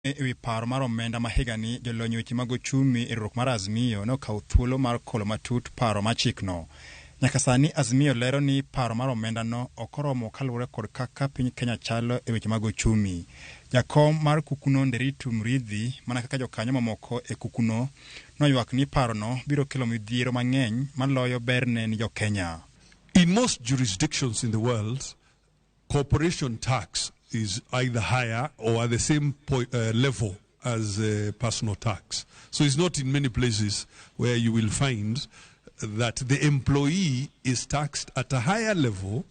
E wi paro mar omenda ma higani, jolony e weche mag ochumi e riwruok mar Azimio ne okawo thuolo mar kolo matut paro mar chikno. Nyaka sani Azimio lero ni paro mar omendano ok oromo kaluwore kod kaka piny Kenya chalo e weche mag ochumi. Jakom mar kukuno Nderitu Muriithi mana kaka jokanyo mamoko e kukuno noywak ni parono biro kelo midhiero mang'eny maloyo berne ni jokenya. In most jurisdictions in the world, corporation tax is either higher or at the same level as personal tax. So it's not in many places where you will find that the employee is taxed at a higher level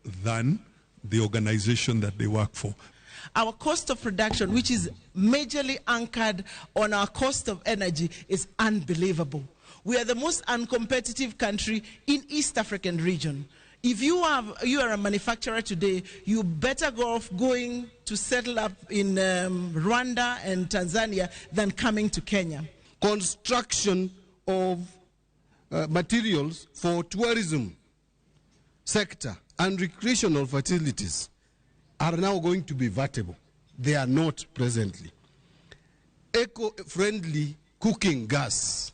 than the organization that they work for. Our cost of production, which is majorly anchored on our cost of energy, is unbelievable. We are the most uncompetitive country in East African region. If you are a manufacturer today, you better go off going to settle up in Rwanda and Tanzania than coming to Kenya. Construction of materials for tourism sector and recreational facilities are now going to be vatable. They are not presently. Eco-friendly cooking gas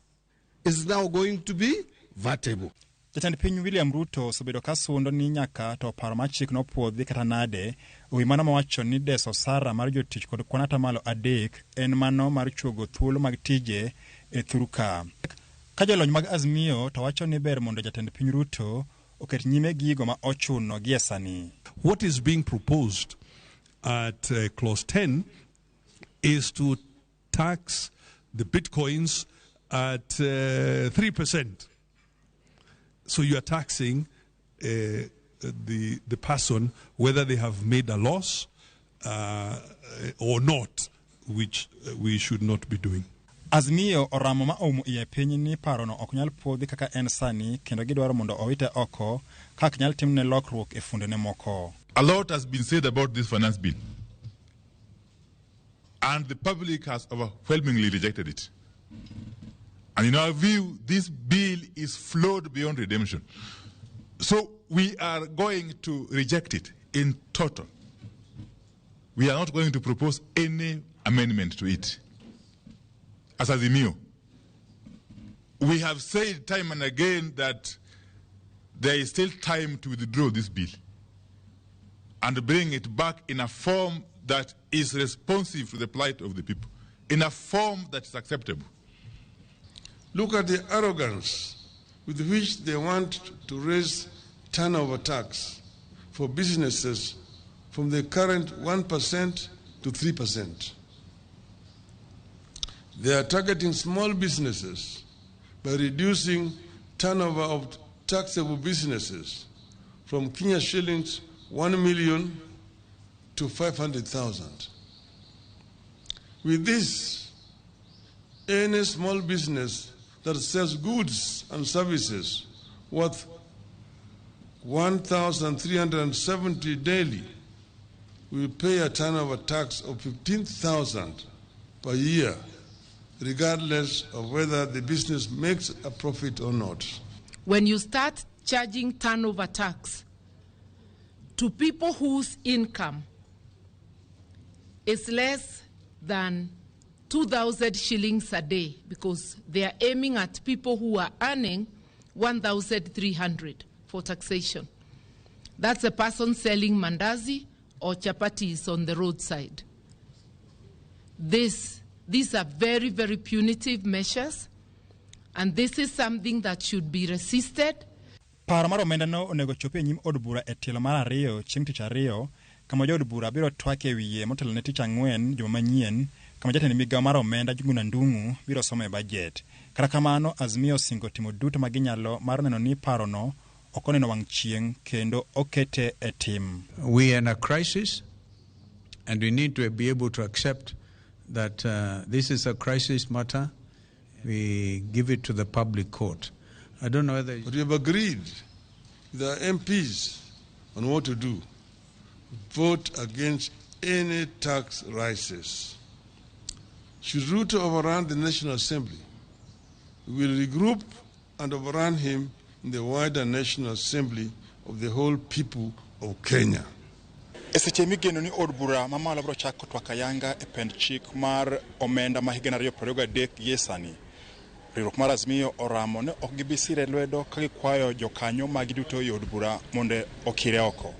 is now going to be vatable. Jatend piny William Ruto osebedo ka sundo ni nyaka to paro mar chik nopuodhi kata nade ewi mano mowacho ni deso osara mar jotich kod kwan atamalo 3 en mano mar chuogo thuolo mag tije e thurka. Ka jolony mag Azimio to wacho ni ber mondo jatend piny Ruto oket nyime gigo ma ochuno gie sani. What is being proposed at clause 10 is to tax the bitcoins at 3%. So you are taxing the person whether they have made a loss or not, which we should not be doing. Azimio oramo ma oumo iye piny ni parono ok nyal puodhi kaka en sani kendo gidwaro mondo owite oko ka ok nyal timne lokruok e fundene moko. A lot has been said about this finance bill, and the public has overwhelmingly rejected it. And in our view, this bill is flawed beyond redemption. So we are going to reject it in total. We are not going to propose any amendment to it. As Azimio, we have said time and again that there is still time to withdraw this bill and bring it back in a form that is responsive to the plight of the people, in a form that is acceptable. Look at the arrogance with which they want to raise turnover tax for businesses from the current 1% to 3%. They are targeting small businesses by reducing turnover of taxable businesses from Kenya shillings 1 million to 500,000. With this, any small business that sells goods and services worth 1,370 daily will pay a turnover tax of 15,000 per year, regardless of whether the business makes a profit or not. When you start charging turnover tax to people whose income is less than 2,000 shillings a day, because they are aiming at people who are earning 1,300 for taxation. That's a person selling mandazi or chapatis on the roadside. These are very, very punitive measures, and this is something that should be resisted. Paro mar omendano onego chopi e nyim od bura e tielo mar ariyo chieng' tich ariyo, kama jood bura biro twak e wiye motelo ne tich ang'wen juma manyien, kama jatend migawo mar omenda Njuguna Ndung'u biro somo e bajet. Kata kamano, Azimio osingo timo duto ma ginyalo mar neno ni parono ok oneno wang' chieng' kendo okete e tim. We are in a crisis, and we need to be able to accept that this is a crisis matter. We give it to the public court. I don't know whether... But we have agreed with our MPs on what to do. Vote against any tax rises. Should Ruto overrun the National Assembly, we will regroup and overrun him in the wider National Assembly of the whole people of Kenya. E seche migeno ni od bura mamalo biro chako twak ayanga e pend chik mar omenda ma higa 2023 gie sani. Riwruok mar Azimio oramo ne ok gibi sire lwedo ka gikwayo jokanyo magi duto e od bura mondo okire oko.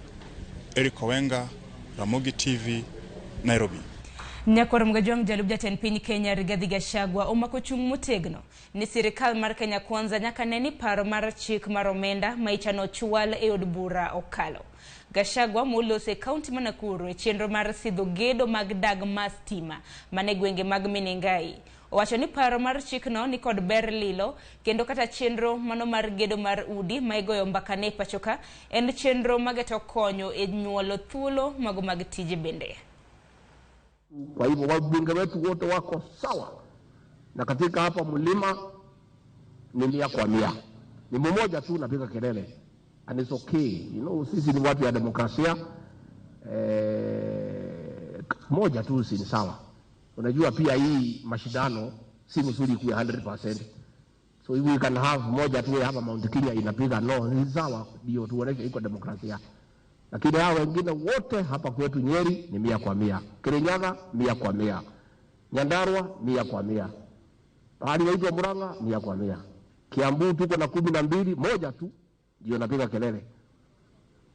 Eric Owenga, Ramogi TV, Nairobi. Nyakwar Mgajwang' jalup jatend piny Kenya Rigathi Gachagua omako chung' motegno ni sirikal mar Kenya Kwanza nyaka ne ni paro mar chik mar omenda ma ichano chwal e od bura okalo. Gachagua moloso e kaunti ma Nakuru e chenro mar sidho gedo mag dag mar stima mane gwenge mag Menengai. Owacho ni paro mar chikno ni kod ber lilo kendo kata chenro mano mar gedo mar udi ma igoyo mbaka ne pacho ka en chenro mageto konyo e nyuolo thuolo mago mag tije bende. Kwa hivyo wabunge wetu wote wako sawa, na katika hapa mlima ni 100 kwa 100, ni mmoja tu napiga kelele and it's okay. You know, sisi ni watu ya demokrasia moja tu si ni sawa. Unajua pia hii mashindano si mzuri kuwa 100%. So if we can have moja tu hapa Mount Kenya inapiga no, ni sawa, ndio tuoneshe iko demokrasia. Lakini hao wengine wote hapa kwetu Nyeri ni 100 kwa 100, Kirinyaga 100 kwa 100, Nyandarua 100 kwa 100, pahali naitwa Murang'a 100 kwa 100, Kiambu tuko na 12, moja tu ndio napiga kelele,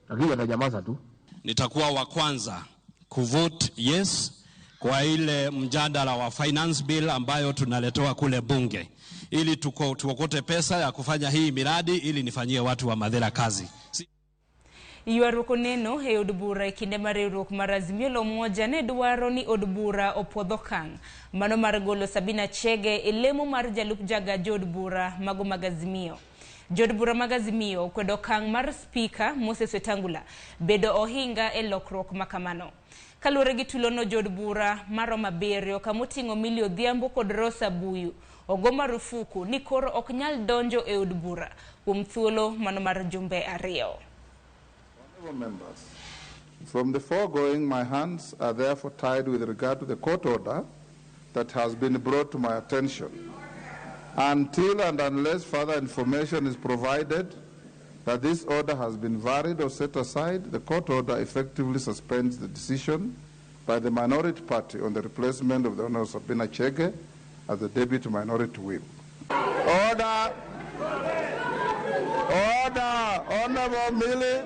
lakini watanyamaza tu. Nitakuwa wa kwanza kuvote yes kwa ile mjadala wa finance bill ambayo tunaletewa kule bunge ili tuokote pesa ya kufanya hii miradi ili nifanyie watu wa Mathira kazi. Ywaruok oneno e od bura e kinde mar riwruok mar Azimio la Umoja ne dwaro ni od bura opuodh okang' mano mar golo Sabina Chege e lemo mar jalup jaga jood bura mago mag Azimio. Jood bura mag Azimio okwedo okang' mar spika Moses Wetangula bedo ohinga e lokruok makamano. Kaluwore gi tulono jood bura maromo 7 kamoting'o Millie Odhiambo kod Rosa Buyu ogo marufuku ni koro ok nyal donjo e od bura kuom thuolo mano mar jumbe 2. Members, from the foregoing, my hands are therefore tied with regard to the court order that has been brought to my attention. Until and unless further information is provided that this order has been varied or set aside, the court order effectively suspends the decision by the minority party on the replacement of the Honorable Sabina Chege as the deputy minority whip. Order! Order! Honorable Millie.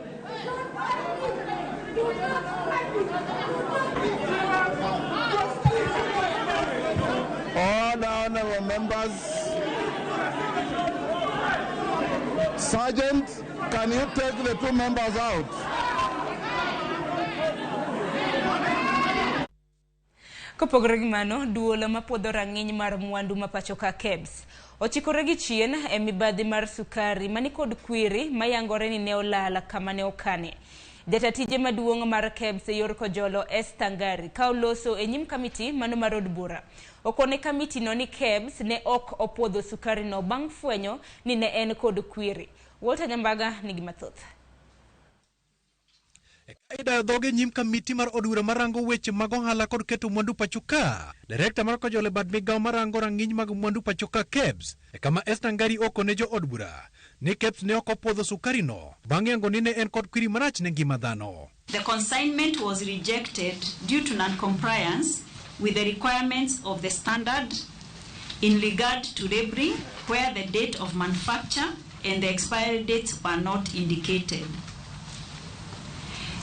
Order, honorable members. Sergeant, can you take the two members out? Kopogore gi mano, duol mapuodho rang'iny mar mwandu ma pacho ka KEBS ochikore gi chien e mibadhi mar sukari manikod kwiri mayangore ni ne olal kama ne okane. Jata tije maduong' mar KEBS e yor Kojolo Esther Ngari ka oloso e nyim kamiti mano mar od bura. Okone kamiti no ni KEBS ne ok opuodho sukari no bang' fwenyo ni ne en kod kwiri. Walter Nyambaga nigi mathoth. Idayo dhoge nyim kamiti mar od bura marango weche mag ohala kod keto mwandu pacho ka. Direkta mar Kojolo e bad migawo marango rang'iny mag mwandu pacho ka KEBS e kama Esther Ngari okone jo od bura ni KEBS ne ok opuodho sukari no bang' yango ni ne en kod kwiri marach ne ngima dhano. The consignment was rejected due to non-compliance with the requirements of the standard in regard to labeling, where the date of manufacture and the expiry dates were not indicated.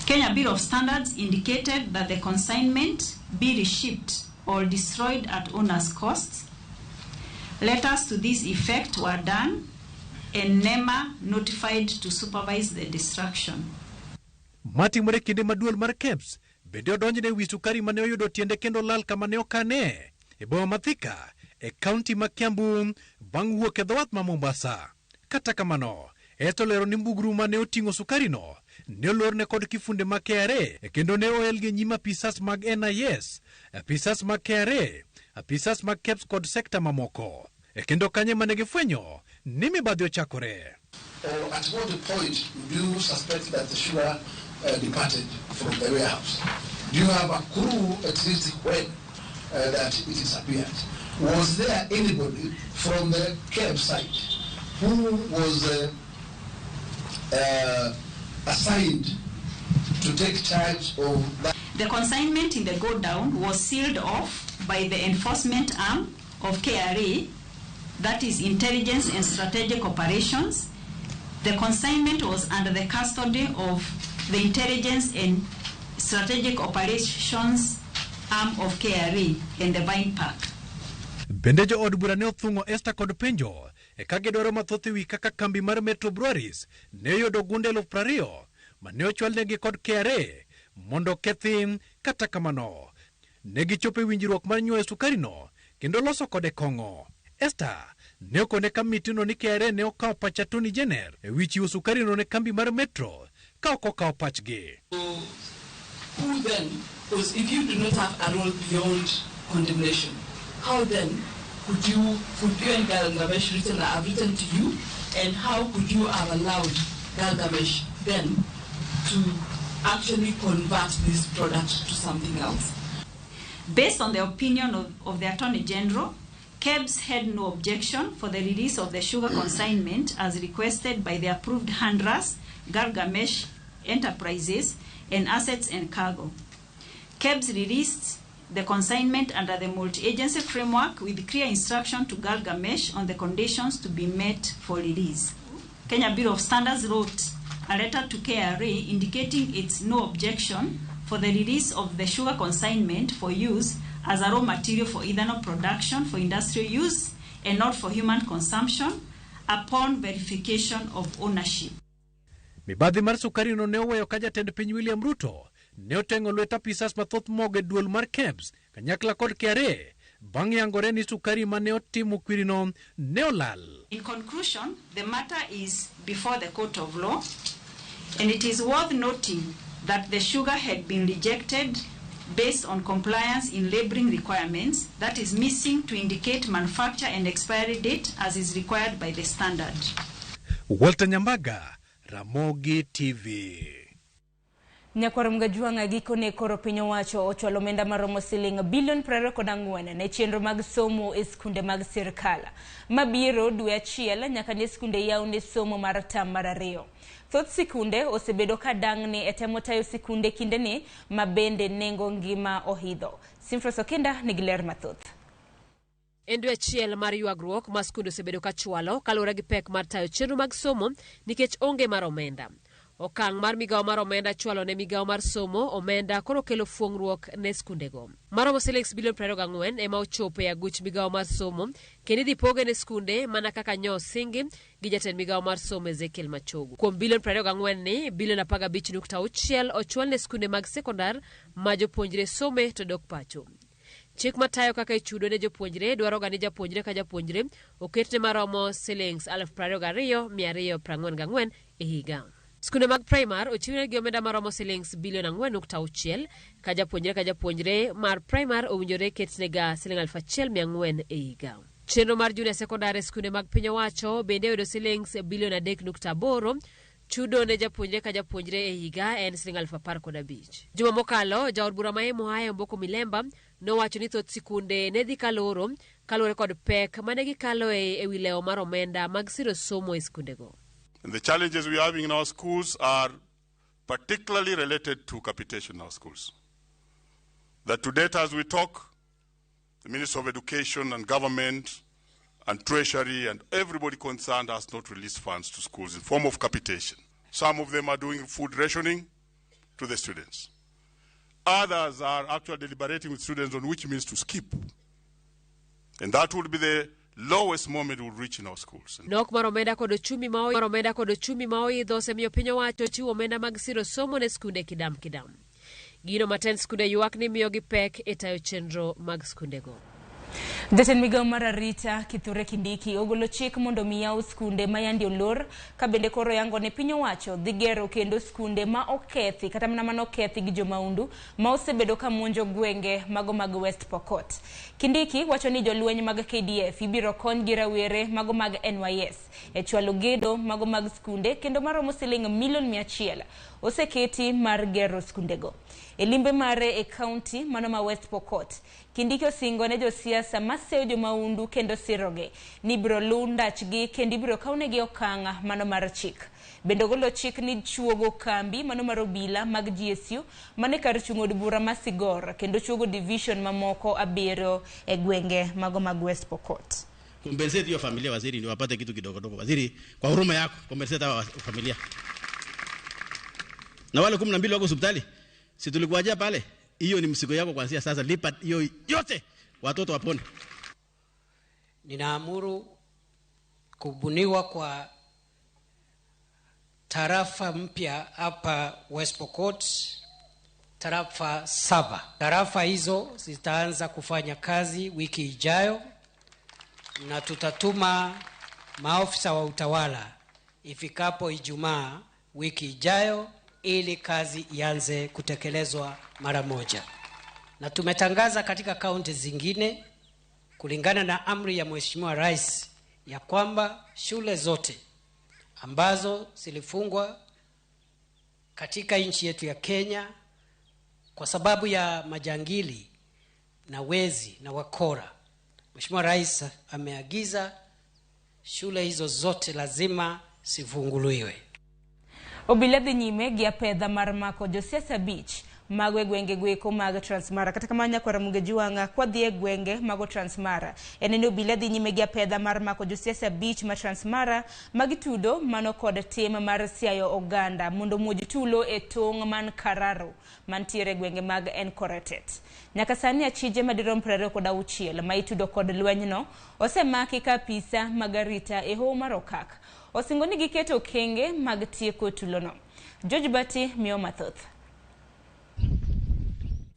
Kenya Bureau of Standards indicated that the consignment be reshipped or destroyed at owner's cost. Letters to this effect were done and NEMA notified to supervise the destruction. Matimore kinde ma duol mar KEBS bende odonjne wi sukari mane oyudo tiende kendo lal kama ne okane e boma ma Thika e kaunti ma Kiambu bang' wuok e dho wath ma Mombasa. Kata kamano, Esther olero ni mbugru mane oting'o sukari no ne olorne kod kifunde mag KRA kendo ne oelgi e nyim apisas mag NIS, apisas mag KRA, apisas mag KEBS kod sekta mamoko. E kendo kanye mane gifwenyo ni mibadhi ochakore. Or at what point do you suspect that the sugar departed from the warehouse? Do you have a clue at least when that it disappeared? Was there anybody from the KEBS side who was assigned to take charge of that. The consignment in the godown was sealed off by the enforcement arm of KRA, that is Intelligence and Strategic Operations. The consignment was under the custody of the Intelligence and Strategic Operations arm of KRA in the Vine Park. Bende jo od bura ne othung'o Esther kod penjo e ka gidwaro mathoth ewi kaka kambi mar Metro Breweries ne oyudo gunde 20,000 mane ochwalnegi kod KRA mondo kethi. Kata kamano ne gichopo e winjruok mar nyuoyo sukarino kendo loso kode kong'o. Esther ne okone kamitino ni KRA ne okawo pach Attorney General e wi chiwo sukarino ne kambi mar Metro ka ok okawo pachgi. Who then, because if you do not have a role beyond condemnation, how then could you and Gilgamesh have written to you, and how could you have allowed Gilgamesh then to actually convert this product to something else? Based on the opinion of the Attorney General, KEBS had no objection for the release of the sugar consignment as requested by the approved handlers, Gilgamesh Enterprises, and Assets and Cargo. KEBS released the consignment under the multi-agency framework with clear instruction to Gilgamesh on the conditions to be met for release. Kenya Bureau of Standards wrote a letter to KRA indicating its no objection for the release of the sugar consignment for use as a raw material for ethanol production for industrial use and not for human consumption upon verification of ownership. Mibadhi mar sukarino ne oweyo ka jatend piny William Ruto ne oteng'o lwet apisas mathoth mogo e duol mar KEBS kanyakla kod KRA bang' yangore ni sukari mane otimo kwirino ne olal. In conclusion, the matter is before the court of law, and it is worth noting that the sugar had been rejected based on compliance in labeling requirements that is missing to indicate manufacture and expiry date as is required by the standard. Walter Nyambaga, Ramogi TV. Nyakwar Mgajuanga gikone koro piny owacho ochwalo omenda maromo siling bilion 24 ne chenro mag somo e skunde mag sirkal mabiro dwe achiel nyaka ne skunde yaw ne somo mar tam mar ariyo. Thoth sikunde osebedo ka dang'ni e temo tayo sikunde kindeni ma bende nengo ngima ohidho. Simfros Okinda nigi ler mathoth. En dwe achiel mar ywagruok ma skunde osebedo ka chwalo kaluwore gi pek mar tayo chenro mag somo nikech onge mar omenda. Okang' mar migawo mar omenda chwalo ne migawo mar somo omenda koro kelo fuong'ruok ne skundego. Maromo siling bilion 24 ema ochopo e aguch migawo mar somo kendo idhi poge ne skunde mana kaka nyo osingi gi jatend migawo mar somo Ezekiel Machogu. Kuom bilion 24 ni, bilion 15.6 ochwal ne skunde mag sekondar ma jopuonjre some to dok pacho. Chik matayo kaka ichudo ne jopuonjre dwaro ga ni japuonjre ka japuonjre oketne maromo silings 22,244 e higa. Skunde mag primar ochiwnegi omenda maromo silings bilion 4.6 ka japuonjre mar primar owinjore ketnega siling 1,400 e higa. Chenro mar junior secondary skunde mag piny owacho bende oyudo silings bilion 3.8. Chudo ne japuonjre ka japuonjre e higa en siling 15,500. Juma mokalo, jaod bura ma Emuhaya Omboko Milemba nowacho ni thoth sikunde ne dhi kaloro kaluwore kod pek mane gikaloe e wi lewo mar omenda mag siro somo e skundego. And the challenges we are having in our schools are particularly related to capitation in our schools. That to date, as we talk, the Minister of Education and Government and Treasury and everybody concerned has not released funds to schools in form of capitation. Some of them are doing food rationing to the students. Others are actually deliberating with students on which means to skip. And that would be the lowest moment we'll reach in our schools. Nok mar omenda kod ochumi ma oidho osemiyo piny owacho chiwo omenda mag siro somo ne skunde kidam kidam. Gino matend skunde ywak ni miyogi pek e tayo chenro mag skundego. Jatend migawo mar arita Kithure Kindiki ogolo chik mondo mi yaw skunde ma yandi olor ka bende koro yango ne piny owacho dhi gero kendo skunde ma okethi kata mana mano okethi gi jomaundu ma osebedo ka monjo gwenge mago mag West Pokot. Kindiki wacho ni jolweny mag KDF ibiro kony gi rawere mago mag NYS e chwalo gedo mago mag skunde kendo maromo siling milion 100 oseketi mar gero skundego. E limbe mare e kaunti mano ma West Pokot, Kindiki osingo ne josiasa maseyo jomaundu kendo sirogi ni ibiro luw ndachgi kendo ibiro kawnegi okang' mano mar chik. Bende ogolo chik ni chuogo kambi mano mar obila mag GSU mane kar chung' od bura ma Sigor kendo chuogo division mamoko 7 e gwenge mago mag West Pokot. Compensate hiyo familia waziri, ndio wapate kitu kidogo kidogo. Waziri, kwa huruma yako compensate hawa familia. Na wale 12 wako hospitali, si tulikuwajia pale? Hiyo ni mzigo yako kuanzia sasa, lipa hiyo yote, watoto wapone. Ninaamuru kubuniwa kwa tarafa mpya hapa West Pokot, tarafa 7. Tarafa hizo zitaanza kufanya kazi wiki ijayo, na tutatuma maofisa wa utawala ifikapo Ijumaa wiki ijayo ili kazi ianze kutekelezwa mara moja. Na tumetangaza katika kaunti zingine kulingana na amri ya Mheshimiwa Rais ya kwamba shule zote ambazo zilifungwa katika nchi yetu ya Kenya kwa sababu ya majangili na wezi na wakora, Mheshimiwa Rais ameagiza shule hizo zote lazima zifunguliwe. Obila dhi nyime gi apedha mar mako josiasa 5 mago e gwenge gweko mag Transmara. Kata kamano nyakwar Ramogi Juanga kwadhi e gwenge mago Transmara, en ni obila dhi nyime gi apedha mar mako josiasa 5 ma Transmara magitudo mano kod tim mar siayo oganda mondo muoj tulo e tong' man Kararo mantiere e gwenge mag Enkoretet. Nyaka sani achije madirom 26 ma itudo kod lwenyno osemaki ka apisa mag arita e hoho mar Okak osingo ni giketo okenge mag tieko tulono. George Bati miyo mathoth.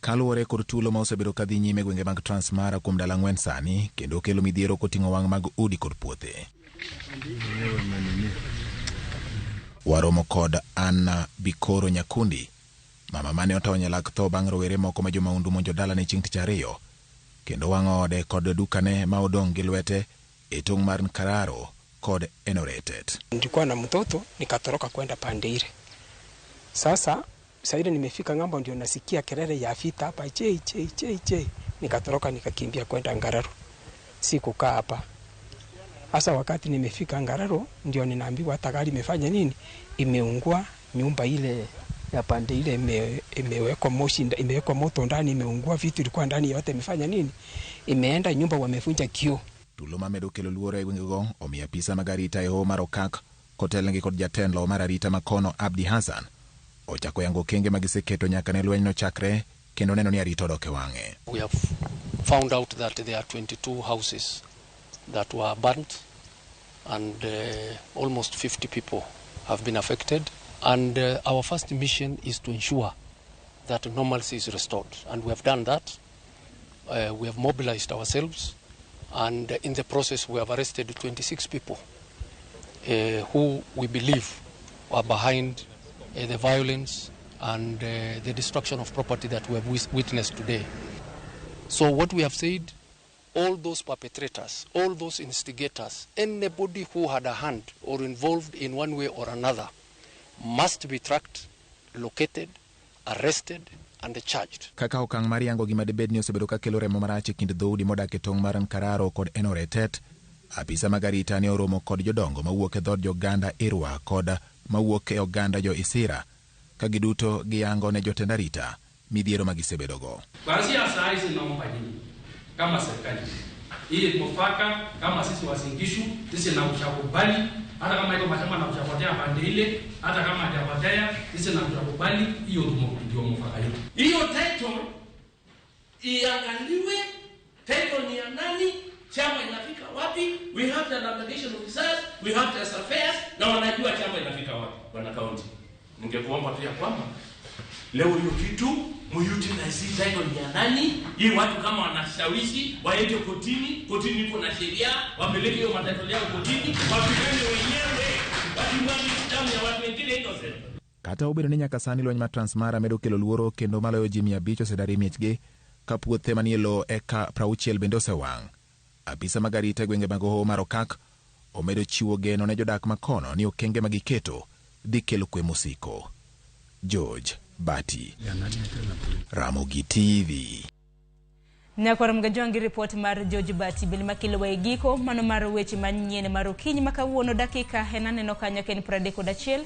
Kaluwore kod tulo ma osebedo kadhi nyime gwenge mag Transmara kuom ndalo 4 sani, kendo kelo midhiero koting'o wang' mag udi kod puothe. Waromo kod Anna Bikoro Nyakundi, mama mane otony e lak tho bang' rowere moko ma jomaundu monjo dalane chieng' tich ariyo, kendo wang'o ode kod dukane ma odong' gi lwete e tong' mar Nkararo kod Enoretet. Nilikuwa na mtoto nikatoroka kwenda pande ile. Sasa ile nimefika ng'ambo ndio nasikia kelele ya vita hapa, che che che che. Nikatoroka nikakimbia kwenda Ngararo. Sikukaa hapa. Hasa wakati nimefika Ngararo ndio ninaambiwa hata gari imefanya nini? Imeungua, nyumba ile ya pande ile imewekwa moshi, imewekwa moto ndani, imeungua, vitu ilikuwa ndani yote imefanya nini? Imeenda, nyumba wamefunja kioo. Tulo mamedo kelo luoro e gwengego omiyo apisa mag arita e hoho mar Okak kotelnegi kod jatelo mar arita makono Abdi Hassan ochako yango okenge magiseketo nyaka ne lweny nochakre kendo neno ni arita odok e wang'e. We have found out that there are 22 houses that were burnt and almost 50 people have been affected, and our first mission is to ensure that normalcy is restored, and we have done that. We have mobilized ourselves, and in the process we have arrested 26 people who we believe are behind the violence and the destruction of property that we have witnessed today. So what we have said, all those perpetrators, all those instigators, anybody who had a hand or involved in one way or another must be tracked, located, arrested and charged. Kaka okang' mar yango gima dibed ni osebedo kakelo remo marach e kind dhoudi modak e tong' mar Nkararo kod Enoretet, apisa mag arita ne oromo kod jodongo mawuok e dhood joganda Irwa kod mawuok e oganda jo Isira, ka giduto giyango ne jotend arita midhiero magisebedogo. Kuanzia saa hizi naomba nyinyi kama serikali hii mufaka, kama sisi Uasin Gishu, sisi na ushakubali, hata kama iko mashamba na ushapotea pande ile, hata kama hajapotea, sisi na ushakubali, hiyo ndio mufaka yetu. Hiyo title iangaliwe, title ni ya nani, chama inafika wapi? We have the navigation officers, we have the surveyors, na wanajua chama inafika wapi. Bwana County, ningekuomba pia kwamba leo hiyo kitu muutilize title ni ya nani, hii watu kama wanashawishi waende kotini, kotini iko na sheria, wapeleke hiyo matatizo yao kotini, wapigane wenyewe, wasimwage damu ya watu wengine innocent. Kata obedo ni nyaka sani lweny mar Transmara medo kelo luoro kendo maloyo ji 500 osedar e miechgi, ka puothe manie lowo eka 60 bende osewang'. Apisa mag arita e gwenge mag hoho mar Okak omedo chiwo geno ne jodak makono ni okenge magiketo dhi kelo kwe mosiko. George Bati, Ramogi TV. Nyakwar Mgajwangi ripot mar George Bati bende makelo e giko mano mar weche manyien mar okinyi ma kawuono dakika en aneno kanyo ka en 31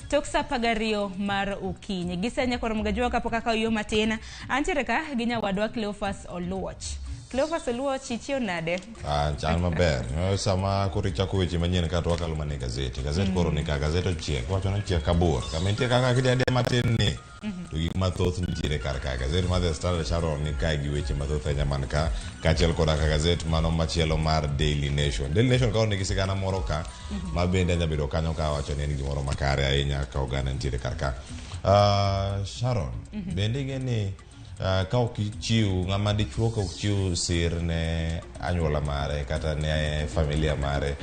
tok saa 12 mar okinyi. Gise Nyakwar Mgajwangi kapok akawo yo matin, antiere ka gi nyawadwa Cleophas Oluoch. Cleophas Oluoch, ichiew nade? Ah, chan maber. Sama koro ichako weche manyien ka to wakalo mana e gazeti. Gazet koro ni ka gazet ochiek, wacho ni ochiek kabor. Kama nitie kaka kidia matin ni. To gik mathoth nitiere kar ka. Gazet mar The Standard Sharon ni kae gi weche mathoth ahinya man ka, kaachiel koda ka gazet mano machielo mar Daily Nation. Daily Nation ka nigi sigana moro ka, ma bende anya bedo kanyo ka wacho ni en gimoro makare ahinya ka oganda nitiere kar ka. Sharon, bende ing'e ni ka ok ichiw ng'ama dichuo ka ok chiw sir ne anyuola mare kata ne familia mare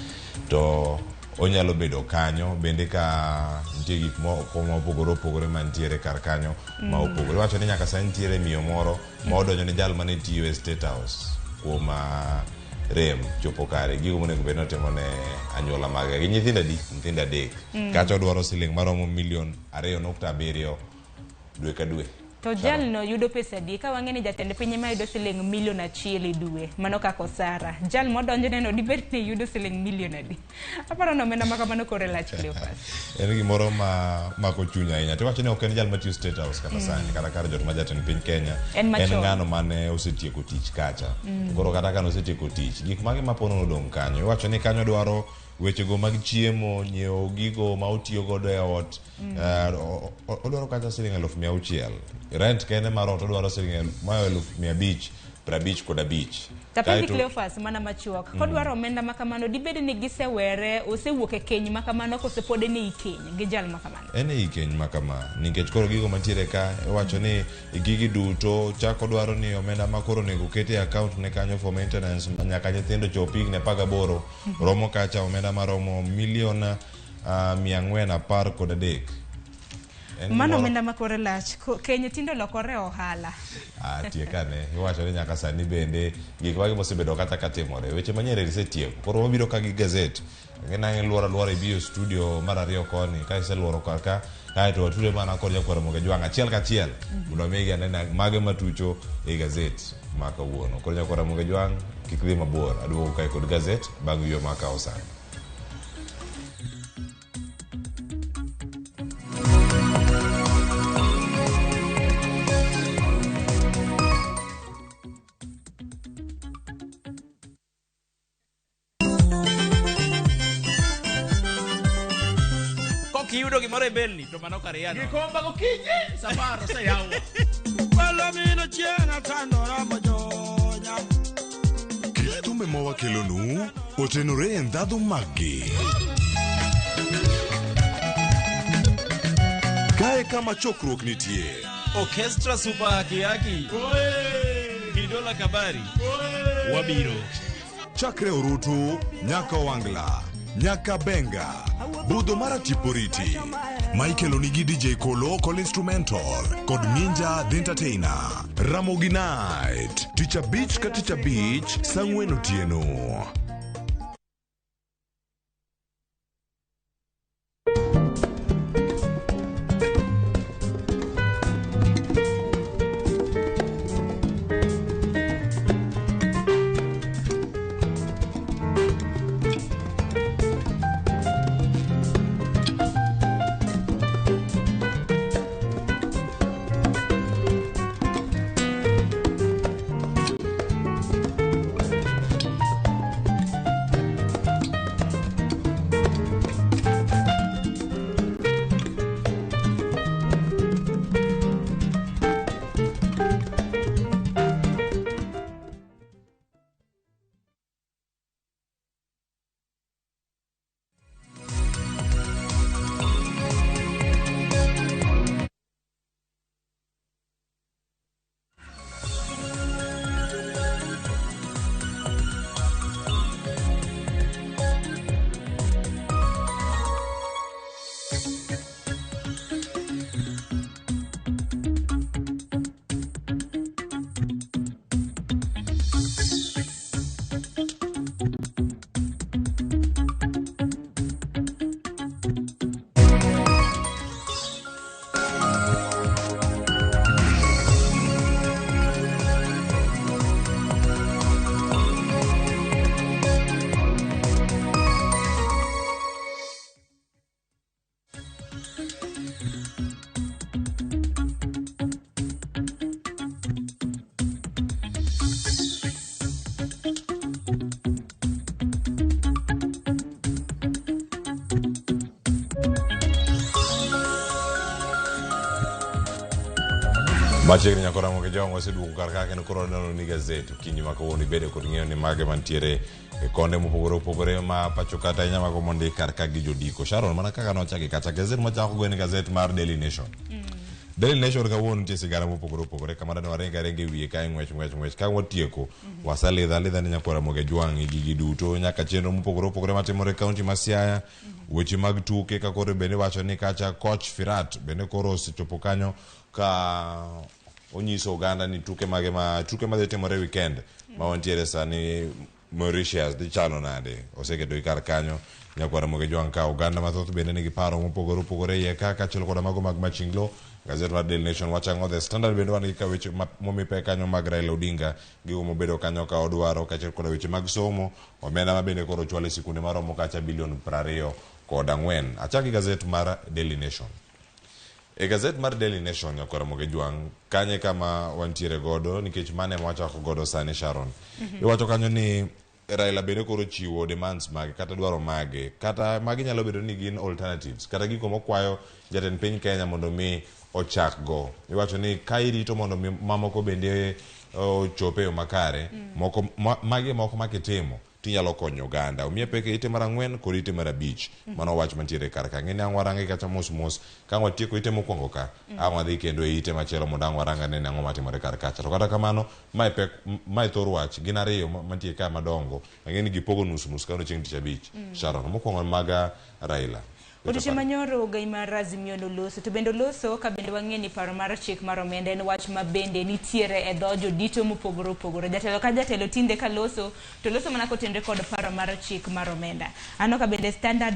to onyalo bedo kanyo bende ka nitie gik moko mopogore opogore mantiere kar kanyo ma opogore. Iwacho ni nyaka sani nitiere miyo moro ma odonjo ne jal mane tiyo e State House kuom rem chopo kare gigo monego bed ni otimo ne anyuola mage gi nyithindo adi? Nyithindo adek. Kacha odwaro siling maromo milion 2.7 dwe ka dwe. To jalno yudo pesa adi? Ka wang'e ni jatend piny ema yudo siling milion 1 e dwe, mano kaka osara. Jal modonjne no dibed ni yudo siling milion adi? Aparo ni omenda ma kamano kore lach Cleophas. En gimoro ma mako chuny ahinya. Tiwacho ni ok en jal matiyo State House kata sani, kata kar jot ma jatend piny Kenya. En machon. En ng'ano mane osetieko tich kacha. Koro kata ka nosetieko tich, gik mage ma pono nodong' kanyo. Iwacho ni kanyo dwaro wechego mag chiemo, nyiewo gigo ma otiyo godo e ot. Odwaro kata siling 600,000. Rent kende mar ot odwaro siling 555,000. Tapenji Cleophas mana machuok. Kodwaro omenda ma kamano dibed ni gisewere, osewuok e keny ma kamano kose pod en ei keny gi jal ma kamano? En ei keny ma kama, nikech koro gigo mantiere ka iwacho ni gigi duto chako dwaro ni omenda ma koro onego oket e account ne kanyo for maintenance nyaka nyithindo chop higni 18 romo kacha omenda maromo milion 413. Mano omenda ma kore lach. Keny tindo lokore ohala. Tiekane. Iwacho ni nyaka sani bende gik mage mosebedo kata katimore. Weche manyien isetieko. Koro wabiro ka gi gazet. Ng'e luoro aluora ibiyo studio mar 2 koni. Ka iseluoro kar ka, kaeto watude mana kod Nyakwar Ramogi Ajwang' achiel kachiel mondo wamigi anena mage matucho e gazet ma kawuono. Koro Nyakwar Ramogi Ajwang' kik dhi mabor. Aduogo kae kod gazet bang' yueyo ma kawo sani. Kiyudo gimoro e belni to mano kar yano. Gikomba gokinyi safar oseyawo. Palomino chieng' atandora mojonya. Kit thumbe ma wakelonu otenore e ndhadhu maggi. Kae kama chokruok nitie. Orchestra Super Haki Haki. Kidola Kabari. Wabiro. Chakre Orutu nyaka Owangla, nyaka Benga, budho mar Tiporiti. Michael onigi DJ Kolo kod instrumental kod Minja the Entertainer. Ramogi Night, tich abich ka tich abich, saa 4 otieno. Machiegni nyaka Ramogi Jong waseduogo kar ka kendo koro waneno ni gazet okinyi ma kawuono ibedo kod ng'eyo ni mage mantiere e konde mopogore opogore ma pacho kata ahinya mago mondik kar ka gi jodiko. Sharon, mana kaka nochaki kacha, gazet mwachako go en gazet mar Daily Nation. Daily Nation kawuono nitie sigana mopogore opogore kama dane waringo aringa e wiye kae ng'wech ng'wech ng'wech ka watieko wasalidha alidha ni nyakwar Ramogi Ajwang' gigi duto nyaka chenro mopogore opogore matimore e kaunti ma Siaya. Weche mag tuke ka koro bende iwacho ni kacha coach Firat bende koro osechopo kanyo ka onyiso oganda ni tuke mage ma tuke madhi timore weekend ma wantiere sani Mauritius dhi chalo nade oseketogi kar kanyo nyakwar Ramogi Ajwang' ka oganda mathoth bende nigi paro mopogore opogore iye ka kaachiel koda mago mag Machinglo. Gazet mar Daily Nation wacho ang'o? The Standard bende wan gi ka weche momi pek kanyo mag Raila Odinga, gigo mobedo kanyo ka odwaro kaachiel koda weche mag somo, omenda ma bende koro ochwal e sikunde maromo kacha bilion 24. Achak gi gazet mar Daily Nation. E gazet mar Daily Nation nyakwar Ramogi Ajwang', kanye kama wantiere godo nikech mano ema wachako godo sani Sharon. Iwacho kanyo ni Raila bende koro chiwo demands mage kata dwaro mage kata magi nyalo bedo ni gin alternatives kata gigo mokwayo jatend piny Kenya mondo mi ochak go. Iwacho ni ka irito mondo mi mamoko bende ochop e yo makare, moko magi e moko ma kitimo tinyalo konyo oganda. Omiye pek e ite mar ang'wen kod ite mar abich. Mano wach mantiere kar ka. Ng'eni ang' warange kacha mos mos. Ka ang' watieko ite mokwongo ka, ang' wadhi kendo e ite machielo mondo ang' warang ane ni ang'o matimore kar kacha. To kata kamano, mae pek, mae thor wach. Gin ariyo mantie ka madongo. Ang'e ni gipogo nus nus kawuono chieng' tich abich. Sharon, mokwongo maga Raila. Odiochieng' manyoro ogai mar Azimio noloso to bende oloso ka bende wang'e ni paro mar chik mar omenda en wach ma bende nitiere e dho jodito mopogore opogore. Jatelo ka jatelo tinde ka loso to loso mana kotenre kod paro mar chik mar omenda. Aneno ka bende Standard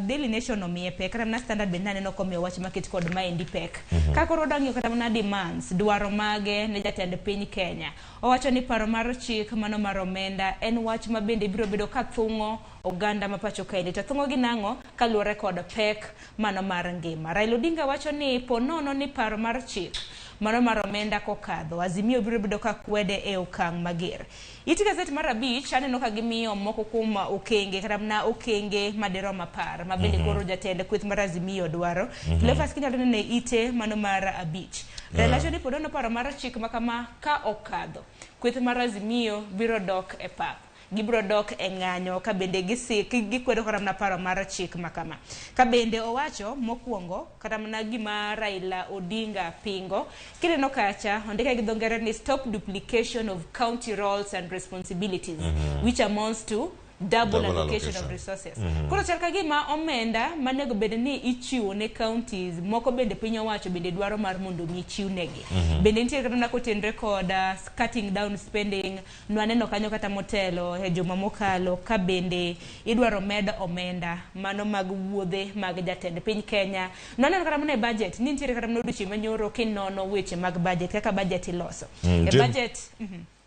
Daily Nation omiye pek kata mana Standard bende naneno komiyo wach maket kod maendi pek. Ka koro wadwa ng'iyo kata mana demands, dwaro mage ne jatend piny Kenya. Owacho ni paro mar chik mano mar omenda en wach ma bende biro bedo ka thung'o oganda ma pacho kaendi. To thung'o gi nang'o kaluwore kod pek mano mar ngima. Raila Odinga wacho ni po nono ni paro mar chik mano mar omenda kokadho, Azimio biro bedo ka kwede e okang' mager. It gazet mar abich aneno ka gimiyo moko kuom okenge kata mana okenge madirom 10 ma bende koro jatend kweth mar Azimio dwaro. Cleophas kinyalo neno e ite mano mar abich. Raila wacho ni po nono paro mar chik ma kama ka okadho, kweth mar Azimio biro dok e pap. Gibiro dok e ng'anyo ka bende gikwedo kata mana paro mar chik ma kama. Ka bende owacho mokwongo kata mana gima Raila Odinga pingo, kineno kacha ondike gi dho ngere ni stop duplication of county roles and responsibilities, which amounts to double allocation of resources. Koro chal ka gima omenda manego bed ni ichiwo ne counties moko bende piny owacho bende dwaro mar mondo mi chiw negi. Bende nitie kata mana kotenre kod cutting down spending. Nwaneno kanyo kata motelo e juma mokalo ka bende idwaro med omenda mano mag wuodhe mag jatend piny Kenya. Nwaneno kata mana e budget ni nitiere kata mana odiochieng' manyoro kinono weche mag budget kaka budget iloso. E budget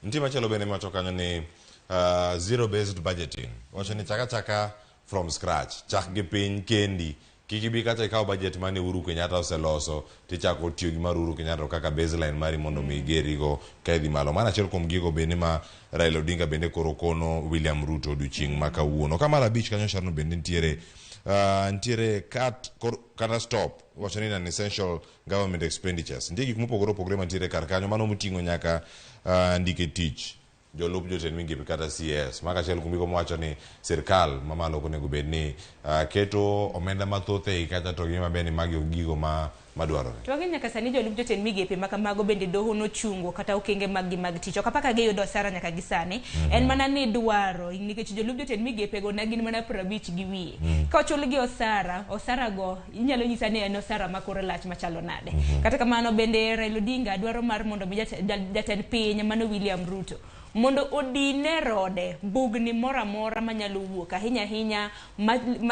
Nitie machielo bende miwacho kanyo ni zero based budgeting. Wacho ni chaka chaka from scratch, chak gi piny kendi. Kik ibi kacha ikaw budget mane Uhuru Kenyatta oseloso tichako tiyo gi mar Uhuru Kenyatta kaka baseline mari mondo mi igerigo ka idhi malo. Mano achiel kuom gigo bende ma Raila Odinga bende koro kono William Ruto odiochieng' ma kawuono. Ka mar abich kanyo Sharon bende nitiere nitiere cut kata stop wacho ni non essential government expenditures. Nitie gik mopogore opogore mantiere kar kanyo mano moting'o nyaka ndike tich jolup jotend migepe kata CS. Mago achiel kuom gigo mawacho ni sirkal mamalo ok onego bed ni keto omenda mathoth ei kacha to ging'e maber ni magi ok gigo madwarore. To wang'eyo nyaka sani jolup jotend migepe ma kamago bende doho nochungo kata okenge mag gi mag tich. Ok apaka giyudo osara nyaka gi sani. En mana ni dwaro nikech jolup jotend migepe go ne gin mana 50 gi wiye. Ka ochulgi osara, osara go inyalo nyisa ni en osara ma kore lach machalo nade. Kata kamano bende Raila Odinga dwaro mar mondo mi jatend piny mano William Ruto mondo odine rode bugni moro amora manyalo wuok ahinya ahinya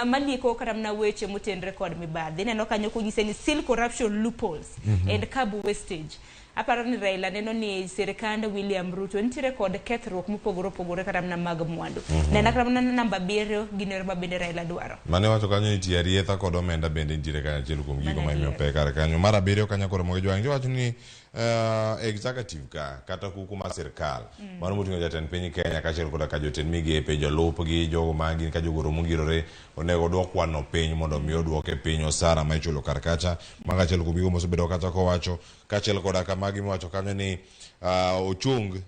malieko kata mana weche motenre kod mibadhi. Ineno kanyo konyise ni seal corruption loopholes and curb wastage. Aparo ni Raila neno ni sirikand William Ruto nitiere kod kethruok mopogore opogore kata mana mag mwandu. Nena kata mana namba 7 ginero ma bende Raila dwaro. Mane wacho kanyo ni tiyo arietha kod omenda bende nitiere kanyo achiel kuom gigo ma imiyo pek kar kanyo. Mar 7 kanyo koro Ramogi Jwang' iwacho ni Executive ka kata kuku mar sirkal mano moting'o jatend piny Kenya kaachiel koda ka jotend migepe, jolupgi, jogo ma gin ka jogoro mongirore onego oduok kwan no piny mondo mi oduoke piny osara ma ichulo kar kacha. Mago achiel kuom gigo mosebedo kacha kowacho kaachiel koda ka magi miwacho kanyo ni ochung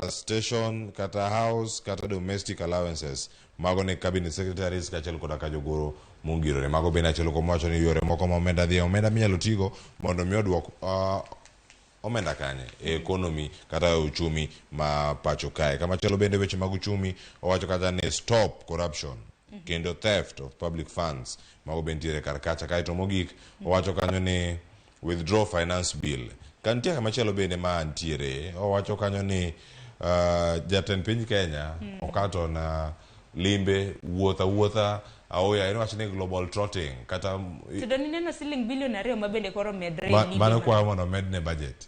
station kata house kata domestic allowances mago ne cabinet secretaries kaachiel koda ka jogoro mongirore. Mago bende achiel kuom wacho ni yore moko ma omenda dhiye, omenda minyalo tigo mondo mi oduok omenda kanye e economy kata e uchumi ma pacho kae. Kamachielo bende weche mag uchumi owacho kata ni stop corruption kendo theft of public funds mago be nitiere kar kacha. Kaeto mogik owacho kanyo ni withdraw finance bill. Ka nitie kamachielo bende ma ntiere owacho kanyo ni jatend piny Kenya okato na limbe wuoth awuotha aoya en wacho ni global trotting kata To do nineno siling bilion 2 ma bende koro medre e limbe mano kwayo mondo omedne budget.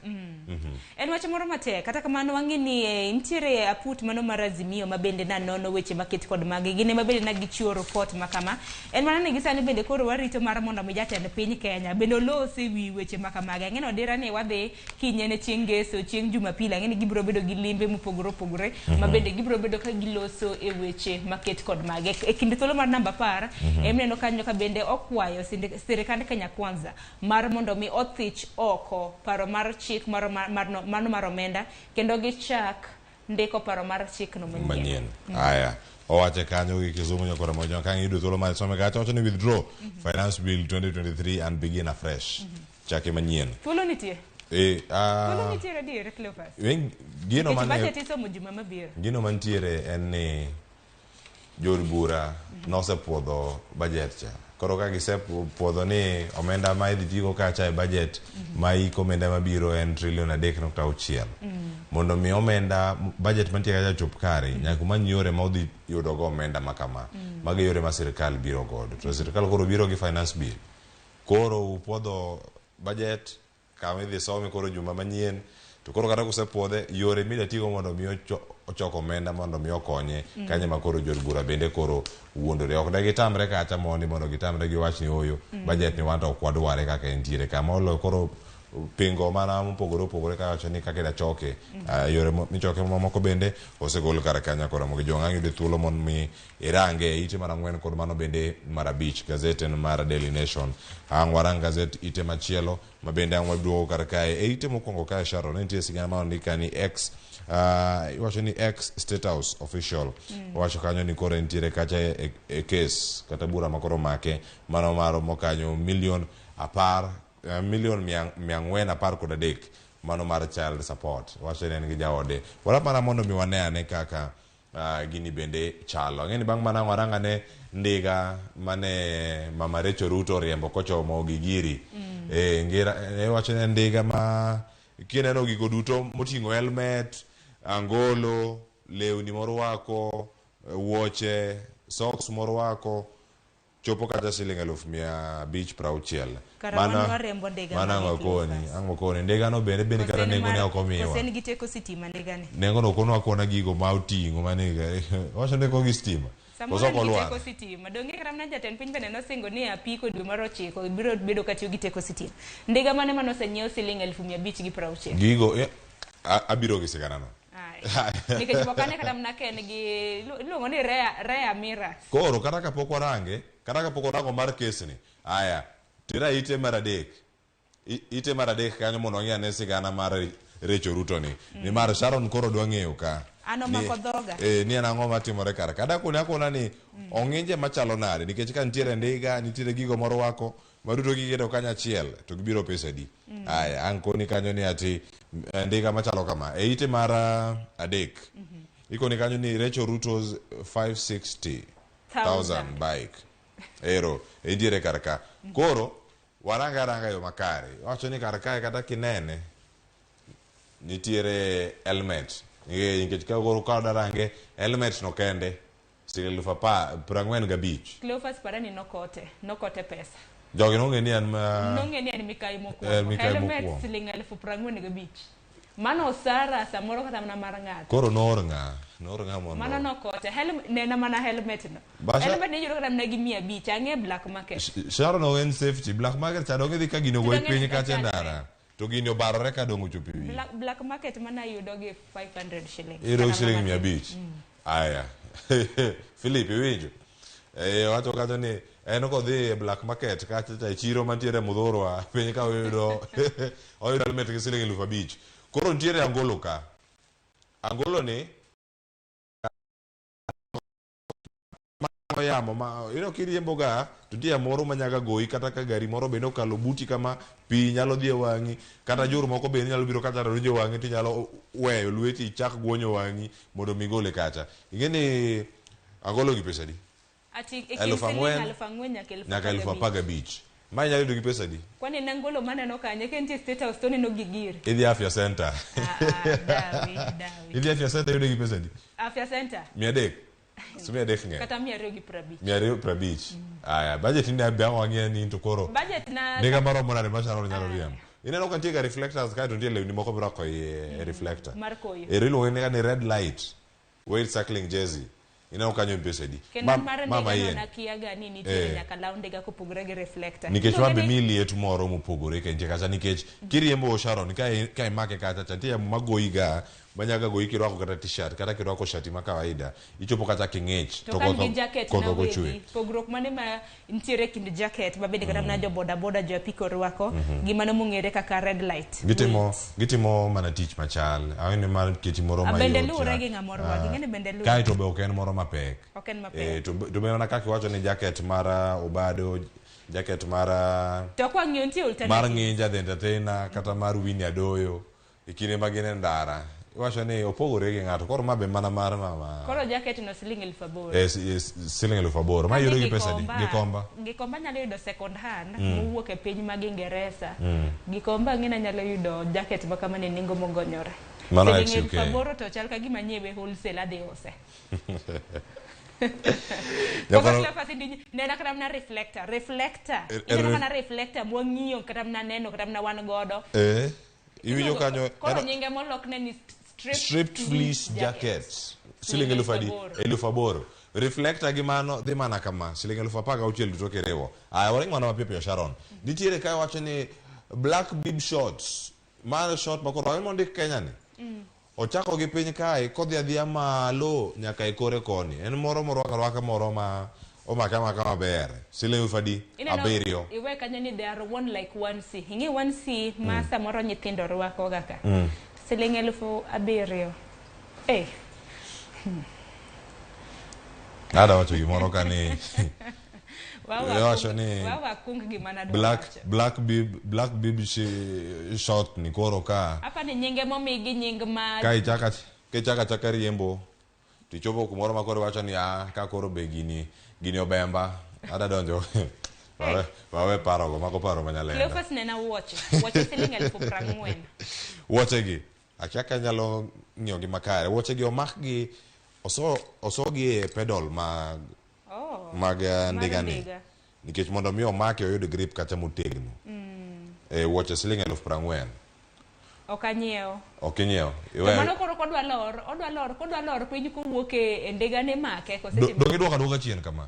En wach moro matek, kata kamano wang'e ni nitiere aput mano mar Azimio ma bende nanono weche maket kod magi, gin ema bende nagichiwo report ma kama. En mana ni gisani bende koro warito mar mondo mi jatend piny Kenya bende olos e wi weche ma kamagi. Ang'e ni odira ni wadhi kinyne ne chieng' Ngeso, chieng' Jumapili, ang'e ni gibiro bedo gi limbe mopogore opogore ma bende gibiro bedo ka giloso e weche maket kod magi. E kinde thuolo mar namba 10, em neno kanyo ka bende okwayo sirikand Kenya Kwanza mar mondo mi othich oko paro mar chik mano mar omenda kendo gichak ndiko paro mar chik no manyien. Aya, owache kanyo gi Kisumu nyakora mojo ka ng'ido thuolo mar some kacha owacho ni withdraw finance bill 2023 and begin afresh. Chake manyien. Thuolo nitie. Thuolo nitie adier Cleophas. Gino Nikech mane budget isomo juma mabiro. Gino mantiere en ni jood bura nosepuodho budget cha. Koro ka gisepuodho ni omenda ma idhi tigo kacha e budget ma iko omenda mabiro en trilion 3.6. Mondo mi omenda budget mantie kacha chop kare, nyaka umany yore ma udhi yudogo omenda ma kama. Mago e yore ma sirikal biro godo. To sirikal koro biro gi finance bill. Koro upuodho budget kama idhi some koro juma manyien. To koro kata kusepuodhe, yore mida tigo mondo mi ochok omenda mondo mi okonye, kanyo ma koro jood bura bende koro wuondore. Ok ne gitamre kacha mondi mondo gitamre giwach ni oyo, budget ni wan to ok wadware kaka entiere. Kama olo koro pingo mana mopogore opogore kawacho ni kaka idachoke, yore michoke mamoko bende osegol kar kanyo koro mondo jong'ang' yude thuolo mondo mi irange e ite mar 4 kod mano bende mar 5 gazet en mar Daily Nation. Ang' warang gazet ite machielo ma bende ang' waduogo kar kae e ite mokwongo kae Sharon nitie sigana ma ondik ka ni ex iwacho ni ex State House official owacho kanyo ni koro entiere kacha e case kata bura ma koro make mano maromo kanyo milion 10 milion 413 mano mar child support. Wacho ni en gi jaode. Wala mana mondo mi wane ane kaka gini bende chalo. Ang'e ni bang' mana waranga ne ndiga mane Mama Rachel Ruto oriembo kochomo Gigiri. Ngira wacho ni ndiga ma kineno gigo duto moting'o helmet, angolo, lewni morwako, wuoche, socks morwako, chopo kata siling 560,000. Kara wan warembo ndiga Mano ma ang'o gik koni, Cleophas. ang'o koni. Ndiga no bende kata nengo ne ok omiwa. Kosen gi teko sitima ndiga ni. Nengo no okonwa akona gigo ma oting'o mane wacho ni gi stima. Samoro Koso ok en gi olwar. teko sitima. Donge kata mana jatend piny bende nosingo ni apiko dwe mar 9 biro bedo katiyo gi teko sitima. Ndiga mane mane osenyiew siling 560,000. Gigo abiro gi sigana no. Nikech mok ane kata mana ka en gi iluongo ni Rea Mirrors. Koro kata kapok warange, kata kapok warango mar kesni, aya, tera ite mar 3. Ite mar 3 kanyo mondo wang'i ane sigana mar Rachel Ruto ni. Nimar Sharon koro dwa ng'eyo ka. An omako dhoga. Ni en ang'o matimore kar ka. Adakone akona ni ong'inje machalo nade nikech ka nitiere ndiga, nitiere gigo morwako, maduto giketo kanyachiel to gibiro pesa adi. Aya, ang' koni kanyo ni ati ndiga machalo kama. E ite mar 3. Ikoni kanyo ni Rachel Ruto's 560,000 bike. Ero, entiere kar ka. Koro waranga aranga yo makare. Wacho ni kar kae kata kinene nitiere helmet. Nikech ka koro ka darange helmet no kende siling 45,000. Cleophas parani nokote pesa. Jogi nong'e ni en ma Nong'e ni en mikayi mokwongo. Mikayi Helmet mokwongo. siling 45,000. Mano osara samoro kata mana mar ng'ato. Koro noor ng'a? Noor ng'a mondo. Mano nokote. Nena mana helmet no. Helmet ni yudo kata mana gi 500, ang'e black market. Sharon owen safety black market cha donge dhi ka gino goyi piny kacha ndara. To gini obarore ka dong' ochopo e wiyi. Black market mana yudo gi 500 shillings. Iyudo gi Kata siling mana 500. matin. Aya. Philip iwinjo? Eh, owacho kacha ni en kodhi e black market kacha cha e chiro mantiere Muthurwa piny ka oyudo oyudo helmet gi siling 5,000. Koro nitiere angolo ka. Angolo ni yamo ma ino kiriembo ga to nitie yamo moro manyaga goyi kata ka gari moro bende okalo buti kama pi nyalo dhi e wang'i kata jur moko bende nyalo biro kata donjo e wang'i tinyalo weyo lweti ichak guonyo wang'i mondo mi gole kacha. Ing'e ni angolo gi pesa adi? Ati e kind Eluf siling ang'wen 4,000 nyaka eluf nyaka apar 15,000. gabich. Ma inyalo yudo gi pesa adi? Kwani en angolo maneno kanyo, ka entie State House to oneno gi gire. Idhi Afya Center. Dawi, dawi. Idhi Afya Center yudo gi pesa adi? Afya Center. 300. So 300 ng'eny. Kata 250. 250. Aya, budget ni be ang' wang'e ni to koro. Budget na Ndiga maromo nade ma Sharon nyalo riembo? Ineno ka nitie ga reflectors kae to nitie lewni moko mirwako e reflector. Mar koyo. Ero iluonge ni ni red light. Weight cycling jersey. Ineno kanyo en pesa adi? Kendo mar Ma ndiga no yien. nakia ga ni nitiere Eh. nyaka law ndiga kopogore gi reflector. Nikech ma Iluonge be ni- miyi liet moro mopogore ka intie kacha nikech kiriembo Sharon ka ka imake kacha cha nitie yamo magoyi ga manyaga goyi kirwako kata t-shirt kata kirwako shati ma kawaida ichopo kacha king'ich To ka gi jacket koth na ok ochwe. wegi, pogruok mane ma nitiere kind jacket ma bende kata mana jo boda boda jo apiko rwako Mhm. gi mano mong'ere kaka red light. Gitimo mana tich machal awinjo mar keti moro Ah, bende mayot luwore cha. gi ng'ama orwako, Ah. ing'eni bende luwore. Kae to be ok en moro mapek. Ok en mapek. Eh, to be mana kaka iwacho ni jacket mar Obado, jacket mar To kwang'iyo nitie mar alternative. Ng'inja the entertainer kata mar Winnie Adoyo e kinde ma gin e ndara iwacho ni opogore gi ng'ato koro ma be mana mar mama Koro jacket no siling 8,000. eh, siling 8,000 ma iyudo gi pesa adi? Gikomba. Gikomba nyalo yudo second hand Mm. mowuok e piny mag Ingeresa. Mm. Gikomba ang'e ni anyalo yudo jacket ma kamano e nengo mogonyore. Mano Siling ex UK. 8,000 to chal ka gima nyiewe wholesale adhi use. Nyakoro- Koko Cleophas indi nena kata mana reflector, reflector. Er- Ineno er- mana reflector mwang'iyo kata mana neno kata mana wan godo. Eh, iwinjo kanyo Koro nyinge molokne ni striped, stripped fleece jackets siling eluf adi? 8,000. Reflector gi mano dhi mana kama siling 16,000 duto kiriwo. Aya waring mana mapiyo piyo Sharon. Nitiere kae wacho ni black bib shorts. Mar short ma koro mondik Kenya ni. Ochako gi piny kae kodhi adhiya malo nyaka e kore koni. En moro morwako arwaka moro ma omake amaka maber. Siling eluf adi? Ineno, 7. Iwe kanyo ni they are one like one C. Ing'e one C ma Mm. samoro nyithindo rwako ga ka. Mm. Siling 7,000. Eh. Ada wacho gimoro ka ni Iwacho ni Wawa kung gima nadwa black wacho. black bib short ni koro ka Apa ni nyinge momigi nying ma ka ichaka ka ichaka chaka riembo tichopo kumoro ma koro iwacho ni ah ka koro be gini gini obemba ada donjo wawe wawe parogo mago paro ma nyalenda Cleophas nena wuoche. Wuoche siling 40,000. wuoche gi akia ka anyalo ng'iyo gi makare wuoche gi omak gi oso osogi e pedal mag Oh. mag Mar ndiga ni ndiga. nikech mondo mi omake oyud grip kacha motegno Mm. e wuoche siling 40,000 Ok anyiewo. ok inyiewo To mano koro kodwa lor, odwa lor, kodwa lor piny kowuok e ndiga ne make kose timo. Donge idwoko aduoka chien kama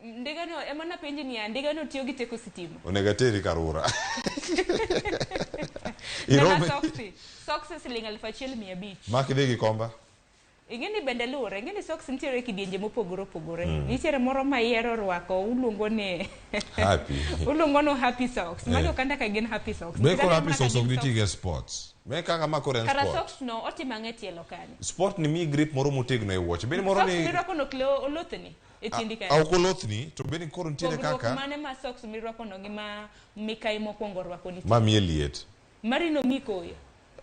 Ndiga no ema napenji niya, ndiga no tiyo gi teko sitima. onego ateri karura Nena irome soksi. Soksi siling 1,500. mak idhi gi komba Ing'e ni bende luwore, ing'e ni socks nitiere e kidienje mopogore opogore. Mm. Nitiere moro ma ihero rwako, uluongo ni happy uluongo ni happy socks. Mago Eh. kanda ka gin happy socks. be Nikech koro aneno happy mana ka socks ok gin gitigo e sports me kaka ma koro en Kara sport socks no otimo ang'e tielo kanyo. sport ni miyi grip moro motegno e wuoche bende moro Socks ni mirwako no Cleo olothni e tiendi kanyo. ok olothni to bende koro nitiere Pogruok kaka mane ma socks mirwako no gi ma mikai mokwongo rwako nitie? ma miye liet Mari no mi koyo.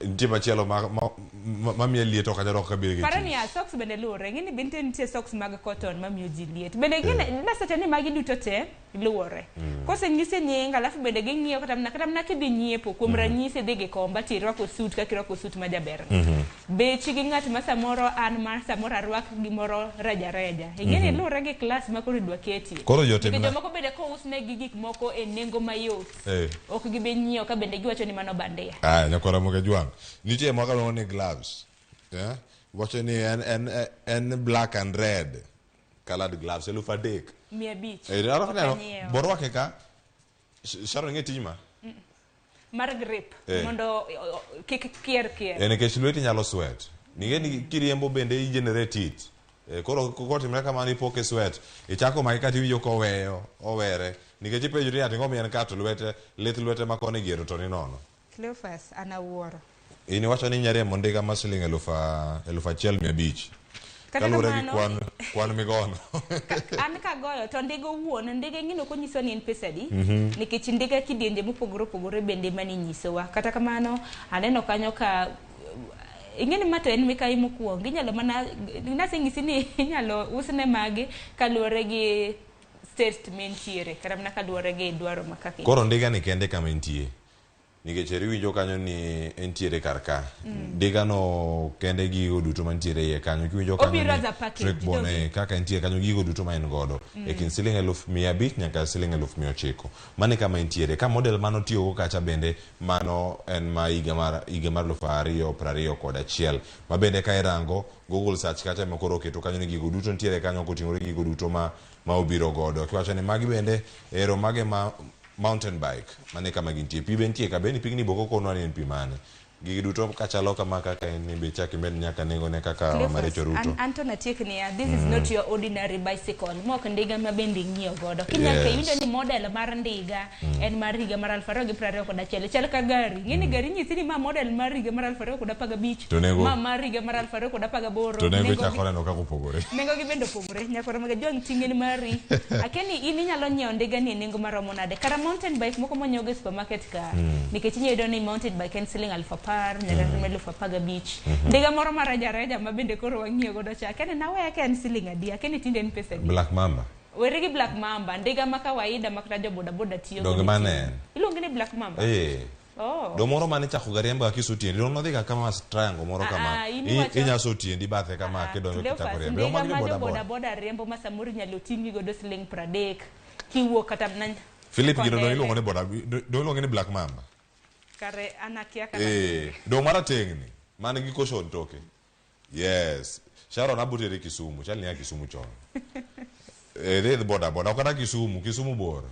nitie machielo ma miye liet ok anyal rwako kabiro gi Para tich niya, socks bende luwore. Ing'e ni bende nitie socks mag cotton mamiyo ji liet. Bende ing'e nasewacho ni magi duto te luwore. Mm. Kosenyisi nying, alafu bende ging'iyo kata mana kidhi nyiepo, kuom ranyisi idhi Gikomba tirwako suit kaka irwako suit ma jaber. Mhm. Bechi gi ng'at ma samoro an ma samoro arwak gimoro reja reja. Ing'e ni Mhm. luwore gi class ma koro idwa ketie. Koro jotim Nikech na- jomoko bende kousnegi gik moko e nengo mayot, Eh. ok gibi nyiewo ka bende giwacho ni mano bandia. Aya, nyakwara Moge Jwang'. Nitie moko miluongo ni gloves. Yeah? Wacho ni en black and red colored gloves 3,000. 500. Eh, alafu Ok neno, anyiewo. borwake ka. Sharon ing'e tij ma? Mm. Mar grip Eh. mondo kik kier kier. Eh, nikech lweti nyalo sweat. Ning'e ni kiriembo bende i generate heat. Eh, koro kotimre kamano ipo ki sweat. Ichako make kata iwinjo koweyo, owere. Nikech ipenjori ni ati ang'o miyo en ka to lwete, lith lwete ma koni gi ero to ni nono. Cleophas, an awuoro. In iwacho ni inya riembo ndiga ma siling 1500. Kata Kaluwore gi kamano- kwan, kwan migono. An kagoyo to ndiga owuon, ndiga ing'eni ok onyiswa ni en pesa adi. Nikech ndiga kidienje mopogore opogore bende mani nyisowa. Kata kamano, aneno kanyo ka ing'eni ma to en mikayi mokwongo. Inyalo mana naseng'isi ni inyalo usne magi kaluwore gi state mintiere kata mana kaluwore gi dwaro ma kaka Koro ndiga ni kende kama entie. Nikech eri iwinjo kanyo ni entiere kar ka. Ndiga no kende gigo duto mantiere iye kanyo. Kiwinjo kanyo Obiro ni as a package, Trackbone, dogi. kaka entie kanyo gigo duto ma en godo. E kind siling 500,000 nyaka siling 900,000. Mano e kama entiere. Ka model mano tiyogo kacha bende mano en ma higa mar 2021. Ma bende ka irango Google search kacha ema koro oketo kanyo ni gigo duto nitiere kanyo koting'ore gigo duto ma obiro godo. Kiwacho ni magi bende ero mage ma mountain bike mane kama gintie. Pi be nitie ka be ni pigni bok okonwa ni en pi mane. Gigi duto kachalo kama kaka en ni be chak imed nyaka nengone kaka Cleophas, Maricho Ruto. an to natiek niya, this is not your ordinary bicycle. Mok ndiga ma bende ing'iewo godo. Kinyal iwinjo ni model mar ndiga en mar higa mar 2021. Chal ka gari. Ing'e ni gari nyisi ni ma model mar higa mar 2015. To nengo- Ma mar higa mar 2018. To nengo Nengo ichako neno kaka opogore. Nengo gi bende opogore. Nyakwara maga jwang' ting'en mari. Akia ni in inyalo nyiewo ndiga ni e nengo maromo nade. Kara mountain bike moko mwanyiewo go e supermarket ka. Nikech inyalo yudo ni mountain bike en siling 10,000 nyaka 15,000. Ndiga moro ma rejareja ma bende koro wang'iewo godo cha. Akia ni naweya ka en siling adi. Akia ni tinde en pesa adi. Black Mamba. Weri gi Black Mamba. Ndiga ma kawaida ma kata jo boda boda tiyo Donge godo mano tinde. en? Iluonge ni Black Mamba. Eh. Oh. Do moro mane chako ga riembo ga kiso tiendi. Dong nodhi ga kama triangle moro Ah, kama. ah, in iwacho- Inyaso tiendi bathe kama kidonjo Cleophas, kichako riembo. ndiga Dong magi ma jo boda boda boda. boda riembo ma samoro inyalo ting'i godo siling 30 kiwuok kata mana Philip gino dong Kondele. iluongo ni boda dong iluongo ni Black Mamba. Kare an akia kata Eh, dong marateng' ni man gi caution toke. Yes. Sharon abutere Kisumu, chal ni ya Kisumu chon. Eh, dhi boda boda, ok kata Kisumu, Kisumu bor.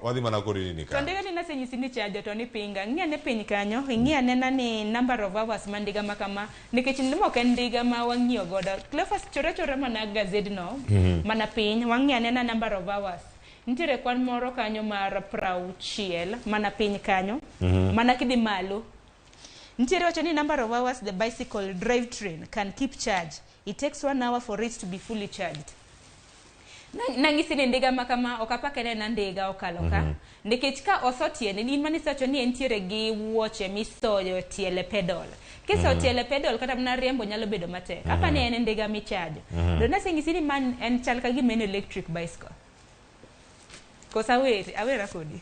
Wadhi mana kodi ni To ka. ndiga ni nasenyisi ni chajo to nipinga. Ng'i ane piny kanyo, ing'i anena ni number of hours ma ndiga ma kama, nikech ma ok en ndiga ma wang'iyo godo. Cleophas chora chora mana gazedno, mana piny, wang'i anena number of hours. Nitiere kwan moro kanyo mar 60 mana piny kanyo, mana kidhi malo. Nitiere wacho ni number of hours the bicycle drive train can keep charge. It takes 1 hour for it to be fully charged. Nang'isi ni ndiga ma kama ok apa kende na ndiga okalo ka. Nikech ka oso tiende in manisewacho ni entiere gi wuoche misoyo tiele pedal kiso tiele pedal kata mana riembo nyalo bedo matek. Apa ni en ndiga michajo. To naseng'isi ni man en chal ka gima en electric bicycle kosa aweri awera kodi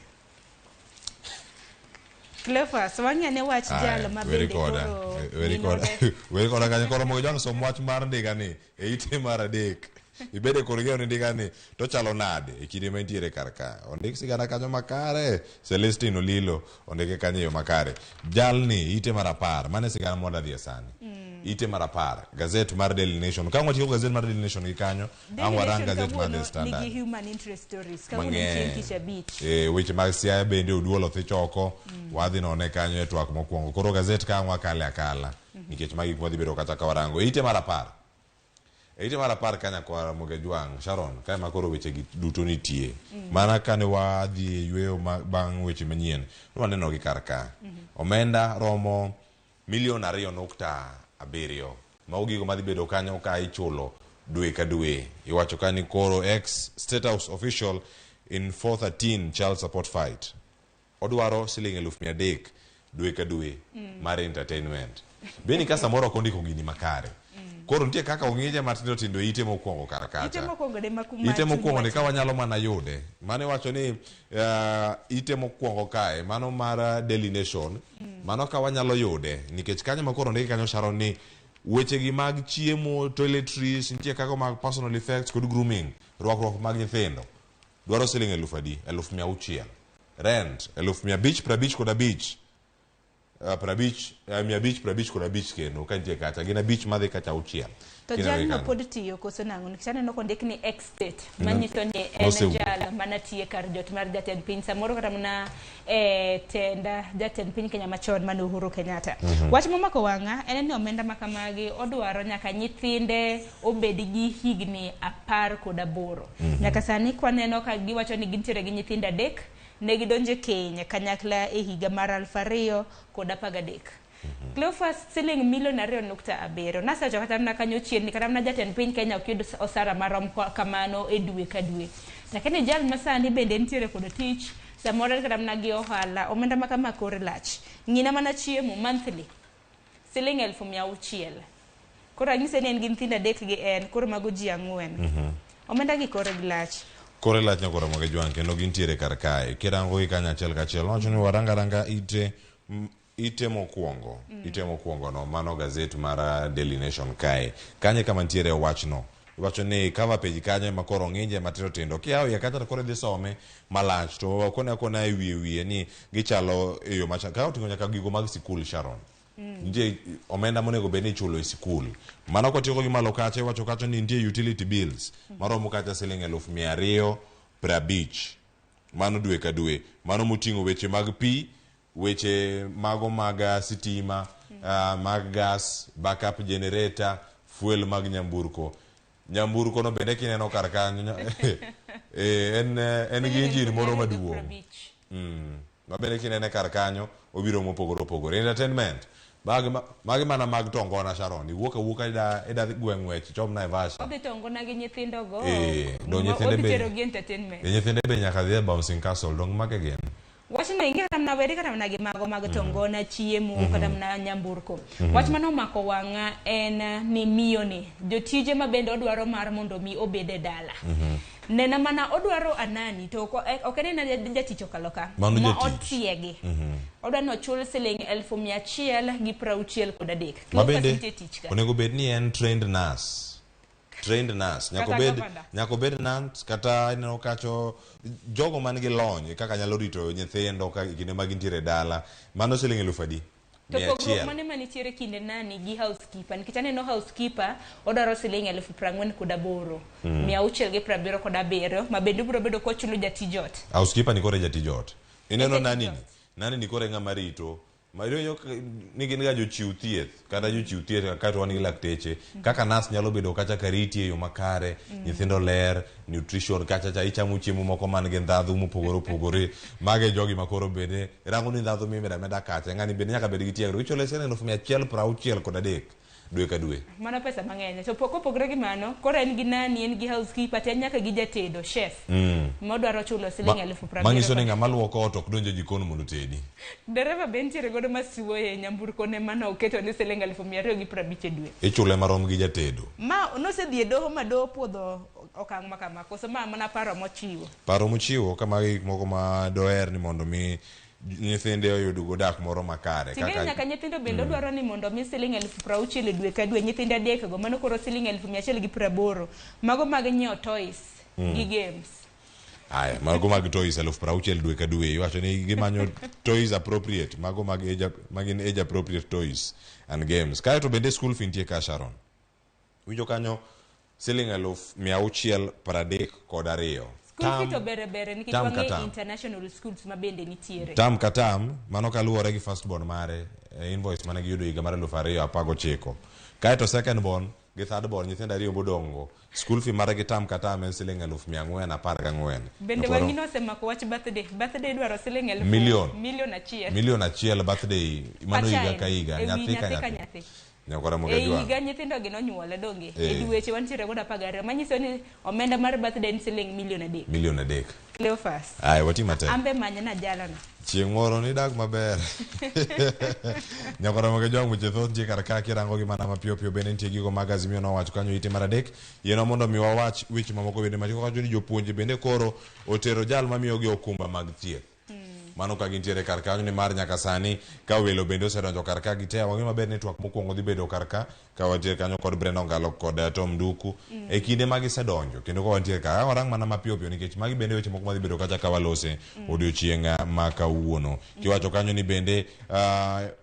Cleophas, wang'i ane wach jalo ma Weri bende koda. koro Weri koda. minore. Weri koda kanyo koro mogo jang som wach mar ndiga ni e ite mar adek. Ibede kod ng'eyo ni ndiga ni to chalo nade e kinde ma entiere kar ka. Ondik sigana kanyo makare. Celestine Olilo ondike kanyo e yo makare. Jalni ite mar 10 mano e sigana mwadwa dhiye sani. Ite mar 10 gazet mar Daily Nation. Ka watieko gazet mar Daily Nation gi kanyo, Daily ang' warang Nation gazet mar The kawuono Standard. nigi human interest stories kawuono chieng' Mang'eny. tich abich. E, weche mag Siaya bende Oduol othich oko. Wadhi none kanyo e twak mokwongo. Koro gazet ka ang' wakale akala. Nikech magi gik mwadhi bedo kata ka warango. E ite mar 10. E ite mar 10 ka nyakwara Mogejwang' Sharon kae ma koro weche gi duto nitie. Mana kane wadhi e yweyo bang' weche manyien, nwaneno gi kar ka. Omenda romo milion 2.7. Mago gigo madhi bedo kanyo ka ichulo dwe ka dwe. Iwacho ka ni koro ex State House official in 413 child support fight. Odwaro siling 300,000 dwe ka dwe mar entertainment. Beni ka samoro ok ondiko gini makare. Koro nitie kaka ong'ije matindo tindo e ite mokwongo kar Ite kacha. mokwongo de ma kuma Ite chuny mokwongo ni wacho. ka wanyalo mana yude. Mane wacho ni ite mokwongo kae, mano mar Daily Nation, mano ka wanyalo yude nikech kanyo ma koro ondiki kanyo Sharon ni weche gi mag chiemo, toiletries, nitie kaka mag personal effects kod grooming, rwakruok mag nyithindo. Dwaro siling 1000 adi? 600,000. Rent 555,000. 50 555 kendo ka nitie kacha gin 5 madhi kacha 6. To Kineno gi jalno kanyo. pod tiyo koso nang'o? Nikech aneno kondik ni ex-state, No. manyiso ni en Nosewuok. jal manatiye kar jot mar jatend piny samoro kata mana tenda jatend piny Kenya machon mane Uhuru Kenyatta. Wach momako wang'a en ni omenda ma kamagi odwaro nyaka nyithinde obed gi higni 18. Nyaka sani kwaneno ka giwacho ni gintiere gi nyithindo 3, ne gidonjo e keny kanyakla e higa mar 2013. Cleophas siling milion 2.7. Nasewacho kata mana kanyo chien ni kata mana jatend piny Kenya ok yud osara marom kamano e dwe ka dwe. Lakini jal masani bende nitiere kod tich, samoro kata mana gi ohala, omenda ma kama kore lach. Ng'ina mana chiemo monthly siling 600,000. Koro anyise ni en gi nyithindo 3 gi en, koro mago ji 4. Omenda gi kore gi lach. Kore lach nyakora moge jwang' kendo gintiere kar kae. Kirango gi kanyo achiel kachiel. Nowacho ni waranga ranga ite ite mokwongo. Ite mokwongo no mano gazet mar Daily Nation kae. Kanyo kama nitiere wachno. Iwacho ni cover page kanyo ema koro ng'inje matindo tindo. Kiyawo iye kacha to koro idhi some malach to wakone akona e wiye wiye ni gichalo e yo macha. Ka oting'o nyaka gigo mag sikul Sharon. Nitie omenda monego bed ni ichulo e sikul. Mano kotieko gi malo kacha iwacho kacha ni nitie utility bills maromo kacha siling 250,000. Mano dwe ka dwe. Mano moting'o weche mag pi, weche mago mag sitima, mag gas, backup generator, fuel mag nyamburko. Nyamburko no bende kineno kar kanyo en gi injin moro maduong'. Ma bende kinene kar kanyo obiro mopogore opogore. Entertainment magi mana mag tongona Sharon. Iwuok awuoka ida gweng' ng'wech chom Naivasha. Odhi tongona gi nyithindo go. Do nyithinde Odhi be tero gi entertainment. Nyithinde be nyaka dhi e bouncing castle dong mage gin. Wachno ing'e kata mana weri kata mana gi mago mag tongona, chiemo, kata mana nyamburko. Wach mane omako wang'a en ni miyo ni jotije ma bende odwaro mar mondo mi obed e dala. Nena mana odwaro anani to ok en en jatich okalo ka. Mano Ma jatich. otiegi. Odwaro ni ochul siling 163,000. Ma bende nitie tich ka. onego bed ni en trained nurse. Trained nurse. Nyaka Kata obed gavana. nyaka obed nurse kata ineno kacho jogo man gi lony kaka nyalo rito nyithindo ka kinde ma gintiere e dala. Mano siling 10,000 To Mia pogruok achiel. mane manitiere kinde nani gi housekeeper nikech aneno housekeeper odwaro siling 48,677 ma bende obiro bedo kochulo jatij ot. Housekeeper ni kore jatij ot. Ineno En jatij nani ni? ot. Nani ni kore ng'ama rito. Ma iwinjo ni gin ga jochiw thieth kata jochiw thieth kato wan gi lakteche kaka nas nyalo bedo kacha kariti e yo makare. Nyithindo ler nutrition kacha cha ichamo chiemo moko man gi ndhadhu mopogore opogore. Mage jogi makoro bende rango ni ndhadhu mimeda meda kacha ng'ani bende nyaka bed gi tiegruok. Ichule siling 163 dwe ka dwe. Mano pesa mang'eny. To kopogore gi mano, koro en gi nani, en gi housekeeper, to en nyaka gi jatedo, chef. Modwaro chulo siling 70,000. Manyiso ni ng'ama luoko ot ok donj e jikon mondo otedi. Dereva be nitiere godo masuoye e nyamburko ne mano oketo ni siling 250 e dwe. Ichule marom gi jatedo. Ma nosedhi e doho ma doho puodho okang' ma kama koso ma mana paro mochiwo. Paro mochiwo ka magi gik moko ma doher ni mondo mi nyithinde oyud go dak moro makare. Ting'eyo nyaka nyithindo bende odwaro ni mondo mi siling 60,000 e dwe ka dwe nyithindo 3 go mano koro siling 180,000 mago mag nyiewo toys gi games. Aya, mago mag toys 60,000 dwe ka dwe. Iwacho ni gimanyo toys appropriate, mago mag age, magin age appropriate toys and games. Kae to bende school fee nitie ka Sharon. Winjo kanyo siling 632,000. School fee to bere bere nikech tam ka wang'eyo tam. international schools ma bende nitiere. Tam ka tam, mano kaluwore gi first born mare, invoice mane giyudo higa mar 2019. Kae to second born gi third born nyithindo 2 modongo, school fee margi tam ka tam en siling 414,000. Bende Koro wang'ino osemako wach birthday. Birthday idwaro siling 1,000 Milion. milion achiel. Milion achiel birthday mano higa ka higa, Ewi nyathi ka nyathi ka nyathi. nyathi. Nyakwara moga E jwang'. higa nyithindo gi nonyuole donge. E dweche wantiere godo 12 manyiso ni omenda mar birthday en siling milion 3. Milion 3. Cleophas. Aya, wati matek. Ambe manyna jalano. Chieng' moro nidag maber. Nyakwara moga jwang' weche thoth nitie kar ka kirango gi mana mapiyo piyo bende nitie gigo mag Azimio nowacho kanyo ite mar 3. Yienwa mondo mi wawach weche mamoko bende machiko kacho ni jopuonje bende koro otero jal mamiyogi okumba mag thieth. Mano ka gintiere kar kanyo nimar nyaka sani ka welo bende osedonjo kar ka gite wang'eyo maber ni twak mokwongo dhi bedo kar ka ka wantiere kanyo kod Brenda Ongalo kod Tom Nduku. E kinde ma gisedonjo kendo ka wantiere ka warang mana mapiyo piyo nikech magi bende weche moko madhi bedo kacha ka walose odiochieng' ma kawuono. Kiwacho kanyo ni bende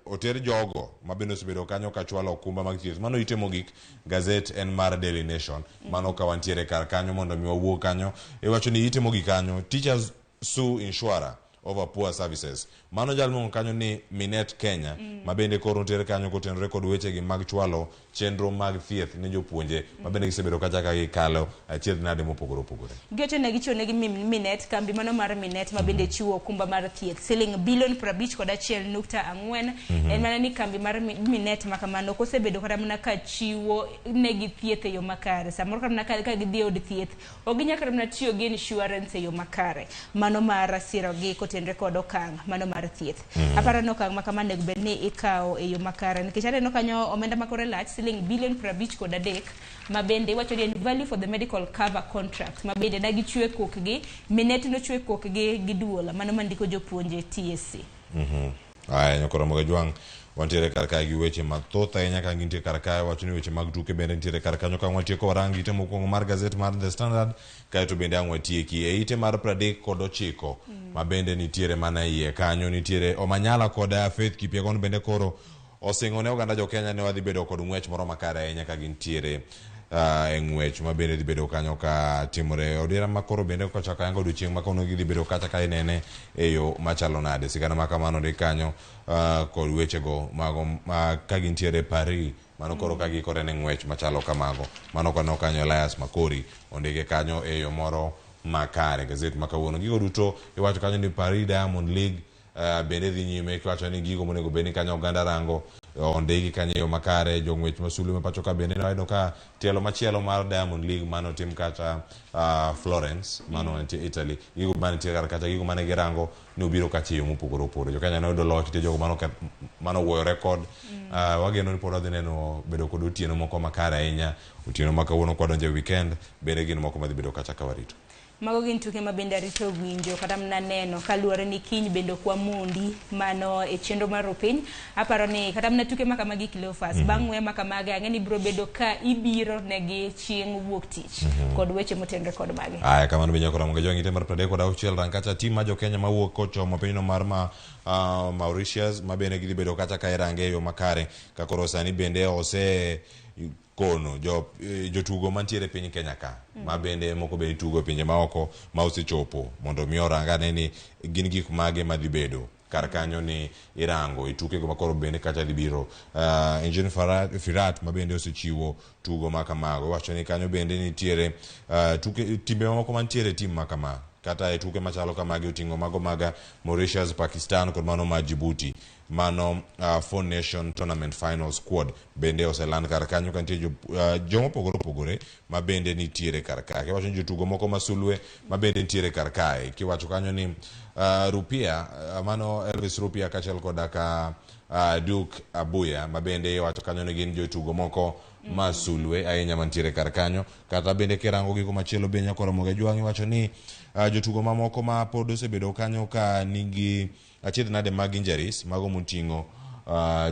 oter jogo ma bende osebedo kanyo ka chwalo okumba mag thieth. Mano ite mogik gazet en mar Daily Nation. Mano ka wantiere kar kanyo mondo mi wawuo kanyo. Iwacho ni ite mogik kanyo teachers sue insurer over poor services. Mano jal miluongo kanyo ni Minet Kenya ma bende koro nitiere kanyo kotenore kod wechegi mag chwalo chenro mag thieth ne jopuonje ma bende gisebedo kacha ka gikalo achiedh nade mopogore opogore. Giwacho ne gichiwo negi Minet, kambi mano mar Minet ma bende chiwo okumba mar thieth siling bilion 51.4. En mana ni kambi mar Minet ma kamano ok osebedo kata mana ka chiwo negi thieth e yo makare. Samoro kata mana ka gidhi e od thieth ok ginyal kata mana tiyo gi insurance e yo makare. Mano mar sirogi kotenore kod okang' mano mar thieth. Aparo ni okang' ma kama onego bed ni ikawo e yo makare nikech aneno kanyo omenda ma kore lach siling bilion 53 ma bende iwacho ni en value for the medical cover contract ma bende ne gichwe kokgi Minet nochwe kokgi gi duol mano mandiko jopuonje TSC. Aya nyakoro Mogajwang' wantiere kar kae gi weche mathoth ahinya ka gintie kar kae wacho ni weche mag tuke bende nitiere kar kanyo ka watieko warang ite mokwongo mar gazet mar The Standard kaeto bende ang' watieki e ite mar 39 ma bende nitiere mana iye kanyo nitiere Omanyala kod Faith Kipyegon bende koro osingo ne oganda jo Kenya ne wadhi bedo kod ng'wech moro makare ahinya ka gintiere e ng'wech ma bende dhi bedo kanyo ka timore odiera ma koro bende kochako yango odiochieng' ma kawuono gidhi bedo kacha ka inene e yo machalo nade sigana ma kamano ndik kanyo kod wechego mago ka gintiere Paris mano koro ka giikore ne ng'wech machalo kamago mano kaneno kanyo Elias Makori ondike kanyo e yo moro makare gazet ma kawuono gigo duto iwacho kanyo ni Paris Diamond League bende dhi nyime kiwacho ni gigo monego bed ni kanyo oganda rango ondiki kanyo e yo makare jong'wech masulwe ma pacho ka bende wayudo ka tielo machielo mar Diamond League mano tim kata Florence mano nitie Italy gigo manitie kar kacha gigo mane girango ni obiro kacha e yo mopogore opogore jo Kenya noyudo loch nitie jogo mano wuoyo rekod wageno ni pod wadhi neno bedo kod otieno moko makare ahinya otieno ma kawuono kwadonjo e weekend bende gin moko madhi bedo kacha ka warito. Mago gin tuke ma bende arito winjo kata mana neno kaluwore ni kiny bende ok wamondi mano e chenro mar Rupiny. Aparo ni kata mana tuke ma kamagi Cleophas bang' ng'we ma kamagi ang'e ni biro bedo ka ibiro negi chieng' wuok tich kod weche motenore kod magi. Aya kamano be nyakora Mogajwang' ite mar 36 rang kacha tim ma jo Kenya mawuok kochomo pinyno mar Mauritius ma bende gidhi bedo kacha ka irange e yo makare ka koro sani bende ose kono jotugo mantiere piny Kenya ka ma bende moko bende tugo e pinje maoko ma osechopo mondo mi orang ane ni gin gik mage madhi bedo kar kanyo ni irango e tukego ma koro bende kacha dhi biro Engin Firat ma bende osechiwo tugo ma kamago iwacho ni kanyo bende nitiere tuke timbe mamoko mantiere tim ma kama kata e tuke machalo kamagi oting'o mago mag Mauritius, Pakistan kod mano ma Djibouti mano Four Nation Tournament Final Squad bende oseland kar kanyo ka nitie joma opogore opogore ma bende nitiere kar kae kiwacho ni jotugo moko masulwe ma bende nitiere kar kae kiwacho kanyo ni Rupia mano Elvis Rupia kaachiel koda ka Duke Abuya ma bende iwacho kanyo ni gin jotugo moko masulwe ahinya mantiere kar kanyo kata bende kirango gigo machielo be nyakoro Mogajwang' iwacho ni jotugo mamoko ma pod osebedo kanyo ka nigi achiedh nade mag injuries mago moting'o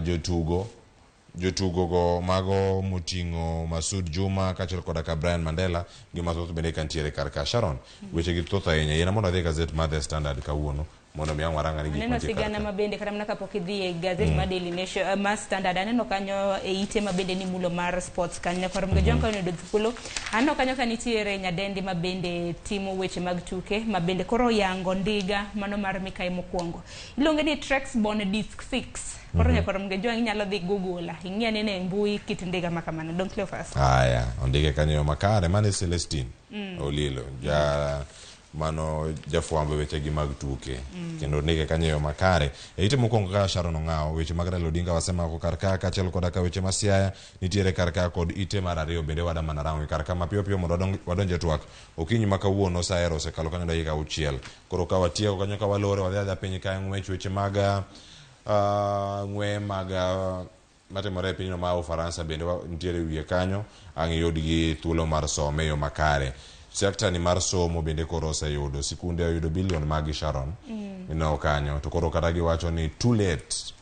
jotugo go mago moting'o Masud Juma kaachiel koda ka Brian Mandela gi mathoth bende kantiere kar ka Sharon weche gi thoth ahinya yiena mondo adhi e gazet mar The Standard kawuono mondo mi ang' warang ane gik Aneno mantie kar sigana ka. ma bende kata mana kapok idhi e gazet mar Daily Nation mar Standard aneno kanyo e ite ma bende ni mulo mar sports kanyo nyakwar Mogajwang' ka oyudo thuolo aneno kanyo ka nitiere nyadendi ma bende timo weche mag tuke ma bende koro yango ndiga mano mar Mikai mokwongo iluonge ni Trexbon Disc 6 koro nyakwar Mogajwang' inyalo dhi Google ing'i anene e mbui kit ndiga ma kamano Don Cleophas. Aya ondike kanyo makare mane Celestine Olilo ja mano jafwambo e weche gi mag tuke kendo ondike kanyo e yo makare e ite mokwongo kaka Sharon Ong'awo weche mag Raila Odinga wasemako kar ka kaachiel koda ka weche ma Siaya nitiere kar ka kod ite mar ariyo bende wada mana rango kar ka mapiyo piyo mondo wadonj e twak okinyi ma kawuono sa ero osekalo kanyo dakika 6 koro ka watieko kanyo ka walore wadhi adhiya piny ka ng'wech weche mag ng'we mag matimore e pinyno ma Ufaransa bende nitiere wiye kanyo ang' iyud gi thuolo mar some e yo makare. Sekta ni mar somo bende koro oseyudo sikunde oyudo bilion magi Sharon. Ineno kanyo to koro kata giwacho ni too late.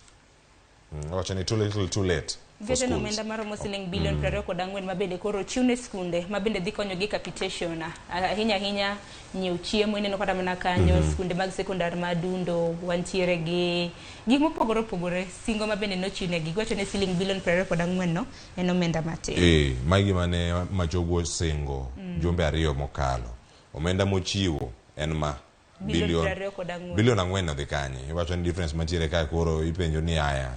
Wacho ni too little too late for Geche no schools. omenda maromo siling bilion 24 ma bende koro ochiw ne skunde ma bende dhi konyogi capitation ahinya ahinya nyiewo chiemo ineno kata mana kanyo. Skunde mag sekondar ma Dundo wantiere gi gik mopogore opogore, singo ma bende nochiw negi giwacho ni siling bilion 24 no en omenda matin. Magi mane Machogu osingo jumbe 2 mokalo. Omenda mochiwo en ma bilion 24. Bilion 4 odhi kanye? Iwacho ni difference mantiere kae koro ipenjo ni aya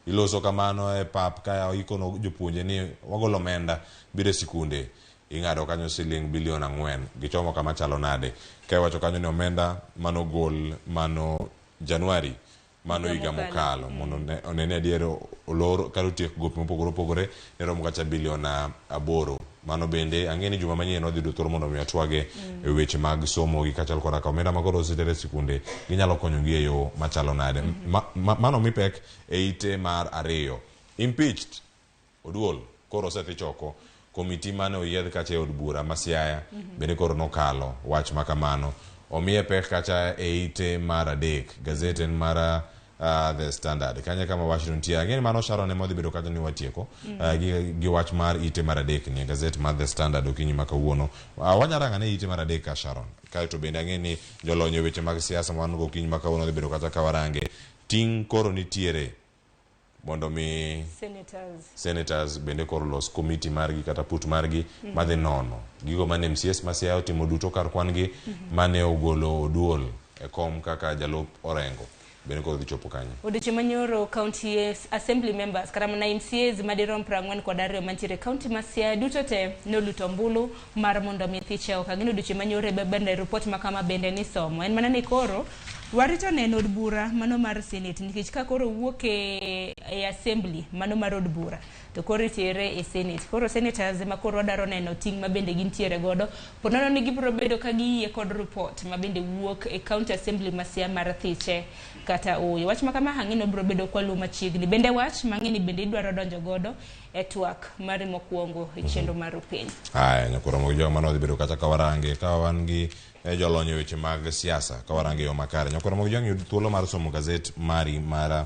iloso kamano e pap ka ikono jopuonje ni wagolo omenda biro e sikunde ing'ado kanyo siling bilion 4 gichomo kama chalo nade ka iwacho kanyo ni omenda manogol mano Januari mano higa mokalo mondo one ni adier olor kata otiek gope mopogore opogore ne romo kacha bilion 8. Mano bende ang'e ni juma manyien wadhi yudo thuolo mondo mi watwage e weche mag somo gi kaachiel koda ka omenda ma koro oseter e sikunde ginyalo konyogi e yo machalo nade. Mano mi pek e ite mar 2. Impeached Oduol koro osedhi choko komiti mane oyiedh kacha e od bura ma Siaya bende koro nokalo wach ma kamano. Omiye pek kacha e ite mar 3. Gazet en mar The Standard. Kanye kama wach nitie. Ang'e ni mano Sharon ema odhi bedo kacha ni watieko gi wach mar ite mar 3 ni e gazet mar The Standard okinyi ma kawuono. Wanyalo rango ane ite mar 3 ka Sharon. Kaeto bende ang'e ni jolony e weche mag siasa ma wan go okinyi ma kawuono dhi bedo kacha ka warange. Ting' koro nitiere mondo mi senators bende koro los komiti margi kata put margi madhi nono gigo mane MCS ma Siaya otimo duto kar kwan gi mane ogolo Oduol e kom kaka jalup Orengo bende koro dhi chopo kanye. Odiochieng' manyoro county assembly members kata mana MCAs madirom 42 mantiere county ma Siaya duto te noluto ombulu mar mondo mi thiche oko. Ang'e ni odiochieng' manyoro bende report ma kama bende nisomo. En mana ni koro warito neno od bura mano mar senate nikech ka koro wuok e assembly mano mar od bura to koro itere e senate. Koro senators ema koro wadwaro neno ting' ma bende gintiere godo. Po nono ni gibiro bedo ka giyie kod report ma bende wuok e county assembly ma Siaya mar thiche kata ooyo. Wach ma kama ang'e ni wabiro bedo kwaluwo machiegni. Bende wach mang'e ni bende idwaro donjo godo e twak mari mokwongo e chenro mar penj. Aya, nyakoro mogi jogo mane odhi bedo kacha ka warange ka wan gi jolony e weche mag siasa ka warange yo makare. Nyakoro mogi jogo yud thuolo mar somo gazet mari mar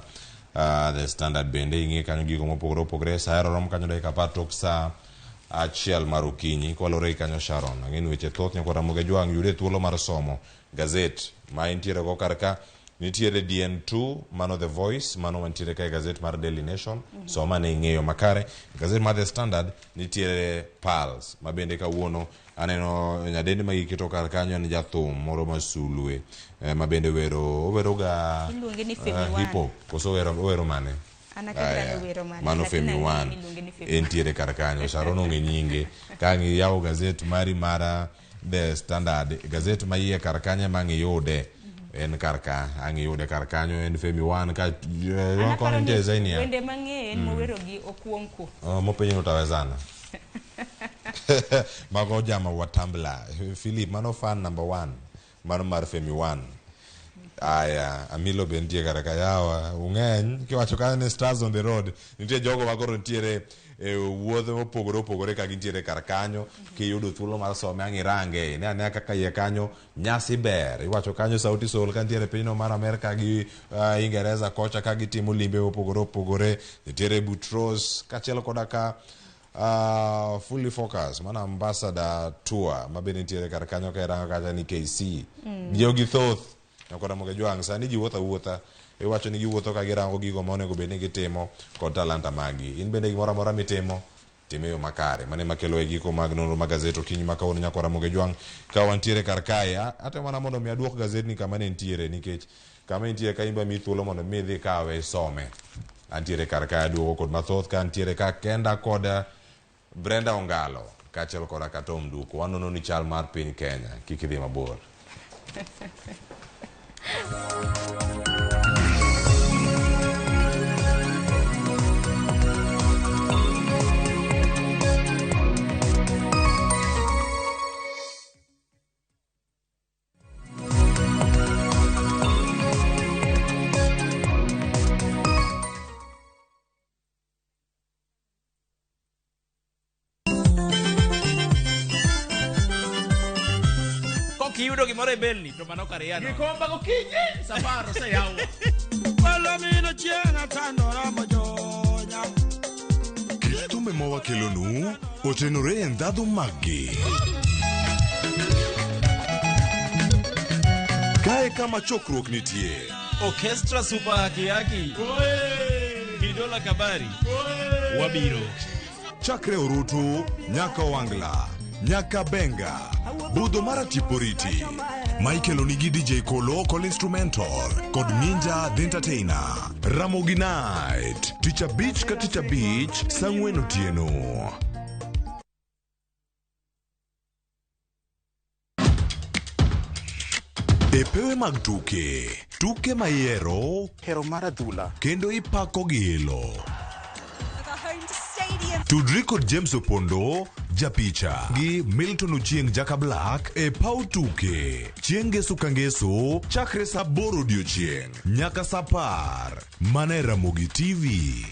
The Standard bende ing'e kanyo gigo mopogore opogore. Sa ero rom kanyo dakika 10 tok sa 1 mar okinyi. Kwalore kanyo Sharon. Ang'e ni weche thoth nyakoro mogi jwang' yude thuolo mar somo gazet ma intiere go kar ka. Nitiere DN2 mano The Voice mano mantiere ka e gazet mar Daily Nation. Soma ne ing'eyo makare. Gazet mar The Standard nitiere Pulse ma bende kawuono aneno nyadendi ma giketo kar kanyo en jathum moro ma sulwe ma bende owero ga iluonge ni Femi One. Hip hop koso owero mane? Mano Femi One entiere kar kanyo. Sharon ong'e nyinge. Ka ang' iyawo gazet mari mar The Standard, gazet ma iye kar kanyo ema ang' iyude. En kar ka ang' iyude kar kanyo en Femi One ka kono nitie Zainia. Wende mang'e en mowero gi Okuonku. Mopenjo ni utawezana. Mago jama wa Tumblr. Philip mano fan number 1 mano mar Femi One. Aya, Amilo be nitie kar ka yawa ung'eny kiwacho kanyo ni stars on the road nitie jogo ma koro nitiere e wuodhe mopogore opogore ka gintiere kar kanyo. Kiyudo thuolo mar some ang' irange ine anea kaka iye kanyo nyasi ber. Iwacho kanyo Sauti Sol ka nitiere pinyno mar Amerka gi Ingereza kocha ka gitimo limbe mopogore opogore. Nitiere Butros kaachiel koda ka Fully Focus mana ambassador tour ma bende nitiere kar kanyo ka irango kacha ni KC. Jogi thoth nyakora moge jwang' sani ji wuotho awuotha. Iwacho ni giwuotho ka girango gigo ma onego bed ni gitimo kod talanta magi. In bende gimoro amora mitimo time yo makare. Mane makelo e giko mag nonro mag gazet okinyi ma kawuono nyakora moge jwang' ka wantiere kar kae. Atemo mana mondo mi aduok gazetni kama ne nitiere nikech kama entie ka imba mi thuolo mondo mi idhi kawe isome. Antiere kar kae aduogo kod mathoth ka antiere ka kenda kod Brenda Ongalo kaachiel koda ka Tom Duko. Wanono ni chal mar piny Kenya. Kik idhi mabor. Kok iyudo gimoro e belni to mano kariano. Gikomba gokinyi safar oseyaw. Palomino chieng' atandora mojonya. Kit thumbe ma wakelonu otenore e ndhadhu maggi. Kae kama chokruok nitie. Orchestra Super Haki Haki. Kidola Kabari. Wabiro. Chakre orutu nyaka Owangla, nyaka Benga, budho mar Atiporiti. Michael onigi DJ Kolo Kol Instrumental kod Ninja The Entertainer. Ramogi Night, tich abich ka tich abich, saa ang'wen otieno. E pewe mag tuke, tuke ma ihero hero mar adhula kendo ipako gi ilo. Tudri kod James Opondo, japicha gi Milton Ochieng Jaka Black e paw tuke. Chieng' ngeso ka ngeso chakre saa aboro odiochieng' nyaka saa apar. Mana e Ramogi TV.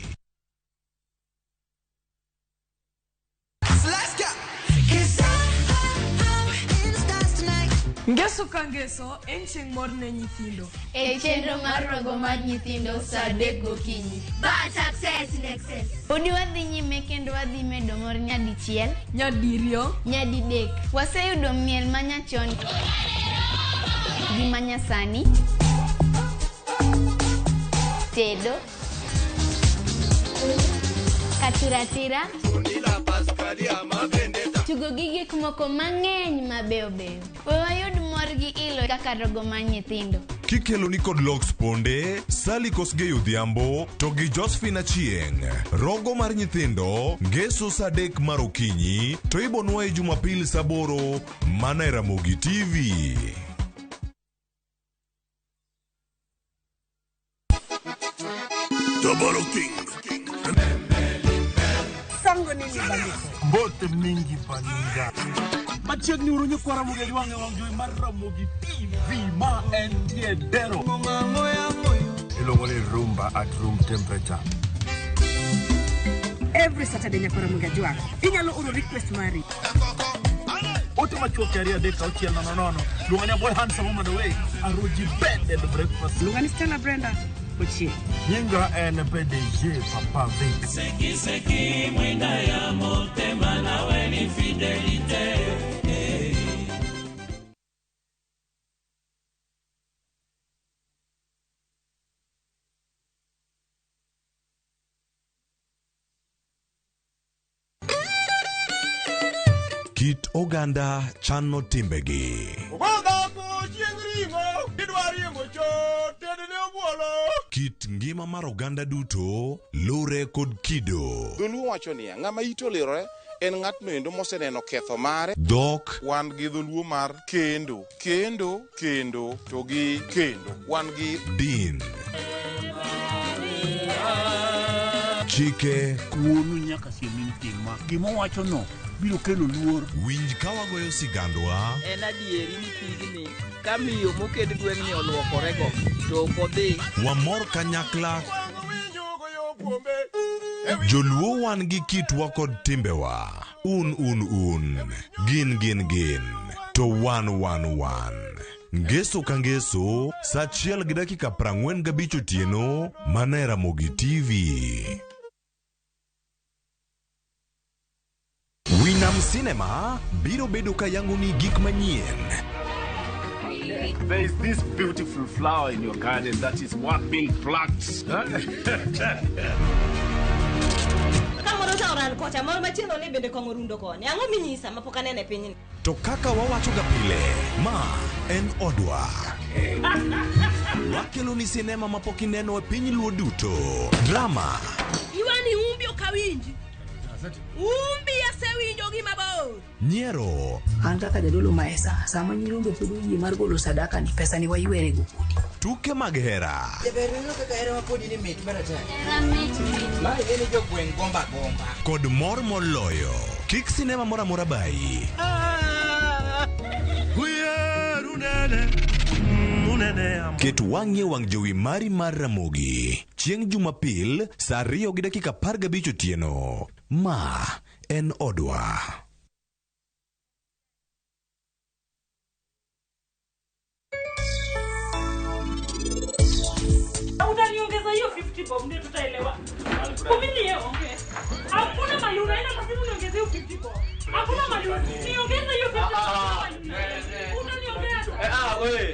Ngeso ka ngeso en chieng' mor ne nyithindo. E chenro mar rogo mar nyithindo saa 3 gokinyi. Bad success in excess. Podi wadhi nyime kendo wadhi medo mor nyadichiel, nyadiriyo, nyadidek. Waseyudo miel manyachon gi manyasani, tedo, katiratira, tugo gi gik moko mang'eny mabeyo beyo. We wayud mor gi ilo kaka rogo mar nyithindo. Kikelo ni kod Lox Ponde, Sally Kosgei Odhiambo to gi Josephine Achieng'. Rogo mar nyithindo ngeso saa 3 mar okinyi to ibonwaye Jumapil saa 8 mana e Ramogi TV. Double King. Sango nini bandiko? Mbote mingi baninga. Machiegni uru nyikwa Ramogi Ajwang' e wang' jowi mar Ramogi TV ma entie dero. Iluongo ni rumba at room temperature. Every Saturday nyakwa Ramogi Ajwang'. Inyalo oro request mari. Ote machuok 2 3 6 0 0. Luonga ni Boy Handsome Woman Away. Aruji Bed and Breakfast. Luonga ni Stella Brenda Ochieng'. Nyinga en PDG Papa Vic. Seki seki mwinda ya motema nawe ni fidelite. Kit oganda chano timbegi. Kit ngima mar oganda duto lure kod kido. Dholuo wacho niya, ng'ama ite olirore en ng'atno endo moseneno ketho mare. Dhok. Wan gi dholuo mar kendo, kendo, kendo to gi kendo. Wan gi din. Chike. Wuonu nyaka siem ni tim ma. Gima owacho no biro kelo luor. Winj ka wagoyo sigandwa. En adieri ni pigni ka miyo moked gweng'ni oluokorego to ok odhi. Wamor kanyakla. Joluo wan gi kitwa kod timbewa. Un un un. Gin gin gin. To wan wan wan. Ngeso ka ngeso, saa 1:45 otieno, mana e Ramogi TV. Winam Cinema biro bedo ka yangoni gik manyien. There is this beautiful flower in your garden that is worth being plucked. Kamoro cha oran kocha, moro machielo ni bende kong'o rundo koni. Ang'o minyisa mapok aneno e pinyni? To kaka wawacho ga pile, ma en odwa. Wakelo ni sinema mapok ineno e piny Luo duto. Drama. Iwani umbi ok awinji. Umbi asewinjo gi mabor. Nyiero. An kaka jadolo maesa, sama nyirombe pod oyie mar golo sadaka ni pesa ni waywere go kodi. Tuke mag hera. Jaber ineno kaka hera ma podi ni mit maratari. Hera mit mit. Ma ing'e ni jogweng' gomba gomba. Kod mor moloyo. Kik sinema moro amora bayi. Ket wang'i e wang' jowi mari mar Ramogi. Chieng' Jumapil, saa 2:15 otieno. Ma en odwa. Utaniongeza hiyo 50 bob ndio tutaelewa. Vumilie, okay. Hakuna mali unaenda, lazima uniongeze hiyo 50 bob. Hakuna mali niongeze hiyo 50 bob. Utaniongeza. Ah, wewe.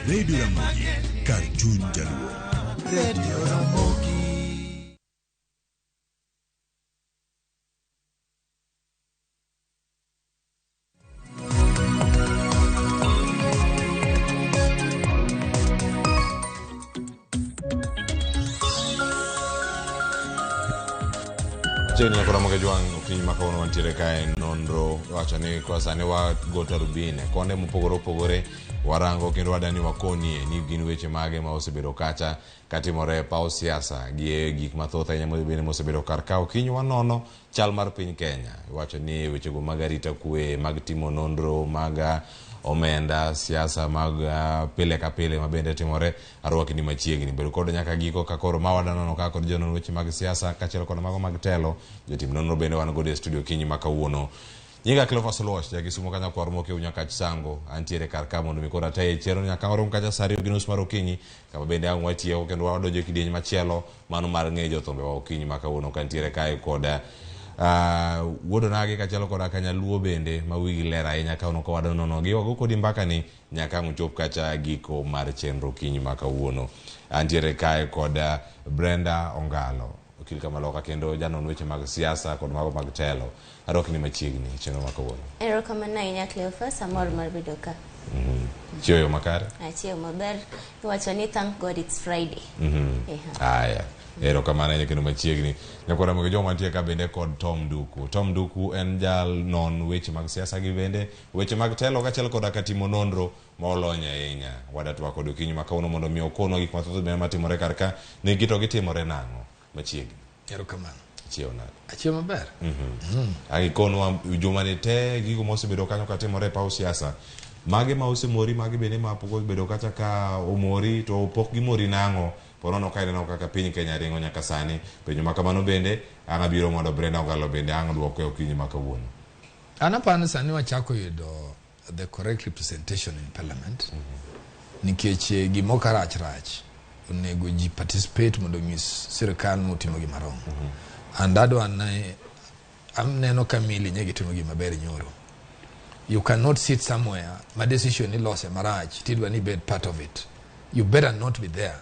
Radio Ramogi, kar chuny Jaluo. Radio Ramogi. Chiegni nyaka Ramogi Jwang' okinyi ma kawuono wantiere kae nonro wacho ni kwa sani wago tarubin konde mopogore opogore warango kendo wadani wakonie ni gin weche mage ma osebedo kacha katimore e paw siasa gi gik mathoth ahinya bende mosebedo kar ka. Okinyi wanono chal mar piny Kenya, iwacho ni wechego mag arita kwe, mag timo nonro mag omenda, siasa mag pile ka pile ma bende timore. Arwaki ni machiegni bedo kod nyaka giko ka koro ma wadanono ka kod jonon weche mag siasa kaachiel kod mago mag telo. Jotim nonro bende wan godo e studio okinyi ma kawuono. Nyinga Cleophas Oluoch, ja Kisumo ka nyakwar Mokew Nyakach Sango, antiere kar ka mondo mi koro ataye chenro nyaka warom kacha saa 2:30 mar okinyi, kama bende ang' watieko kendo wadonjo e kidieny machielo mano mar ng'eyo jothumbe wa okinyi ma kawuono kantiere kae kod wuod onagi kaachiel koda kanyaluo bende ma wigi ler ahinya ka ka wadanono gi wago kodi mbaka ni nyaka ang' uchop kacha giko mar chenro okinyi ma kawuono. Antiere kae kod Brenda Ongalo, okil kamaloka kendo janon weche mag siasa kod mago mag telo. Arwaki ni machiegni e chenro ma kawuono. Erokamano ahinya Cleophas, amor mar bedo ka. Chieyo makare? Achiewo maber. Iwacho ni thank God it's Friday. Aya, erokamano ahinya kendo machiegni. Nyakwar Ramogi Jwang' wantie ka bende kod Tom Nduku. Tom Nduku en jal non weche mag siasa gi bende weche mag telo kaachiel koda ka timo nonro ma olony ahinya. Wadatwak kod okinyi ma kawuono mondo mi okonwa gik mathoth bende matimore kar ka, ni gito gitimore nang'o machiegni. Erokamano. Achiewo nade? Achiewo maber. Agikonwa jumani te gigo mosebedo kanyo katimore e paw siasa. Mage ma osemori, mage bende ma pok obedo kacha ka omori to pok gimori nang'o? Ponono ka ineno kaka piny Kenya ringo nyaka sani. Penjo ma kamano bende ang' abiro mondo Brenda Ongalo bende ang' duoko e okinyi ma kawuono. An aparo ni sani wachako yudo the correct representation in parliament. Nikech gima ok rach rach onego ji participate mondo onyis sirikal motimo gima wrong. And adwa ni aneno ka Millie nye gitimo gima ber nyoro. You cannot sit somewhere ma decision ilose marach tidwa ni ibed part of it. You better not be there.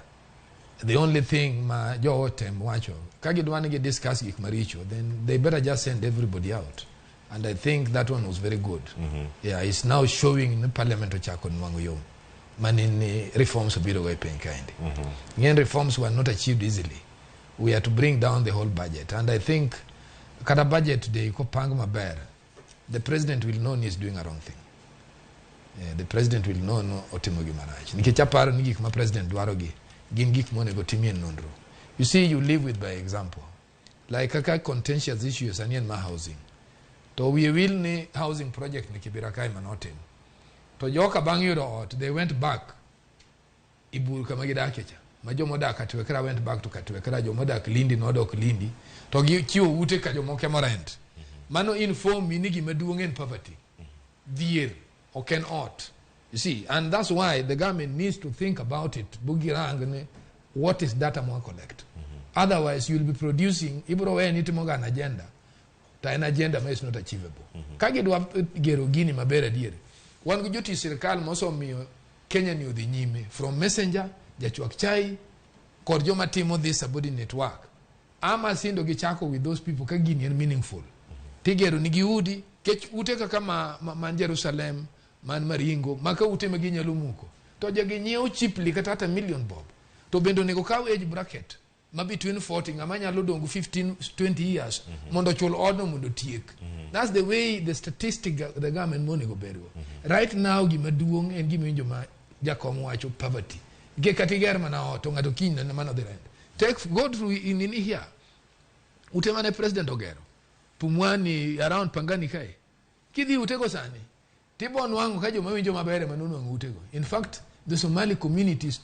The only thing ma jo otem wacho, ka gidwa ni gi discuss gik maricho, then they better just send everybody out. And I think that one was very good. Yeah, it's now showing ni parliament ochako nwang'o yo mane ni reforms obiro go e piny kaendi. Ng'eny reforms were not achieved easily. We are to bring down the whole budget. And I think kata budget today kopang maber, the president will know ni is doing a wrong thing. The president will know no otimo gima rach. Nikech aparo ni gik ma president dwaro gi gin gik monego timie nonro. You see, you live with by example. Like kaka contentious issues sani en ma housing. To wiye wil ni housing project ni Kibera kae manotim. To joka bang' yudo ot, they went back ibur kama gidakie cha. Ma jomodak Katwekra went back to Katwekra, jomodak Lindi nodok Lindi. To gichiwo ute ka jomoko ema rent. Mano inform mi ni gima duong' en poverty. Dhier ok en ot. You see, and that's why the government needs to think about it. Bugirang ni what is data mwa collect. Otherwise, you'll be producing, ibro we ni timo ga an agenda. To en agenda ma is not achievable. Ka gidwa gero gini maber adier, wan gi jotich sirikal mosemiyo Kenya ni odhi nyime from messenger, jachwak chai, kod joma timo this subordinate work. Ama sindo gichako with those people ka gini en meaningful. Tigero nigi udi, kech ute kaka man Jerusalem, man Maringo, maka ute ma ginyalo muko. To jogi nyiewo cheaply kata hata million bob. To bende onego kaw age bracket ma between 40 ng'ama nyalo dongo 15 20 years mondo ochul odno mondo otiek. That's the way the statistic the government monego bedgo. Right now gima duong' en gima iwinjo ma jakom wacho poverty. Nikech kata iger mana ot to ng'ato kiny ne mana odhi rent. Take go through in here. Ute mane president ogero. Pumwani around Pangani kae. Kidhi utego sani tibo nwang'o ka joma winjo maber ema nonwang'o utego. In fact, the Somali communities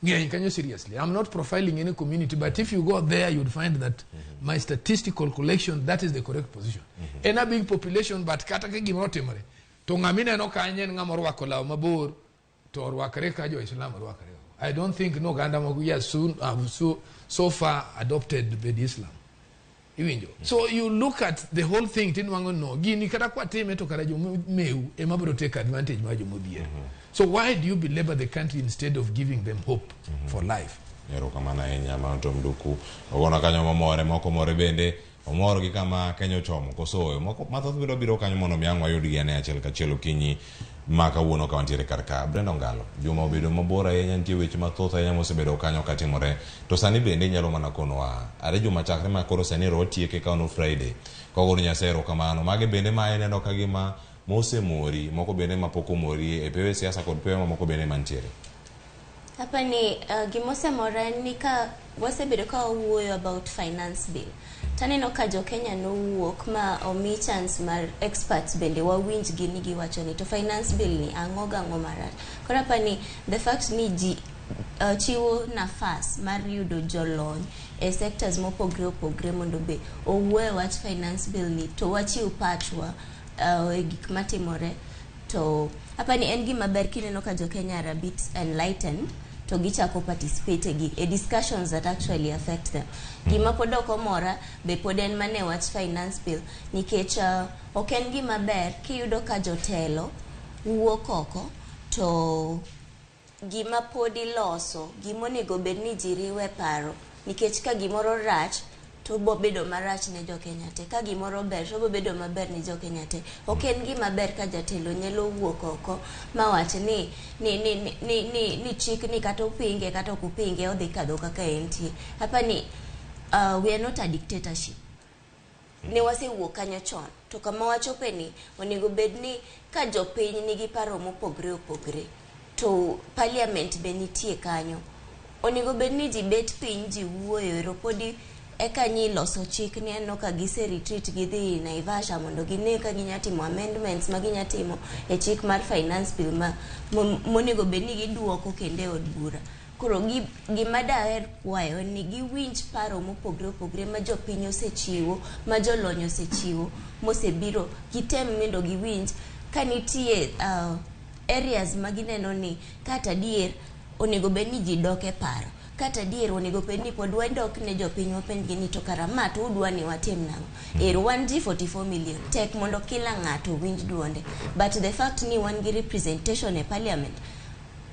ng'eny kanyo seriously. I'm not profiling any community, but if you go there, you'd find that my statistical collection, that is the correct position. En a big population, but kata ka gimoro otimore, to ng'ama ineno kanyo en ng'ama orwako law mabor, to orwakre ka jo-Islam orwakre. I don't think no oganda moko yes, soon, so far adopted the Islam. Iwinjo. So you look at the whole thing tinwang'o no gini kata kwatime to kara jomeu ema biro take advantage mar jomodhier. So why do you belabor the country instead of giving them hope for life? Erokamano ahinya mano to Mduku ogona kanyo mamore moko more bende omor gi kama Kenya ochomo koso oyo moko mathoth biro biro kanyo mondo mi ang' wayudgi ane achiel kachiel okinyi ma kawuono ka wantiere kar ka. Brenda Ongalo, juma obedo mabor ahinya, nitie weche mathoth ahinya mosebedo kanyo katimore to sani bende inyalo mana konowa are juma chakre ma koro sani ero watieke kawuono Friday kogoro Nyasaye erokamano mage bende ma ineno ka gima mosemori moko bende mapok omori e pewe siasa kod pewe mamoko bende mantiere. Hapa ni gimosemora en ni ka wasebedo ka wawuoyo about finance bill taneno ka jo Kenya nowuok ma omi chance mar experts bende wawinj gi ni giwacho ni to finance bill ni ang'o gang'o marach. Koro hapa ni the fact ni ji chiwo nafas mar yudo jolony e sectors mopogre opogre mondo be owuo e wach finance bill ni to wachiw pachwa e gik matimore to hapa ni en gima ber kineno ka jo Kenya are a bit enlightened to gichako participate e discussions that actually affect them. Gima pod ok omora be pod en mana e wach finance bill nikech ok en gima ber kiyudo ka jotelo wuok oko to gima pod iloso gimonego bed ni ji riwe paro nikech ka gimoro rach to bo bedo marach ne jo Kenya te, ka gimoro ber to bo bedo maber ne jo Kenya te. Ok en gima ber ka jatelo nyalo wuok oko mawach ni ni ni ni ni, ni chik ni kata upinge kata ok upinge odhi kadho kaka entie. Hapa ni we are not a dictatorship. Ne wasewuok kanyo chon to kama wachope ni onego bed ni ka jopiny nigi paro mopogre opogre to parliament be nitie kanyo. Onego bed ni ji bet piny ji wuoyo ero podi eka nyi loso chik ni aneno ka gise retreat gidhi Naivasha mondo gine ka ginya timo amendments ma ginya timo e chik mar finance bill ma monego bed ni giduoko kendo e od bura. Koro gima daher kwayo en ni giwinj paro mopogre opogre ma jopiny osechiwo, ma jolony osechiwo, mosebiro gitem mondo giwinj ka nitie areas ma gineno ni kata adier onego bed ni ji dok e paro. Kata adier onego bed ni pod wadok ne jopiny wapenjgi ni to kara ma to udwa ni watim nang'o. Ero wan ji 44 million, tek mondo kila ng'ato owinj duonde. But the fact ni wan gi representation e parliament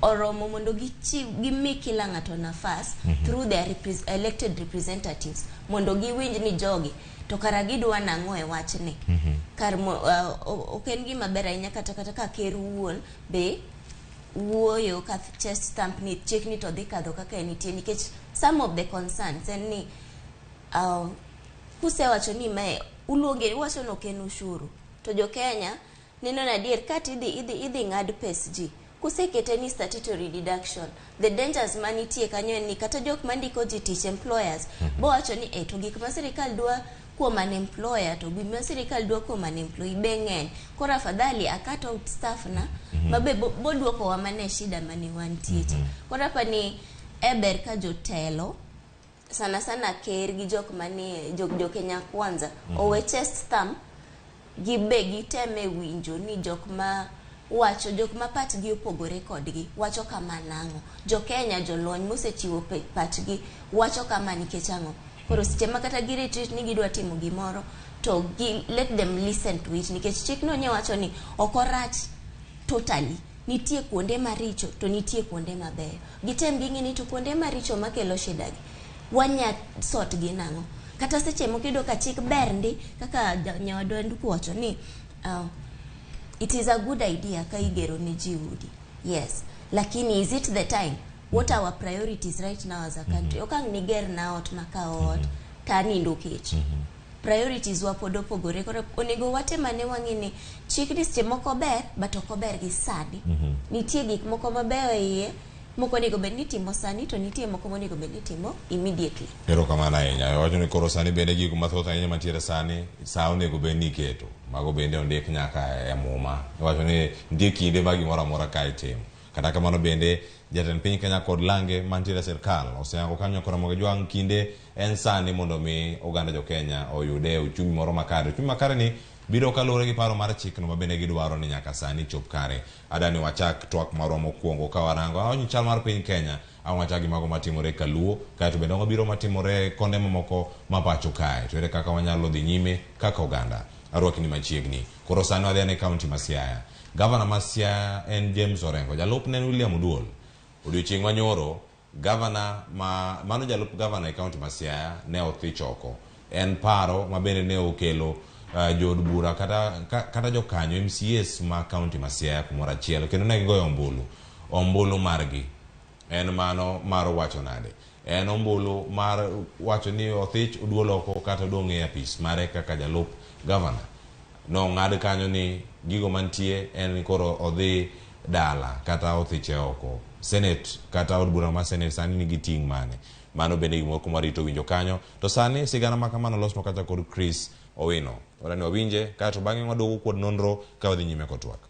oromo mondo gichiw gimi kila ng'ato nafas through their elected representatives mondo giwinj ni jogi to kara gidwa nang'o e wachni. Kar ok en gima ber ahinya kata ka ker wuon be wuoyo ka chest stamp ni chik ni to dhi kadho kaka enitie nikech some of the concerns en ni kusewacho ni mae uluonge uwacho ni ok en ushuru to jo Kenya neno na adier kata idhi ng'ad pes ji kusekete ni statutory deduction the dangers manitie kanyo en ni kata jok mandiko ji tich employers bowacho ni to gik ma sirikal dwa kuom an employer to gik ma sirikal dwa kuom an employee be ng'eny koro afadhali a cut out staff na mabe boduokowa mana e shida mane wantie cha. Koro apa ni e ber ka jotelo sana sana ker gi jok manie jo Kenya Kwanza owe chest stamp gibe giteme winjo ni jok ma wacho jok ma pachgi opogore kodgi wacho kama nang'o. Jo Kenya jolony mosechiwo pachgi wacho kama nikech ang'o. Koro seche ma kata gi retreat ni gidwa timo gimoro to let them listen to it nikech chik no nyewacho ni ok orach totally. Nitie kuonde maricho to nitie kuonde mabeyo. Gitem ging'e ni to kuonde maricho makelo shida gi Wanya sort gi nang'o? Kata seche moko iyudo ka chik ber ndi kaka nyawadwa Nduku wacho ni it is a good idea ka igero ne ji udi. Yes. Lakini is it the time? What are our priorities right now as a country? Ok ang' niger na ot maka ot tanindo kech. Priorities wa pod opogore. Koro onego watem ane wang'e ni chikni seche moko ber but ok ober gi sani. Nitie gik moko mabeyo e iye, moko onego bed ni itimo sani to nitie moko monego bed ni itimo immediately. Erokamano ahinya. Wacho ni koro sani bende gigo mathoth ahinya mantiere sani, sa onego bed ni iketo. Mago bende ondik nyaka e muma. Iwacho ni nitie kinde ma gimoro amora ka itimo. Kata kamano bende jatend piny Kenya kod lange mantiere e sirkal oseyango kanyo Ramogi Jwang' kinde en sani mondo mi oganda jo Kenya oyude uchumi moro makare. Uchumi makare ni biro kaluwore gi paro mar chikno ma bende gidwaro ni nyaka sani chop kare. Adani wachak twak marwa mokwongo ka warango awach chal mar piny Kenya, ang' wachak gi mago matimore Kaluo, kaeto bende mabiro matimore konde mamoko ma pacho kae. To ere kaka wanyalo dhi nyime kaka oganda. Arwakni ni machiegni. Koro sani wadhi ane kaunti ma Siaya. Gavana ma Siaya en James Orengo. Jalupne en William Oduol. Odiochieng' manyoro, gavana ma mano jalup gavana e kaunti ma Siaya ne othich oko. En paro ma bende ne okelo jood bura kata jokanyo MCAs ma kaunti ma Siaya kumoro achiel kendo ne gigoyo ombulu. Ombulu margi en mano mar wacho nade? En ombulu mar wacho ni othich Oduol oko kata odong' e apis mare kaka jalup gavana. Nong'ad kanyo ni gigo mantie en koro odhi dala kata othiche oko. Senate kata od bura mar Senate sani nigi ting' mane? Mano bende gimoro kuma warito winjo kanyo. To sani sigana ma kamano olosnwa kacha kod Chris Owino. Wadwani wawinje kaeto bang'e waduogo kod nonro ka wadhi nyime kod twak.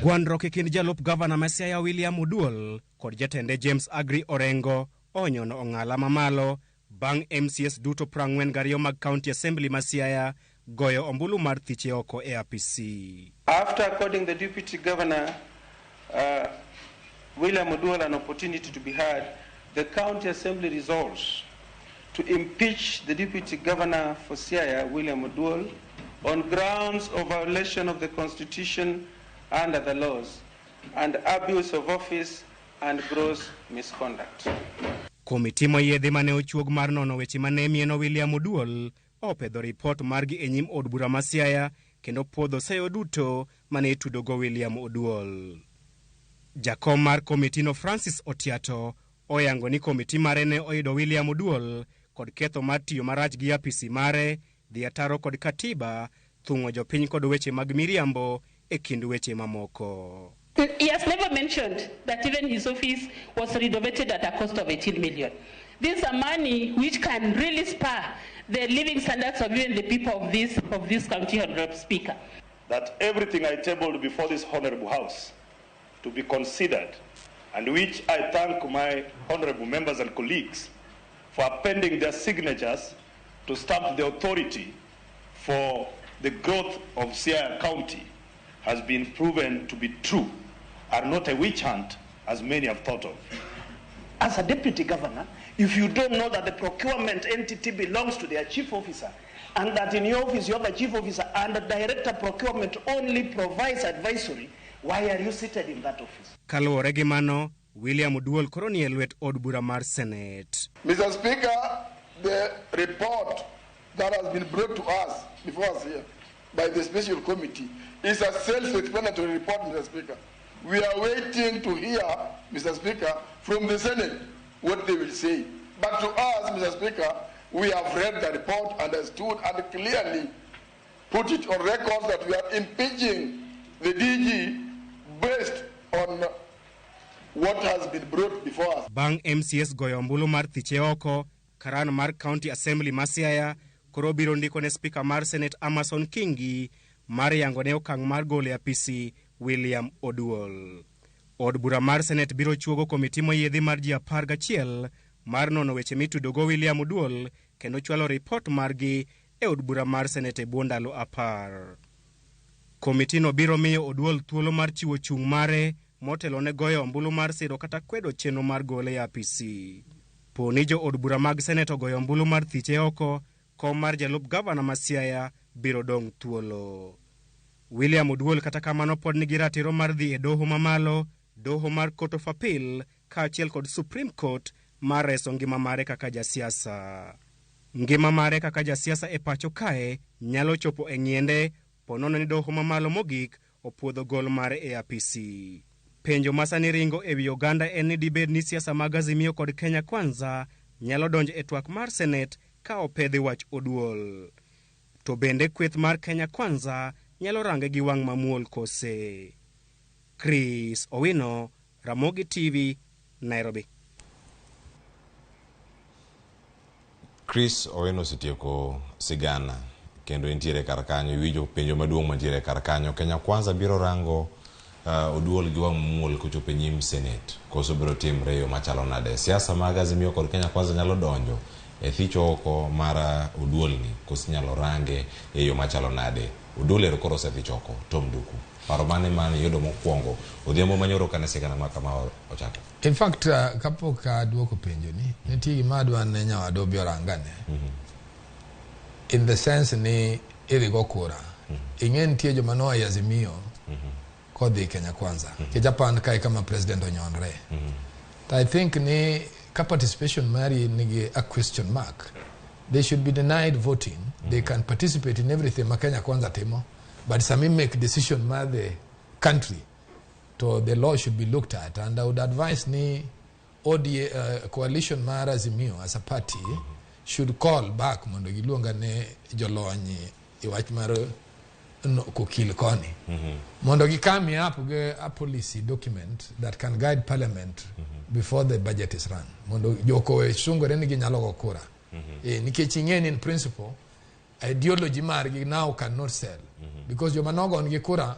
Gwandruok e kind jalup gavana ma Siaya William Oduol kod jatende James Agri Orengo onyono ong'ala mamalo bang' MCAs duto 42 mag County Assembly ma Siaya goyo ombulu mar thiche oko e apisi. After according the Deputy Governor William Oduol an opportunity to be heard, the County Assembly resolves to impeach the Deputy Governor for Siaya, William Oduol, on grounds of violation of the Constitution and other laws, and abuse of office and gross misconduct. Komiti moyiedhi mane ochuog mar nono weche mane mieno William Oduol opedho ripot margi e nyim od bura ma Siaya kendo puodho seyo duto mane itudogo William Oduol. Jakom mar komitino Francis Otiato oyango ni komiti mare ne oyudo William Oduol kod ketho mar tiyo marach gi apisi mare, dhi ataro kod katiba, thung'o jopiny kod weche mag miriambo e kind weche mamoko. He has never mentioned that even his office was renovated at a cost of 18 million. These are money which can really spur the living standards of even the people of this county, Honorable Speaker. That everything I tabled before this Honorable House to be considered, and which I thank my honorable members and colleagues for appending their signatures to stamp the authority for the growth of Siaya County, has been proven to be true, are not a witch hunt as many have thought of. As a deputy governor, if you don't know that the procurement entity belongs to their chief officer, and that in your office you have a chief officer and the director procurement only provides advisory, why are you seated in that office? Kaluwore gi mano, William Oduol koro ni e lwet od bura mar Senate. Mr. Speaker, the report that has been brought to us before us here by the special committee is a self-explanatory report, Mr. Speaker. We are waiting to hear, Mr. Speaker, from the Senate what they will say. But to us, Mr. Speaker, we have read the report, understood, and clearly put it on record that we are impeaching the DG based on what has been brought before us. Bang' MCAs goyo ombulu mar thiche oko, karan mar County Assembly ma Siaya koro biro ndiko ne Speaker mar Senate Amason Kingi mar yango ne okang' mar golo e apisi William Oduol. Od bura mar Senate biro chuogo komiti moyiedhi mar ji 11 mar nono weche mitudogo William Oduol kendo chwalo ripot margi e od bura mar Senate e bwo ndalo 10. Komitino biro miyo Oduol thuolo mar chiwo chung' mare motelo ne goyo ombulu mar siro kata kwedo chenro mar gole e apisi. Po ni jo od bura mag Senate ogoyo ombulu mar thiche oko, kom mar jalup gavana ma Siaya biro dong' thuolo. William Oduol kata kamano pod nigi ratiro mar dhi e doho mamalo, doho mar Court of Appeal kaachiel kod Supreme Court mar reso ngima mare kaka jasiasa. Ngima mare kaka jasiasa e pacho kae nyalo chopo e ng'iende ponono ni doho mamalo mogik opuodho gol mare e apisi. Penjo ma sani ringo e wi oganda en ni dibed ni siasa mag Azimio kod Kenya Kwanza nyalo donjo e twak mar Senet ka opedhi wach Oduol. To bende kweth mar Kenya Kwanza nyalo range gi wang' mamuol kose? Chris Owino, Ramogi TV, Nairobi. Chris Owino osetieko sigana kendo entiere kar kanyo iwinjo penjo maduong' mantiere kar kanyo. Kenya Kwanza biro rango Oduol gi wang' mamuol kochopo e nyim Senate koso biro timre e yo machalo nade? Siasa mag Azimio kod Kenya Kwanza nyalo donjo e thich oko mar Oduol ni koso inyalo range e yo machalo nade? Oduol ero koro osethich oko. Tom Duku, paro mane mane iyudo mokwongo odhiambo manyoro kane sigana ma kama ochako? In fact, kapok aduoko penjo ni, nitie gima adwa ne nyawadu obi orangane. In the sense ni idhi go kura. Ing'e nitie joma noa e Azimio kodhi Kenya Kwanza. Nikech apand kae kama president onyonre. To I think ni ka participation mari nigi a question mark, they should be denied voting. They can participate in everything ma Kenya Kwanza timo, but sama make decision mar the country, to the law should be looked at. And I would advise ni ODA, coalition mar Azimio as a party should call back mondo giluonga ne jolony e wach mar no, kokil koni mondo gi come up gi a policy document that can guide parliament before the budget is run, mondo joko we sungore ni ginyalo go kura. Nikech ing'e ni in principle ideology margi now cannot sell because joma nogon gi kura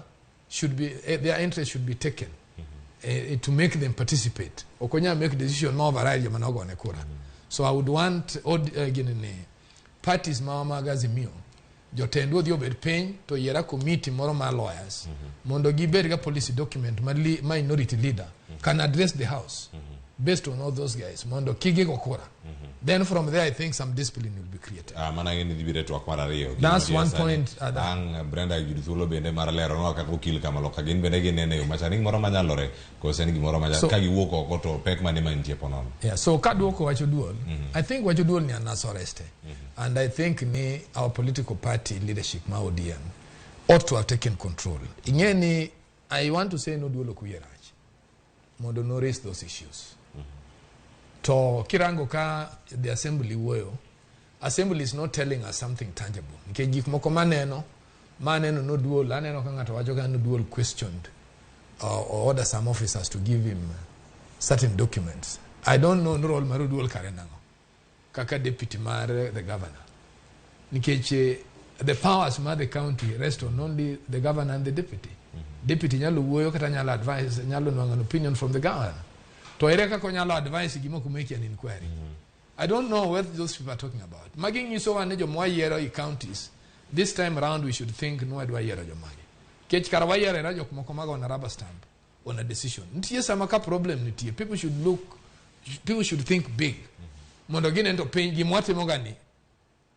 should be their interest should be taken to make them participate. Ok onyal make decision ma override joma nogone kura. So I would want gini ni parties ma mag Azimio jotendwa odhi obed piny to yiera committee moro mar lawyers mondo gibed ga policy document ma minority leader can address the house based on all those guys mondo kik gigo kura. Then from there I think some discipline will be created. Mana ng'e ni dhi biro e twak mar ariyo. That's Gima one sani, point, Ang' Brenda yud thuolo bende mar leronwa kaka okil kamaloka gin bende ginene e yo machal. Ni gimoro manyalore koso en gimoro manyalore ka giwuok oko to pek mane mantie ponono. Yeah, so kaduoko wach Oduol, I think wach Oduol ni anasoreste. And I think ni our political party leadership ma ODM ought to have taken control. Ing'e ni I want to say no Oduol ok wiye rach mondo no raise those issues. To kirango ka the assembly wuoyo, assembly is not telling us something tangible. Nikech gik moko maneno noduol, aneno ka ng'ato wacho ka Oduol questioned or order some officers to give him certain documents. I don't know no role mar Oduol kare nang'o kaka deputy mar the governor. Nikech the powers mar the county rest on only the governor and the deputy. Deputy nyalo wuoyo kata nyalo advise, nyalo nwang'o an opinion from the governor. To ere kaka onyalo advise gima ok make an inquiry. I don't know what those people are talking about. Magi nyisowa ni joma wayiero e counties, this time round we should think ni wadwa yiero jomage. Nikech kara wayiero jok moko mago on a rubber stamp on a decision. Nitie sama ka problem nitie, people should look, people should think big. Mondo ginen to piny gima watimoga ni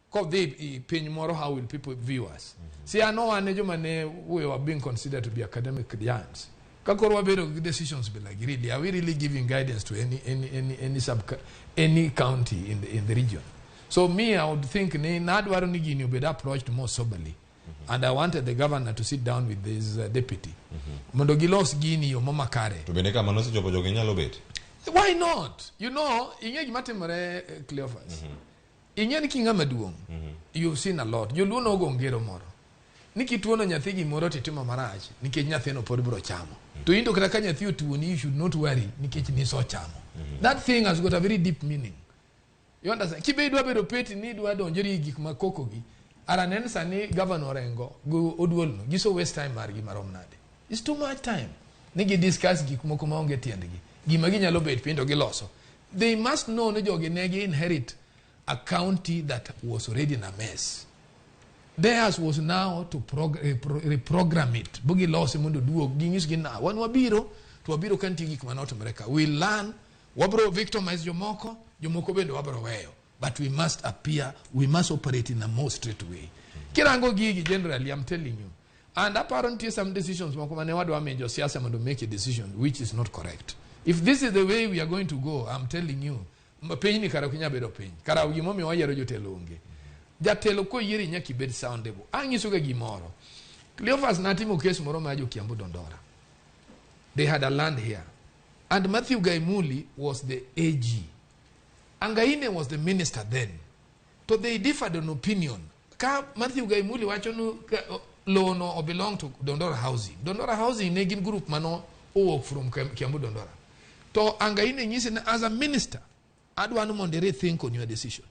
kodhi e piny moro, how will people view us? See, I know wane joma ne we were being considered to be academic giants. Ka koro wabedo gi decisions be like, really, are we really giving guidance to any county in the region? So me, I would think ni nadwaro ni gini obed approached more soberly. And I wanted the governor to sit down with his deputy. Mondo gilos gini yo makare. To bende kama nosechopo jogi nyalo bet? Why not? You know, ing'e gima timore, Cleophas. Ing'e ni king'ama duong', you've seen a lot. Joluo nogo ngero moro. Ni kituono nyathi gimoro titimo marach, nikech nyathino pod biro chamo. To in to kata ka nyathi otuoni, you should not worry, nikech nisochamo. That thing has got a very deep meaning. You understand? Kibe idwa bedo peti ni idwa donjori e gik ma koko gi. Ara nen sani governor Orengo go Oduol no, giso waste time margi marom nade. It's too much time. Ni gi discuss gik moko maonge tiendgi. Gima ginyalo bet piny to giloso. They must know ni jogi ne gi inherit a county that was already in a mess. Theirs was now to reprogram it. Bugi lose mondo duog ginyis gi na wan wabiro to wabiro ka nitie gik mane otimore ka. We learn, wabro victimize jomoko, jomoko bende wabro weyo. But we must appear, we must operate in a more straight way. Kirango gigi generally, I'm telling you. And apparently some decisions moko mane wadwa miyo josiasa mondo make a decision which is not correct. If this is the way we are going to go, I'm telling you, piny ni kara ok inyal bedo piny. Kara gimomiyo wayiero jotelo onge. Jatelo koyieri nyaka ibed soundable. Anyiso ga gimoro. Cleophas natimo case moro mar jo Kiambu Dondora. They had a land here. And Matthew Gaimuli was the AG. Angaine was the minister then. To they differed on opinion. Ka Matthew Gaimuli wacho ni lowo no o belong to Dondora Housing. Dondora Housing ne gin group mano owuok from Kiambu Dondora. To Angaine nyise ni as a minister, adwa ni mondo i rethink on your decision.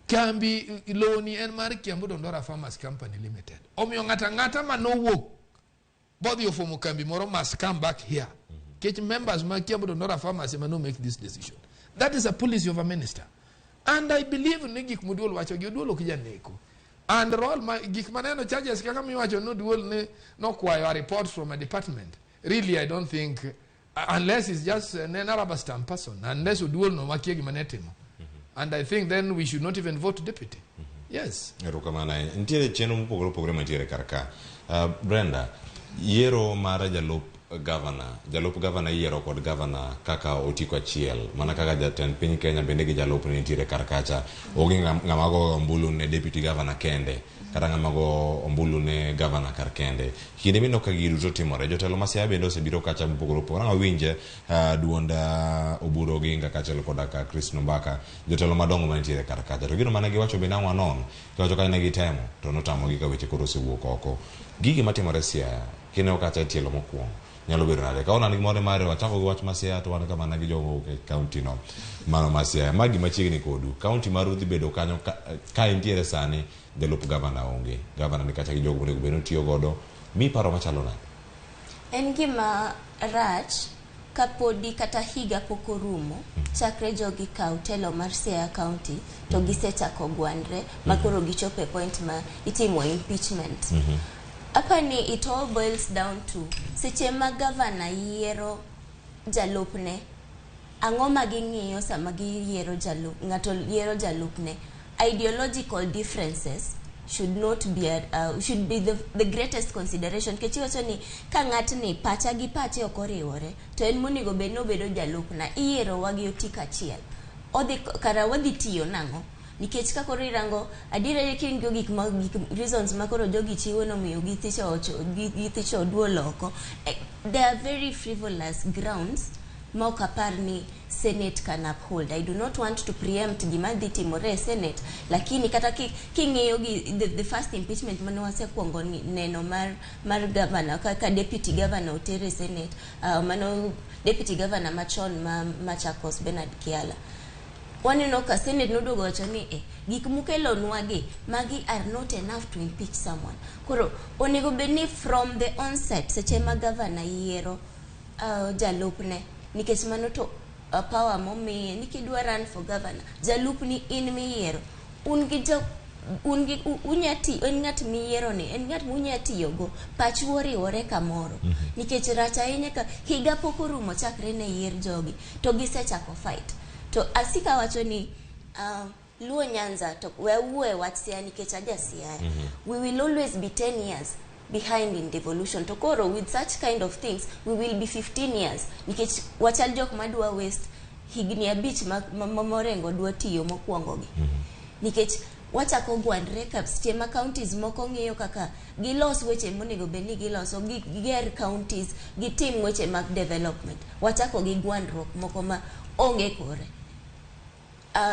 Kambi lowo ni en mar Kiambu Dondora Farmers Company Limited. Omiyo ng'ata ng'ata manowuok bodhi ofomo kambi moro must come back here. Nikech members mag Kiambu Dondora Farmers ema no make this decision. That is a policy of a minister. And I believe ni gik moduol wacho gi Oduol ok janeko. And role ma gik maneno charges kaka miwacho ni Oduol ne nokwayo a report from a department. Really I don't think unless it's just an rubber stamp person, unless Oduol no makia gima ne timo. And I think then we should not even vote deputy. Yes. Erokamano ahinya. Nitiere chenro mopogore opogore mantiere kar ka. Brenda, yiero mar jalup gavana, jalup gavana iyiero kod gavana kaka otiko achiel, mana kaka jatend piny Kenya bende gi jalupne nitiere kar kacha. Onge ng'ama go ombulu ne deputy governor kende, kata ng'ama go ombulu ne governor kar kende. Kinde mineno ka gigi duto timore, jotelo ma Siaya bende osebiro kacha mopogore opogore. Ang' awinje duond Oburu Oginga kaachiel koda ka Chris Nombaka, jotelo madongo manitiere kar kacha. To gino mane giwacho bende ang' wanon, giwacho ka ne gitemo to notamogi ka weche koro osewuok oko. Gigi matimore Siaya, kineno kacha e tielo mokwongo, nyalo bedo nade? Ka wan gi moro mare wachako gi wach ma Siaya to wan ka mana gi jogo mowuok e kaunti no mano ma Siaya. Ma gima chiegni kodu. Kaunti maru dhi bedo kanyo ka intiere sani jalup gavana onge. Gavana ni kacha gi jogo monego bed ni otiyo godo. Mi paro machalo nade? En gima rach kapodi kata higa pok orumo chakre jogi kaw telo mar Siaya County to gisechako gwandre ma koro gichopo e point ma itimo impeachment. Apani it all boils down to seche ma gavana yiero jalupne, ang'o ma ging'iyo sama giyiero jalup, ng'ato yiero jalupne. Ideological differences should not be should be the greatest consideration. Nikech iwacho ni ka ng'atni pacha gi pache ok oriwore to en monego bed ni obedo jalupna, iyierowa gi otiko achiel. Odhi kara wadhi tiyo nang'o? Nikech ka koro irango adiera king'iyo gik ma gik reasons ma koro jogi chiwo nomiyo githicho Oduol oko, they are very frivolous grounds ma ok apar ni Senate can uphold. I do not want to preempt gima dhi timore e Senate, lakini kata king'iyo gi the first impeachment mane wasekuongo neno mar governor kaka deputy governor otere Senate, mano deputy governor machon ma Machakos Bernard Kiala. Waneno ka Senate noduogo wacho ni gik mukelonwa gi magi are not enough to impeach someone. Koro onego bed ni from the onset seche ma governor yiero jalupne, nikech mano to power momiye ni kidwa run for governor, jalupni in miyiero. Un gi jo un gi unya ti en ng'at miyiero ni en ng'at munya tiyogo, pachu oriwore kamoro. Nikech rach ahinya ka higa pok orumo chakre ne yier jogi to gisechako fight. To asika wacho ni Luo Nyanza to we awuo e wach Siaya nikech aja Siaya. We will always be 10 years behind in devolution. To koro with such kind of things we will be 15 years nikech wachal jok madwa waste higni 5 ma Morengo dwa tiyo mokwongo gi. Nikech wachako gwandre ka seche ma counties moko ng'iyo kaka gilos weche monego bed ni giloso, giger counties, gitim weche mag development. Wachako gi gwandruok moko ma onge kore.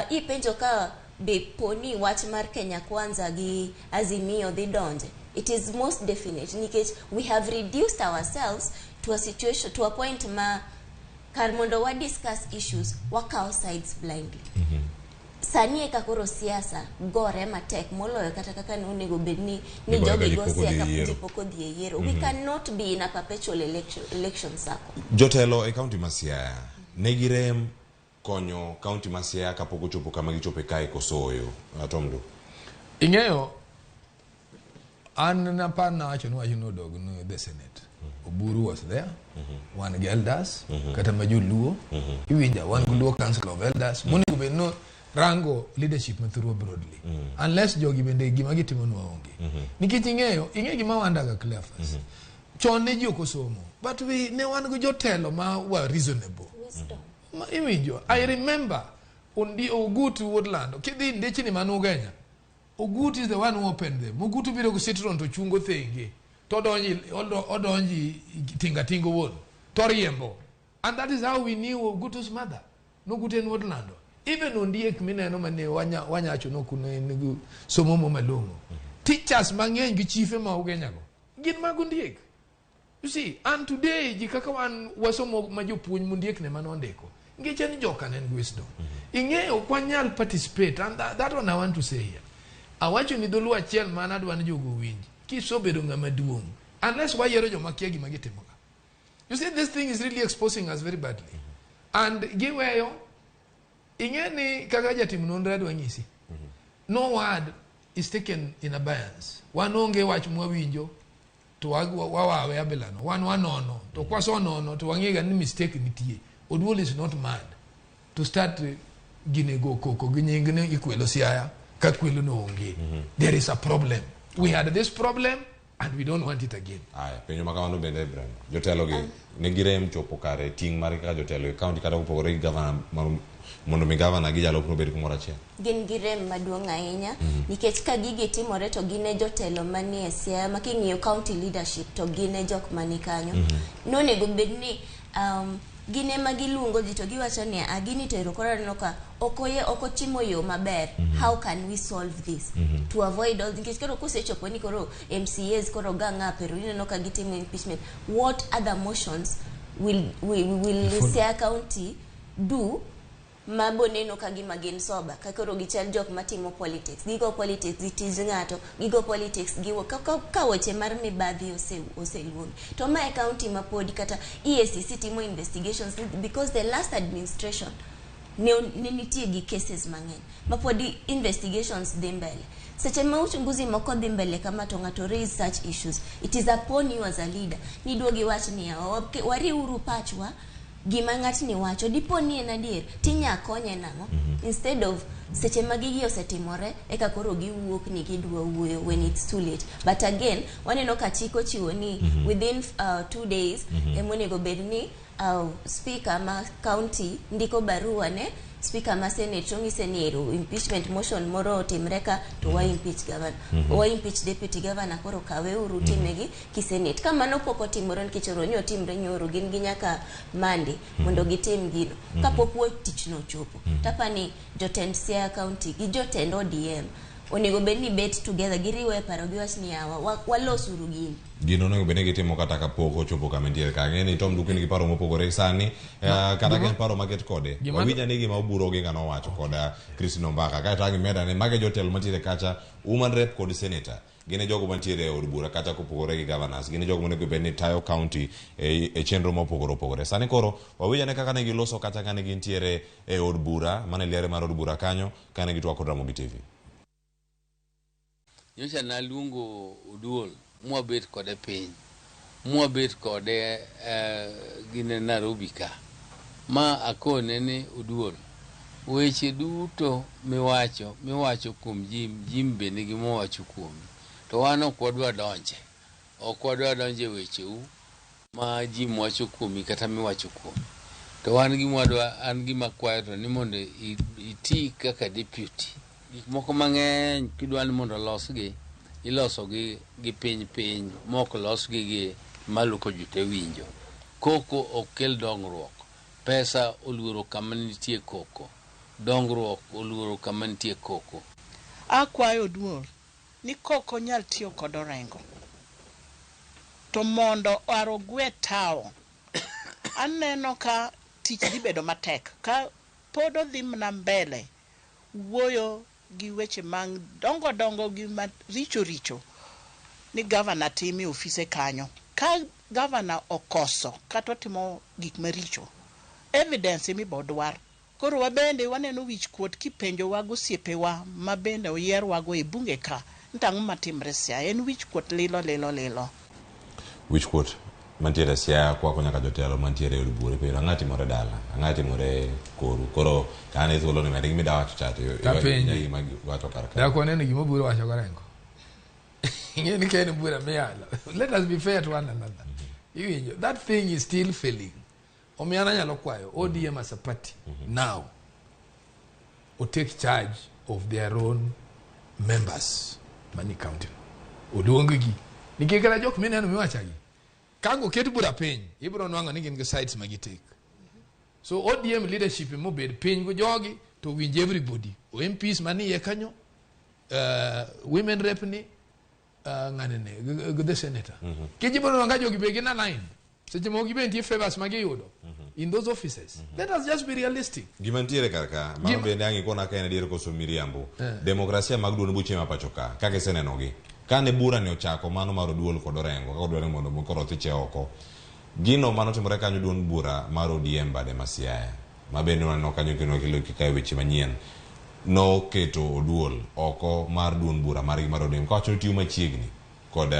Ipenjo ka be poni wach mar Kenya Kwanza gi Azimio dhi donje. It is most definite nikech we have reduced ourselves to a situation, to a point ma kar mondo wa discuss issues, wakawo sides blindly. Sani eka koro siasa gore matek moloyo kata kaka nonego bed ni jogi go siasa ji pok odhi e yiero. We cannot be in a perpetual election cycle. Jotelo e kaunti ma Siaya ne girem konyo kaunti ma Siaya kapok ochopo kama gichope kae kosoyo. Tom Lu. Ing'eyo an napar nawacho ni wach nodog ne the Senate. Oburu was there, wan gi elders, kata ma joluo, iwinja wan gi Luo Council of Elders, monego bed no rango leadership mathurwa broadly. Unless jogi bende gima gitimo nwa onge. Nikech ing'eyo, ing'eyo gima wandaga Cleophas. Chon ne ji ok osomo. But we ne wan gi jotelo ma were reasonable. Ma iwinjo. I remember Ondi Ogutu wuod Lando. Kidhi ndechni man Ugenya. Ogutu is the one who opened them. Ogutu biro gi Citroen to chungo thenge. To odonji odonji tinga tinga owuon. To riembo. And that is how we knew Ogutu's mother. Nogutu en wuod Lando. Even Ondiek mineno mane wanyacho nokune nigi somo mo malong'o. Teachers mang'eny gi chife ma Ugenya go. Gin mag Ondiek. You see, and today ji kaka wan wasomo ma jopuonj mondiek ne manondiko. Nikech en joka ne en gi wisdom. Ing'eyo ok wanyal participate and that one I want to say here. Awacho ni dholuo achiel man adwa ni jogo owinj. Kisebedo ng'ama duong', unless wayiero joma kia gima gitimo ka. You see, this thing is really exposing us very badly. And giweyo, ing'e ni kaka jatim nonro adwa nyisi. No word is taken in abeyance. Wan onge wach mwawinjo to wawawe abilano. Wan wanono. To kwasenono to wang'e ni mistake nitie. Oduol is not mad to start gine go koko gi nying ni ikwelo Siaya ka kwelo no onge. There is a problem. We had this problem and we don't want it again. Aya, penjo ma kamano bende Ibrahim. Jotelo gi ne girem chopo kare ting' margi kaka jotelo e county kata kopogore gi gavana mondo mi gavana gi jalupne obed kumoro achiel. Gin gi rem maduong' ahinya nikech ka gigi timore to gin e jotelo manie Siaya ma king'iyo county leadership to gin e jok mani kanyo. Nonego bed ni gin ema giluongo ji to giwacho ni a gini to ero koro aneno ka ok oye ok ochimo yo maber. How can we solve this to avoid all nikech koro kosechopo ni koro MCAs koro gang up ero ineno ka gitimo impeachment, what other motions will Follow. Siaya County do mabo neno ka gima gin soba ka koro gichal jok matimo politics, gigo politics gi tij ng'ato, gigo politics gi ka weche mar mibadhi oseluongi to ma e county ma podi kata EACC timo investigations because the last administration ne nitie gi cases mang'eny ma podi investigations dhi mbele. Seche ma uchunguzi moko dhi mbele kama to ng'ato raise such issues, it is upon you as a leader ni duogi wach niya wariwuru pachwa gima ng'atni wacho dipo ni en adier tinya konye nang'o instead of seche ma gigi osetimore eka koro giwuok ni gidwa wuoyo when it's too late. But again waneno ka chik ochiwo ni within 2 days emonego bed ni speaker ma county ndiko barua ne speaker ma senate to ng'ise ni ero impeachment motion moro otimre ka to wa impeach governor, wa impeach deputy governor, koro kawe uru time gi ki senate. Ka mano pok otimore nikech oro nyo timre nyoro, gin gi nyaka Monday mondo gitim gino kapok wuok tich no ochopo. Tapani jotend Siaya County gi jotend ODM onego bed ni bet together, giriwe e paro giwach ni yawa walosuru gini. Gino onego bed ni gitimo kata kapok ochopo kama entiere ka. Ang'e ni Tom Duke nigi paro mopogore sani, kata ka en paro maket kode. Wawinj ane gima Oburu Oginga nowacho kod Christine Ombaka. Kaeto ang' imeda ne mage jotelo mantiere kacha, woman rep kod senator. Gin e jogo mantiere e od bura kata kopogore gi governors. Gin e jogo monego bed ni tayo county e chenro mopogore opogore. Sani koro wawinj ane kaka ne giloso kata kane gintiere e od bura, mane liare mar od bura kanyo, kane gitwak kod Ramogi TV. Nyocha naluongo Oduol mwabet kode piny, mwabet kode gine Nairobi ka ma akone ni Oduol weche duto miwacho kuom Jim, Jim be nigi mowacho kuomi to wan ok wadwa donje wecheu ma Jim wacho kuomi kata miwacho kuomi to wan gima an gima kwayo to ni mondo iti kaka deputy. Gik moko mang'eny kidwa ni mondo olosgi, ilosogi gi piny piny mok losgi gi malo ko ji te winjo. Koko ok kel dongruok. Pesa oluoro kama nitie koko. Dongruok oluoro kama nitie koko. Akwayo Oduor ni kok onyal tiyo kod Orengo to mondo arogwe tawo aneno ka tich dhi bedo matek ka pod odhi mana mbele wuoyo gi weche madongo dongo gi maricho richo ni gavana timo e ofise kanyo. Ka gavana okoso kata otimo gik maricho, evidence emibo dwar. Koro wabende waneno wich kuot kipenjowa gosiepewa ma bende oyierwago e bunge ka ni tang'o matimre Siaya. En wich kuot lilo lilo lilo. Wich kuot mantiere Siaya kwako nyaka jotelo mantiere e od bura. Ipenjo ang'o timore dala, ang'o timore koru. Koro ka an e thuolo ni med gima wacho cha to Tapenji. gima wacho kar ka. Dak waneno gima obura wacho gorengo. Ing'e ni ka en bura miyalo. Let us be fair to one another. Iwinjo, that thing is still failing. Omiyo an anyalo kwayo ODM as a party now o take charge of their own members mani county no. Oluong gi. Nikech kata jok mineno miwachagi, ka oket bura piny, ibiro nwang'o ni gin gi sides ma gitake. So ODM leadership mobed piny go jogi to winj everybody. O MPs manie kanyo, women rep ni, ng'ane ne, the senator. Kech ibiro nwang'o ka jogi be gin aligned. Seche moko gibe nitie favors ma giyudo in those offices. Let us just be realistic. Gima nitiere kar ka, mano bende ang' ikona ka en adier koso miriambo. Demokrasia mag duond buche ma pacho ka, kaka isenenogi. Kane bura ni ochako mano mar Oduol kod Orengo, kaka odwaro ni mondo koro othiche oko. Gino manotimore kanyo duond bura mar ODM bade ma Siaya, ma bende waneno kanyo kendo kelo kaka weche manyien. Noketo Oduol oko mar duond bura margi mar ODM kawacho ni tiyo machiegni kod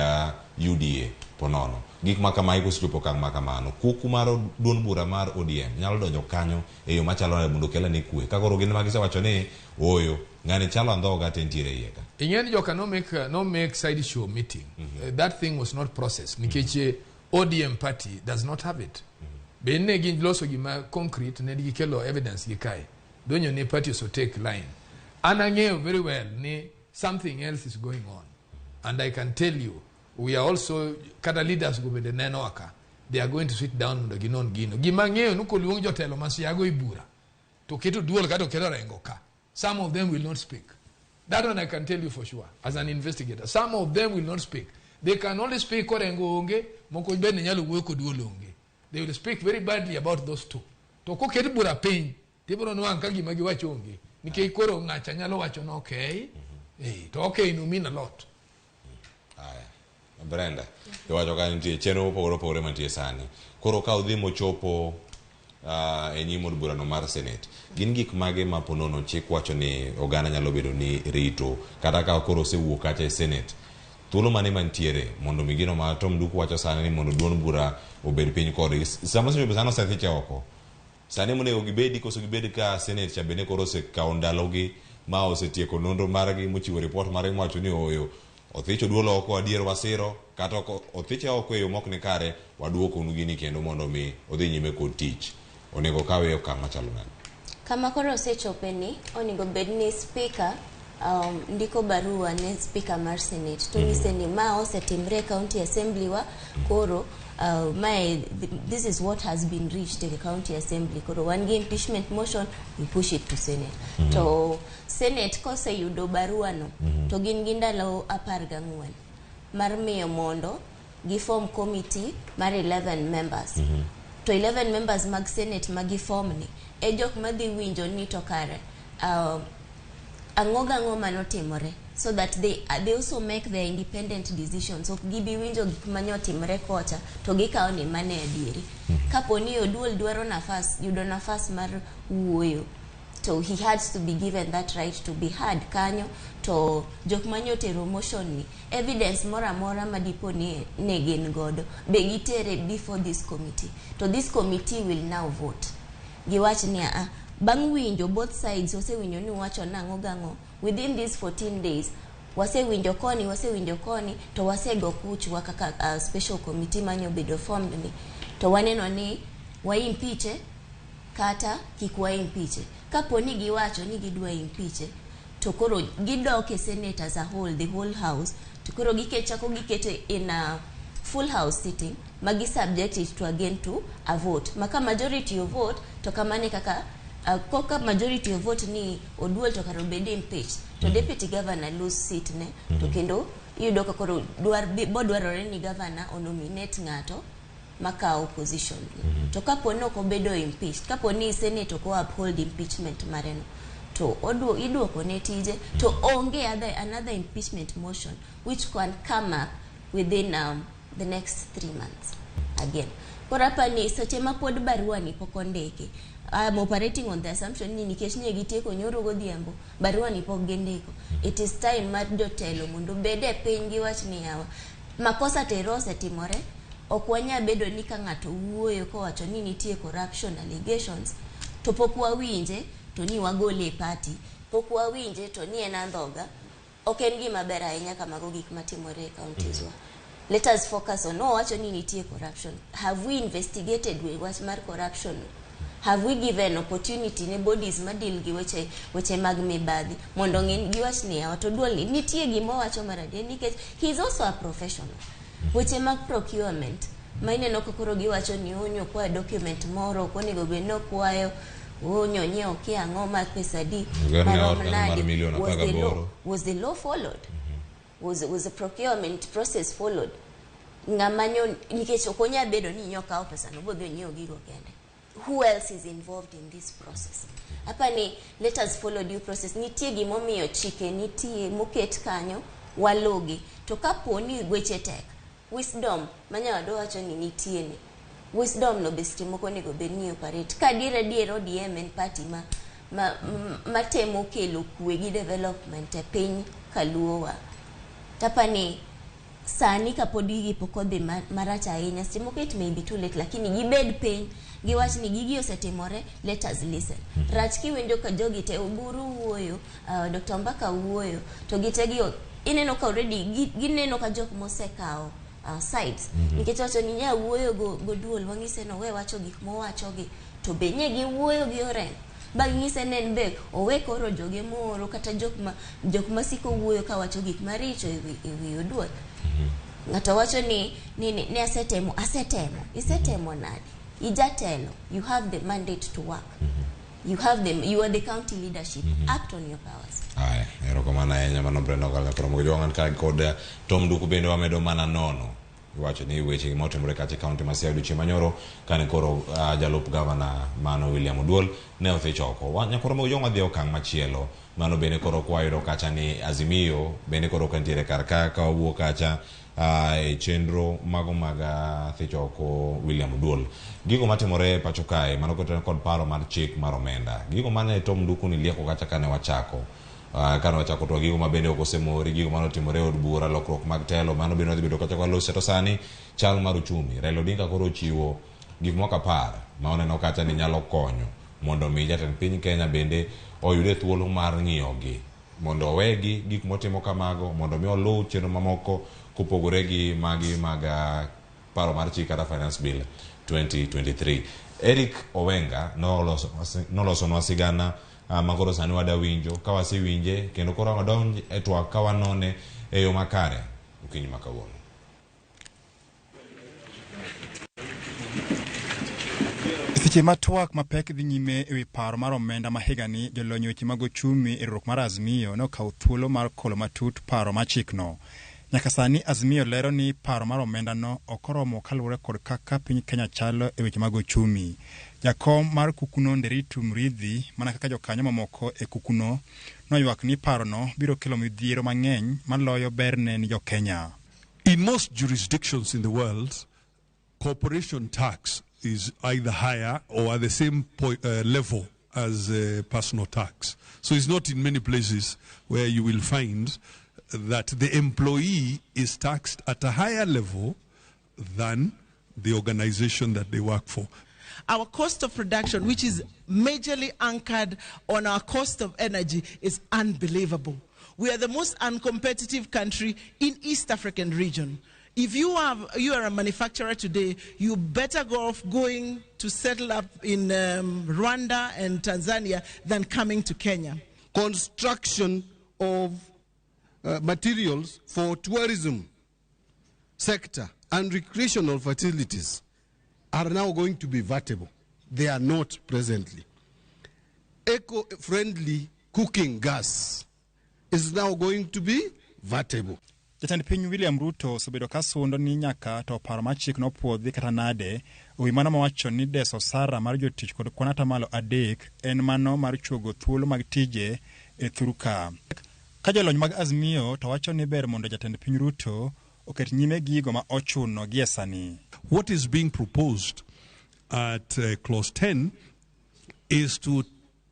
UDA ponono. Gik ma kamagi kosechopo okang' ma kamano, kuku mar duond bura mar ODM nyalo donjo kanyo e yo machalo nade mondo okel ane kwe. Ka koro gin ema gisewacho ni ooyo, ng'ani chalo andhoga to entiere iye ka. Ing'e ni joka no make side show meeting. That thing was not processed. Nikech ODM party does not have it. Be ne giloso gima concrete ne gikelo evidence gi kae. Donyo ni party also take line. An ang'eyo very well ni something else is going on. And I can tell you, we are also, kata leaders go bende neno ka. They are going to sit down mondo ginon gino. Gima ang'eyo ni koluong jotelo ma Siago e bura, to keto duol kata oketo Orengo ka. Some of them will not speak. That one I can tell you for sure, as an investigator. Some of them will not speak. They can only speak korengo onge, moko bende nyalo wuoyo koduol onge. They will speak very badly about those two. To koket bura piny, tibiro nwang' ka gima giwacho onge. Nikech koro ng'acha nyalo wacho ni okay, to okay no mean a lot. Aya. Brenda, iwacho ka nitie chenro mopogore opogore mantie sani. Koro ka udhi mochopo e nyim od burano mar Senate, gin gik mage ma ponono chik wacho ni oganda nyalo bedo ni rito kata ka koro osewuok kacha e Senate. Thuolo mane mantiere mondo mi gino ma Tom Duku wacho sani ni mondo duond bura obed piny kodgi. Sama osechopo sani osethiche oko. Sani monego gibedi koso gibed ka Senate cha bende koro osekawo ndalogi ma osetieko nonro margi mochiwo ripot margi mowacho ni ooyo othich oduol oko adier wasiro kata ok othiche oko e yo mok ni kare waduokonu gini kendo mondo mi odhi nyime kod tich onego kawe e okang' machalo nade Kama koro osechope ni onego bed ni speaker ndiko barua ne speaker mar senate to nyise ni ma osetimre e county assembly wa koro mae this is what has been reached in the county assembly koro wan gi impeachment motion we push it to senate. To senate koseyudo barua no to gin gi ndalo 14 mar miyo mondo giform committee mar 11 members. To 11 members mag senate ma giform ni e jok madhi winjo ni to kare ang'o gang'o manotimore so that they also make their independent decisions. Ok gibi winjo gik manyotimore kocha to gikawo ni mane adieri. Kapo ni Oduol dwaro nafas yudo nafas mar wuoyo to he has to be given that right to be heard kanyo. To jok manyotero motion ni evidence moro amora madipo ni ne gin godo be gitere before this committee. To this committee will now vote giwach ni a bang' winjo both sides osewinjo ni wacho nang'o gang'o within these 14 days wasewinjo koni wasewinjo koni to wasego kuchwa kaka special committee manyobedo formed ni to waneno ni waimpeache kata kik waimpeache. Kapo ni giwacho ni gidwa impeache to koro gidok e senate as a whole, the whole house, to koro chako gikete in a full house sitting ma gi subject it to again to a vote ma ka majority of vote to kamane kaka koka majority of vote ni Oduol to kar obed impeached to deputy governor lose seat ne to kendo iyudo ka koro bo dwarore ni governor onominate ng'ato makawo position ni. To kapo ni ok obedo impeached, kapo ni senate ok uphold impeachment mare no to iduoko ne tije to onge another impeachment motion which can come up within the next 3 months again. Koro apani seche ma pod barua ni pok ondiki, I'm operating on the assumption ni nikech ne gitieko nyoro godhiambo barua ni pok gindiko, it is time mar jotelo mondo obed e piny giwach ni yawa makosa tero osetimore ok wanyal bedo ni ka ng'ato wuoyo kowacho ni nitie corruption allegations to pok wawinje to ni wagole e party pok wawinje to ni en andhoga ok en gima ber ahinya kamago gik matimore e counties wa. Let us focus on owacho ni nitie corruption. Have we investigated wach mar corruption? Have we given opportunity ne bodies ma deal gi weche mag mibadhi mondo ng'i giwach ni yawa to duol ni nitie gima owacho mar adier, nikech he is also a professional. Weche mag procurement ma ineno ka koro giwacho ni onyo kwayo document moro ok onego bed ni okwayo, onyo nyiewo kia ang'o mar pesa adi, Ogerne marom ot kanyo mar nade. milion Was the law, 18. was the law followed? Was the procurement process followed? Ng'ama nyo, nikech ok onyal bedo ni nyokawo pesa no bodhi onyiewo gigo kende. Who else is involved in this process? Hapa ni let us follow due process. Nitie gimomiyo chike nitie moket kanyo, walugi. To kapo ni weche tek, wisdom manyawadwa wacho ni nitie ni wisdom no be seche moko onego bed ni operate. Ka adier adier ODM en party ma matemo kelo kwe gi development e piny kaluowa. Tapani sani kapod gigi pok odhi marach ahinya, seche moko it may be too late, lakini gibed piny giwach ni gigi osetimore, let us listen. Rach kiwinjo ka jogi te Oburu wuoyo, Dr. Mbaka wuoyo, to gite gi ineno ka already gineno ka jok mosekawo sides. Nikech wacho ni nya wuoyo go duol wang'ise no we wacho gik mowachogi, to be nye giwuoyo gi Orengo ba ging'ise ne en be owe koro joge mooro kata jok ma siko wuoyo kawacho gik maricho ewi Oduol. Ng'ato wacho ni asetemo, asetemo, isetemo nade? Ijatelo, you have the mandate to work. You have them, you are the county leadership. Act on your powers. Aya, erokamano ahinya. Mano Brenda Ogala koro Mogo ka kod Tom Duku bende wamedo mana nono iwacho ni weche motimore kacha e kaunti ma Siaya odiochieng' manyoro kane koro jalup gavana mano William Oduol ne odhi choko. Nyakoro Mogo Jwang' wadhi e okang' machielo mano bende koro kwayudo kacha ni Azimio bende koro ka nitiere kar ka ka wawuok kacha e chenro mago mag thicho oko William Oduol. Gigo matimore e pacho kae mano kotenore kod paro mar chik mar omenda. Gigo mane Tom Nduku ni lieko kacha kane wachako to gigo ma bende ok osemori, gigo mane otimore e od bura, lokruok mag telo mano bende wadhi bedo kacha kwalose. To sani chal mar uchumi, Raila Odinga koro ochiwo gik moko 10 ma oneno kacha ni nyalo konyo mondo mi jatend piny Kenya bende oyude thuolo mar ng'iyogi mondo owegi gik motimo kamago mondo mi oluw chenro mamoko kopogore gi magi mag paro mar chik kata Finance Bill 2023. Eric Owenga nolosonwa sigana ma koro sani wada winjo ka wasewinje kendo koro wadonj e twak ka wanone e yo makare okinyi ma kawuono. Seche ma twak mapek dhi nyime ewi paro mar omenda ma higani, jolony e weche mag ochumi e riwruok mar Azimio ne okawo thuolo mar kolo matut paro mar chikno. Nyaka sani Azimio lero ni paro mar omendano ok oromo kaluwore kod kaka piny Kenya chalo e weche mag ochumi. Jakom mar kukuno Nderitu Muriithi mana kaka jokanyo mamoko e kukuno noywak ni parono biro kelo midhiero mang'eny maloyo berne ni jokenya. In most jurisdictions in the world, corporation tax is either higher or at the same level as personal tax. So it's not in many places where you will find that the employee is taxed at a higher level than the organization that they work for. Our cost of production, which is majorly anchored on our cost of energy, is unbelievable. We are the most uncompetitive country in East African region. If you are a manufacturer today, you better go off going to settle up in Rwanda and Tanzania than coming to Kenya. Construction of materials for tourism sector and recreational facilities are now going to be vatable. They are not presently. Eco-friendly cooking gas is now going to be vatable. Jatend piny William Ruto osebedo ka sundo ni nyaka to paro mar chik nopuodhi kata nade ewi mano mowacho ni deso osara mar jotich kod kwan 3% en mano mar chuogo thuolo mag tije e thur ka. Ka jolony mag Azimio to wacho ni ber mondo jatend piny Ruto oket nyime gigo ma ochuno gie sani. What is being proposed at clause 10 is to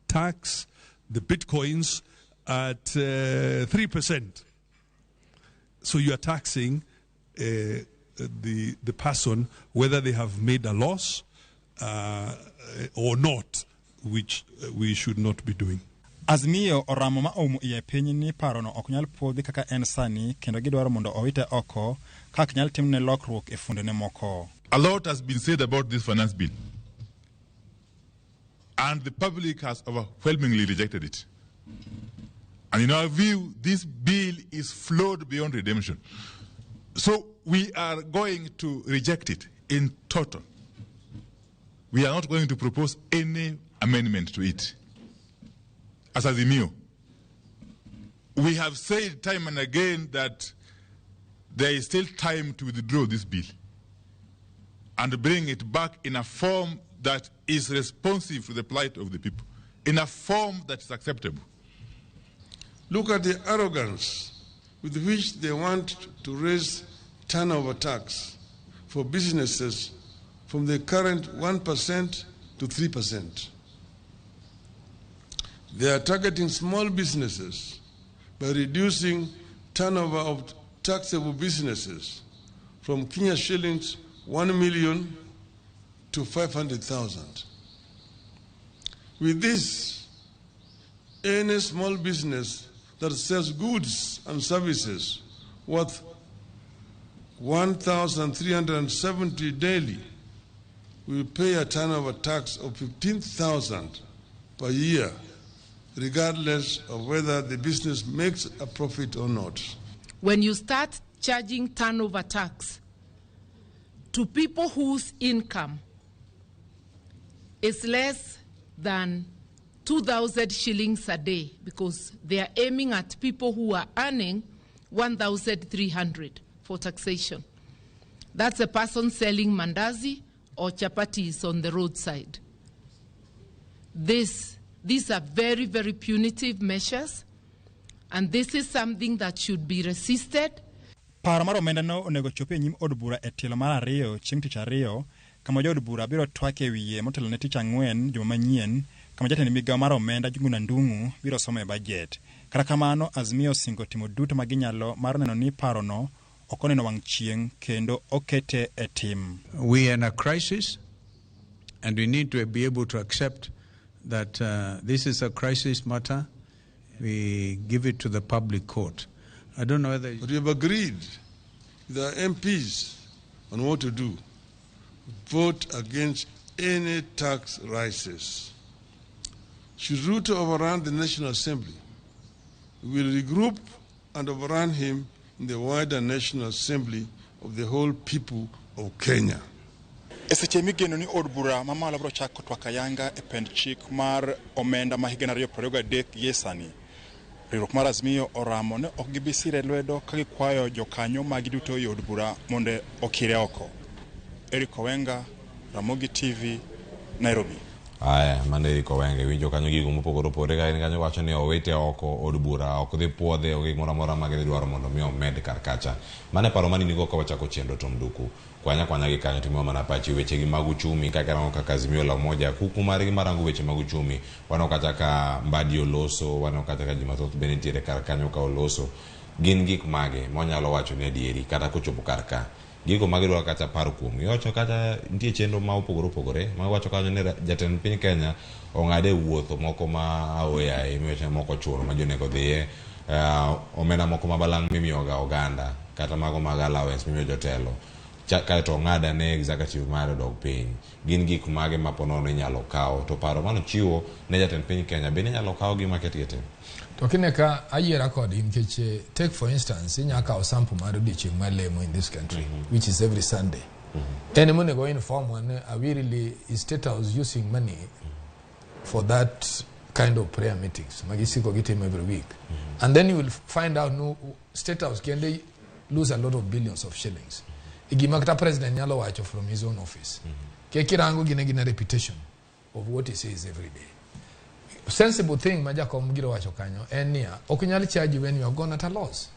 tax the bitcoins at 3%. So you are taxing the person whether they have made a loss or not, which we should not be doing. Azimio oramo ma oumo iye piny ni parono ok nyal puodhi kaka en sani kendo gidwaro mondo owite oko ka ok nyal timne lokruok e fundene moko. A lot has been said about this finance bill, and the public has overwhelmingly rejected it. And in our view, this bill is flawed beyond redemption. So we are going to reject it in total. We are not going to propose any amendment to it. As Azimio, we have said time and again that there is still time to withdraw this bill and bring it back in a form that is responsive to the plight of the people, in a form that is acceptable. Look at the arrogance with which they want to raise turnover tax for businesses from the current 1% to 3%. They are targeting small businesses by reducing turnover of taxable businesses from Kenya shillings 1 million to 500,000. With this, any small business that sells goods and services worth 1,370 daily will pay a turnover tax of 15,000 per year, regardless of whether the business makes a profit or not. When you start charging turnover tax to people whose income is less than 2,000 shillings a day, because they are aiming at people who are earning 1,300 for taxation. That's a person selling mandazi or chapatis on the roadside. These are very, very punitive measures, and this is something that should be resisted. Paro mar omendano onego chopi e nyim od bura e tielo mar ariyo chieng' tich ariyo, kama jood bura biro twak e wiye motelo ne tich ang'wen juma manyien, kama jatend migawo mar omenda Njuguna Ndung'u biro somo e bajet. Kata kamano, Azimio osingo timo duto ma ginyalo mar neno ni parono ok oneno wang' chieng' kendo okete e tim. We are in a crisis, and we need to be able to accept that this is a crisis matter. We give it to the public court. I don't know whether... But we have agreed with our MPs on what to do. Vote against any tax rises. Should Ruto overrun the National Assembly, we will regroup and overrun him in the wider National Assembly of the whole people of Kenya. E seche migeno ni od bura mamalo biro chako twak ayanga e pend chik mar omenda ma higa 2023 gie sani. Riwruok mar Azimio oramo ne ok gibi sire lwedo ka gikwayo jokanyo magi duto e od bura mondo okire oko. Eric Owenga, Ramogi TV, Nairobi. Aya, mano Eric Owenga, iwinjo kanyo gigo mopogore opogore ka en kanyo wacho ni owite oko od bura, ok dhi puodhe, onge gimoro amora ma gidhi dwaro mondo mi omed kar kacha. Mano e paro mani nigo ka wachako chenro Tom Duku. Kwanya kwanya gi kanyo timo mana pachi weche gi mag uchumi kaka rango kaka Azimio la Umoja kuku margi marango weche mag uchumi. Waneno kata ka Mbadi oloso, waneno kata ka ji mathoth bende nitiere kar kanyo ka oloso. Gin gik mage mwanyalo wacho ni adieri kata kochopo kar ka. Gigo magidwaro kata paro kuom iwacho kata nitie chenro ma opogore opogore ma wacho kanyo ni jatend piny Kenya ong'ade wuotho moko ma aoyaye miwacho moko ochuno ma ji onego dhiye, omenda moko ma balang' mimiyoga oganda kata mago mag allowance mimiyo jotelo kaeto ong'ada ne executive mare odog piny. Gin gik mage ma ponono inyalo kawo to paro manochiwo ne jatend piny Kenya bende inyalo kaw gi maket gi e tim. To kine ka ayiera kodi nikech take for instance inya kawo sample mar odiochieng' mar lemo in this country, which is every Sunday. En monego inform wan are we really is State House using money for that kind of prayer meetings magisiko gitimo every week. And then you will find out no State House kende lose a lot of billions of shillings. Gima kata president nyalo wacho from his own office. Ke kirango gine gina reputation of what he says every day. Sensible thing ma jakom giro wacho kanyo en niya, ok nyal charge when you have gone at a loss.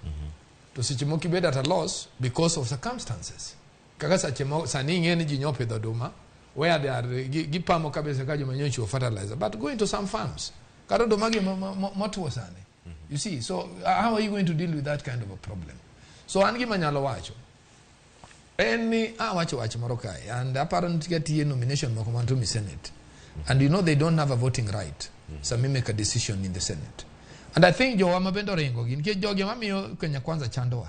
To seche moko ibed at a loss because of circumstances. Kaka seche moko sani ing'e ni ji nyopidho oduma where they are gipamo kabisa ka joma nyochiwo fertilizer, but go into some farms kata oduma gi motwo sani. You see, so how are you going to deal with that kind of a problem? So an gima nyalo wacho en ni awacho wach moro kae and aparo ni tiye nomination moko man to mi Senate. And you know they don't have a voting right. Sama make a decision in the Senate. And I think jowa mabende oringo gi nikech jogi mamiyo Kenya Kwanza chandowa.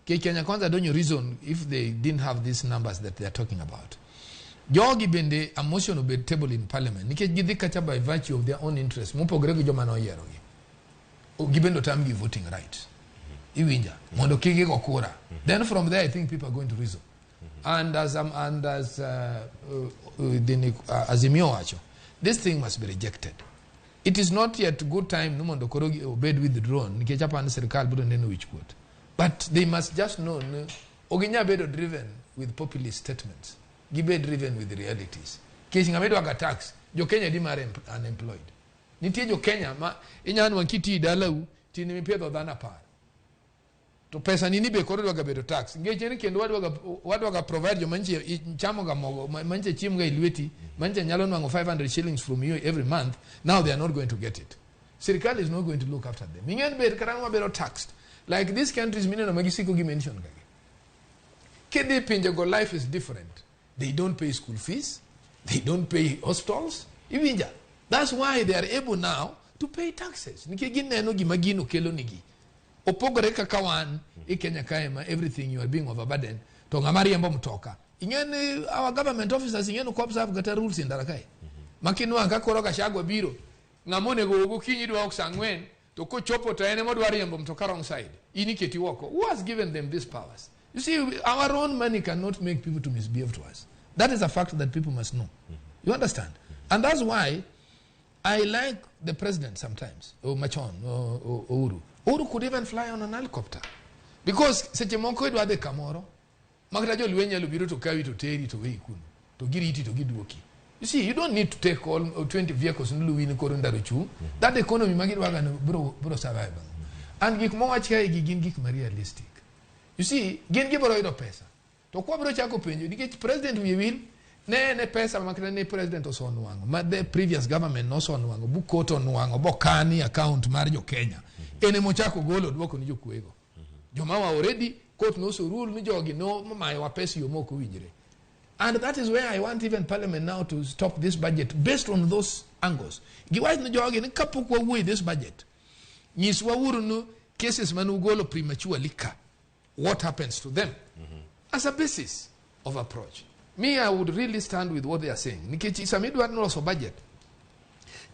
Nikech Kenya Kwanza don't reason if they didn't have these numbers that they are talking about. Jogi bende a motion obed table in parliament nikech gidhi kacha by virtue of their own interest mopogore gi joma noyierogi. Gibende otamgi voting right. Iwinja mondo kik gigo kura. Then from there I think people are going to reason. And as Azimio wacho, this thing must be rejected. It is not yet good time no mondo koro obed withdrawn nikech apani sirikal biro neno wich kuot. But they must just know ni ok ginyal bedo driven with populist statements. Gibed driven with realities. Nikech ng'ama idwa tax, jo Kenya di mar unemployed. Nitie jo Kenya ma inyalo nwang' kitiyo dalau to in mipiedho dhano 10. To pesa ni ni be koro idwa ga bedo tax. Nikech en kendo wadwa ga provide joma nche chamo ga mogo, manche chiemo ga e lweti, manche nyalo nwang'o 500 shillings from you every month. Now they are not going to get it. Sirikal is not going to look after them. Ing'en ber karang'o wabedo taxed. Like these countries mineno ma gisiko gi mention gagi. Kidhi pinje go life is different. They don't pay school fees. They don't pay hospitals. Iwinja. That's why they are able now to pay taxes. Nikech gineno gima gino kelo nigi. Opogore kaka wan e Kenya kae ma everything you are being overburdened. To ng'ama riembo mtoka. Ing'e our government officers ing'e no observe kata rules e ndara kae. Ma kinwang' ka koro Gachagua biro, ng'ama onego wuog okinyi dwa ok saa 4 to kochopo to en ema odwa riembo mtoka wrong side. In iketi oko. Who has given them these powers? You see, our own money cannot make people to misbehave to us. That is a fact that people must know. You understand? And that's why I like the president sometimes, or Machon, or Uhuru. Uhuru could even fly on an helicopter. Because seche moko idwa dhi kamoro, makata jolweny nyalo biro to kawi to teri to weyi kuno, to giriti to giduoki. You see, you don't need to take all 20 vehicles nluwi ni koro ndaro chung'. That economy magidwaga no bro survive. And gik mowach kae gi gin gik ma realistic. You see, gin gibiro yudo pesa. To kwa biro chako penjo nikech president wiye wil ne pesa makata ne president osonwang'o ma the previous government nosonwang'o bu court onwang'o bokani account mar jo Kenya. En emochako golo duoko ni jokwego. Joma wa already court noso rule ni jogi no mayowa pesa yo mok owinjre. And that is where I want even parliament now to stop this budget based on those angles. Giwach ni jogi ni kapok wawuoyo this budget, nyiswa uru nu cases mane ugolo prematurely ka, what happens to them as a basis of approach. Me, I would really stand with what they are saying. Nikech sama idwa loso budget,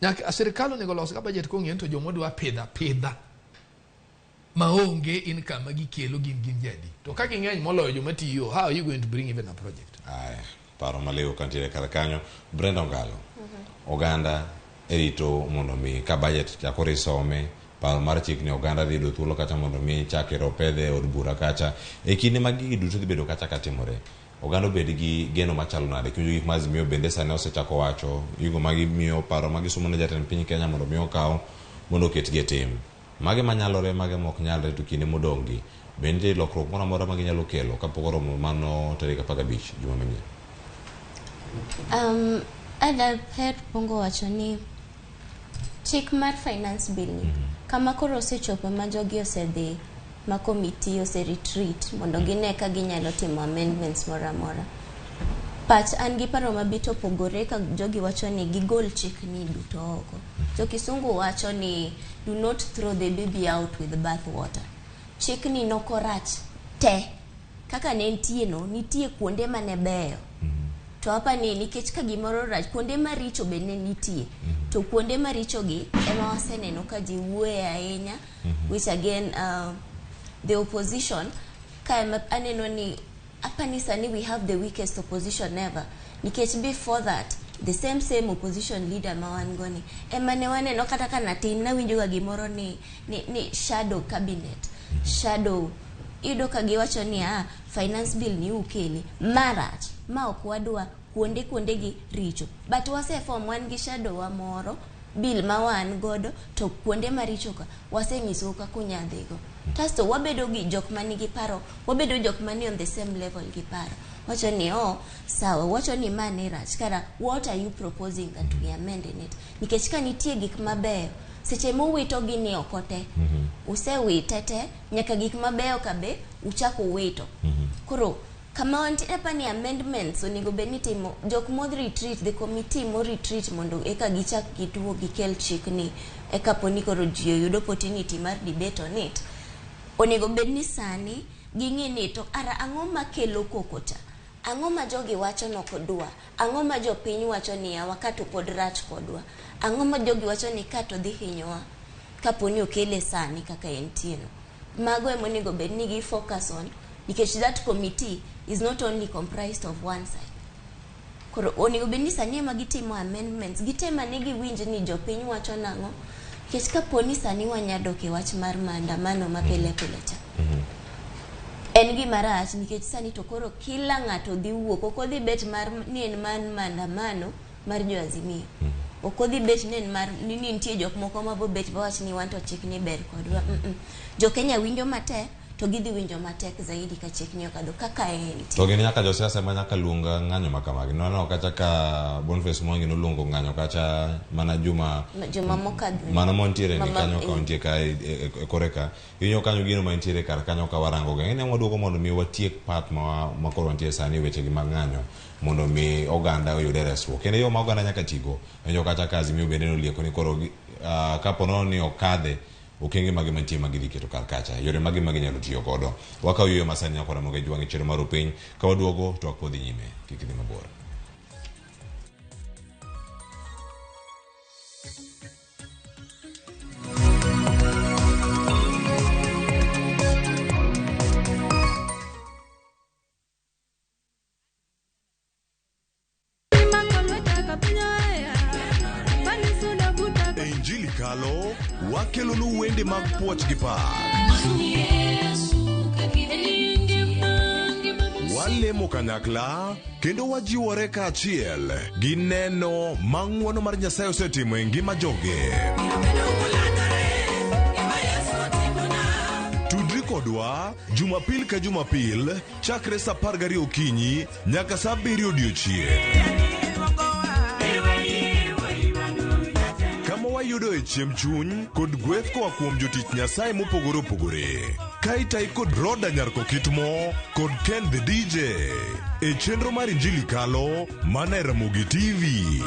nyaka sirikal onego los ga budget kong'eyo ni to joma dwa pidha pidha maonge income ma gikelo gin jadi. To ka ging'eny moloyo joma tiyo, how are you going to bring even a project? Aya, paro maliw kantiere kar kanyo. Brenda Ongalo, oganda erito mondo mi ka budget chakore isome, paro mar chik ni oganda dhi yudo thuolo kacha mondo mi chak ero pedhe e od bura kacha. E kinde ma gigi duto dhi bedo kacha katimore, oganda obed gi geno machalo nade? Kiwinjo gik ma Azimio bende sani osechako wacho, gigo ma gimiyo paro ma gisumo ne jatend piny Kenya mondo mi okaw mondo oketgi e tim. Mage manyalore, mage mok nyalre to kinde modong' gi be nitie lokruok moro amora ma ginyalo kelo kapok oromo mano tarik 15 juma manyien? Adaher kuongo wacho ni chik mar finance bill ni kama koro osechopo ma jogi osedhi ma committee ose retreat mondo gine ka ginyalo timo amendments moro amora. Pach an gi paro mabit opogore ka jogi wacho ni gigol chik ni duto oko. Jo kisungu wacho ni do not throw the baby out with the bath water. Chik ni nokorach te kaka ne nitie no nitie kuonde mane beyo. To hapa ni nikech ka gimoro rach kuonde maricho be ne nitie. To kuonde maricho gi ema waseneno ka ji wuoye ahinya which again the opposition ka ema aneno ni hapa ni sani we have the weakest opposition ever nikech before that the same opposition leader ma wan go ni ema ne waneno kata ka natin nawinjo ga gimoro ni shadow cabinet shadow iyudo ka giwacho ni ah, finance bill ni ukele marach ma ok wadwa kuonde gi richo but wase form wan gi shadow wa moro bill ma wan godo to kuonde maricho ka wasenyisou kaka unyadhigo kasto wabedo gi jok manigi paro wabedo jok mani on the same level gi paro wacho ni oh sawa wacho ni ma ne rach kara what are you proposing that we amend in it nikech ka nitie gik mabeyo seche muwito gi ni oko te usewite te nyaka gik mabeyo ka be uchako wito koro Kama wantie apa ni amendments onego bed ni timo jok modhi retreat, the committee mo retreat mondo eka gichak giduog gikel chik ni eka poni koro ji oyud opportunity mar debate on it. Onego bed ni sani ging'e ni to ara ang'o makelo koko cha, ang'o ma jogi wacho nokodwa, ang'o ma jopiny wacho ni yawa ka to pod rach kodwa, ang'o ma jogi wacho ni ka to dhi hinyowa kaponi okele sani kaka entie no. Mago ema onego bed ni gi focus on, nikech that committee is not only comprised of one side. Koro onego bed ni sani ema gitimo amendments, gitem ane giwinj ni jopiny wacho nang'o, nikech kaponi sani wanyadok e wach mar maandamano ma pile pile cha, en gima rach nikech sani to koro kila ng'ato dhi wuok, ok odhi bet mar ni en mar maandamano mar jo Azimio, ok odhi bet ni en mar ni nitie jok moko mabobet mawach ni wan to chik ni ber kodwa. Jo Kenya winjo matek, to gidhi winjo matek zaidi ka chik ni okadho kaka en. To gin nyaka josiasa ema nyaka luong ng'anyo ma kamagi. Nwaneno kacha ka Boniface Mwangi noluongo ng'anyo kacha mana juma juma mokadho mano mantiere ni kanyo ka nitie ka e kore ka inyo kanyo gino mantiere kar kanyo ka warango ga ng'eni waduogo mondo mi watiek path ma koro wantie sani weche gi mag ng'anyo mondo mi oganda oyude resruok. Kendo yo ma oganda nyaka tigo inyo kacha ka Azimio bende nolieko ni koro kapo nono ni okadhe okenge mage mantie ma gidhi keto kar kacha, yore mage ma ginyalo tiyo godo. Wakawo yueyo masani nyaka Ramogi Jwang' e chiro mar piny, ka waduogo to wakpodhi nyime, kik idhi mabor. Injili kalo wakelonu wende mag puoch gi pak. Walemo kanyakla kendo wajiwore kaachiel gi neno ma ng'wono mar Nyasaye osetimo e ngima joge. Tudri kodwa Jumapil ka Jumapil chakre saa 12 okinyi nyaka saa 7 odiochieng'. Kama wayudoe chiemb chuny kod gweth koa kuom jotich Nyasaye mopogore opogore. Kaitai kod Roda Nyarko Kitmo kod Ken the DJ e chenro mar Injili Kalo mana e Ramogi TV.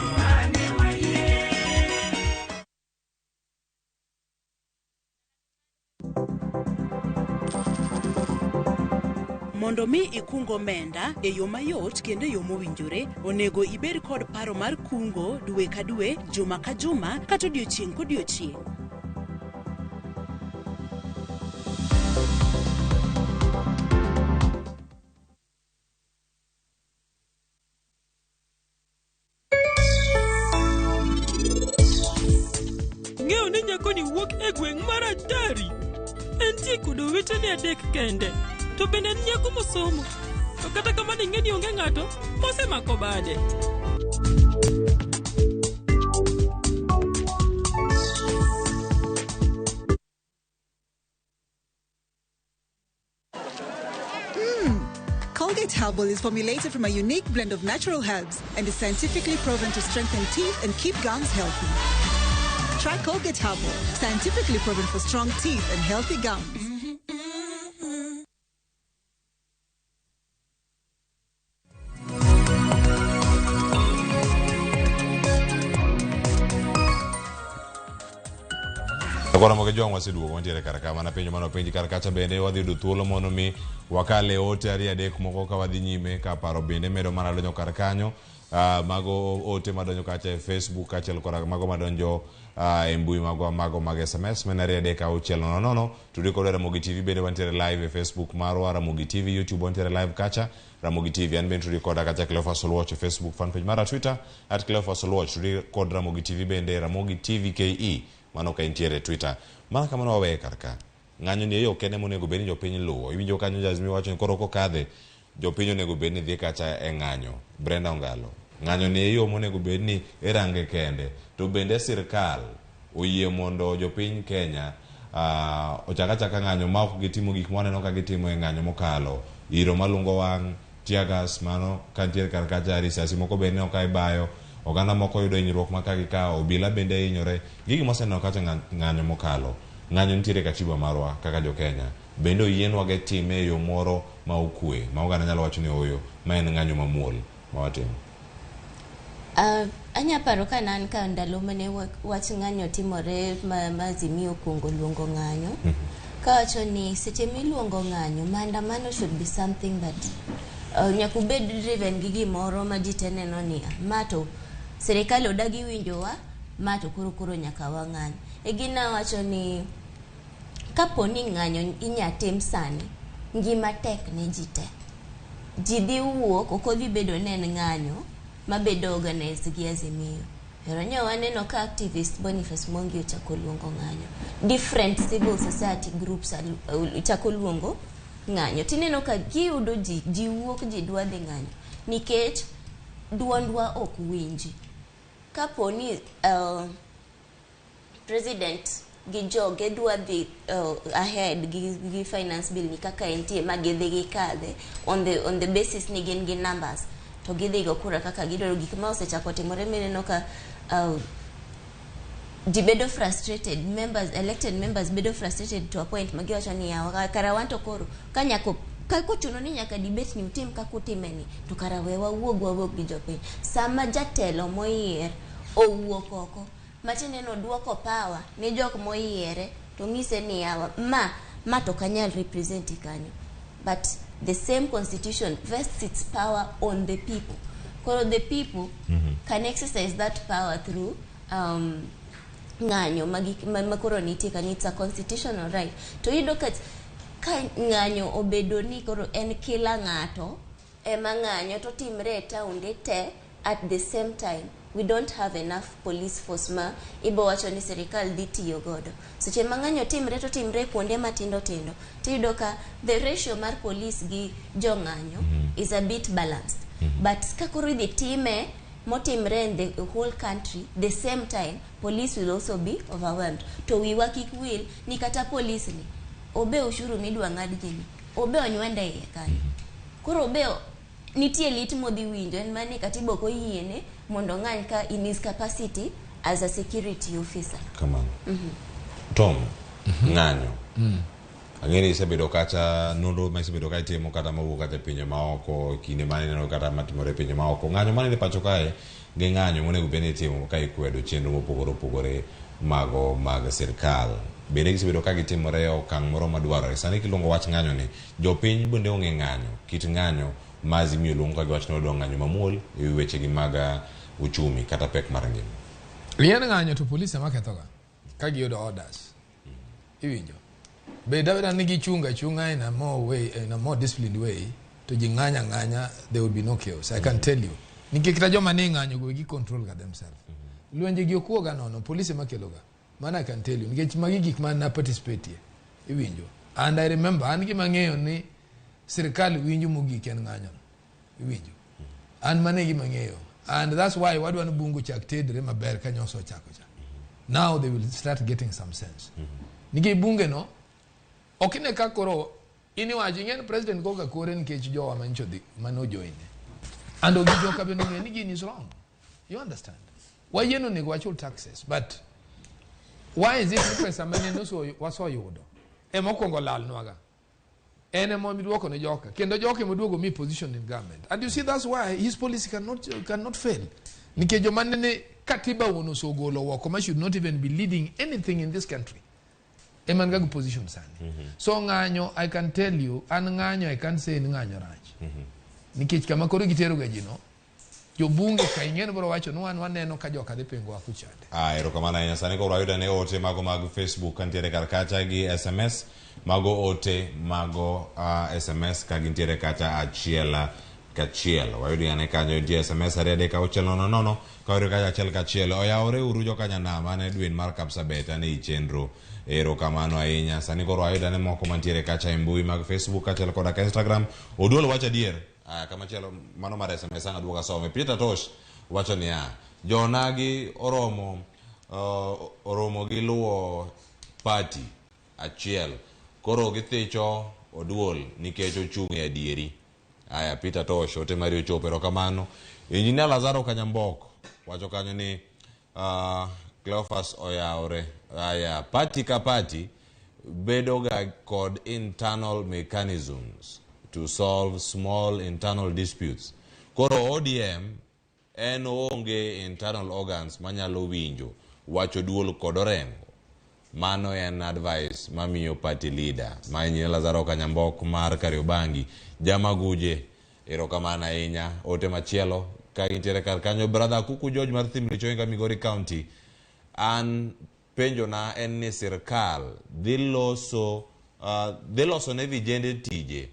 Mondo mi ikung omenda e yo mayot kendo e yo mowinjore, onego ibed kod paro mar kungo dwe ka dwe, juma ka juma, kata odiochieng' kodiochieng'. Ng'eyo ni nyakoni wuok e gweng' mar Atari. Entie kod owetene 3 kende. To bende en nyako mosomo. To kata kamano ing'e ni onge ng'ato mosemako bade. Colgate Herbal is formulated from a unique blend of natural herbs and is scientifically proven to strengthen teeth and keep gums healthy. Try Colgate Herbal, scientifically proven for strong teeth and healthy gums. Koro Ramogi Jwang' waseduogo wantiere kar ka mana penjo mane openji kar kacha bende wadhi yudo thuolo mondo mi wakale ote 2-3 moko ka wadhi nyime ka paro bende medo mana donjo kar kanyo. Mago ote madonjo kacha e Facebook kaachiel kod mago madonjo e mbui magwa mago mag SMS men 2 3 6 0 0. Tudri kod Ramogi TV bende wantiere live e Facebook marwa Ramogi TV, YouTube wantiere live kacha Ramogi TV. An bende tudri koda kacha Cleophas Oluoch e Facebook fan page mara, Twitter @Cleophas Oluoch. Tudri kod Ramogi TV bende Ramogi TV KE mano ka intiere Twitter. Mana kamano waweye kar ka. Ng'anyo ni e yo kende monego bed ni jopiny luwo. Iwinjo kanyo Azimio wacho ni koro kokadhe jopiny onego bed ni dhi kacha e ng'anyo. Brenda Ongalo. Ng'anyo ni e yo monego bed ni irange kende. To bende sirkal oyie mondo jopiny Kenya ochak achaka ng'anyo ma ok gitimo gik mwaneno ka gitimo e ng'anyo mokalo. Iro malungo wang', tear gas mano ka nitiere kar kacha, risasi moko bende ok ibayo, oganda moko yudo hinyruok ma ka gi ka, obila bende hinyore. Gigi mwaseneno kacha ng'anyo mokalo. Ng'anyo nitiere katiba marwa kaka jo Kenya. Bende oyienwa ge time e yo moro ma okwe, ma oganda nyalo wacho ni oyo, ma en ng'anyo mamuol ma watimo. Anya paro ka ne an ka ndalo mane wach ng'anyo timore ma Azimio okuongo luongo ng'anyo. Kawacho ni seche miluongo ng'anyo, maandamano should be something that nyaka ubed driven gi gimoro ma ji te neno ni ma to sirikal odagi winjowa, ma to koro nyaka wang'any. E gina wacho ni kapo ni ng'anyo inya tim sani, ngima tek ne ji te. Ji dhi wuok, ok odhi bedo ni en ng'anyo mabedo organized gi Azimio. Pero nyo waneno ka activist Boniface Mwangi ochako luongo ng'anyo. Different civil society groups chako luongo ng'anyo. Tineno ka giyudo ji, ji wuok, ji dwa dhi ng'anyo. Nikech duondwa ok winji. Kapo ni president gi joge dwa dhi ahead gi finance bill ni kaka entie ma gidhi gikadhe on the basis ni gin gi numbers to gidhi go kura kaka gidwaro. Gik ma osechako timore mineno ka ji bedo frustrated, members, elected members bedo frustrated to a point ma giwacho ni yawa, kara wan to koro ka nyako ka kochuno ni nyaka debate ni utim kaka utime ni to kara we wawuog wawuog gi jopiny. Sama jatelo moyier owuok oko matiende ni oduoko power ne jok moyiere to ng'ise ni yawa ma to ok anyal represent kanyo, but the same constitution vests its power on the people. Koro the people can exercise that power through ng'anyo ma koro nitie kanyo. It's a constitutional right. To iyudo ka ng'anyo obedo ni koro en kila ng'ato ema ng'anyo to timre e taonde te at the same time, we don't have enough police force ma ibo wacho ni sirikal dhi tiyo godo. Seche ma ng'anyo timre to timre kuonde matindo tindo, tiyudo ka the ratio mar police gi jong'anyo is a bit balanced. But ka koro idhi time motimre in the whole country the same time, police will also be overwhelmed. To wiwa kik wil ni kata police ni obe ushuru midwa ng'ad ji ni obe onywanda iye kanyo. Koro obe nitie lit modhi winjo en mana ni katiba ok oyiene mondo ong'any ka in his capacity as a security officer. Kamano. Tom, ng'anyo. Ang'e ni isebedo kacha nonro ma isebedo ka itimo kata mawuok kata e pinje maoko, kinde ma ineno kata matimore e pinje maoko. Ng'anyo manene pacho kae gi ng'anyo monego bed ni itimo ka ikwedo chenro mopogore opogore mago mag sirkal. Bende gisebedo ka gitimore e okang' moro madwarore. Sani kiluongo wach ng'anyo ni, jopiny bende ong'e ng'anyo, kit ng'anyo ma Azimio luongo ka giwacho ni odwa ng'anyo mamuol e wi wechegi mag uchumi kata pek mar ngima. Yien ng'anyo to polise ema kethoga ka giyudo orders. Iwinjo? Bed abeda ni gichungo achunga in a more way, in a more disciplined way, to ji ng'anyo ang'anya, there will be no chaos. I can tell you. Nikech kata joma ni ng'anyo go gi control ga themselves. Lwenje gi ok wuoga nono, polise ema keloga. Mano I can tell you. Nikech magi gik ma na participate ye. Iwinjo? And I remember, an gima ang'eyo ni sirikal winjo mogik en ng'anyo no. Iwinjo? An mano e gima ang'eyo. And that's why wadwa ni bungu chak tedre maber ka nyoso ochako cha. Now they will start getting some sense. Nikech bunge no, ok ine ka koro in iwacho ing'e ni president koka kore nikech jowa manyicho dhi mane ojoine. And ogi joka bende ong'e ni gini is wrong. You understand? Wayie onego wachul taxes, but why is it ni pesa mane wasoyudo ema okwongo lalnwaga? En ema iduoko ne joka kendo joka ema oduogo mi position in government. And you see, that's why his policy cannot fail, nikech joma nene katiba wuon osegolo oko ma should not even be leading anything in this country ema nigi position sani. So ng'anyo, I can tell you, an ng'anyo, I can't say ni ng'anyo rach, nikech kama koro gitero ga ji no, jobunge ka ing'en bro wacho ni wan waneno ka joka dhi pingo wa kuchande. Ah, erokamano ahinya. Sani koro wayudo ne ote mago mag Facebook kantiere kar kacha gi SMS mago, ote mago SMS ka gintiere kacha achiel kachiel. Wayudo ane kanyo nitie SMS 2 3 6 0 0 ka wayudo kacha achiel kachiel. Oyawore uru jokanyanam, an Edwin mar Kapsabet, an ei chenro. Erokamano ahinya. Sani koro wayudo ane moko mantiere kacha e mbui mag Facebook kaachiel koda ka Instagram. Oduol wacho adier. Ah, kamachielo mano mar SMS ang' aduogo asome. Peter Tosh wacho niya, jonagi oromo gi luwo party achiel koro githicho Oduol nikech ochung' e adieri. Aya, Peter Tosh, ote mari ochopo, erokamano. Engineer Lazaro Kanyambok wacho kanyo ni Cleophas oyawre. Aya, party ka party. bedoga kod internal mechanisms to solve small internal disputes. Koro ODM en onge internal organs manyalo winjo wacho duol kod Orengo. Mano en advice mamiyo party leader ma Engineer Lazaro Kanyambok mar Kariobangi. Jamaguje, erokamano ahinya. Ote machielo ka gintiere kar kanyo, brother Kuku George mar Thimlich Ohinga Migori County. An penjona en ni sirkal dhi loso ne vijende tije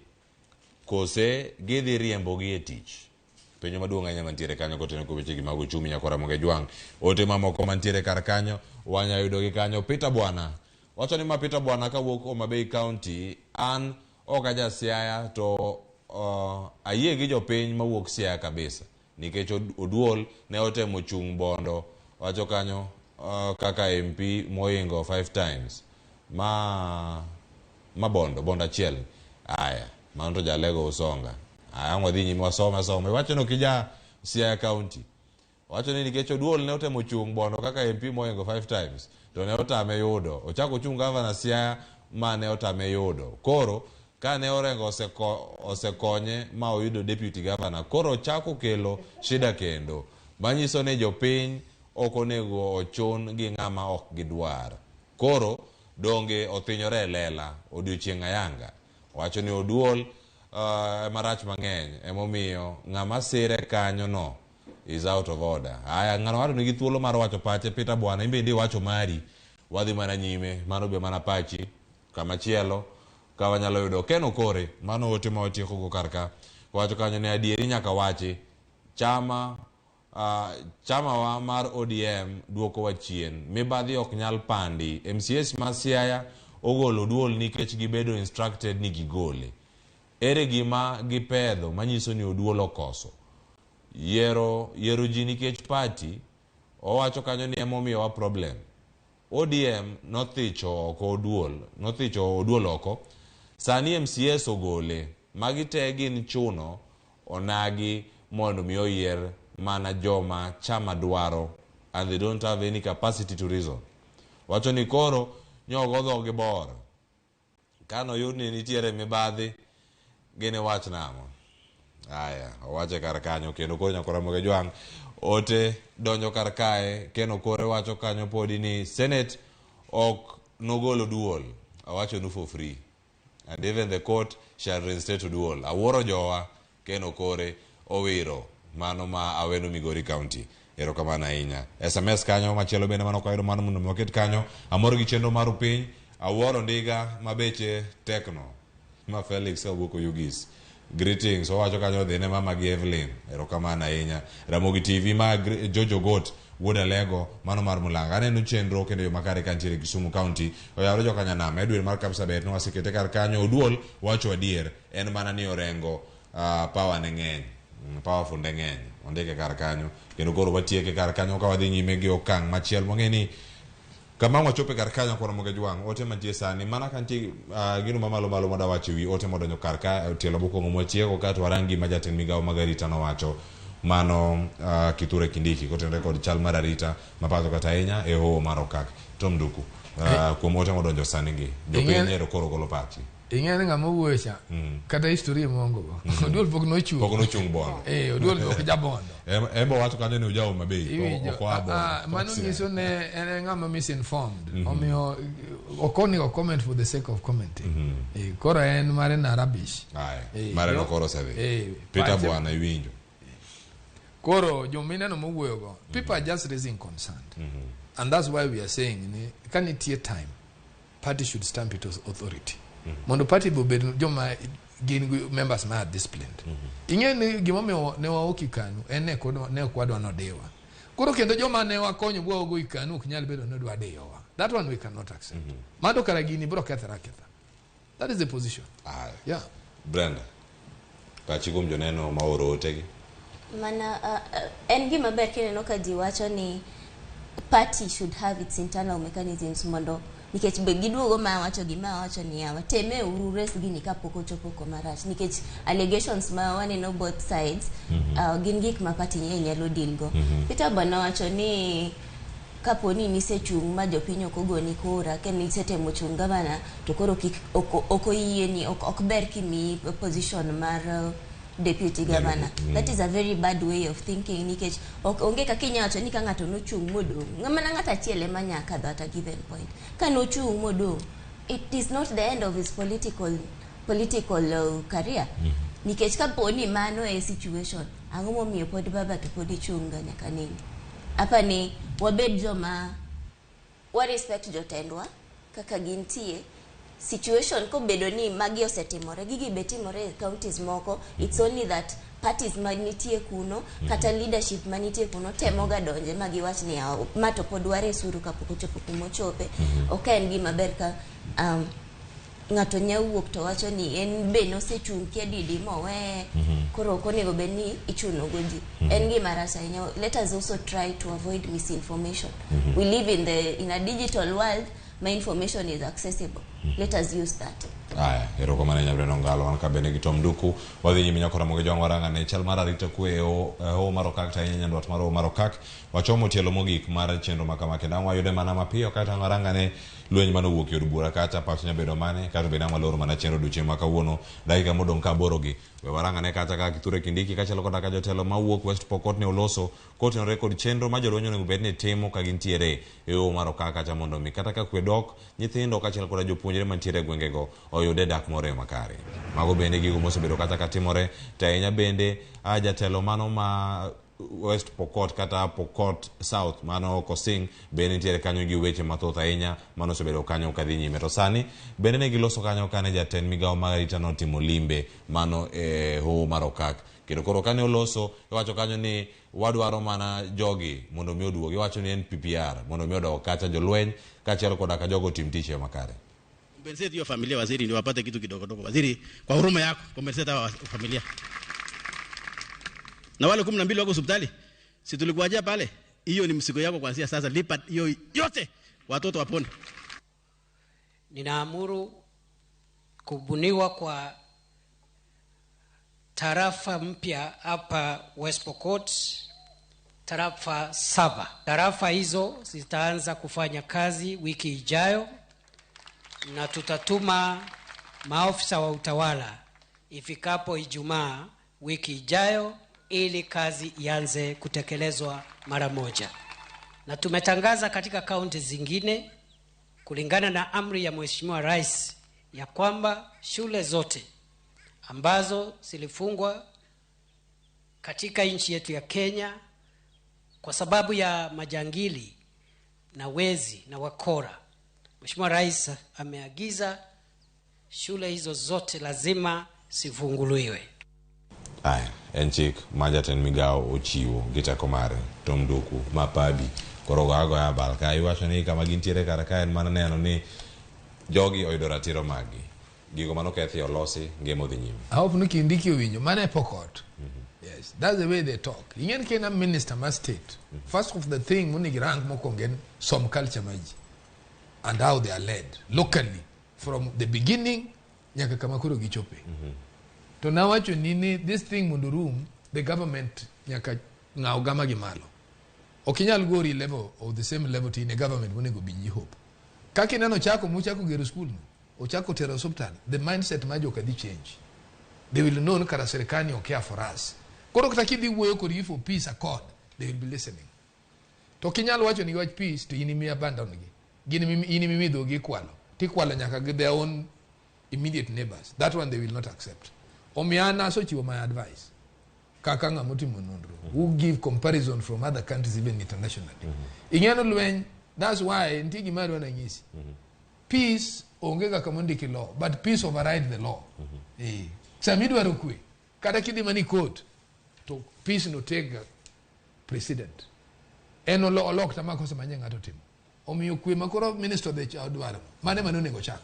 kose gidhi riembogi e tich? Penjo maduong' ahinya mantiere kanyo kotenore kuom wechegi mag uchumi nyakora Ramogi Jwang'. Ote mamoko mantiere kar kanyo wanya yudogi kanyo. Peter Bwana wacho ni ma Peter Bwana kawuok Homa Bay County, an ok aja Siaya to ayie gi jopiny mawuok Siaya kabisa nikech Oduol ne otemo chung' Bondo wacho kanyo kaka MP moingo 5 times ma Bondo achiel. Aya, mano to jalego Usonga. Aya, wadhi nyime wasome some. Wacho ni kija Siaya County. Wacho ni nikech Oduol ne otemo chung' Bondo kaka MP moingo 5 times to ne otame yudo. Ochako chung' gavana Siaya ma ne otame yudo. Koro ka ne Orengo osekonye ma oyudo deputy governor, koro ochako kelo shida kendo. Manyiso ni jopiny ok onego ochun gi ng'ama ok gidwar. Koro donge othinyore e lela odiochieng' ayanga. Wacho ni Oduol marach mang'eny emomiyo ng'ama sire kanyo no is out of order. Aya, ng'ano ng'ato nigi thuolo mar wacho pache. Peter Bwana, in bende iwacho mari, wadhi mana nyime, mano be mana pachi. Kamachielo ka wanyalo yudo Ken Okore, mano ote ma watieko go kar ka. Wacho kanyo ne adieri nyaka wachi, chama wa mar ODM duoko wa chien, mibadhi ok nyal pandi. MCS ma Siaya ogolo Oduol nikech gibedo instructed ni gigole. Ere gima gipedho manyiso ni Oduol okoso yiero ji nikech party. Owacho kanyo ni emomiyo wa problem. ODM nothicho oko Oduol, nothicho Oduol oko. Sani MCS ogole. Magi te gin chuno onagi mondo mi oyier mana joma chama dwaro, and they don't have any capacity to reason. Wacho ni koro nyogo dhogi bor. Kano yud ni nitiere mibadhi, gini wach nang'o? Aya, owache kar kanyo kendo koro nyakora Ramogi Jwang' ote donjo kar kae. Ken Okore wacho kanyo podi ni Senate ok nogol Oduol. Awacho nu for free. And even the court shall reinstate Oduol. Awuoro jowa. Ken Okore owiro mano ma Awendo Migori County. Erokamano ahinya. SMS kanyo machielo bende mano kwayudo mano mondo waket kanyo. Amor gi chenro mar piny. Awuoro ndiga mabeche tekno. Ma Felix kawuok Oyugis. Greetings. Owacho kanyo dhine mama gi Evelyn. Erokamano ahinya. Ramogi TV ma Jojo Got wuod Alego mano mar Mulanga. Aneno chenro kendo yo makare kantiere Kisumu County. Oyawre jokanyanam. Edwin mar Kapsabet no wasekete kar kanyo. Oduol wacho adier en mana ni Orengo power ne ng'eny. Powerful ne ng'eny. Ondike kar kanyo kendo koro watieke kar kanyo ka wadhi nyime gi okang' machielo. Wang'e ni kama wachope kar kanyo koro Ramogi Jwang' ote mantie sani mana kantie gino mamalo malo moda wacho wi ote modonjo kar ka tielo mokwongo mwatieko ka to warang gima jatend migawo mag arita nowacho mano Kithure Kindiki kotenore kod chal mar arita mapacho kata ahinya e hoho mar Okak. Tom Nduku kuom ote modonjo sani gi jopiny ero koro golo pachi. Ing'e ni ng'ama owuoyo cha kata historia mongo go. Oduol pok nochung'. Pok nochung' Bondo. Oduol ok jabondo. Embo wacho kanyo ni uja Homa Bay. Ok oa Bondo. Mano nyiso ne en ng'ama misinformed. Omiyo ok onego comment for the sake of commenting. Koro en mare na rubbish. Mare no koro osedhi. Peter Bwana iwinjo. Koro jomineno mowuoyo go, people are just raising concern. And that's why we are saying ni ka nitie time, party should stamp it as authority. Mondo party bo bed joma gin members ma disciplined. Ing'e ni gimomiyo ne waok ikanu en ne ok wadwa nodiwa. Koro kendo joma ne wakonyo bwaogo ikanu ok nyal bedo ni dwa diyowa. That one we cannot accept. Mano kara gini biro kethore aketha. That is the position. Yeah. Brenda, pachi kuom joneno ma oro otegi. Mana en gima ber kineno ka ji wacho ni party should have its internal mechanisms mondo nikech be giduogo ma wacho gima wacho ni yawa teme uru res gini kapok ochopo koma rach nikech allegations ma waneno both sides gin gik ma party nyalo deal go. Peter Bwana wacho ni Kapo ni nisechung' ma jopiny ok ogoni kura, ka nisetemo chung' gavana to koro kik ok oyieni, ok ber kimiyi position mar deputy governor. That is a very bad way of thinking, nikech ok onge kaka inyalo wacho ni ka ng'ato nochung' modong', mana ng'ato achiel ema nya kadho at a given point. Ka nochung' modong', it is not the end of his political career. Nikech kapo ni mano e situation, ang'o momiyo pod baba to pod ichung' ga nyaka nene? Apa ni wabed joma wa respect jotendwa kaka gintie. Situation kobedo ni magi osetimore, gigi be timore e counties moko. It's only that parties manitie kuno kata leadership manitie kuno temo ga donje ma giwach ni, "Ah, ma to pod waresuru kapok ochopo kumochope." Ok en gima ber ka ng'ato nya wuok to wacho ni en be nosechung' kia didi moweye, koro ok onego bed ni ichuno go ji. En gima rach ahinya. Let us also try to avoid misinformation. We live in a digital world ma information is accessible. Let us use that. Aya, erokamano Nyabreno Ngalo. Wan ka bende gi Tom Nduku. Wadhi nyime nyaka Ramogi Jwang' waranga ne chal mar arita kwe e hoho mar Okak, to ahinya nyandwat mar hoho mar Okak. Wachomo tielo mogik mar chenro ma kama, kendo ang' wayude mana mapiyo kata ang' waranga ne lweny manowuok e od bura kacha, pach nyabedo mane kato bende ang' waloro mana chenro odiochieng' ma kawuono. Dakika modong' ka 8 gi we waranga ne kacha ka Kithure Kindiki kaachiel koda ka jotelo mawuok West Pokot ne oloso kotenore kod chenro ma jolweny onego bed ni timo ka gintiere e hoho mar Okak kacha, mondo mi kata ka kwe dok, nyithindo kaachiel koda jopuonjre mantiere e gwengego oyude dak moro e makare. Mago bende gigo mosebedo kata ka timore, to ahinya bende a jatelo mano ma West Pokot kata Pokot South mano Kosing bende nitiere kanyo gi weche mathoth ahinya mano osebedo kanyo kadhi nyime. To sani bende ne giloso kanyo kane jatend migawo mar arita notimo limbe mano e hoho mar Okak, kendo koro kane oloso iwacho kanyo ni wadwaro mana jogi mondo mi oduogi. Iwacho ni NPPR mondo mi odog kacha, jolweny kaachiel koda ka jogo otim tich e yo makare. Compensate hiyo familia, waziri, ndio wapate kitu kidogo dogo. Waziri, kwa huruma yako, compensate hawa familia. Na wale 12 wako hospitali, si tulikuwajia pale? Hiyo ni mzigo yako kuanzia sasa, lipa hiyo yote, watoto wapone. Ninaamuru kubuniwa kwa tarafa mpya hapa West Pokot, tarafa 7. Tarafa hizo zitaanza kufanya kazi wiki ijayo, na tutatuma maofisa wa utawala ifikapo Ijumaa wiki ijayo ili kazi ianze kutekelezwa mara moja. Na tumetangaza katika kaunti zingine kulingana na amri ya Mheshimiwa Rais ya kwamba shule zote ambazo zilifungwa katika nchi yetu ya Kenya kwa sababu ya majangili na wezi na wakora, Mheshimiwa Rais ameagiza shule hizo zote lazima zifunguliwe. Aya, en chik ma jatend migawo ochiwo gi teko mare. Tom Nduku mapabi koro go agoya abal ka iwacho ni kama gintiere kar ka en mana neno ni jogi oyudo ratiro maggi, gigo manokethi olosi, ngima odhi nyime. I hope ni Kindiki owinjo mano e Pokot. Yes, that's the way they talk. Ing'en ka en minister mar state, first of the thing monego irang mokwongo en som culture mar ji and how they are led locally from the beginning nyaka kama koro gichope. To nawacho ni this thing mondo rum, the government nyaka ng'aw gama gi malo. Ok inyal gori level of the same level to in a government monego bi ji hope. Kaka ineno chako mochako gero school no, ochako tero osuptal, the mindset mar joka dhi change. They will know ni kara sirikal ni ok care for us. Koro kata kidhi wuoyo kodgi for peace accord, they will be listening. To ok inyal wacho ni wach peace to in imi abandon gi. Gin in imi dhogi ikwalo. Tikwalo nyaka gi their own immediate neighbors. That one they will not accept. Omiyo an asechiwo my advice kaka ng'ama otimo nonro who give comparison from other countries, even internationally. Ing'eno lweny, that's why nitie gima adwa nanyisi. Peace onge kaka mondiki law, but peace override the law. Sama idwaro kwe, kata kidhi mani court, to peace no take precedent. En olok ta makosa manye ng'ato timo. Omiyo kwe makoro minister the dwaro, mane mane onego chak.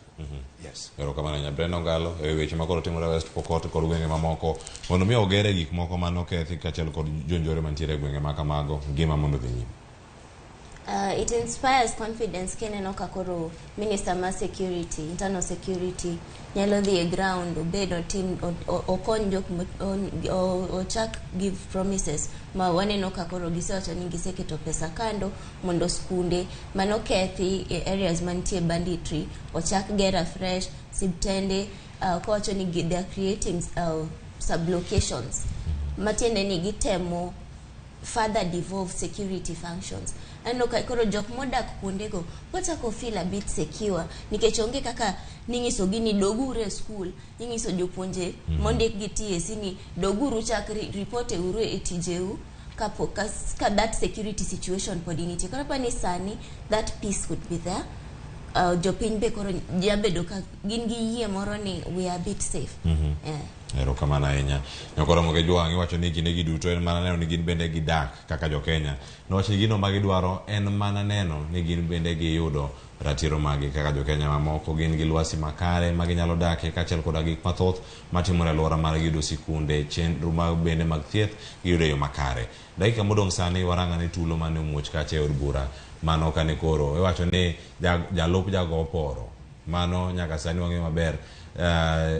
Yes. Erokamano Nyabreno Ngalo e weche makoro timore West Pokot kod gwenge mamoko mondo mi ogere gik moko manokethi kaachiel kod jonjore mantiere e gwenge ma kamago, ngima mondo odhi nyime. It inspires confidence kineno ka koro minister mar security, internal security nyalo dhi e ground, obed otim okony jok ochak give promises ma waneno ka koro gisewacho ni giseketo pesa kando mondo skunde manokethi e areas mantie banditry ochak ger afresh, siptende, kowacho ni they are creating sublocations, matiende ni gitemo further devolve security functions. Aneno ka koro jok modak kuondego wachako feel a bit secure, nikech onge kaka ning'isogi ni doguru e school, ing'iso jopuonje mondik gi TSC ni doguru chak report e uru e tijeu kapo ka that security situation pod nitie. Koro apani sani that peace could be there. Jopiny be koro jabedo ka gin gi yie moro ni we are a bit safe. Yeah. Erokamano ahinya. Nyakoro Moge Jwang' iwacho ni kindegi duto en mana neno ni gin bende gidak kaka jokenya. Niwach ni gino ma gidwaro en mana neno ni gin bende giyudo ratiro maggi kaka jokenya mamoko, gin gi lwasi makare ma ginyalo dakie kaachiel koda gik mathoth matimore e alwora margi, yudo sikunde, chenro mag bende mag thieth giyudo e yo makare. Dakika modong' sani warang'ane tulo mane omuoch kacha e od bura mano kane koro iwacho ni jalup jago oporo mano nyaka sani wang'eyo maber.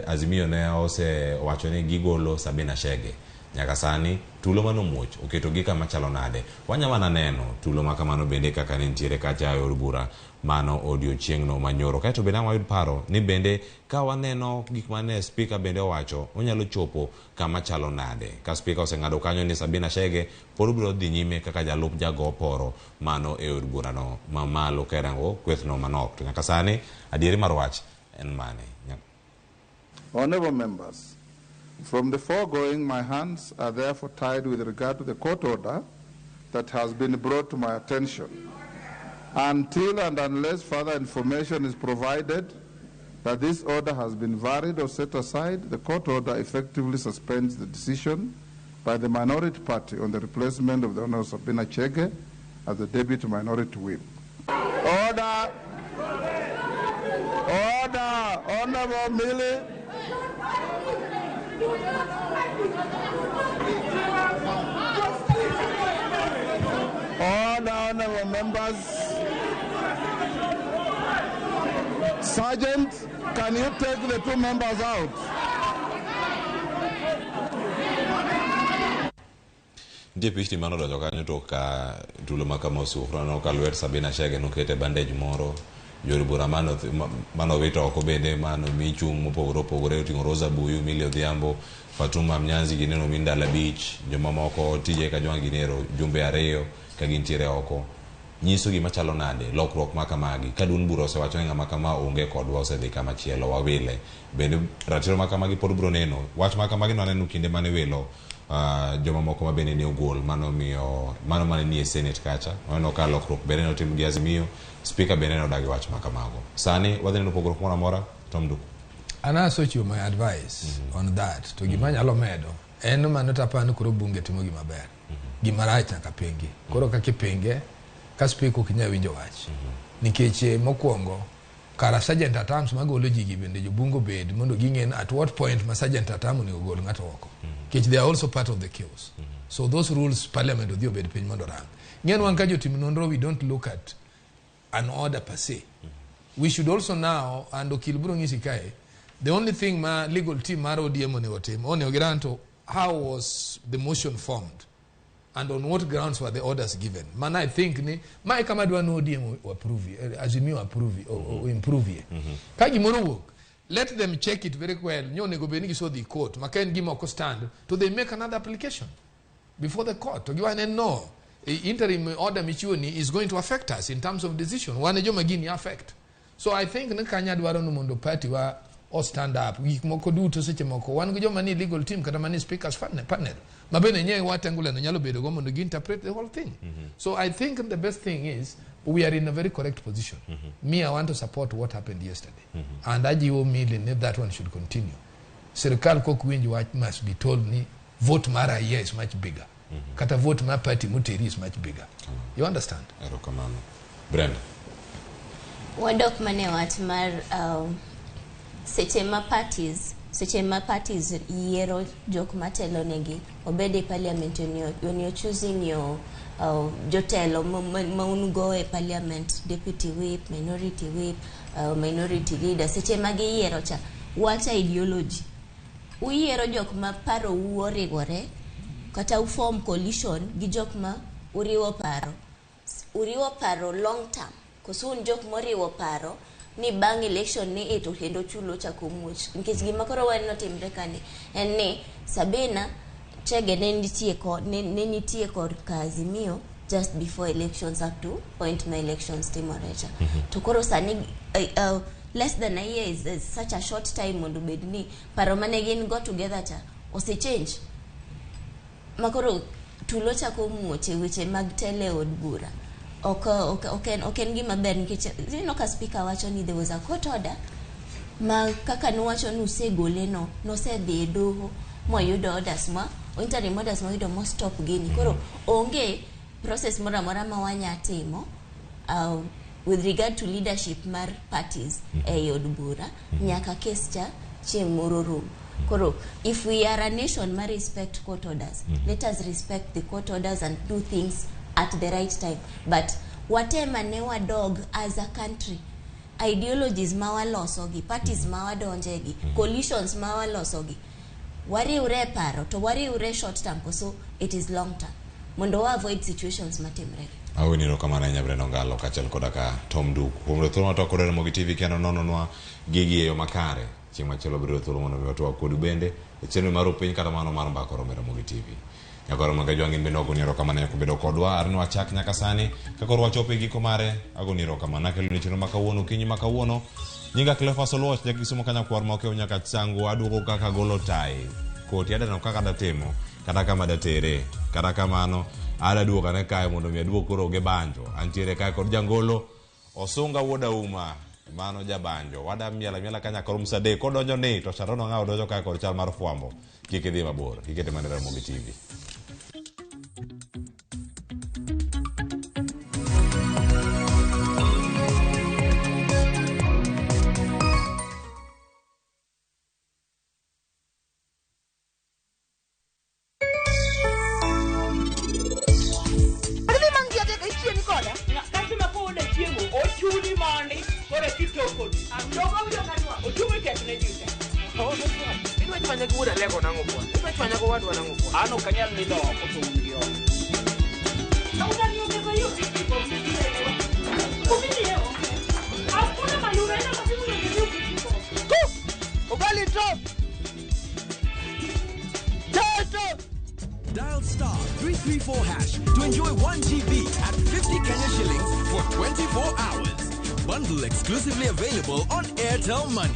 Azimio ne osewacho ni gigolo Sabina Chege. Nyaka sani tulo mane omuoch oketogi kama chalo nade? Wanya mana neno tulo ma kamano bende kaka ne nitiere kacha e od bura mano odiochieng'no manyoro. Kaeto bende ang' wayud paro ni bende ka waneno gik mane spika bende owacho onyalo chopo kama chalo nade? Ka spika oseng'ado kanyo ni Sabina Chege pod biro dhi nyime kaka jalup jago oporo mano e od burano mamalo ka irango kwethno manok. To nyaka sani adieri mar wach en mane? Honorable members, from the foregoing, my hands are therefore tied with regard to the court order that has been brought to my attention. Until and unless further information is provided that this order has been varied or set aside, the court order effectively suspends the decision by the minority party on the replacement of the Honorable Sabina Chege as the deputy minority whip. Order! Order! Honorable Millie. Order, honorable members. Sergeant, can you take the two members out? Nitie pichni mane odonjo kanyo tok ka tulo ma kama osuo. Koro aneno ka lwet Sabina Chege nokete bandage moro. Jood bura mane owito oko bende mane omi chung' mopogore opogore oting'o Rosa Buyu, Millie Odhiambo, Fatuma Mnyanzi gini nomi ndalo 5, jomamoko TJ Kajwang' gini ero jumbe 2 ka gintiere oko. Nyiso gima chalo nade lokruok ma kamagi ka duond bura osewacho ni ng'ama kama onge kodwa osedhi kama chielo wawile. Bende ratiro ma kamagi pod biro neno. Wach ma kamagi nwaneno kinde mane wilo jomamoko ma bende ne ogol mano miyo mano mane nie Senate kacha. Waneno ka lokruok bende notim gi Azimio, Speaker bende nodagi wach ma kamago. Sani wadhi neno pogruok moro amora, Tom Nduku. An asechiwo my advice on that. To gima anyalo medo en mano tapani koro bunge timo gima ber. Gima rach nyaka pingi. Koro kaka ipinge, ka speaker ok inyal winjo wach. Nikech mokwongo kara sergeant at arms magolo ji gi bende jobunge obed mondo ging'e at what point ma sergeant at arms onego gol ng'ato oko. Nikech they are also part of the chaos. So those rules parliament odhi obed piny mondo orang. Ng'en wan ka jotim nonro, we don't look at an order per se. We should also now, and okil biro ng'isi kae, the only thing ma legal team mar ODM onego tim, onego giran to how was the motion formed and on what grounds were the orders given. Mana I think ni mae kama dwa ni ODM approve, Azimio approve o improve ye. Ka gimoro wuok, let them check it very well. Nyo onego bed ni gisodhi court, ma ka en gima ok stand, to they make another application before the court. To giwacho ni no, interim order michiwo ni is going to affect us in terms of decision. Wan e joma gini affect. So I think ni kanya dwaro ni mondo party wa o stand up. Gik moko duto seche moko wan gi joma ni legal team kata mani speakers panel ma bende nye Wetangula no nyalo bedo go mondo gi interpret the whole thing. So I think the best thing is we are in a very correct position. Me, I want to support what happened yesterday. And ajiwo Millie ni that one should continue. Sirikal kok winj wach must be told ni vote mar raia is much bigger. Kata vote mar party moteri is much bigger. You understand? Erokamano. Brenda. Wadok mane wach mar seche ma parties yiero jok matelo negi obed e parliament, when you're choosing your Jotelo ma un go e parliament, deputy whip, minority whip, minority leader, seche ma giyiero cha, wacha ideology, uyiero jok ma paro u oriwore kata uform coalition gi jok ma uriwo paro, uriwo paro long term, koso un jok moriwo paro ni bang' election ni e to kendo chulo chako muoch? Nikech gima koro waneno timre kani en ni Sabina Chege ne nitie kod ne nitie kod ka Azimio just before elections, up to point ma elections timore cha. To koro sani less than a year is such a short time mondo bed ni paro mane gin go together cha ose change, makoro tulo chako muoch e weche mag telo e od bura. Ok en gima ber, nikech ineno ka speaker wacho ni there was a court order ma kaka nuwacho ni usegole no, nosedhi e doho moyudo orders, ma interim orders moyudo mo stop gini. Koro onge process moro amora ma wanya timo with regard to leadership mar parties ei od bura nyaka case cha chieng' moro rum. Koro if we are a nation ma respect court orders, let us respect the court orders and do things at the right time. But watem ane wadog as a country, ideologies ma walosogi, parties ma wadonjegi, coalitions ma walosogi, wariwre e paro to wariwre short term koso it is long term, mondo wa avoid situations matimre. Awinjo erokamano ahinya, Brenda Ongalo kaachiel koda ka Tom Duku kuom yudo thuolo matwak kod Ramogi TV kendo nononwa gigi e yo makare. Chieng' machielo biro yudo thuolo mondo mi watwak kodu bende e chenro mar piny kata mano mar mbaka oromo e Ramogi TV. Nyakoro maga jwang'in bende wagoni erokamano ahinya kuom bedo kodwa arne wachak nyaka sani ka koro wachopo e giko mare. Agoni erokamano akelo ni chenro ma kawuono okinyi ma kawuono. Nyinga Cleophas Oluoch, jakisumo kanyakwar ma okew nyaka changu aduogo kaka golo tai koti adaneno kaka datimo kata kama datere. Kata kamano ada duogo ane kae mondo mi aduog koro gi banjo. Antiere kae kod jangolo Osunga wuod Auma, mano jabanjo wada miel amiela ka nyaka rom sa 3 kodonjo ni to Sharon Ong'awo donjo kae kod chal mar fwambo. Kik idhi mabor, ikete mana Ramogi TV. Adhi mangi adek ichieni koda. Kasima koole chiemo, ochuni mondi, koro kitoko. Jogo winjo kanwa, ochumi tek ne ji te. Idwa chwanya gi wuod Alego nang'o bwana? Idwa chwanya go wadwa nang'o bwana? An ok anyal nindo oko to un gi oko. Unaniongeza hiyo 50 bob, nisielewa. Vumilie, okay. Hakuna mahali unaenda, lazima uniongezee hiyo 50 bob. Ugali top. Chai top. Dial *334# to enjoy 1 GB at 50 Kenya shillings for 24 hours. Bundle exclusively available on Airtel Money.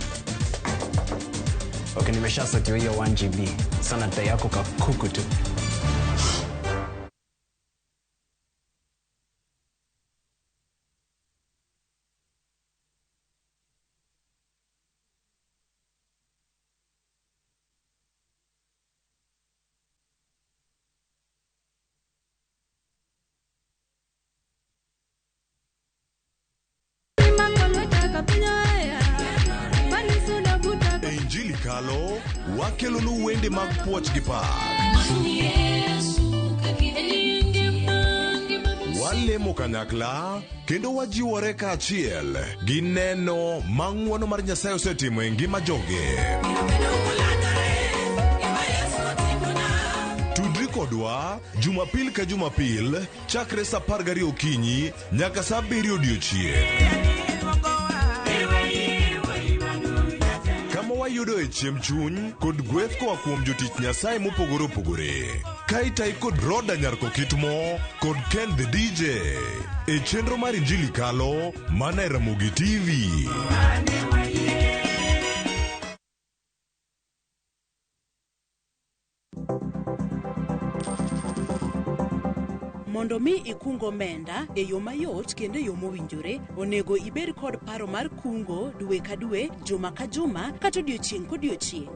Okay, nimeshasotiwa hiyo 1 GB. Sana dai yako kakuku tu. E Injili kalo wakelonu wende mag puoch gi pak. Walemo kanyakla kendo wajiwore kaachiel gi neno ma ng'wono mar Nyasaye osetimo e ngima joge. Tudri kodwa Jumapil ka Jumapil chakre sa 12 okinyi nyaka sa 7 odiochieng', kama wayudoe chiemb chuny kod gweth koa kuom jotich Nyasaye mopogore opogore. Ka itai kod Roda Nyarko Kitmo kod Ken the DJ e chenro mar Injili Kalo mana e Ramogi TV. Mondo mi ikung omenda e yo mayot kendo e yo mowinjore, onego ibed kod paro mar kungo dwe ka dwe, juma ka juma, kata odiochieng' kodiochieng'.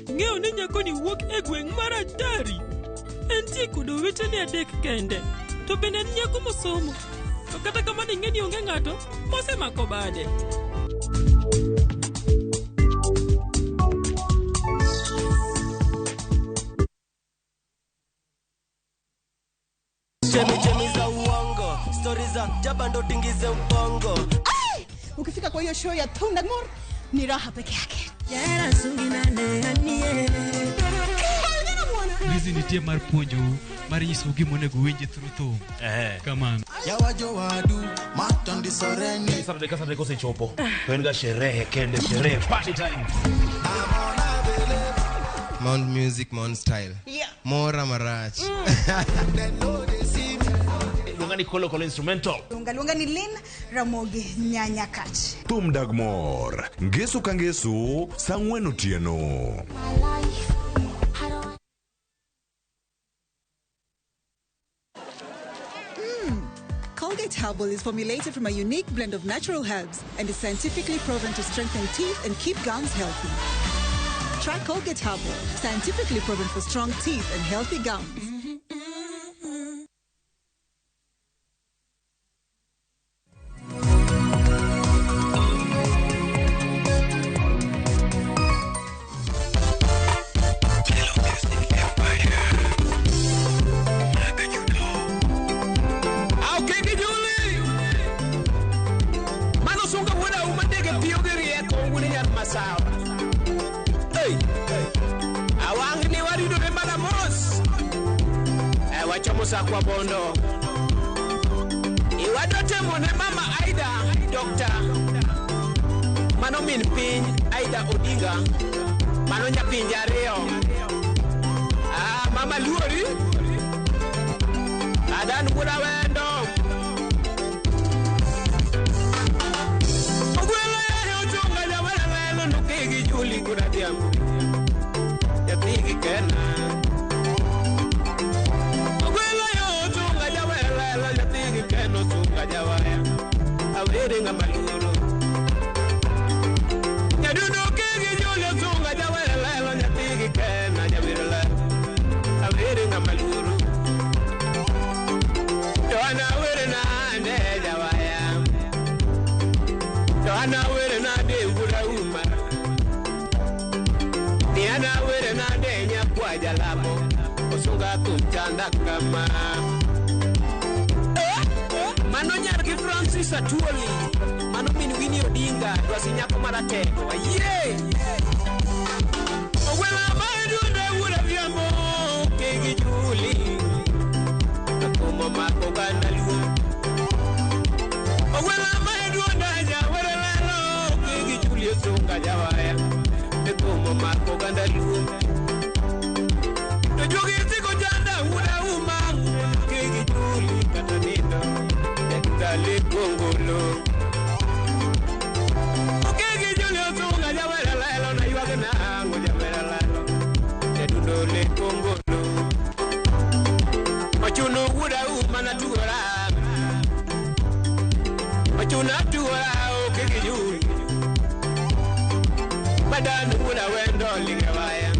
Ng'eyo ni nyakoni wuok e gweng' mar Atari. Entie kod owetene adek kende. To bende en nyako mosomo. To kata kamano ing'e ni onge ng'ato mosemako bade. Chemi za uongo, stori za jaba ndo tingize ubongo. Ukifika kwa hiyo show ya Thundagmore ni raha peke yake. Hizi nitie mar puonjou mar nyisou gima onego uwinji through thum. Kamano. Saturday ka Saturday kosechopo to en ga sherehe kende, sherehe, party time. Mount Music, Mount Style. Yeah. Mora marach. Luonga ni Kolo Kolo Instrumental. Luonga ni Lynn Ramogi Nyanyakach. Thum dag mor. Ngeso ka ngeso, saa 4 otieno. Colgate Herbal is formulated from a unique blend of natural herbs and is scientifically proven to strengthen teeth and keep gums healthy. Try Colgate Herbal, scientifically proven for strong teeth and healthy gums. Kwa bondo iwadote mone mama Aida Doctor mano min piny Aida Odinga mano nyapinj ariyo mama luori adan wuoda wendo ogwelo yahe ochunga jawerelelo nokegi Juli koda dhiambo nyathigi kena awere ng'ama luoro nyadundo kegi Julio sunga jawere lelo nyathigi kena jawere lelo awere ng'ama luoro to an awere nade jawaya to an awere nade wuoda uma ni an awere nade nyakwa jalamo osunga thum chanda kama. Mano nyar gi Francis Atuoli, mano min Winnie Odinga, dwasi nyako maratego, ayie! Ogwela madunde wuoda dhiambo, kegi Juli, akumo mako oganda luo. Ogwela madunde jawere lelo, kegi Juli osunga jawaya, akumo mako oganda luo. To jogi siko chanda wuoda uma, kegi Juli kata nindo. Dale kongolo okegi Julio sunga jawera lelo na ywag nango jawera lelo jadundo le kongolo ochuno wuoda uma na tugora ochuno tugora okegi Juli badan wuoda wendo lige waya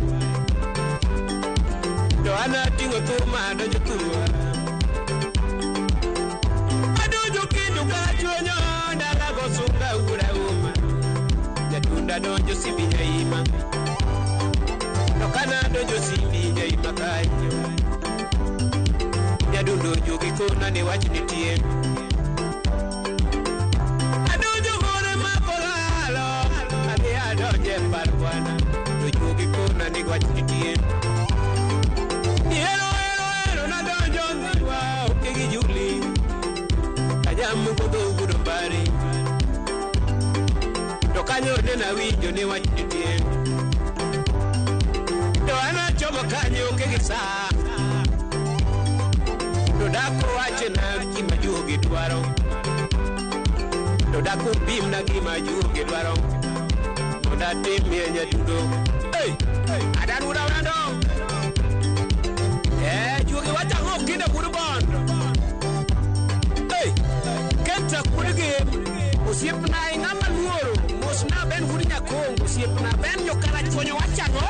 to ana tingo thuma donjo thurwa jatunda donjo simbi nyaima to kana donjo simbi nyaima kanyo nyadundo jogi kona ni wach nitie adonjo gore makolalo adhi adonje par bwana to jogi kona ni wach nitie ero ero ero nadonjo ndhiwa okegi Juli ajamu godho wuodo mbari to kanyo ne nawinjo ni wach nitie to an achomo kanyo onge gi saa to dako wachna gima juogi dwaro to dako pimna gima juogi dwaro mondo atimie nyadundo. Hey! Adan wuoda wendo juogi wachang'o kinde wuod bondo. Hey! Kenta wuod osiepna ing'ama luoro mosna ben wuod Nyakongo osiepna ben jokarachuonyo wachang'o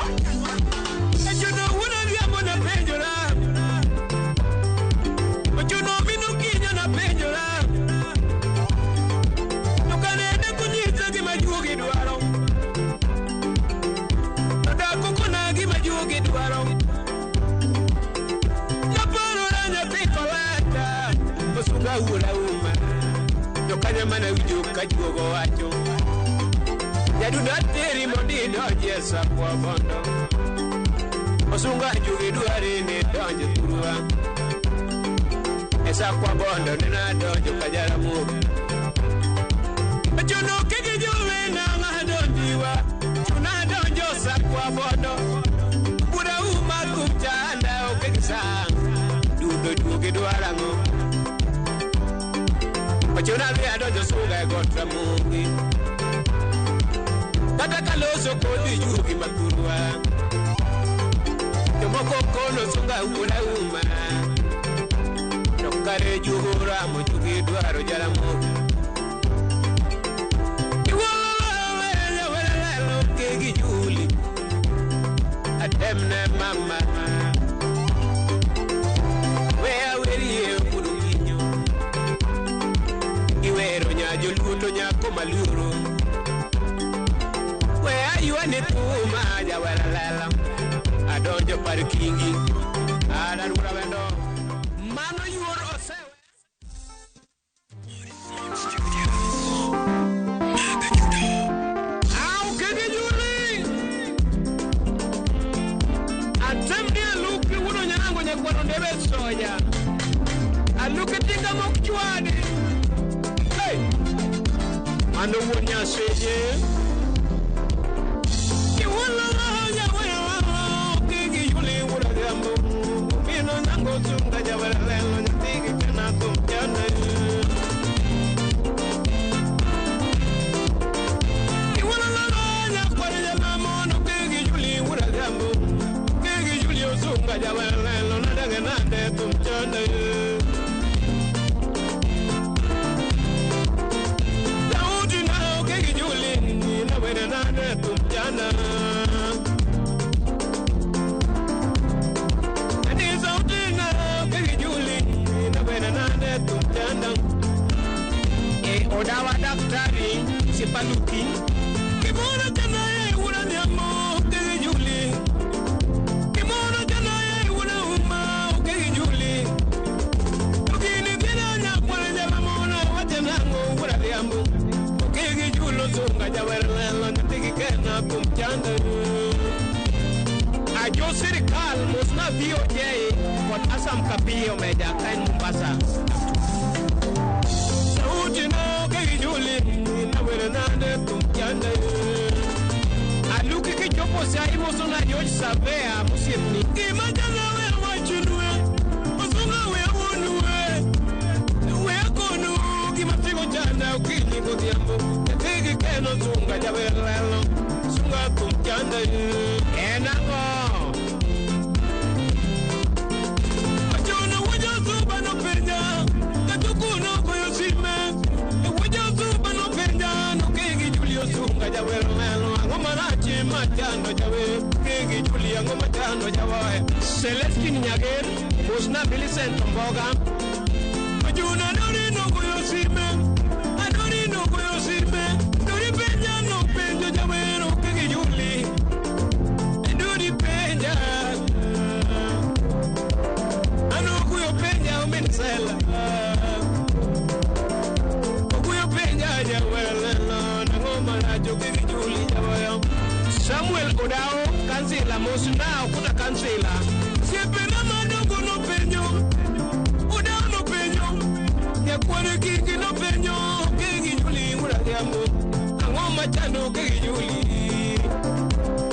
ochuno wuod Odhiambo napenjora ochuno min Gimana winjo ka juogo wacho. Jadundo ateri mondo idonji e sakwa bondo. Osunga jugi dwari ni donjo thurwa. E sakwa bondo nena donjo ka Jaramogi. Ochuno kigi juwe na ng'adonjiwa. Chuna donjo sakwa bondo. Bura uma kumchanda okegisa. Dundo jugi dwarang'o. Ochuna dhi adonjo sunga e got Ramogi. Kata kaloso kodi jugi mathurwa. Jomoko kono sunga wuoda uma. To kare jugo ramo jugi dwaro Jaramogi. Iwolo kegi juli. Atemne mama. We awerie kudu kinyo. Iwero nyajoluo to nyako maluoro. We aywane thuma jaweralala. Adonjo par kingi. Adarura wendo. Mano yuor osewe. Au kegi juli. Atemne aluki wuono nyango nyakwaro ndebe soya. Aluki tinga mok chwadi. Hey! Mano wuon nyaseje. Odawa daktari sipaluki. Kimona tena ye ura nyamo kegi juli. Kimona tena ye ura uma kegi juli. Ukini bila nyakwale jalamona wachenango ura liambo. Kegi julo sunga jawerlelo nyatiki kena kumchanda. Ajo sirikal mosna BOJ kod Asam Kapiyo meja kain Mombasa. Aluki kichopo sa imoso na George Savea musiepni. Imajana we wachunwe, osunga we wonwe. We kono gimatigo chanda ukinyi godhiambo. Tegi keno sunga jawerlelo, sunga kumchanda. Enango. Achono wajo suba no penya, katukuno koyo sime. Wajo suba no penya, no kegi Julio sunga jawerlelo. Angomarachi machando jawe, kegi Julio angomachando jawe. Celestine Nyager, Mosna Millicent Mboga. Ajuna nori no koyo sime, anori no koyo sime. Dori penya no penjo jawe no kegi Juli. Dori penya, ano kuyo penya umensela. Kuyo penya jawerlelo, nangomaracho kegi Juli jawe. Samuel Odao, kansila Mosna okuta kansila. Siepena madongo no penyo, Odao no penyo, nyakware kingi no penyo, kegi Juli ura diambo, angoma chando kegi Juli.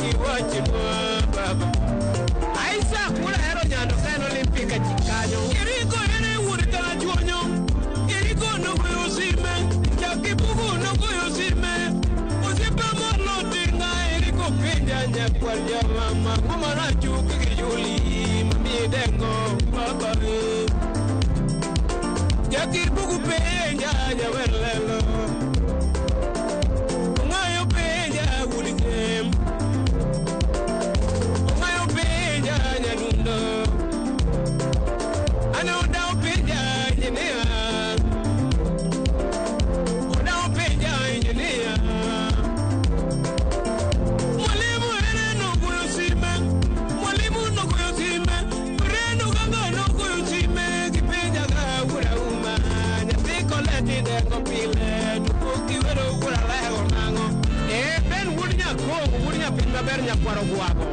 Iwachi baba. Isaac ura hero nyando kano Olympic chikanyo. Iriko ere wuri kala chuonyo, iriko no goyo sime, jakibugu no goyo sime. Osiepe molo tinga iriko penja nyakwar mama, ngomarachu kegi Juli, mami dengo baba. Jakibugu penja nyawerlelo. Ongayo penja wuri kem. Ongayo penja nyadundo. Ano dao penja engineer. Odao penja engineer. Mwalimu ere no goyo sime. Mwalimu no goyo sime. Reno ganga no goyo sime. Kipenja ga ura uma. Nyathi koleti dengo pile. maber nyakwaro gwago.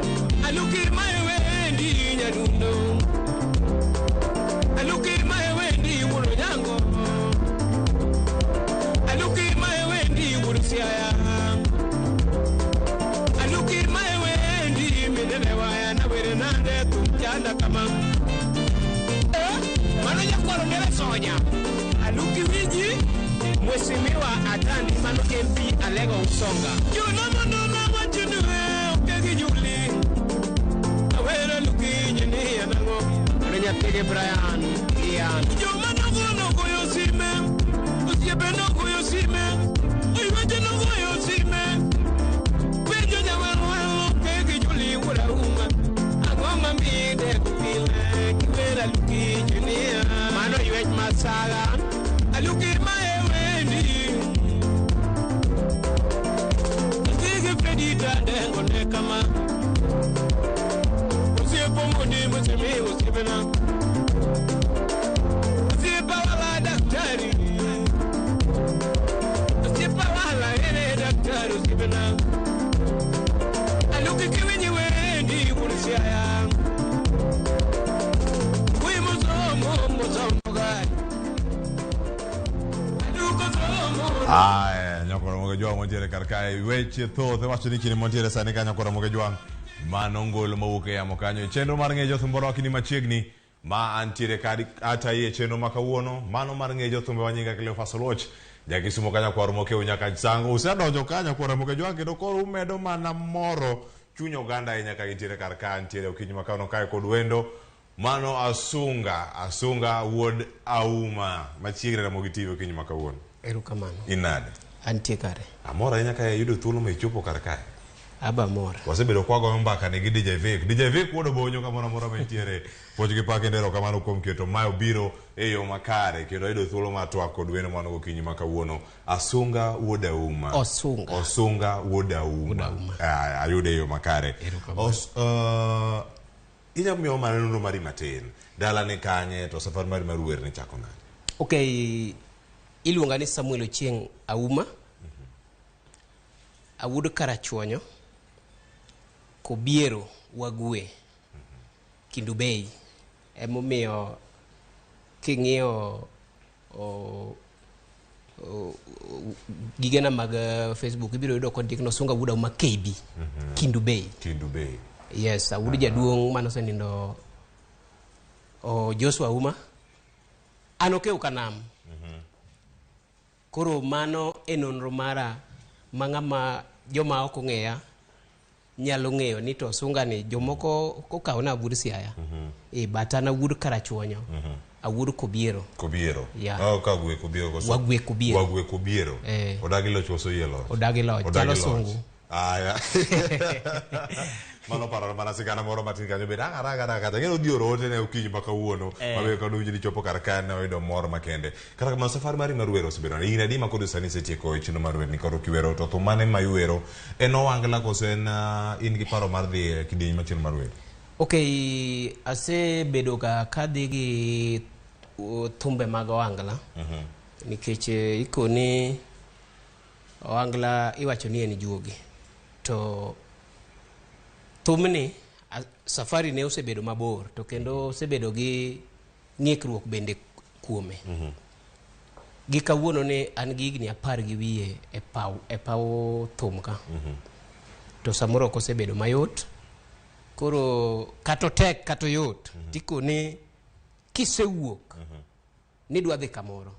Aluki maewendi nyadundo. Aluki maewendi wuno nyango. Aluki maewendi wuno siaya. Aluki maewendi minene na were nande tumchanda kama. Mano nyakwaro ndere sonya. Aluki wiji Mheshimiwa Atandi mano MP Alego Usonga. Juna mondo na wachunwe okegi Juli. Awere luki nyini anango. Nyathige Brian Ian. Joma nogo goyo sime. Osiepe nogoyo sime. Oiweche nogoyo sime. Penjo nyawer okegi Juli wuora uma. Ang'o mamide pile kiwera luki nyini. Mano ywech masaga. Aluki maewendi. Nyathige Fredi Tadengo ne kama. Osiepo mondi mosemi osiepena. Osiepa wala daktari. Osiepa wala ere daktari osiepena. Aluki kiwinyi wendi wurusiaya. Wi musomo musomo gai. Aya, nyakora moge jwang' mantiere kar kae weche thoth wacho ni kinde mantiere sani ka nyakora moge jwang' mano ngolo mawuok e yamo kanyo e chenro mar ng'e jothumbe orwaki machiegni ma antiere kadi atayi e chenro ma kawuono mano mar ng'e jothumbe wa nyinga Cleophas Oluoch jakisumo ka nyakwar mokew nyaka sango usedonjo ka nyakwara moge jwang' kendo koro umedo mana moro chuny oganda ahinya ka gintiere kar ka antiere okinyi ma kawuono kae kod wendo mano Asunga wuod Auma machiegni Ramogi TV okinyi ma kawuono. Erokamano. Inade? Antie kare. Amor ahinya ka iyudo thuolo ma ichopo kar kae. Aba mor. Wasebedo kwagoyo mbaka ne gi DJ Vic. DJ Vic wuod Obonyo kamoro amora mantiere. Puoch gi pak kendo erokamano kuom keto mae obiro e yo makare kendo ayudo thuolo mar twak kod wendo mano gokinyi ma kawuono. Asunga wuod Auma. Osunga. Osunga wuod Auma. Ayude e yo makare. Inyalo miyowa mana nonro mari matin. Dala ni kanye to safar mari mar wer ni chako nade? Okay. Iluonga ni Samuel Ochieng' Auma. Awuod Karachuonyo. Kobiero Wagwe. Kindu Bay. Emomiyo king'iyo gigena mag Facebook ibiro yudo kondik no Osunga wuod Auma KB. Kindu Bay. Kindu Bay. Yes, awuod jaduong' manosenindo Joshua Auma. An okew kanam. Koro mano e nonro mara ma ng'ama joma ok ong'eya nyalo ng'eyo ni to Osunga ni jomoko kokawo na awuod Siaya. But an awuod Karachuonyo. Awuod Kobiero. Kobiero. Yeah. Kagwe Kobiero koso? Wagwe Kobiero. Wagwe Kobiero. Odagi loch koso yie loch? Odagi loch. Chalo sungu. Aya. Mano paro mana sigana moro matin kanyo bende ang' araga kata ng'e odhi oro ote ne okinyi ma kawuono mabe kod winjo ni chopo kar ka ne oyudo mor makende. Kata kamano safar mari mar wer osebedo nade? Higni adi ma koro sani isetieko e chenro mar wer ni koro kiwero to thum mane ma iwero en owangla koso en in gi paro mar dhi e kidieny machielo mar wer? Okay, asebedo ga kadhi gi thumbe mag owangla. Nikech ikoni owangla iwacho ni en juogi. To thumni safari ne osebedo mabor to kendo osebedo gi ng'ikruok bende kuome. Gi kawuono ne an gi higni 12 e paw thum ka. To samoro ok osebedo mayot. Koro kata otek kata oyot, tikoni kisewuok nidwa dhi kamoro.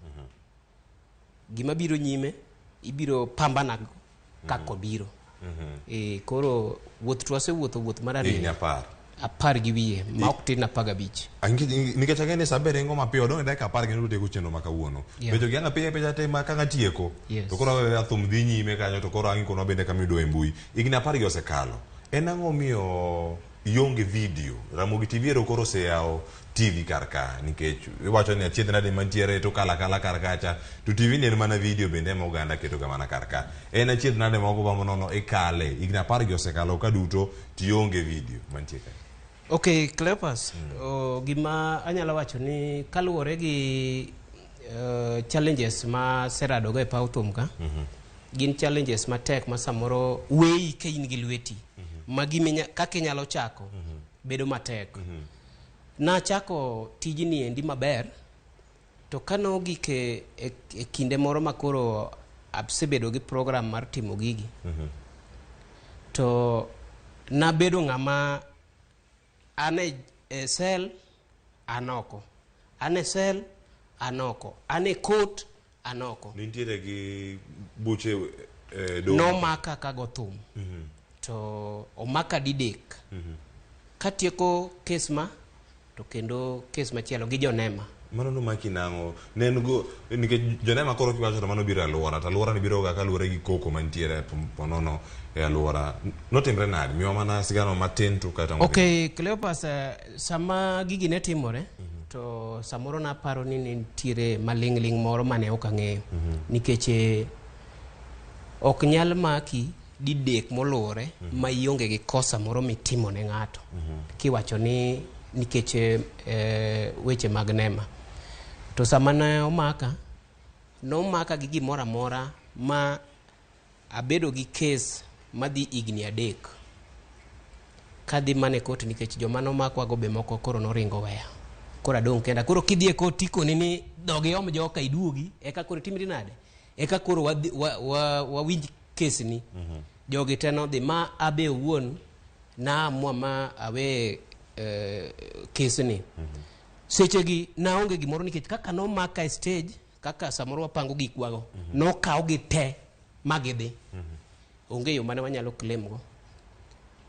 Gima biro nyime ibiro pambana kaka obiro. Koro wuoth to wasewuotho wuoth mar ariyo. Higni 10. 12 ma ok tin 15. Nikech ang'e ni sa ringo mapiyo odong' e dakika 10 kendo tieko chenro ma kawuono. Penjo gi ang' apenja penja te ma kang' atieko. To koro aweyo thum dhi nyime kanyo to koro ang' ikonwa bende kama iyudo e mbui. Higni 10 gi osekalo. En ang'o miyo ionge video? Ramogi TV ero koro oseyawo TV kar ka nikech iwacho ni achiedh nade mantiere to kala kala kar kacha to TV ni en mana video bende ema oganda keto ga mana kar ka. En achiedh nade moko ba nono ikale higni 10 gi osekalo ka duto tionge video mantie ka. Okay, Cleophas, gima anyalo wacho ni kaluwore gi challenges ma seradogo e paw thum ka, gin challenges matek ma samoro weyi ka in gi lweti. Ma giminya, kaka inyalo chako bedo matek. Nachako tijni endi maber, to kane ogik e kinde moro ma koro asebedo gi program mar timo gigi, to nabedo ng'ama an e cell an oko, an e cell an oko, an e court an oko. Nintiere gi buche doho. Nomaka kago thum, to omaka didek. Katieko kes ma to kendo kes machielo gi jonema. Mano nomaki nang'o? Ne en go nikech jonema koro kiwacho to mano biro e alwora, to alwora ni biro ga kaluwore gi koko mantiere ponono e alwora. Notimre nade? Miwa mana sigana matin to kaeto wadhi. Ok, Cleopas, sama gigi ne timore, to samoro naparo ni nitiere maling'ling' moro mane ok ang'eyo, nikech ok nyal maki didek moluwore ma ionge gi kosa moro mitimo ne ng'ato, kiwacho ni nikech weche mag nema. To sama ne omaka, nomaka gi gimoro amora ma abedo gi kes madhi higni 3 kadhi mana e court, nikech joma nomakwago be moko koro noringo weya, koro adong' kenda. Koro kidhi e court tikoni ni dog iom joka iduogi, eka koro itimri nade, eka koro wawinj kesni. Jogi te nodhi ma abe owuon naamua ma awe kesni. Sechegi naonge gimoro, nikech kaka nomaka e stage, kaka samoro wapango gikwago, nokawgi te ma gidhi, onge yo mane wanyalo claim go.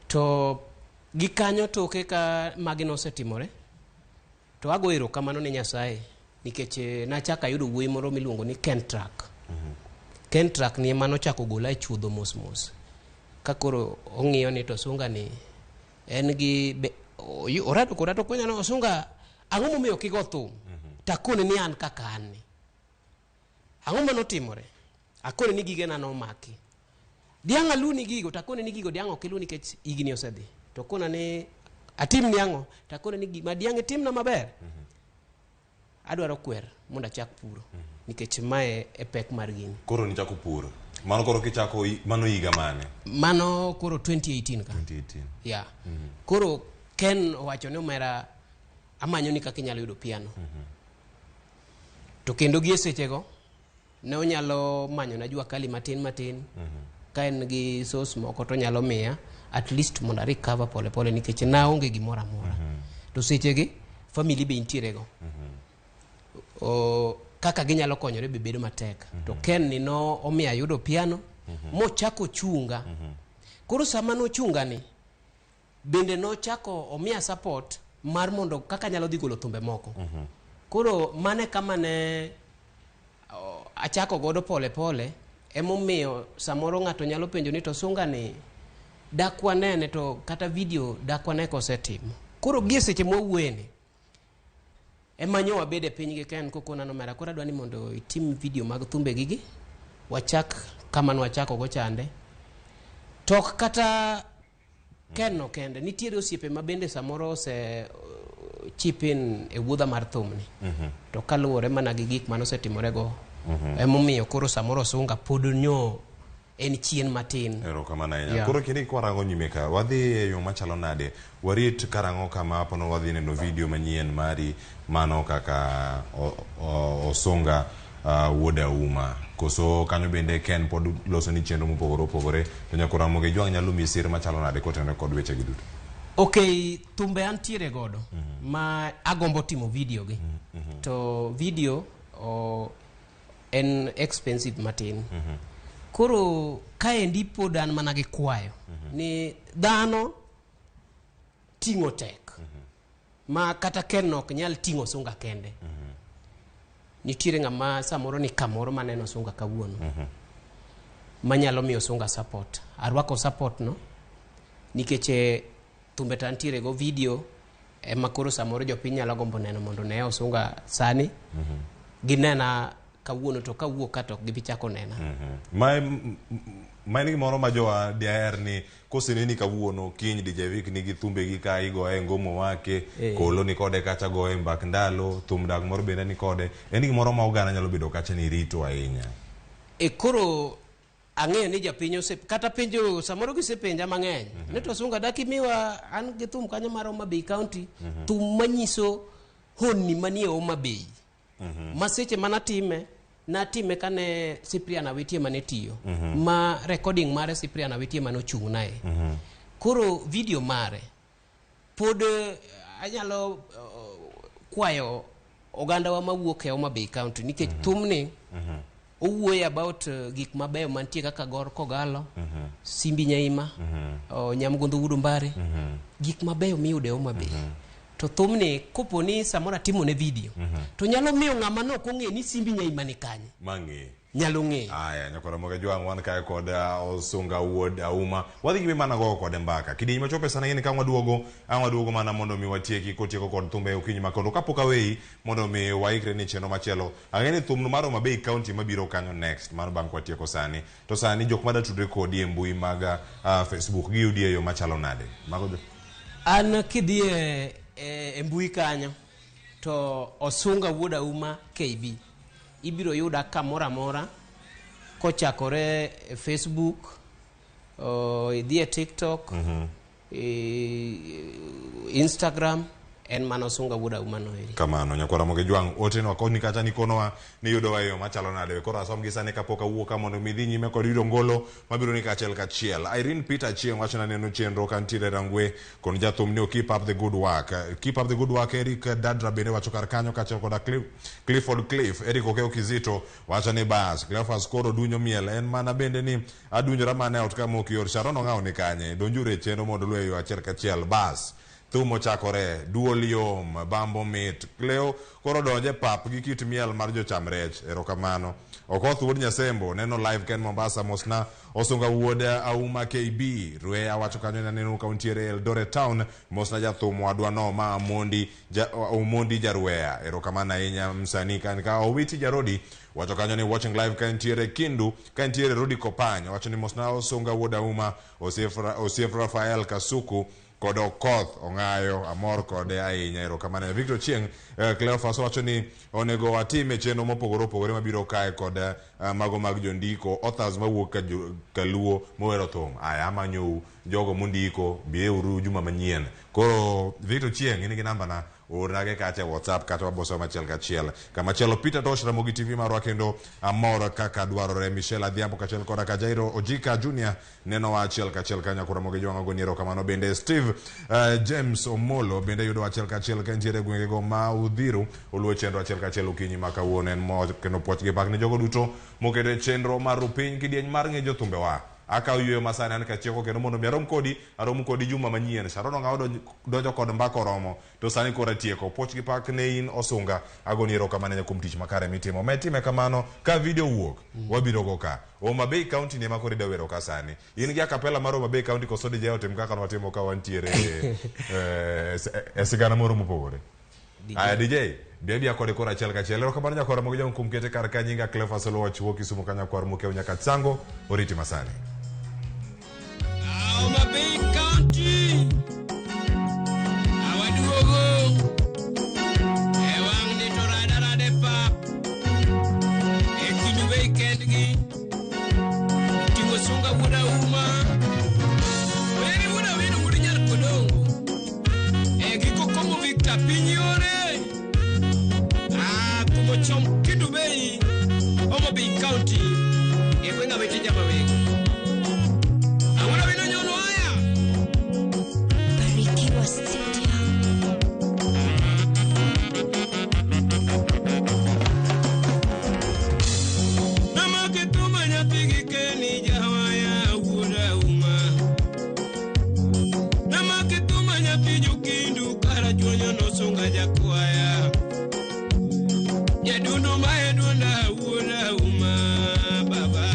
To gikanyo toke ka magi nosetimore, to ago erokamano ne Nyasaye, nikech nachako ayudo wuoyi moro miluongo ni Ken Truck. Ken Truck ni ema nochako gola e chuodho mos mos, ka koro ong'iyo ni to Sunga ni en gi orado koda to konya ni Osunga, ang'o momiyo ok igo thum? Takone ni an kaka an ni, ang'o manotimore? Akone ni gigena nomaki, diang' aluni gigo. Takone ni gigo diang' ok ilu nikech higni osedhi. To kona ni atim ni ang'o? Takone ni gima diang' itimna maber, adwaro kwer mondo achak puro, nikech mae e pek mar gini. Koro nichako puro. Mano koro kichako mano higa mane? Mano koro 2018 ka. 2018. Yeah. Koro Ken owacho ni omera, amanyo ni kaka inyalo yudo piano. To kendo gie sechego ne onyalo manyo na jua kali matin matin, ka en gi source moko to onyalo miya at least mondo a recover pole pole, nikech naonge gimoro amora. To sechegi family be nitiere go, kaka ginyalo konyore be bedo matek. To Ken ni no omiyo ayudo piano, mochako chunga. Koro sama nochunga ni bende nochako omiya support mar mondo kaka anyalo dhi golo thumbe moko. Koro mane kama ne achako godo pole pole. Emomiyo samoro ng'ato nyalo penjo ni to Sunga ni dak wanene, to kata video dak wane kosetimo. Koro gie seche mwawuoyeni ema nyo wabede piny gi Ken kokona nomera, koro adwa ni mondo itim video mag thumbe gigi, wachak kama nwachako go chande. To ok kata Ken no kende, nitiere osiepe ma bende samoro ose chip in e wuodha mar thumni. To kaluwore mana gi gik manosetimore go, emomiyo koro samoro Sunga pod nyo en chien matin. Erokamano ahinya. Yeah. Koro kinde kwarango nyime ka, wadhi e yo machalo nade? Warit karang'o kama pono wadhi neno video manyien mari mano kaka Osunga wuod Auma? Koso kanyo bende Ken pod loso ni chenro mopogore opogore, to nyaka Ramogi Jwang' nyalo miyi sir machalo nade kotenore kod weche gi duto? Ok, thumbe antiere godo ma agombo timo video gi. To video en expensive matin. Koro kaendi pod an mana gi kwayo ni dhano ting'o tek, ma kata Ken ok nyal ting'o Sunga kende. Nitiere ng'ama samoro ni kamoro maneno Sunga kawuono, manyalo miyo Sunga support. Arwako support no nikech thumbe to antiere go, video ema koro samoro jopiny nyalo gombo neno mondo ne Osunga sani. Ginena kawuono, to kawuok ka to ok gibi chako nena. Ma en gimoro ma jowa diaher ni koseneni kawuono, kiny DJ Vic nigi thumbegi ka igoye ngomo wake, Kolo ni kode kacha goye mbak ndalo, thum dak moro bende ni kode. En gimoro ma oganda nyalo bedo kacha ni rito ahinya. E koro Ang'eyo ni japiny ose kata penjo samoro gisepenja mang'eny. Ne to Osunga dak imiwa an gi thum kanyo mar Homa Bay County, thum manyiso honni manie Homa Bay. Ma seche manatime natime kane Cyprian Awiti ema ne tiyo. Ma recording mare Cyprian Awiti ema nochung' nae. Koro video mare pod anyalo kwayo ogandawa mawuok e Homa Bay County nikech thumni owuoyo about gik mabeyo mantie kaka Gor Kogalo, Simbi Nyaima, Nyamgondho Wuod Ombare, gik mabeyo miyudo e Homa Bay. To thumni kopo ni samoro atimone video to nyalo miyo ng'ama nok ong'e ni Simbi Nyaima ni kanye. Mang'e. Nyalo ng'eyo. Aya, nyakwara Moga Jwang' wan kae kod Osunga wuod Auma. Wadhi nyime mana gogo kode mbaka. Kidieny machopo e sana gini ka waduogo, ang' waduogo mana mondo mi watieki kotieko kod thumbe okinyi ma kondo. Kapok aweyi mondo mi waikre ni chenro machielo. Ang'e ni thum mar Homa Bay County mabiro kanyo next, mano bang' kwatieko sani. To sani jok mada tudre kodi e mbui mag Facebook giyudi e yo machalo nade? Mago jo An kidhi e mbui kanyo to Osunga wuod Auma KB ibiro yuda kamoro amora kochakore e Facebook, idhi e TikTok, Instagram, en mana Osunga wuod Auma no eri. Kamano nyakwara Moge Jwang' otenwa koni kata nikonowa ni yudowa e yo machalo nade. Koro asom gi sani kapok awuok ka mondo mi idhi nyime kod yudo ngolo mabiro ni kachiel kachiel. Irene Peter Chieng' wacho na neno chenro kantiere Rangwe kon jathum ni keep up the good work. Keep up the good work. Eric Dadra bende wacho kar kanyo kaachiel koda Clifford Cliff. Eric Okeo Kizito wacho ni bas Cleophas koro dunyo miel en mana bende ni adunjora mana e ot ka mok yor. Sharon Ong'aw ni kanye? Donjuru e chenro mondo uluwe e yo achiel kachiel. Bas thum ochakore, duol yom, bambo mit. Cleo koro donje pap gi kit miel mar jocham rech. Erokamano. Okoth wuod Nyasembo neno live ken Mombasa mosna Osunga wuod Auma KB. Rweya wacho kanyo ni aneno ka untiere Eldoret Town. Mosna jathum wadwa no ma Omondi Omondi Jarweya. Erokamano ahinya msanii kan ka Owiti Jarodi wacho kanyo ni watching live ka entiere Kindu, ka entiere Rodi Kopany. Wacho ni mosna Osunga wuod Auma, Osiep Rafael Kasuku kod Okoth Ong'ayo, amor kode ahinya. Erokamano. Victor Chieng', Cleophas wacho ni onego watime chenro mopogore opogore mabiro kae kod mago mag jondiko authors mawuok kaluo mowero thum. Aya amanyou jogo mondiko, biuru juma manyien. Koro Victor Chieng' in gi namba na, ornage kacha e WhatsApp kata waboso machiel kachiel. Kamachielo Peter Tosh Ramogi TV marwa kendo amor kaka dwarore. Michelle Adhiambo kachiel koda ka Jairo Ojika Junior neno achiel kachiel ka nyakwara Moge Jwang' ogoni erokamano. Bende Steve James Omolo bende yudo achiel kachiel ka entiere e gwengego ma Udhiru oluwo chenro achiel kachiel okinyi ma kawuono. En mor kendo puoch gi pak ne jogo duto moketo e chenro mar rupiny kidieny mar ng'e jothumbewa. Akawo yueyo masani an kachieko kendo mondo mi arom kodi juma manyien. Sharon Ong'aw donjo kod mbaka oromo to sani koro atieko. Puoch gi pak ne in Osunga, agoni erokamano kuom tich makare mitimo. Metime kamano ka video wuok wabiro go ka. Homa Bay County ni ema koro idwa wero ka sani. In gi acapella mar Homa Bay County koso DJ otim kaka nwatimo ka wantiere e sigana moro mopogore. Aya DJ, bi abiya kode koro achiel kachiel. Erokamano nyakwar Ramogi Jwang' kuom kete kar ka. Nyinga Cleophas Oluoch wuok Kisumu ka nyakwar Mokeu nyaka Tsango. Oriti masani. Homa Bay County awaduogo e wang' ni to rada pap e Kendu Bay kendgi ting'o Sunga wuod Auma Weri wuod Awino wuod Nyar Kodongo e gi Kokomo Victor piny yore tugo chom Kendu Bay Homa Bay County e gweng' Awiti Jamawego. Awuod Awino nyono aya Barikiwa Studio. Namake tuma nyathi gi keni jawaya wuod Auma. Namake tuma nyathi jokindu kara chuonyo nosunga jakwaya. Jadundo ma e duonda wuod Auma baba.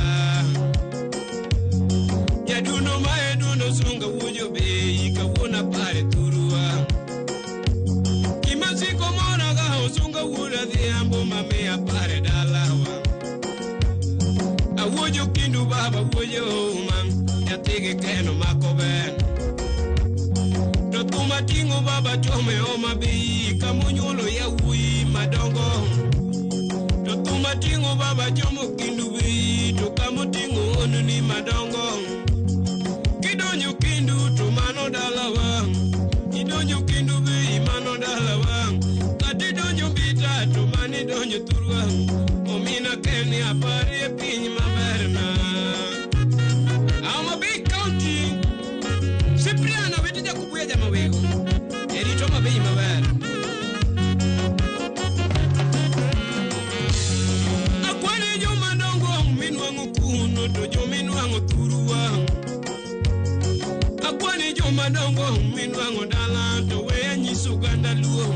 Jadundo ma e duondo sunga wuod Jobei kawuono apare thurwa. Gima siko mora ga osunga wuod Adhiambo mamiya apare dalawa. Awuojo kindu baba wuojo Auma nyathi gi keno mako ber. To thuma ting'o baba chome Homa Bay kamonyuolo yawuoyi madongo. To thuma ting'o baba chomo Kendu Bay to kamoting'o ogendni madongo. Kidonjo Kindu to mano dalawa, idonjo Kindu bei mano dalawa, kata idonjo Mbita to mano idonjo thurwa, omina Kenya aparie piny maber na. Homa Bay County, Cyprian Owiti Jakubuya Jamawego, erito Homa Bay maber. Akwani jomadongo minwang'o kuno to jominwang'o thurwa. Akwani jomadongo minwang'o dala to weya nyiso oganda luo.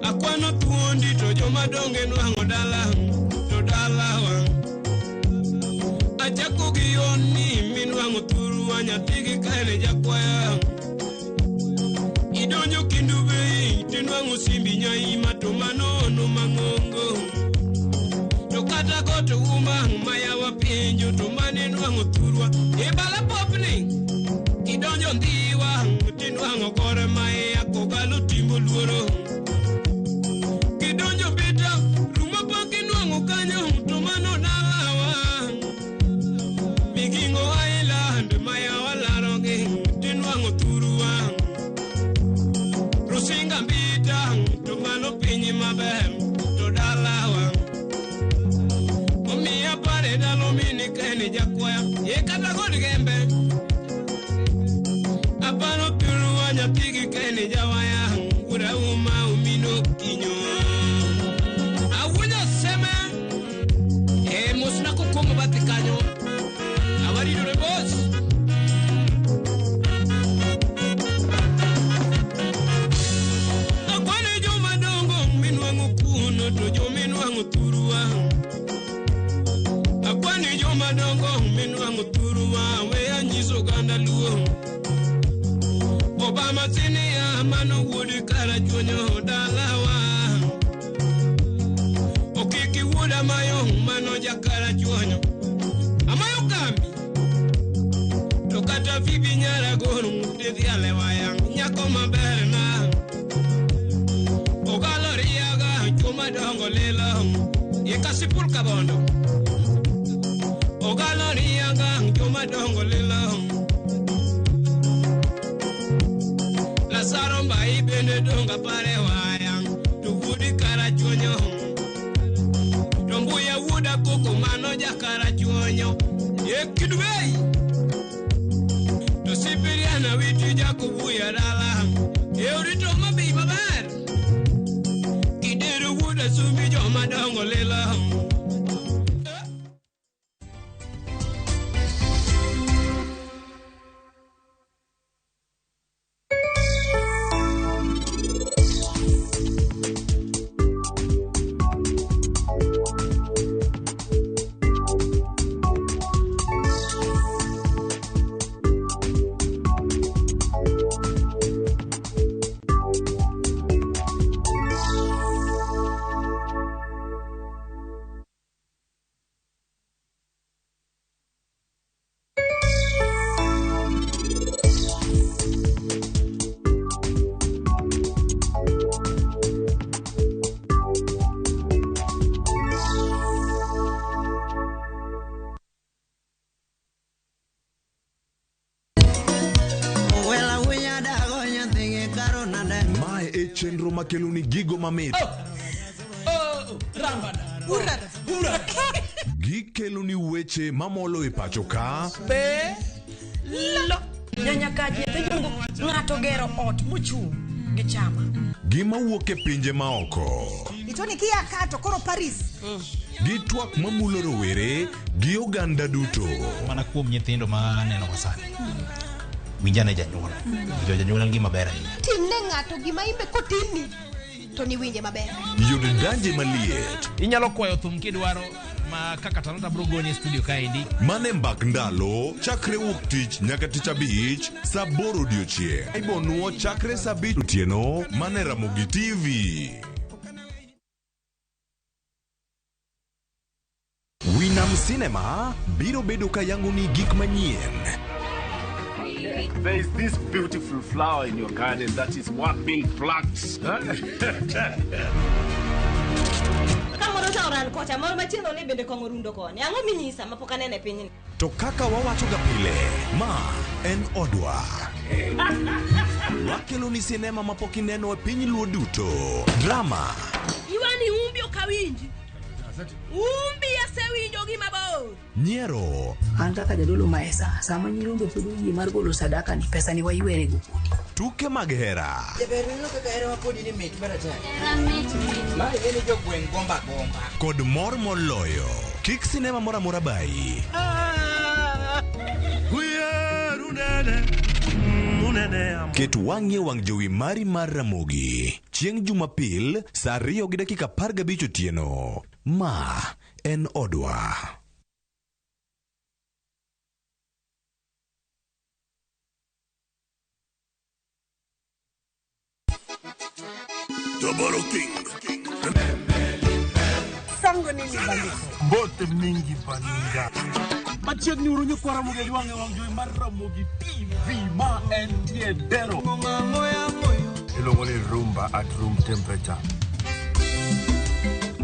Akwano thuondi to jomadongo enwang'o dala to dalawa. Achako gi yoni minwang'o thurwa nyathigi kaene jakwaya. Idonjo Kindu Bay tinwang'o simbi nyaima to mano ono mang'ongo. To kata got uma mayawa penjo to mane nwang'o thurwa. E bala popni idonjo Ndhiwa tinwang'o kore maya kogalo timbo luoro. Kidonjo Mbita rumo pok inwang'o kanyo to mano dalawa. Migingo Island mayawa larogi tinwang'o thurwa. Rusinga Mbita to mano piny maber to dalawa. Omiya pare dalo mini keni jakwaya ye kata god gembe. Aparo thurwa nyathigi keni jawaya ura uma umino kinyo. Awinjo seme e mosna kokomo bathi kanyo awaridore bos. Akwani jomadongo minwang'o kuno to jominwang'o thurwa. Akwani jomadongo minwang'o thurwa weya nyiso oganda luo. Obama sinia mano wuod Karachuonyo dalawa. Okiki wuod Amayo mano jakarachuonyo. Amayo kambi to kata Phoebe Nyaragoro tidhi alewaya nyako maber na. Ogalo riaga chwo madongo lilo ikasipul kabondo. Ogalo riaga chwo madongo lilo. Lazaro Mbai bende donga pare waya to wuod Karachuonyo. To Mbuya wuod Akoko mano jakarachuonyo e Kindu Bay. To Cyprian Awiti Jakubuya dala e orito Homa Bay maber. Kidero wuod Asumbi jomadongo lilo. Mae e chenro makeloni gigo mamit. Gikeloni weche mamolo e pacho ka. Be lo nyanyakaji jungu ng'ato gero ot mochung' gi chama. Gima wuok e pinje maoko. Itoni kia kato koro Paris. Gi twak mamulo rowere gi oganda duto. Mana kuom nyithindo ma aneno ka sani. Winjane janyuol. Jo janyuol en gima ber ahinya. Timne ng'ato gima imbe kotimni to niwinje maber. Yud danje maliet. Inyalo kwayo thum kidwaro ma kaka Talanta bro goni e studio kaendi. Mane mbak ndalo chakre wuok tich nyaka tich abich saa 8 odiochieng'. Ibonuo chakre saa 5 otieno mane Ramogi TV. Winam Cinema biro bedo ka yango ni gik manyien. There is this beautiful flower in your garden that is what being plucked. Ka moro cha oran kocha, moro machielo ni bende kong'o rundo koni. Ang'o minyisa mapok aneno e pinyni? To kaka wawachoga pile, ma en odwa. Wakelo ni sinema mapok ineno e piny luo duto. Drama, Iwani umbi ok awinji. Umbi asewinjo gi mabor. nyiero, An kaka jadolo maesa, sama nyirombe pod oyie mar golo sadaka ni pesa ni waywere go. Tuke mag hera, Jaber ineno kaka hera kodi ni mit maratari. Ma ing'e ni jogweng' gomba gomba. Kod mor moloyo. Kik sinema moro amora bayi. Ket wang'i e wang' jowi mari mar Ramogi chieng' Jumapil saa 2:15 otieno. Ma en odwa. Toboro King. Sango nini bandiko? Mbote mingi baninga. Machiegni uru nyikwa Ramogi Ajwang' e wang' jowi mar Ramogi TV ma entie dero. Iluongo ni rumba at room temperature.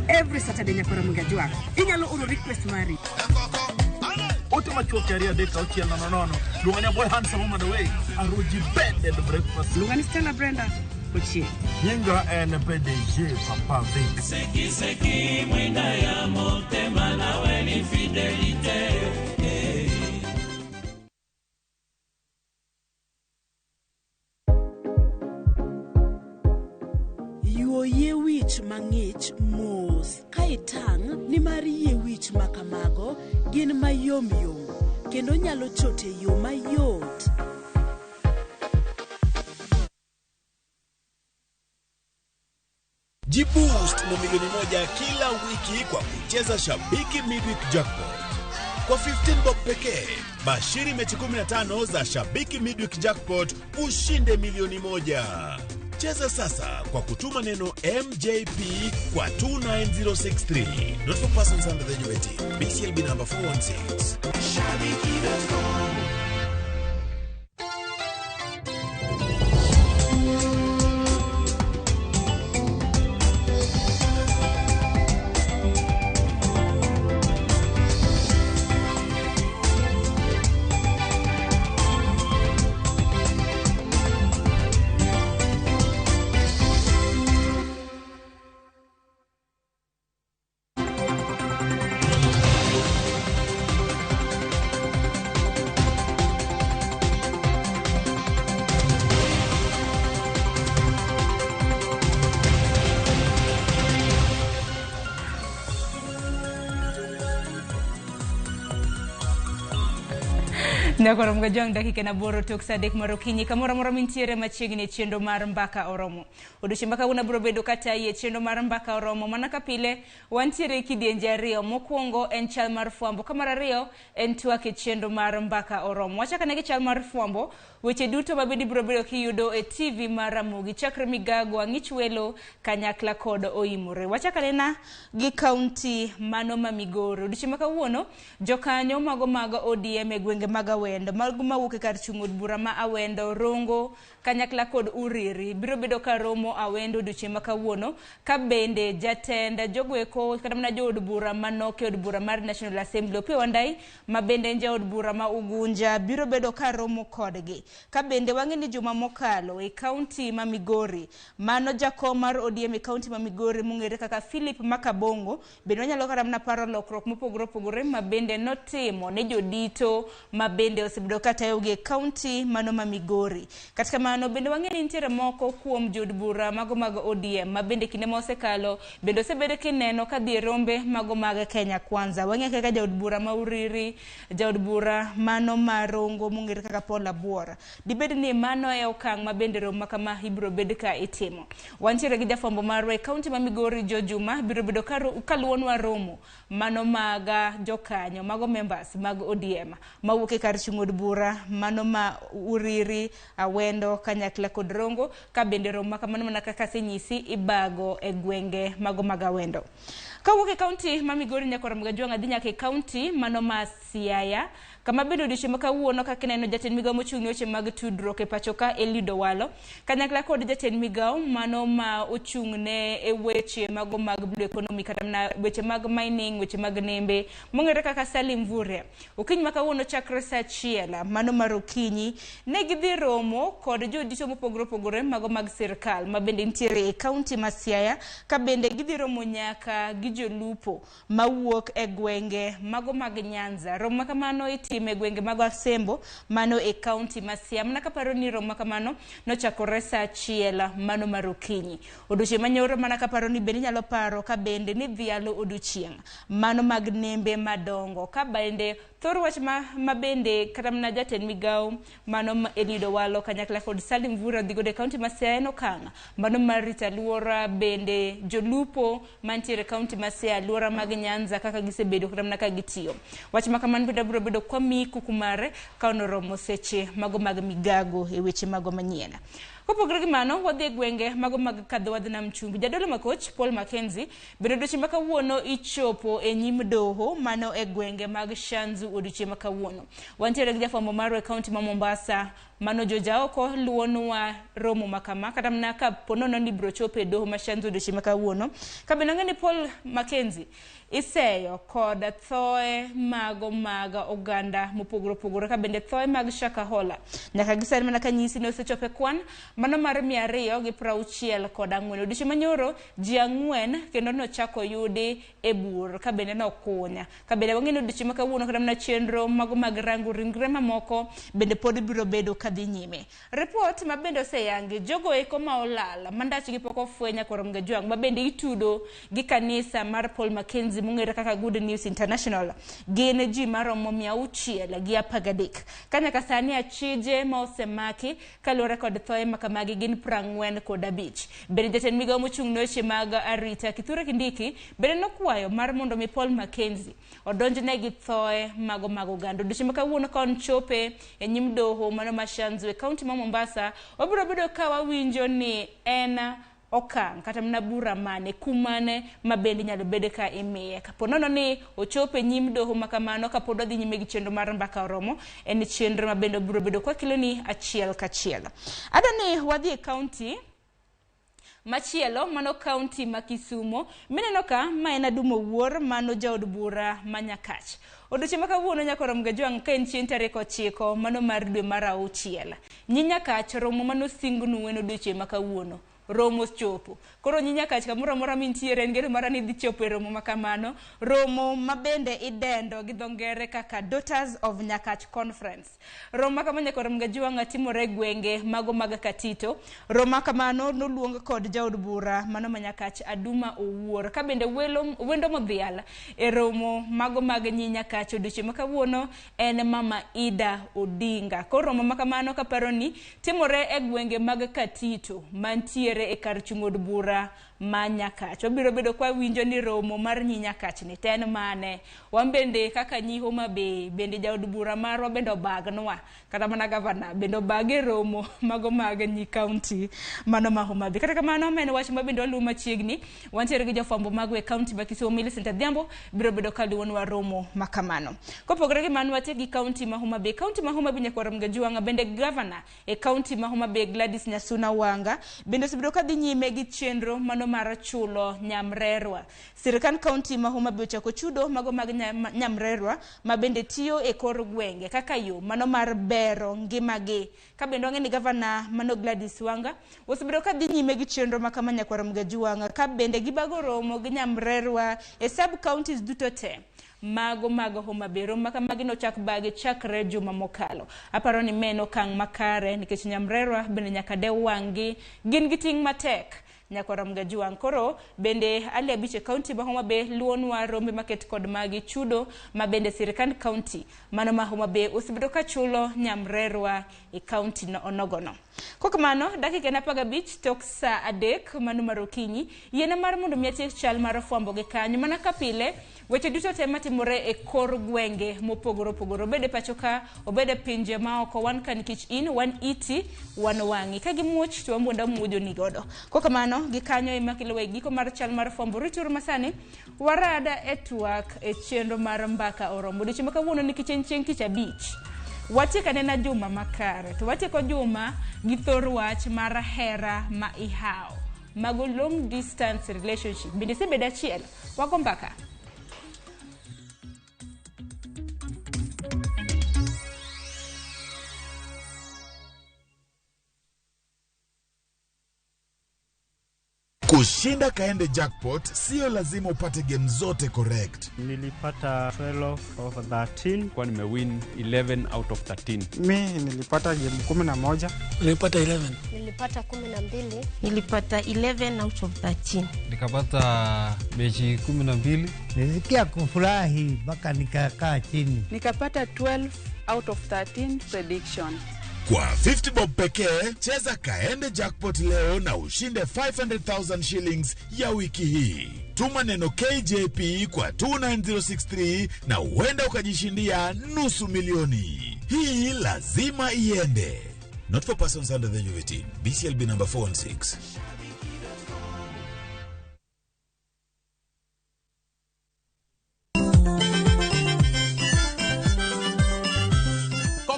Every Saturday nyakwa Ramogi Ajwang'. Inyalo oro request mari. Ote machuok 2 3 6 0 0. Luonga ni boy handsome woman away. Aruji bed and breakfast. Luonga ni Stella Brenda Ochieng. Nyinga en PDG Papa Vic. Seki seki mwinda ya motema nawe ni fidélité. Yuo yie wich mang'ich mos ka itang' nimar yie wich ma kamago gin mayomyom kendo nyalo chot e yo mayot. Jiboost na milioni 1 kila wiki kwa kucheza Shabiki Midweek Jackpot. Kwa 15 bob pekee, bashiri mechi 15 za Shabiki Midweek Jackpot ushinde milioni 1. Cheza sasa kwa kutuma neno MJP kwa 29063. Not for persons under the age of 18. BCLB number 416. Shabiki.com. Nyakoro Mgajwang' dakika na 8 tok sa 3 mar okinyi kamoro amora mintiere machiegni e chenro mar Mbaka Oromo. Odiochieng' ma kawuono biro bedo katayi e chenro mar Mbaka Oromo. Mana ka pile wantiere e kidienje ariyo. Mokwongo en chal mar fwambo, ka mar ariyo en twak e chenro mar Mbaka Oromo. Wachako ane gi chal mar fwambo, weche duto mabende ibiro bedo kiyudo e TV mar Ramogi chakre Migago, Ang'ich Welo, kanyakla kod Oimore. Wachako anena gi kaunti mano ma Migori. Odiochieng' ma kawuono jokanyo mago mag ODM e gwenge mag Awendo, mago mawuok e kar chung' od bura ma Awendo, Rongo, kanyakla kod Uriri biro bedo ka romo Awendo odiochieng' ma kawuono, ka bende jatend jogoeko kata mana jood bura manok e od bura mar National Assembly Opiyo Wandayi ma bende en jaod bura ma Ugunja biro bedo ka romo kodgi. Ka bende wang'e ni juma mokalo e kaunti ma Migori, mano jakom mar ODM e kaunti ma Migori mong'ere kaka Philip Makabongo bende wanyalo kata mana paro lokruok mopogore opogore ma bende notimo ne jodito ma bende osebedo ka tayogi e kaunti mano ma Migori. Kata kamano bende wang'e ni nitiere moko kuom jood bura mago mag ODM ma bende kinde ma osekalo bende osebedo kineno ka dhi e rombe mago mag Kenya Kwanza. Wang'e kaka jaod bura ma Uriri, jaod bura mano ma Rongo mong'ere kaka Paul Abuor. Dibed ni mano e okang' ma bende romo ma kama ibiro bed ka itimo. Wantiere gi jafwambo marwa e kaunti ma Migori Jo Juma biro bedo kaluwonwa romo mano mag jokanyo mago members mag ODM mawuok e kar chung' od bura mano ma Uriri, Awendo, kanyakla kod Rongo, ka bende romo ma kamano mana kaka asenyisi ibago e gwenge mago mag Awendo. Kawuok e kaunti ma Migori nyaka Ramogi Ajwang' adhi nyaka e kaunti mano ma Siaya kama bende odiochieng' ma kawuono kaka ineno jatend migawo mochung' ne weche mag tudruok e pacho ka Eliud Owalo kanyakla kod jatend migawo mano ma ochung' ne e weche mago mag blue economy kata mana weche mag mining, weche mag nembe mong'ere kaka Salim Mvurya. Okinyi ma kawuono chakre saa achiel mano mar okinyi ne gidhi romo kod jodito mopogore opogore mago mag sirkal ma bende nitiere e kaunti ma Siaya ka bende gidhi romo nyaka gi jolupo mawuok e gwenge mago mag Nyanza. Romo ma kamano itime e gwenge mag Asembo mano e kaunti ma Siaya. Mana kaparo ni romo ma kamano nochakore saa achiel mano mar okinyi. Odiochieng' manyoro mana kaparo ni bende inyalo paro ka bende ni dhialo odiochieng' mano mag nembe madongo ka bende thor wach ma bende kata mana jatend migawo mano ma Eliud Owalo kanyakla kod Salim Mvurya odhi godo e kaunti ma Siaya en okang' mano mar rito alwora bende jolupo mantiere e kaunti ma Siaya alwora mag Nyanza kaka gisebedo kata mana ka gitiyo. Wach ma kamano bende biro bedo kwa miyi kuku mare ka onoromo seche mago mag migago e weche mago manyien. Kopogore gi mano, wadhi e gwenge mago mag kadho wadh nam chumbi. Jadolo makoch Paul Mackenzie bende odiochieng' ma kawuono ichopo e nyim doho mano e gwenge mag Shanzu odiochieng' ma kawuono. Wantiere gi jafwambo marwa e kaunti ma Mombasa mano Joja Oko luwonwa romo ma kama kata mana ka po nono ni biro chopo e doho ma Shanzu odiochieng' ma kawuono. Ka bende wang'eyo ni Paul Mackenzie iseyo kod thoe mago mag oganda mopogore opogore ka bende thoe mag Shakahola nyaka gi sani mana ka nyisi ni osechopo e kwan mano mar 264. Odiochieng' manyoro ji 4 kendo nochako yudi e bur ka bende nokunya. Ka bende wang'eyo ni odiochieng' ma kawuono kata mana chenro mago mag rango ringre mamoko bende pod biro bedo kadhi nyime. Report ma bende oseyangi jogo eko ma olal ma ndachgi pok ofweny nyaka Ramogi Ajwang' ma bende itudo gi kanisa mar Paul Mackenzie mong'ere kaka Good News International gin ji maromo 613. Ka nyaka sani achije ma osemaki kaluwore kod thoe ma kamagi gin 45. Bende jatend migawo mochung' ne weche mag arita Kithure Kindiki bende nokwayo mar mondo mi Paul Mackenzie odonjne gi thoe mago mag oganda. Odiochieng' ma kawuono ka onchope e nyim doho mano ma Shanzu e kaunti ma Mombasa, wabiro bedo ka wawinjo ni en okang' kata mana bura mane kum mane ma bende inyalo bed ka imiye. Kapo nono ni ochopo e nyim doho ma kamano kapod wadhi nyime gi chenro mar mbaka oromo, en chenro ma bende obiro bedo kwakeloni achiel kachiel. Adwa ni wadhi e kaunti machielo mano kaunti ma Kisumo mineno ka ma en Adum Owuor mano jaod bura ma Nyakach. Odiochieng' ma kawuono nyaka Ramogi Ajwang' ka en chieng' tarik 9 mano mar dwe mar 6. Nyi Nyakach romo mano singnu en odiochieng' ma kawuono. Romo chopo. Koro nyi Nyakach kamoro amora mintiere en geno mara ni dhi chopo e romo ma kamano. Romo ma bende idendo gi dho ngere kaka Daughters of Nyakach Conference. Romo ma kama nyaka Ramogi Ajwang' timore e gwenge mago mag Katito. Romo ma kamano noluong kod jaod bura mano ma Nyakach Aduma Owuor. Ka bende wendo modhial e romo mago mag nyi Nyakach odiochieng' ma kawuono en Mama Ida Odinga. Koro romo ma kamano kaparo ni timore e gwenge mag Katito mantiere e kar chung' od bura ma Nyakach. Wabiro bedo kwa winjo ni romo mar nyi Nyakach ni to en mane. Wan bende kaka nyi Homa Bay bende jaod bura marwa bende obagnwa kata mana gavana bende obag e romo mago mag nyi kaunti mano ma Homa Bay. Kata kamano ma en wach ma bende waluwo machiegni. Wantiere gi jofwambo mago e kaunti ma Kisumu Millicent Adhiambo biro bedo ka luwonwa romo ma kamano. Kopogore gi mano watiek gi kaunti ma Homa Bay. Kaunti ma Homa Bay nyaka Ramogi Ajwang' bende gavana e kaunti ma Homa Bay Gladys Nyasuna Wanga bende osebedo ka dhi nyime gi chenro mano mar chulo nyamrerwa. Sirkand kaunti ma Homa Bay ochako chudo mago mag nyamrerwa ma bende tiyo e kor gwenge kaka yo mano mar bero ngimagi. Ka bende wang'e ni gavana mano Gladys Wanga osebedo ka dhi nyime gi chenro ma kama nyaka Ramogi Ajwang' ka bende gibago romo gi nyamrerwa e sub counties duto te mago mag Homa Bay. Romo ma kamagi nochak bagi chakre juma mokalo. Aparo ni ma en okang' makare nikech nyamrerwa bende nyaka dew wang'gi gin gi ting' matek nyaka Ramogi Ajwang'. Koro bende Ali Abich e kaunti ma Homa Bay luwonwa rombe maket kod magi chudo ma bende sirkand kaunti mano ma Homa Bay osebedo ka chulo nyamrerwa e kaunti no onogono. Kokamano dakika en 15 tok saa 3 mano mar okinyi yiena mar mondo mi atiek chal mar fwambo gi kanyo mana ka pile weche duto te matimore e kor gwenge mopogore opogore obed e pacho ka obed e pinje maoko wan ka nikech in wan iti wan wang'i ka gimuoch to wamuondo amuojo ni godo. Kokamano Erokamano gi kanyo ema kelowa e giko mar chal mar fwambo. Rituru masani warada e twak e chenro mar Mbaka Oromo. Odiochieng' ma kawuono nikech en chieng' tich abich. Watieko anena juma makare to watieko juma gi thor wach mar hera ma ihawo. Mago long distance relationship. Bende isebedo achiel? Wago mbaka. Kushinda Kaende Jackpot sio lazima upate game zote correct. Nilipata 12 over 13. Kwa nimewin 11 out of 13. Mi nilipata game 11. Nilipata 11. Nilipata 12. Nilipata 11 out of 13. Nikapata mechi 12. Nilisikia kufurahi mpaka nikakaa chini. Nikapata 12 out of 13 prediction. Kwa 50 bob pekee, cheza Kaende Jackpot leo na ushinde 500,000 shillings ya wiki hii. Tuma neno KJP kwa 29063 na huenda ukajishindia 500,000. Hii lazima iende. Not for persons under the age of 18. BCLB number 416.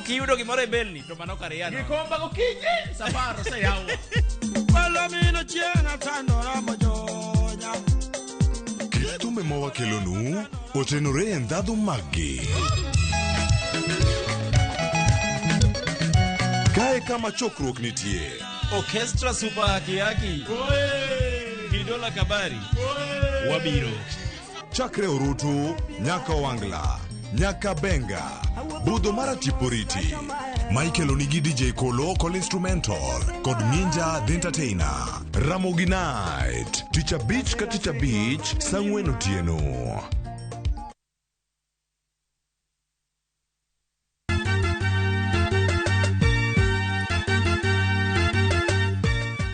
Kiyudo gimoro e belni to mano kar yano. Gikomba gokinyi safar oseyawo. Palomino chieng' atandora mojonya. Kit thumbe mawakelonu otenore e ndhadhu maggi. Kae kama chokruok nitie. Orchestra Super Haki Haki. Kidola Kabari. Wabiro. Chakre Orutu, nyaka Owangla, nyaka Benga, Budho mara Tiporiti. Michael Onigi DJ Kolo Call Instrumental kod Minja The Entertainer. Ramogi Night, tich abich ka tich abich, saa ang'wen otieno.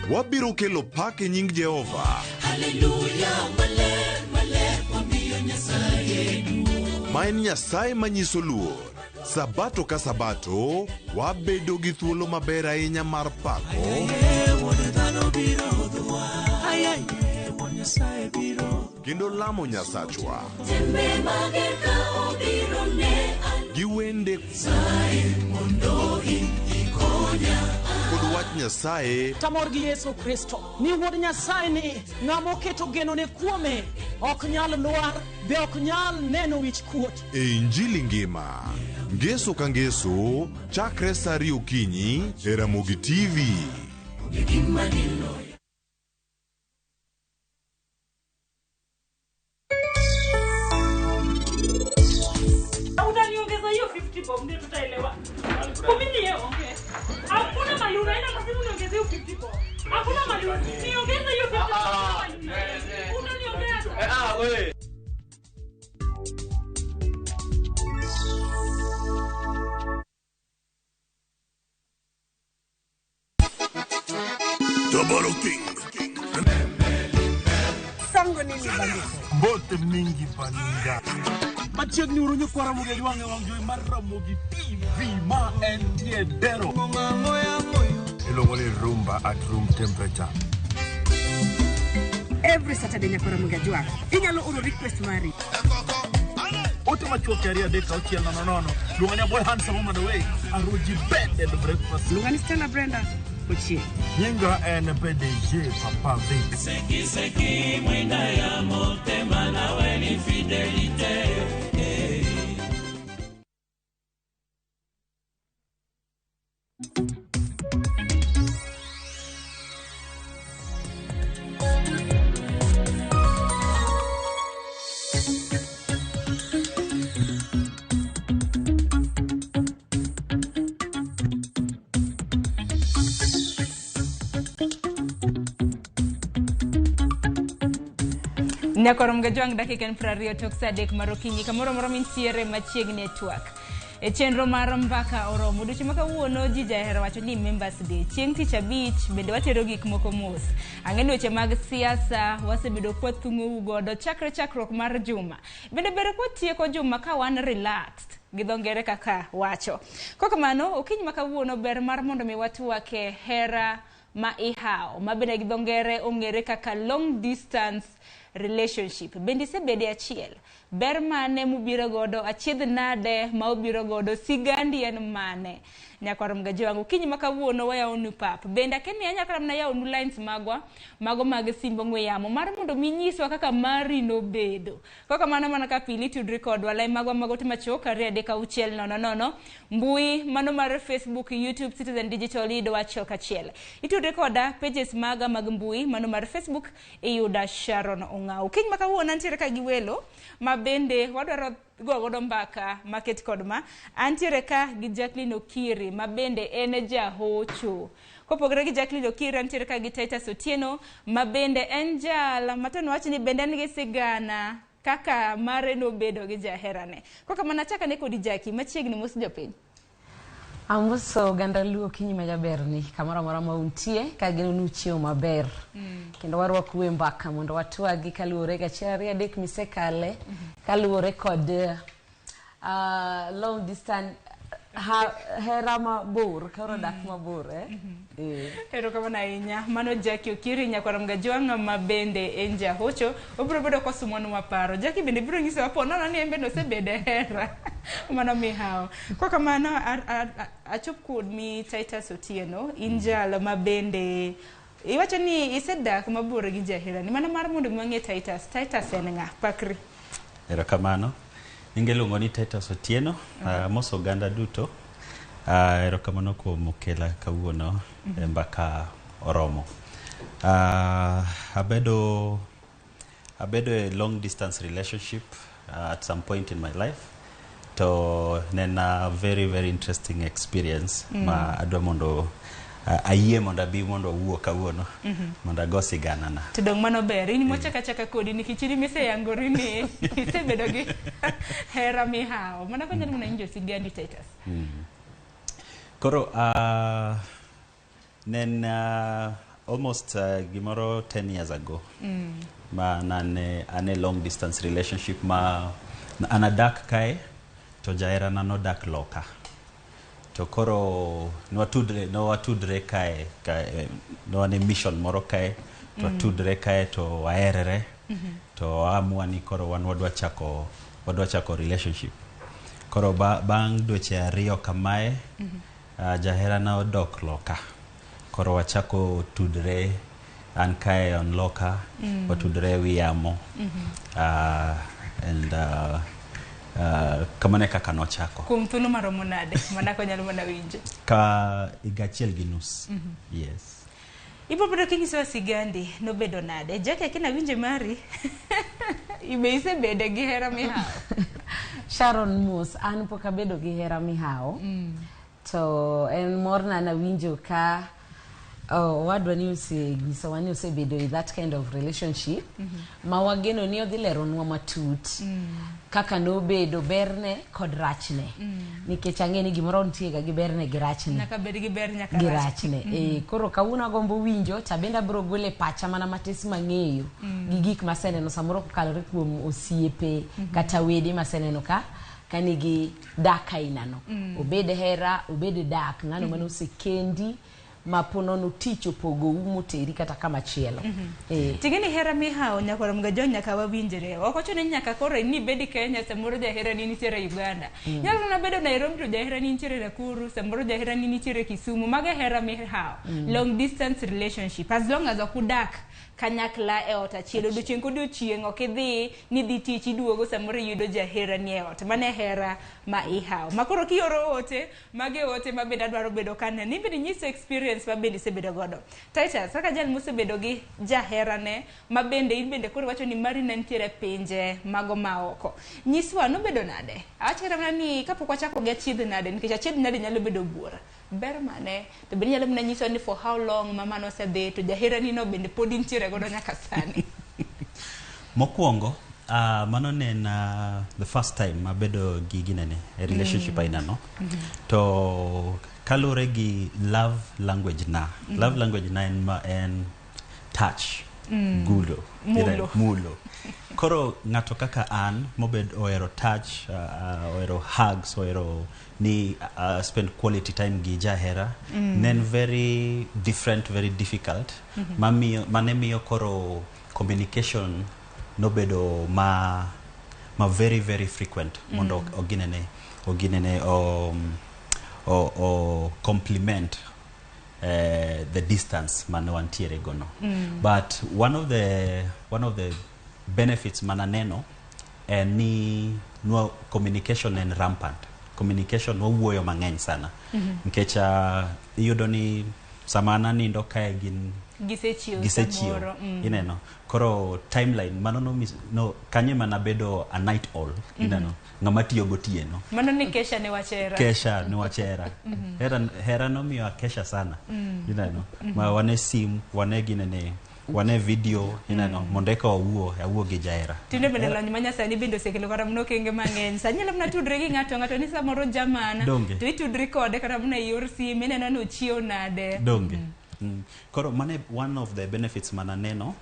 Wabiro kelo pak e nying Jehova. Haleluya, maler, maler, wamiyo Nyasaye duong'. Ma en Nyasaye manyiso luor. Sabato ka sabato, wabedo gi thuolo maber ahinya mar pako kendo lamo Nyasachwa gi wende kod wach Nyasaye. Tamor gi Yesu Kristo ni wuod Nyasaye ni ng'ama oketo genone kuome ok nyal lwar be ok nyal neno wich kuot. E Injili ngima, ngeso ka ngeso, chakre saa ariyo okinyi e Ramogi TV. Utaniongeza hiyo 50 bob ndio tutaelewa. Kumi ni yeye ongee. Hakuna mali unaenda lazima uniongeze hiyo 50 bob. Hakuna mali niongeze hiyo 50 bob. Utaniongeza. Ah wewe. Double King. Sango nini bandiko? Mbote mingi baninga. Machiegni uru nyikwa Ramogi Ajwang' e wang' jowi mar Ramogi TV ma entie Dero. Iluongo ni rumba at room temperature. Every Saturday nyakwa Ramogi Ajwang' inyalo oro request mari. Ote machuok 2 3 6 0 0. Luonga ni boy handsome on the way. Aruji bed and breakfast. Luonga ni Stella Brenda Ochieng. Nyinga en PDG Papa Vic. Seki seki mwinda ya motema nawe ni fidelite. Nyakoro Mgajwang' dakika en 20 tok saa 3 mar okinyi kamoro moro mintiere machiegni e twak. E chenro mar Mbaka Oromo odiochieng' ma kawuono ji jahero wacho ni Members Day. Chieng' tich abich bende watero gik moko mos. Ang'e ni weche mag siasa wasebedo kwathung'ou godo chakre chakruok mar juma. Bende ber kwatieko juma ka wan relaxed gi dho ngere kaka wacho. Kokamano okinyi ma kawuono ber mar mondo mi watwake hera ma ihawo ma bende gi dho ngere ong'ere kaka long distance relationship. Bende isebede achiel? Ber mane mubiro godo? Achiedh nade ma ubiro godo? Sigandi en mane? Nyakwar Mgajwang', okinyi ma kawuono wayawonu pap. Bende akia ni anyalo kata mana yawonu lines magwa, mago mag simb ong'we yamo mar mondo mi inyiswa kaka mari nobedo. Kok kamano mana ka pile itudri kodwa, line magwa mag ote machuok 2 3 6 0 0, mbui mano mar Facebook, YouTube, Citizen Digital iyudowa achiel kachiel. Itudri koda pages maga mag mbui mano mar Facebook iyuda Sharon Ong'au. Okinyi ma kawuono antiere ka gi welo ma bende wadwaro go godo mbaka maket kod ma. Antiere ka gi Jacqueline Okiri ma bende en jahocho. Kopogore gi Jacqueline Okiri, antiere ka gi Titus Otieno ma bende en jal ma to nwach ni bende en gi sigana kaka mare nobedo gi jaherane. Kok kamano achak ane kodi Jackie, machiegni mos jopiny. Amoso oganda Luo okinyi ma jaberni kamoro amora ma untie kageno ni uchiewo maber. Kendo warwakou e mbaka mondo watwagi kaluwore gi achiel ariyo adek misekale kaluwore kod long distance hera mabor koro dak mabor eh? Eh. Erokamano ahinya. Mano Jackie Okiri nyakwar Mgajwang' ma bende en jahocho. Obiro bedo kosumonwa paro. Jackie bende biro nyisowa po nono ni en bende osebedo e hera. Mano mihawo. Kok kamano achop kuomi Titus Otieno, in jal ma bende iwacho ni isedak mabor gi jaherani. Mano mar mondo mi wang'e Titus. Titus en ng'a? Pakri. Erokamano. Nyinga iluongo ni Titus Otieno. Amoso oganda duto. Erokamano kuom kela kawuono e mbaka oromo. Abedo e long distance relationship at some point in my life. To ne en a very very interesting experience ma adwa mondo ayie mondo abi mondo awuo kawuono mondo ago sigana na. To dong' mano ber. In mwachaka achaka kodi nikech in miseyangori ni isebedo gi hera mihawo. Mano kanyalo mana winjo sigandi Titus. Koro ne en almost gimoro 10 years ago ma nane an e long distance relationship ma an adak kae to jaherana nodak loka. To koro nwatudre kae, kae ne wan e mission moro kae to watudre kae to waherere to waamua ni koro wan wadwa chako relationship. Koro bang' dweche 2 kamae jaherana odok loka. Koro wachako tudre an kae on loka watudre e wi yamo and kamano e kaka nochako. Kuom thuolo maromo nade? Mana konyalo mana winjo. Ka higa achiel gi nus. Yes. Ibiro bedo kinyisowa sigandi nobedo nade? Jackie akina winjo mari. Ibe isebede gi hera mihawo. Sharon mos an pok abedo gi hera mihawo to en morna nawinjo ka owadwa ni osenyisowa ni osebedo e that kind of relationship ma wageno ni odhi leronwa matut kaka nobedo berne kod rachne nikech ang'e ni gimoro nitie ga gi berne gi rachne. Nyaka bed gi ber nyaka gi rach. Rachne. Koro kawuono agombo winjo to abende abiro golo e pacha mana matis mang'eyo gi gik maseneno samoro kokalore kuom osiepe kata wede maseneno ka nigi dak ainano obed hera obed dak ng'ano mane osekendi ma po nono tich opogou moteri kata kama chielo. Ting'e ni hera mihawo nyakwar Mgajwang' nyaka wawinjre. Ok ochuno ni nyaka koro ni ibed Kenya samoro jaherani nitiere Uganda. Nyalo mana bedo Nairobi to jaherani nitiere Nakuru, samoro jaherani nitiere Kisumu. Mago e hera mihawo. Long distance relationship. As long as ok udak kanyakla e ot achiel odiochieng' kodiochieng' ok idhi ni dhi tich iduogo samoro iyudo jaherani e ot. Mano e hera ma ihawo. Ma koro kioro ote, magi e ote ma bende adwaro bedo kaneno. In bende inyisa experience ma bende isebedo godo. Titus, kaka jal mosebedo gi jaherane ma bende in bende koro iwacho ni mari ne nitiere pinje mago maoko. Nyiswa nobedo nade? Awach kata mana ni kapok wachako gi achiedh nade nikech achiedh nade nyalo bedo buora. Ber mane? To bende inyalo mana nyisowa ni for how long ma mano osedhi to jaherani no bende pod intiere godo nyaka sani. Mokwongo, mano ne en the first time abedo gi ginene e relationship aina no. To kaluwore gi love language na, love language na en, en touch. Gulo. Mulo. Mulo. Koro ng'ato kaka an mobed ohero touch, ohero hugs, ohero ni spend quality time gi jahera, ne en very different, very difficult. Mamiyo mane miyo koro communication nobedo ma very very frequent mondo oginene o complement the distance mane wantiere gono. But one of the benefits mananeno en ni nwa communication en rampant. Communication, wawuoyo mang'eny sana nikech iyudo ni sama an anindo kae, gin Gisechiew. Gisechiew. Samoro. Ineno koro timeline mano no, kanyo ema nabedo a night owl. Ineno ng'ama tiyo gotieno. Mano ni kesha ne wach hera. Kesha ni wach hera. Hera nomiyo akesha sana. Ineno ma wane sim, wane ginene, wane video, ineno, mondo eka wawuo, awuo gi jahera. Tinde bende lony manyasani bende osekelo kata mana okenge mang'eny. Sani inyalo mana tudri gi ng'ato ng'ato ni samoro jamana. Donge. To itudri kode kata mana e yor simu, ineno ni ochiew nade. Donge. Koro mane one of the benefits mananeno.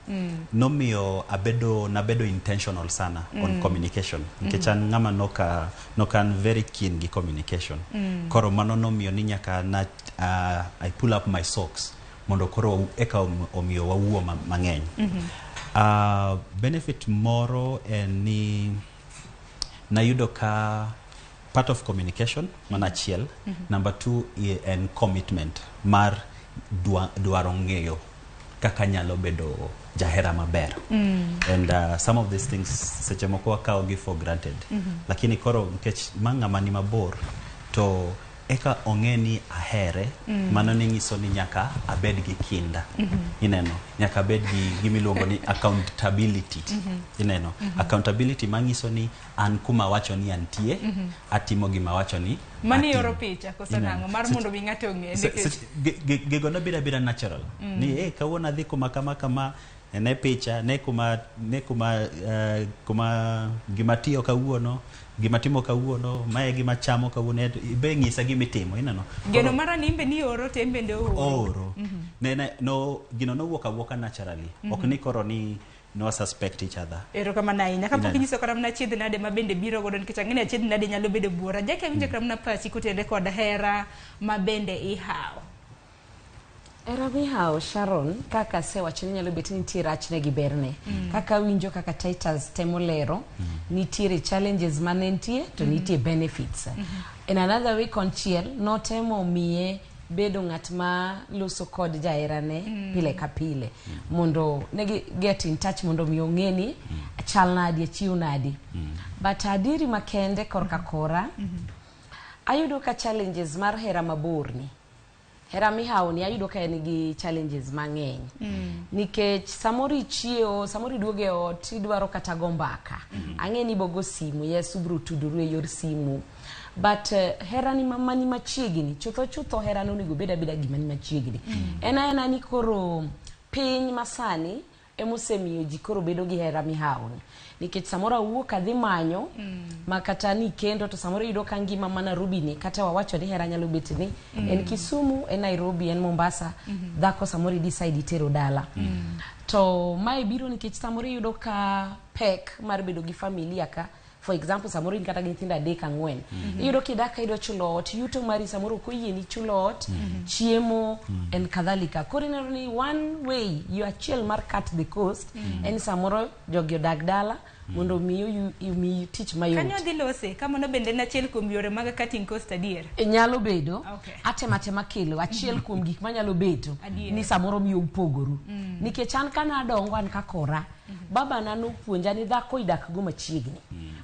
Nomiyo abedo nabedo intentional sana on communication nikech an ng'ama noka an very keen gi communication. Koro mano nomiyo ni nyaka na I pull up my socks mondo koro eka omiyo wawuo mang'eny. Benefit moro en ni nayudo ka part of communication mana achiel. Number two en commitment mar dwaro ng'eyo kaka nyalo bedo jahera maber. And some of these things seche moko wakawo gi for granted. Lakini koro nikech ma ng'ama ni mabor to eka ong'e ni ahere, mano ni nyiso ni nyaka abed gi kinda. Ineno, nyaka abed gi gimiluongo ni accountability. Ineno, accountability manyiso ni an kuma awacho ni antie, atimo gima awacho ni Mano atimo. ioro picha koso Ineno. nang'o mar mondo mi ng'ato ong'e Gigo nobiro abira natural. Ni kawuono adhi kuma kama kama, ne picha ne kuma ne kuma kuma gima tiyo kawuono, gima timo kawuono, mae gima chamo kawuono, ibe ng'isa gimitimo, ineno. Geno mara ni imbe ni ioro to en bende ooro. Ooro. Ne no gino nowuok awuoka naturally. Ok ni koro ni no suspect each other. Erokamano ahinya. Kapok Ineno. inyiso kata mana achiedh nade ma bende biro godo, nikech ang'e ni achiedh nade nyalo bedo buora. Jackie, awinjo kata mana pachi kotenre kod hera ma bende ihawo. Hera mihawo, Sharon, kaka asewacho ni nyalo bet ni nitie rachne gi berne. Kaka awinjo kaka Titus temo lero, nitiere challenges mane nitie to nitie benefits. In another way, konchiel notemo miye bedo ng'at ma loso kod jaherane pile ka pile mondo negi get in touch, mondo mi ong'e ni chal nadi, achiew nadi. But adieri makende korka kora, ayudo ka challenges mar hera mabor ni, hera mihawo ni, ayudo ka en gi challenges mang'eny nikech samoro ichiewo, samoro iduogo e ot, idwaro kata go mbaka. Ang'e ni ibogo simu, yes, ubro tudoru e yor simu, but hera ni mani machiegni chutho chutho, hera no onego bed abeda gima ni machiegni. En aena ni koro piny masani emosemiyo ji koro bedo gi hera mihawo ni, nikech samoro awuok adhi manyo ma kata ni kendo to samoro iyudo ka ngima ma Nairobi ni, kata wawacho ni hera nyalo bet ni en Kisumu, en Nairobi, en Mombasa. Dhako samoro i decide itero dala to mae biro nikech samoro iyudo ka pek mar bedo gi familia ka, for example, samoro in kata gi nyithindo adek, ang'wen. Iyudo kidak ka idwa chulo ot, yuto mari samoro ok oyieni chulo ot, chiemo en kadhalika. Koro ineno ni one way, yo achiel mar cut the cost en samoro jogi odag dala mondo mi omiyi tich mayot. Kanyo dhi lose kamano bende en achiel kuom yore mag cutting cost adier. E, nyalo bedo. Atemo atema kelo achiel kuom gik manyalo beto ni samoro miyo upogoru. Nikech an ka nadongo, an kakora babana nopuonja ni dhako idak go machiegni.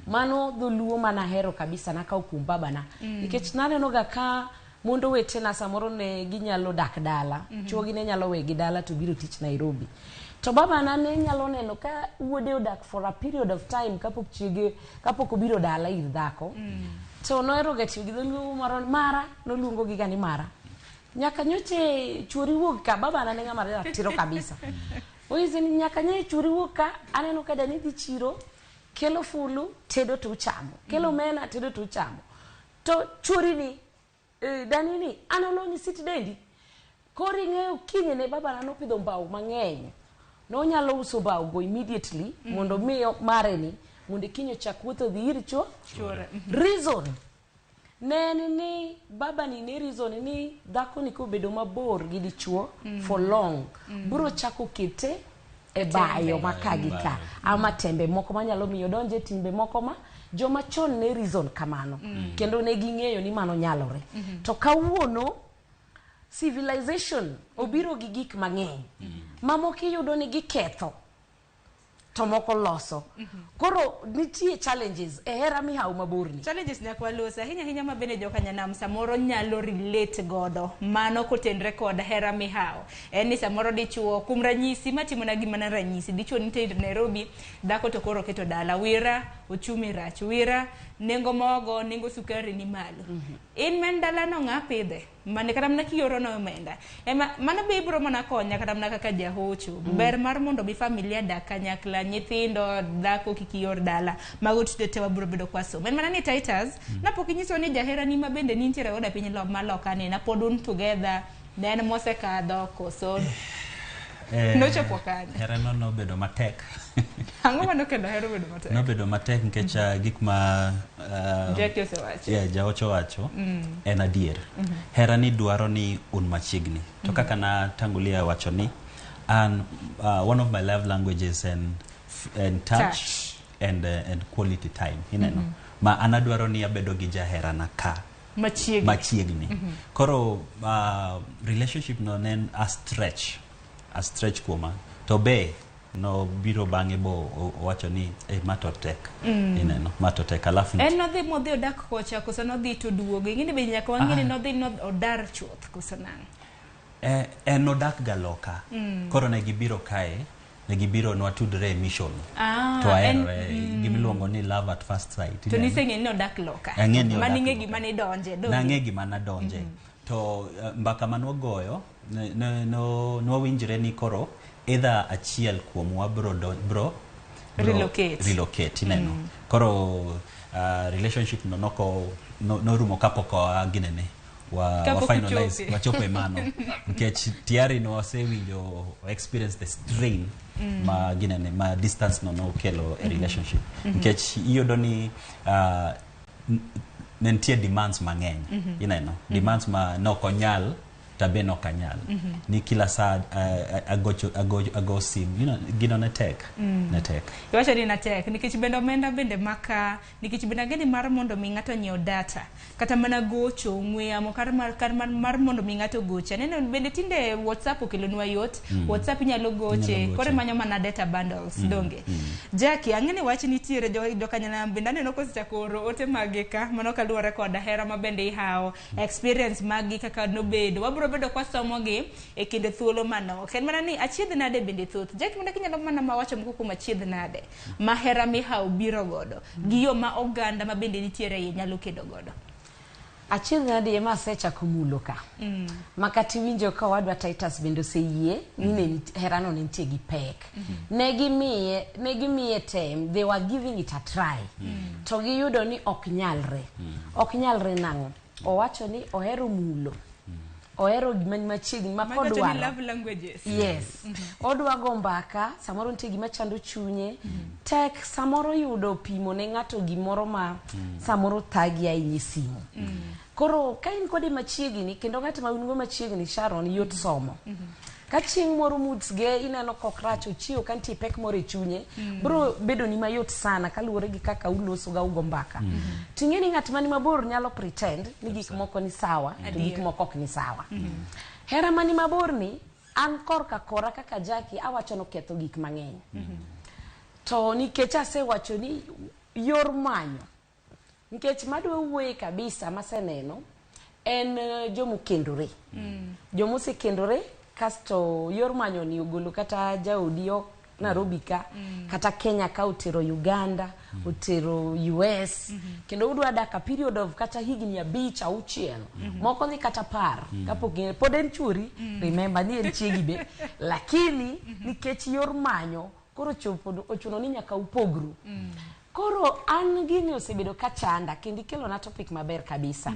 Mano dholuo manahero kabisa, nakawo kuom babana. Nikech naneno ga ka mondo wetena samoro ne ginyalo dak dala, chuogi ne nyalo wegi dala to biro tich Nairobi, to babana ne nyalo neno ka wuode odak for a period of time kapok chiege, kapok obiro dala ir dhako. To nohero ga tiyo gi dholuo moro mara, noluongo gi ga ni mara nyaka nyoche chuori wuog ka. Babana ne ng'ama ratiro kabisa. Onyise ni nyaka nye chuori wuog ka, aneno ka dani dhi chiro, kelo fulu, tedo to uchamo, kelo omena, tedo to uchamo, to chuori ni dani ni an olonyi sit dendi. Koro ing'eyo kinyne babana nopidho mbao mang'eny. Nonyalo uso bao go immediately mondo miyo mare ni mondo kiny ochak wuotho dhi ir chuo. Chuore. Reason ne en ni baba ni ne reason ni dhako ni kobedo mabor gi dichuo for long bro chako kete e bayo ma ka gi ka ama tembe moko manyalo miyo donje timbe moko ma joma chon ne reason kamano kendo ne ging'eyo ni mano nyalore. To kawuono civilization obiro gi gik mang'eny mamoko iyudo ni giketho to moko loso. Koro nitie challenges e hera mihawo mabor ni. Challenges nyaka walosi ahinya ahinya ma bende jokanyanam samoro nyalo relate godo mano kotenre kod hera mihawo. En ni samoro dichuo kuom ranyisi matimona gima na ranyisi dichuo nitie Nairobi, dhako to koro keto dala wira ochumi rach wira nengo mogo nengo sukari ni malo. In men dala no ng'a pidhe mane kata mana kioro no omenda ema mano be ibro mana konya kata mana kaka jahocho. Ber mar mondo bi familia dak kanyakla, nyithindo dhako kik ior dala, mago tije te wabro bedo kwa somo. En mana ni Titus napok inyiso ni jaherani ma bende nintiere godo e piny maloka ni na pod un together ne en mosekadho koso nochopo kanye? Herano nobedo matek. Ang'o manokelo hero bedo matek? Nobedo matek nikech gik ma Jackie osewacho. Yeah, jaocho wacho en adier. Hera ni dwaro ni un machiegni. To kaka na tangulia wacho ni an one of my love languages and touch, Touch. and quality time. Ineno. Ma an adwaro ni abedo gi jaherana ka machiegni machiegni. Koro relationship no ne en a stretch kuoma. To be no biro bang'e bo owacho ni eh, ma to tek. Ineno, ma to tek alafu En nodhi modhi odak kocha koso nodhi to duogo? Ing'e ni be nyaka wang'e ni nodhi no odar chuth koso nang'o? En nodak ga loka. Koro ne gibiro kae, ne gibiro nwatudre e mission. To aherore gimiluongo ni love at first sight. To ineno. niseng'e ni odak loka. Ang'e ni odak maning'e loka. gima nidonje donge? Nang'e gima nadonje. To mbaka manwagoyo nwawinjre ni koro either achiel kuomwa bro Relocate. Relocate, ineno. Koro relationship no noko no, norumo kapok ginene wa Kapok finalize uchope. wachopo e mano nikech tiari no wasewinjo experience the strain ma ginene ma distance no nokelo e relationship nikech iyudo ni ne nitie demands mang'eny, ineno, demands ma nok onyal tabe nok anyal ni kila saa agocho ago sim, gino ne tek, ne tek. Iwacho ni natek nikech bende omenda bende maka nikech bende ang'e ni mar mondo mi ng'ato nyiew data kata mana gocho ong'we yamo kar mar mondo mi ng'ato goche. Aneno bende tinde WhatsApp okelonwa yot. WhatsApp inyalo goche. Inyalo goche. Koro imanyo mana data bundles. Donge Jackie ang'e ni wach nitiere jokanyanam bende aneno kosechako oro ote magi ka mano kaluwore kod hera ma bende ihawo experience magi kaka nobedo wabro bedo kwasomogi e kinde thuolo manok. En mana ni achiedh nade bende thoth Jackie mana kinyalo mana mawacho moko kuom achiedh nade ma hera mihawo biro godo gi yo ma oganda ma bende nitiere iye nyalo kedo godo. Achiedh nade ema asechako mulo ka ma kata iwinjo ka owadwa Titus bende oseyie ni ne herano ne nitie gi pek. Ne gimiye tem, they were giving it a try to giyudo ni ok nyalre. Ok nyalre nang'o? Owacho ni ohero mulo, ohero gima ni machiegni ma Mawacho ni kodwaro love languages. Yes, odwa go mbaka samoro nitie gima chando chunye tek samoro yudo pimo ne ng'ato gimoro ma samoro thagi ahinya e simu. Koro ka in kode machiegni kendo ng'at ma un go machiegni, Sharon, yot somo ka chieng' moro moods ge ineno kok rach ochiewo ka nitie pek moro e chunye bro bedo ni mayot sana kaluwore gi kaka uloso ga ugo mbaka. Ting'e ni ng'at mani mabor nyalo pretend ni gik moko ni sawa to gik moko ok ni sawa. Hera mani mabor ni an korka kora kaka Jackie awacho noketho gik mang'eny to nikech asewacho ni yor manyo nikech madwa wuoye kabisa maseneno en jomokendore, jomosekendore kasto yor manyo ni ogolo kata jaodi ok Nairobi ka kata Kenya ka otero Uganda, otero US kendo udwa dak a period of kata higni 5, 6, moko dhi kata 10 kapok pod en chuori. Remember ni en chiegi be lakini nikech yor manyo koro chopo ochuno ni nyaka upogru. Koro an gini osebedo ka chanda kendo ikelona topic maber kabisa.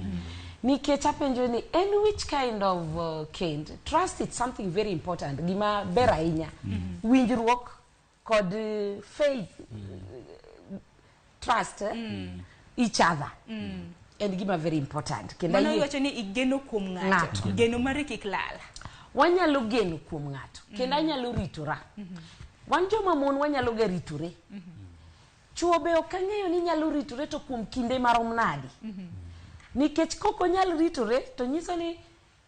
Nikech apenjo ni en which kind of kend? Trust is something very important. Gima ber ahinya. Winjruok kod faith, trust each other. En gima very important. Kendo Mano ayie- iwacho ni igeno kuom ng'ato. Ng'ato. Geno mari kik lal. Wanyalo geno kuom ng'ato. Kendo anyalo ritora. Wan joma mon wanyalo ga ritore. Chuo be ok ang'eyo ni nyalo ritore to kuom kinde marom nadi. Nikech kok onyal ritore to nyiso ni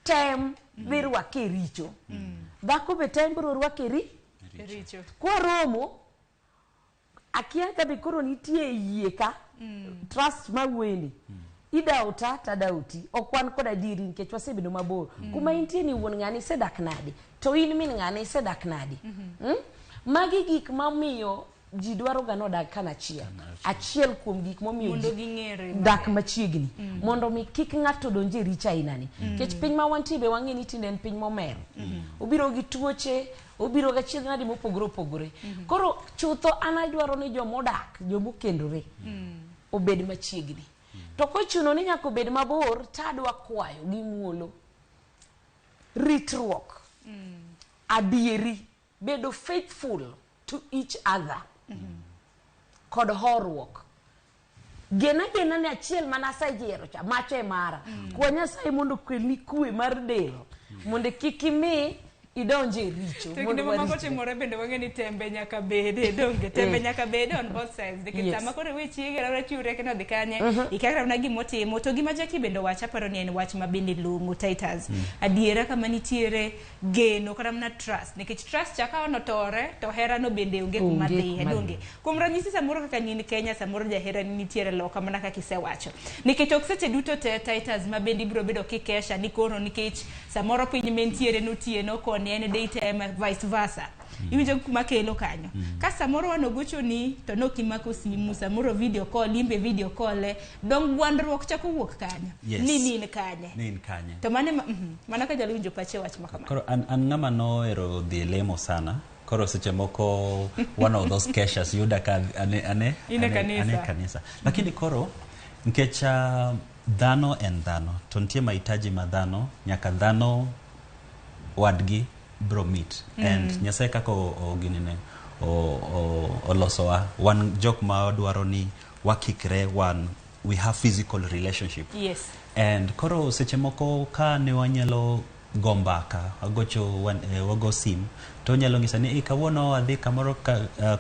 tem dhi rwake e richo. Dhako be tem biro rwake e Richo. Kwaromo, akia ka be koro nitie yie ka, trust mawuoyeni. Idauta tadauti, ok wan kod adieri nikech wasebedo mabor. Kuma intie ni wuon ng'ani isedak nadi, to in min ng'ani isedak nadi. Magi gik mamiyo ji dwaro ga nodag kanachiel. Achiel kuom gik momiyo Mondo ji ging'ere dak machiegni. Mondo mi kik ng'ato donj e richo ainani. Nikech piny ma wantie be wang'e ni tinde en piny momer. Obiro gi tuoche, obiro gi achiedh nade mopogore opogore. Koro chutho an adwaro ni jomodak, jomokendore, obed machiegni. To kochuno ni nyaka obed mabor, tadwa kwayo gi muolo. Ritruok. Adieri. Bedo faithful to each other. Kod horuok. Gena gena ni achiel mana aseyiero cha, macha e mara. Kwa Nyasaye mondo okelni kwe mar del. Mondo kik imi idonje e richo. To mondo kinde mamoko waritre. timore bende wang'e ni tembe nyaka bede donge tembe nyaka bede on both sides nikech sama koro iwe chiege rawra chiwre kendo odhi kanye ikia kata mana gimotimo to gima Jackie bende owacho aparo ni en wach ma bende long'o Titus. Adiera kama nitiere geno kata mana trust nikech trust cha ka onotore to herano bende onge kuma Onge dhiye kuma donge. Kuom ranyisi samoro kaka nyin Kenya samoro jaherani nitiere loka mana kaka isewacho nikech ok seche duto te Titus ma bende ibiro bedo kikesha ni koro nikech samoro piny mentiere notieno koni en daytime vice versa. Iwinjo kuma kelo kanyo. Ka samoro wan ogochoni to nokimako simu samoro video call imbe video call e dong gwandruok chako wuok kanyo. Yes. Ni in kanye. Ni in kanye. To mane mano ka jalo winjo pache wach ma kamano. Koro an ng'ama nohero dhi e lemo sana. Koro seche moko one of those keshas yuda ka ane In e kanisa. ane kanisa. Lakini koro nikech dhano en dhano to nitie mahitaji ma dhano nyaka dhano wadgi bro meet. And Nyasaye kaka ginene olosowa wan jok ma dwaro ni wakikre wan we have physical relationship. Yes. And koro seche moko ka ne wanyalo go mbaka wagocho wago sim to onyalo ng'isa ni kawuono adhi kamoro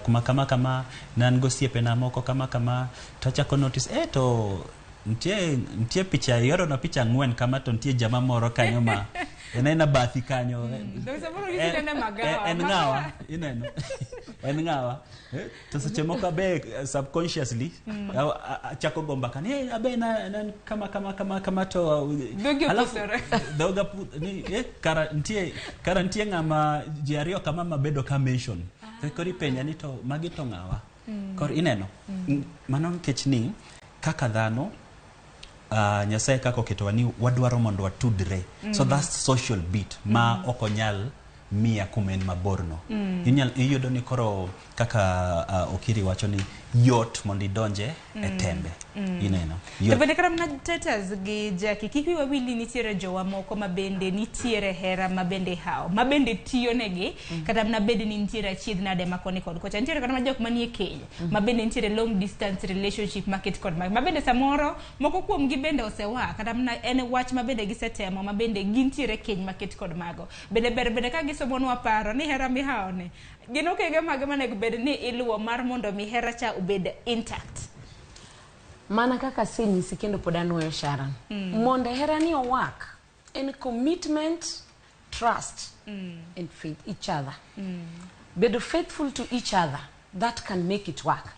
kuma kama kama ne an gosiepena moko kama kama to achako notice to nitie picha iorona picha 4 kama to nitie jama moro kanyo ma en aena bathi kanyo. En ng'awa ineno en ng'awa to seche moko abe subconsciously achako go mbaka ni abe na kama kama kama kama to alafu dhoga ni kara nitie ng'ama ji ariyo kama mabedo ka mention to koro ipenja ni to magi to ng'awa. Koro ineno mano nikech ni kaka dhano Nyasaye kaka oketowa ni wadwaro mondo watudre. So that's social bit ma ok onyal miya kuma en maborno. Iyudo ni koro kaka Okiri wacho ni yot mondo idonje e tembe. Ineno. To bende kata mana Titus gi Jackie kik wiwa wil ni nitiere jowa moko ma bende nitiere hera ma bende hawo ma bende tiyo negi kata mana bed ni nitiere achiedh nade ma koni kod kocha nitiere kata mana jok manie keny ma bende nitiere long distance relationship maket kod ma bende samoro moko kuom gi bende osewa kata mana en wach ma bende gisetemo ma bende gintiere keny maket kod mago bende ber bende ka gisomonwa paro ni hera mihawo ni gin okenge mage manego bed ni iluwo mar mondo mi hera cha obed intact. Mana kaka asenyisi kendo pod anuoyo Sharon. Mondo hera ni owak en commitment, trust and faith each other. Bedo faithful to each other, that can make it work.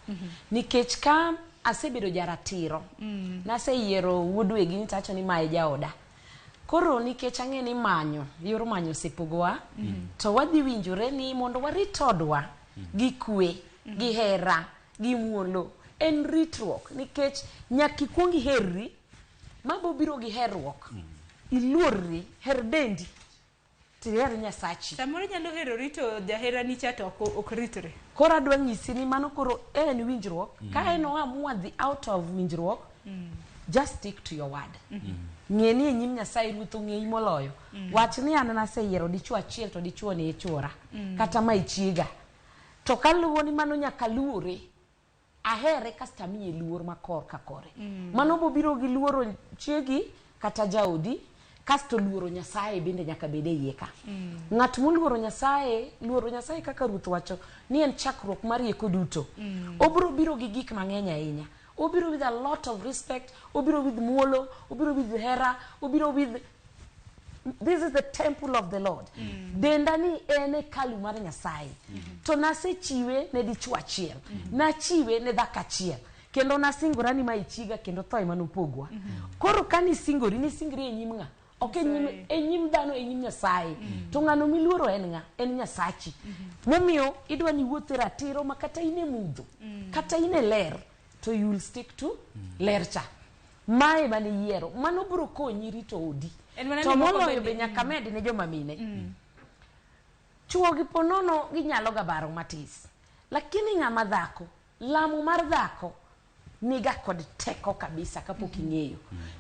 Nikech ka asebedo jaratiro, naseyiero wuod wegi ni tawacho ni mae jaoda. Koro nikech ang'e ni manyo, yor manyo osepogowa, to wadhi winjore ni mondo warit odwa gi kwe, gi hera, gi muolo. En ritruok nikech nyaka ikuong iherri, mago biro gi herruok. Iluorri, her dendi, tiher Nyasachi. Samoro inyalo herori to jaherani cha to ok ritre. Koro adwa nyisi ni mano koro en winjruok. Ka en oamua dhi out of winjruok, Just stick to your word. Ng'e ni e nyim Nyasaye Ruoth ong'eyi moloyo. Wach ni an naseyiero dichuo achiel to dichuo ni e chuora. Kata ma e chiega. To kaluwo ni mano nyaka luore. Ahere kasto amiye luor ma kor ka kore. Mano bobiro gi luoro chiegi kata jaodi kasto luoro Nyasaye bende nyaka bed e iye ka. Ng'at moluoro Nyasaye, luoro Nyasaye kaka Ruoth wacho ni en chakruok mar rieko duto. Obiro biro gi gik mang'eny ahinya. Obiro with a lot of respect, obiro with muolo, obiro with hera, obiro with this is the temple of the Lord. Denda ni en hekalu mar Nyasaye. To nasechiwe ne dichuo achiel. Nachiwe ne dhako achiel. Kendo nasingora ni ma ichiga kendo tho ema nopogwa. Koro ka nisingori, nisingri e nyim ng'a? Ok e nyim dhano, e nyim Nyasaye. To ng'ano miluoro en ng'a? En Nyasachi. Momiyo idwa ni iwuoth e ratiro ma kata in e mudho, kata in e ler, to you will stick to ler cha. Mae mane iyiero. Mano biro konyi rito odi. En mana To ni moko moloyo bende- be nyaka med ne joma mine. Chuo gi ponono ginyalo ga baro matis. Lakini ng'ama dhako, lamo mar dhako niga kod teko kabisa kapok ing'eyo.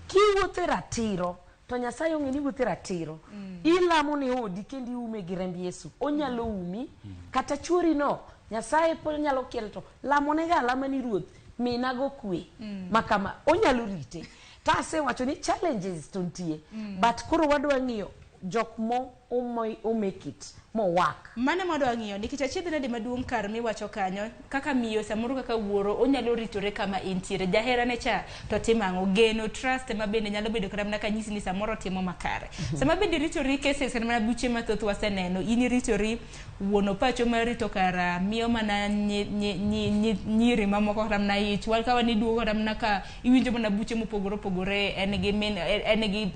Kiwuotho e ratiro, to Nyasaye ong'e ni iwuotho e ratiro. Ilamo ne odi kendo iume gi remb Yesu. Onyalo umi, kata chuori no, Nyasaye pod nyalo kiel to lamo ne ga alama ni Ruoth, minago kwe. Makama, onyalo rite. To asewacho ni challenges to nitie. But koro wadwa ng'iyo jok mo o make it, mo work. Mano madwa ng'iyo nikech achiedh nade maduong' kar miwacho kanyo kaka miyo samoro kaka wuoro onyalo ritore kama intiere jaherane cha to timo ang'o geno trust ma bende nyalo bedo kata mana kanyisi ni samoro timo makare. Sama bende iritori cases kata mana buche mathoth waseneno in iritori wuon opacho mar rito kara miyo mana nyiri mamoko kata mana ich wal ka wan iduogo kata mana ka iwinjo mana buche mopogore opogore en gi min en gi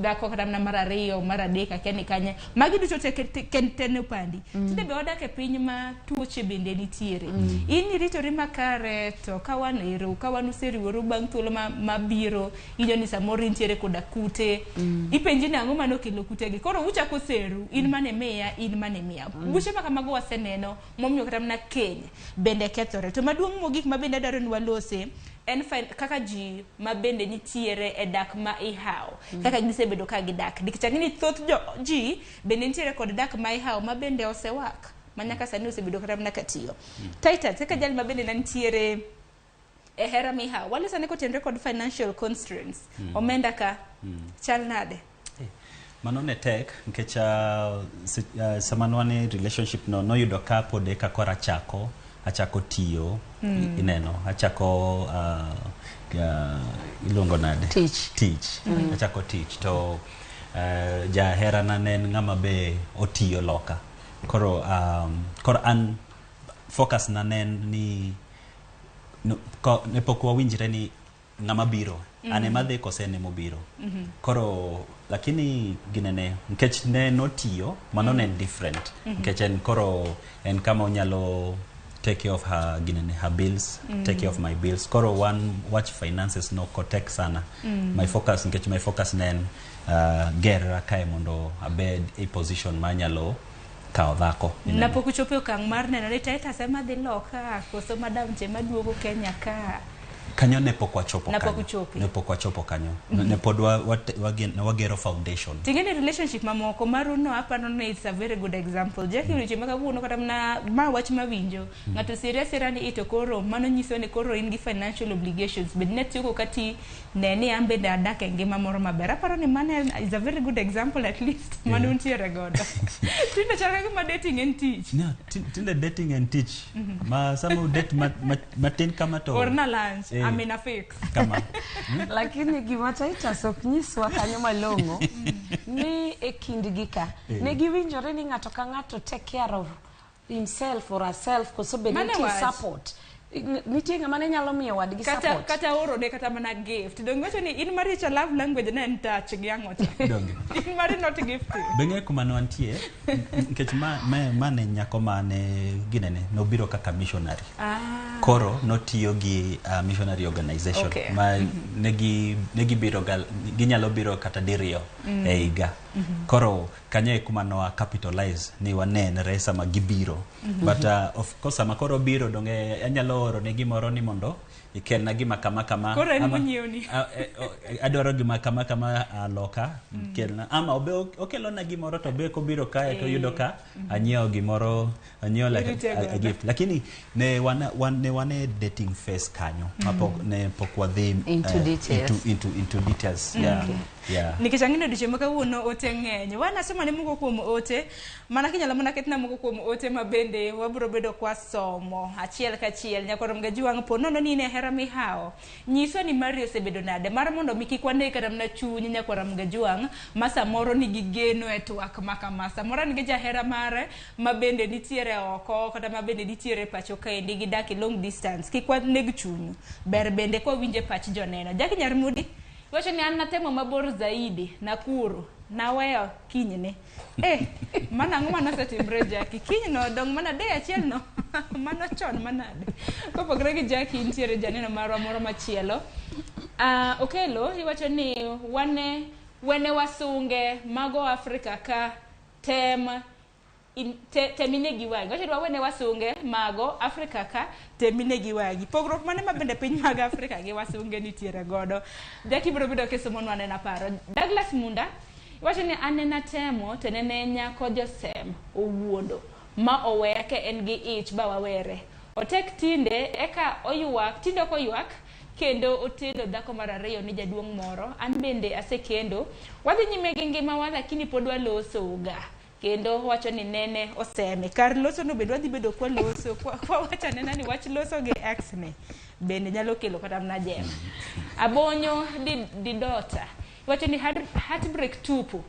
dhako kata mana mar ariyo mar adek akia ni kanye magi duto te tene opandi. Tinde be wadak e piny ma tuoche bende nitiere. In iritori makare to ka wan ero ka wan useriworu bang' thuolo mabiro iwinjo ni samoro intiere koda kute. Ipenji ni ang'o manokelo kutegi koro uchako seru in mane miya in mane miya. Buche ma kamago waseneno momiyo kata mana keny bende kethore. To maduong' mogik ma bende adwaro ni walose en kaka ji ma bende nitiere e dak ma ihawo. Kaka gisebedo ka gidak. Nikech ang'e ni thoth ji bende nitiere kod dak ma ihawo ma bende osewak. Ma nyaka sani osebedo kata mana katiyo. Titus, kaka jal ma bende ne nitiere e hera mihawo. Waloso ane kotenore kod financial constraints. Omenda ka chal nade? Mano ne tek nikech sama ne wan e relationship no noyudo ka pod eka koro achako tiyo. Ineno achako iluongo nade? Tich. Achako tich to jaherana ne en ng'ama be otiyo loka. Koro koro an focus na ne en ni ne pok wawinjre ni ng'ama biro. An ema dhi kose en ema obiro. Koro lakini ginene nikech ne notiyo mano ne en different. Nikech en koro en kama onyalo take care of her ginene her bills, take care of my bills. Koro one watch finances no kotek sana. My focus nikech my focus ne en gerra kae mondo abed e position ma anyalo kawo dhako. Napok uchopo e okang' mar neno ni Titus ema dhi loka koso madam cha ema duogo Kenya ka. Kanyo ne pok wachopo Napok kanyo. uchopo. Ne pok wachopo kanyo. Ne pod wagero foundation. Ting'e ni relationship mamoko maruno aparo ni it's a very good example. Jackie weche ma kawuono kata mana ma wach mawinjo. Ng'ato siri asira ni ito koro mano nyiso ni koro in gi financial obligations. Bed ni atieko kati ne ni an bende adak e ngima moro maber. Aparo ni mano is a very good example at least. Mano untiere godo. Tinde chal ka gima dating en tich. No, tinde dating en tich. Ma sama u date matin kama to Orna lunch. I'm in a fix. Kama. Lakini gima Titus ok nyiswa kanyo malong'o ni e kindgi ka ne giwinjore ni ng'ato ka ng'ato take care of himself or herself koso bed Mano nitie wach. support. Nitie ng'ama ne nyalo miyo wadgi support. Kata oro ne kata mana gift. Donge wacho ni in mari cha love language ne en touch gi ang'o cha. Donge. In mari not gifting. Beng'e kuma ne wantie nikech ma ne nyako mane ginene nobiro kaka missionary. Koro notiyo gi missionary organization. Ma negi biro ga, ginyalo biro kata diriyo e higa. Koro kanyo e kuma noa capitalize ni wanenre sama gibiro. But of course sama koro biro donge anyalo oro ne gimoro ni mondo ikelna gima kama kama. Koro en Ama- monyiewni. Adwaro gima kama kama loka kelna, ama obe okelona gimoro to be kobiro kae to yudo ka anyiewo gimoro, anyiewo like Irite a godo. gift, lakini ne wan, ne wan e dating phase kanyo mapok ne pok wadhi Into details. into details, yeah. Okay. Yeah. Nikech ang'e ni odiochieng' ma kawuono ote ng'eny, wanasoma ne moko kuom ote mana kinyalo mana ketna moko kuom ote ma bende wabiro bedo kwasomo achiel kachiel. Nyakwar Mgajuang', po nono ni in e hera mihawo, nyiswa ni mari osebedo nade mar mondo mi kik wane kata mana chuny nyakwar Mgajuang' ma samoro nigi geno e twak ma kama, samoro nigi jahera mare ma bende nitiere oko kata ma bende nitiere pacho kaendi, gidak e long distance. Kik waneg chunyu, ber bende kwawinje pach joneno. Jackie Nyarmudi wacho ni an natemo mabor zaidi Nakuru, naweyo kinyne. Mano ang'o manosetimre Jackie? Kinyno dong' mana day achiel no. Mano chon manade. Kopogore gi Jackie, nitiere janeno marwa moro machielo. Okelo iwacho ni wene wasunge mago Afrika ka tem temine gi wang'i. Wacho ni wawene wasunge mago Afrika ka temine gi wang'i. Pogruok mane ma bende piny mag Afrika gi wasunge nitiere godo? Jackie biro bedo kisomonwa nena paro. Douglas Munda wacho ni anena temo to nene nyako josem owuondo ma oweya ka en gi ich ba wawere. Otek tinde eka oywak, tinde ok oywak kendo otedo dhako mar ariyo ni jaduong' moro. An bende asekendo, wadhi nyime gi ngimawa lakini pod waloso ga. Kendo wacho ni nene oseme kar loso no bende wadhi bedo kwa loso kwa wacho anena ni wach loso gi ex ni bende nyalo kelo kata mana jema. Abonyo didota wacho ni heartbreak tupu,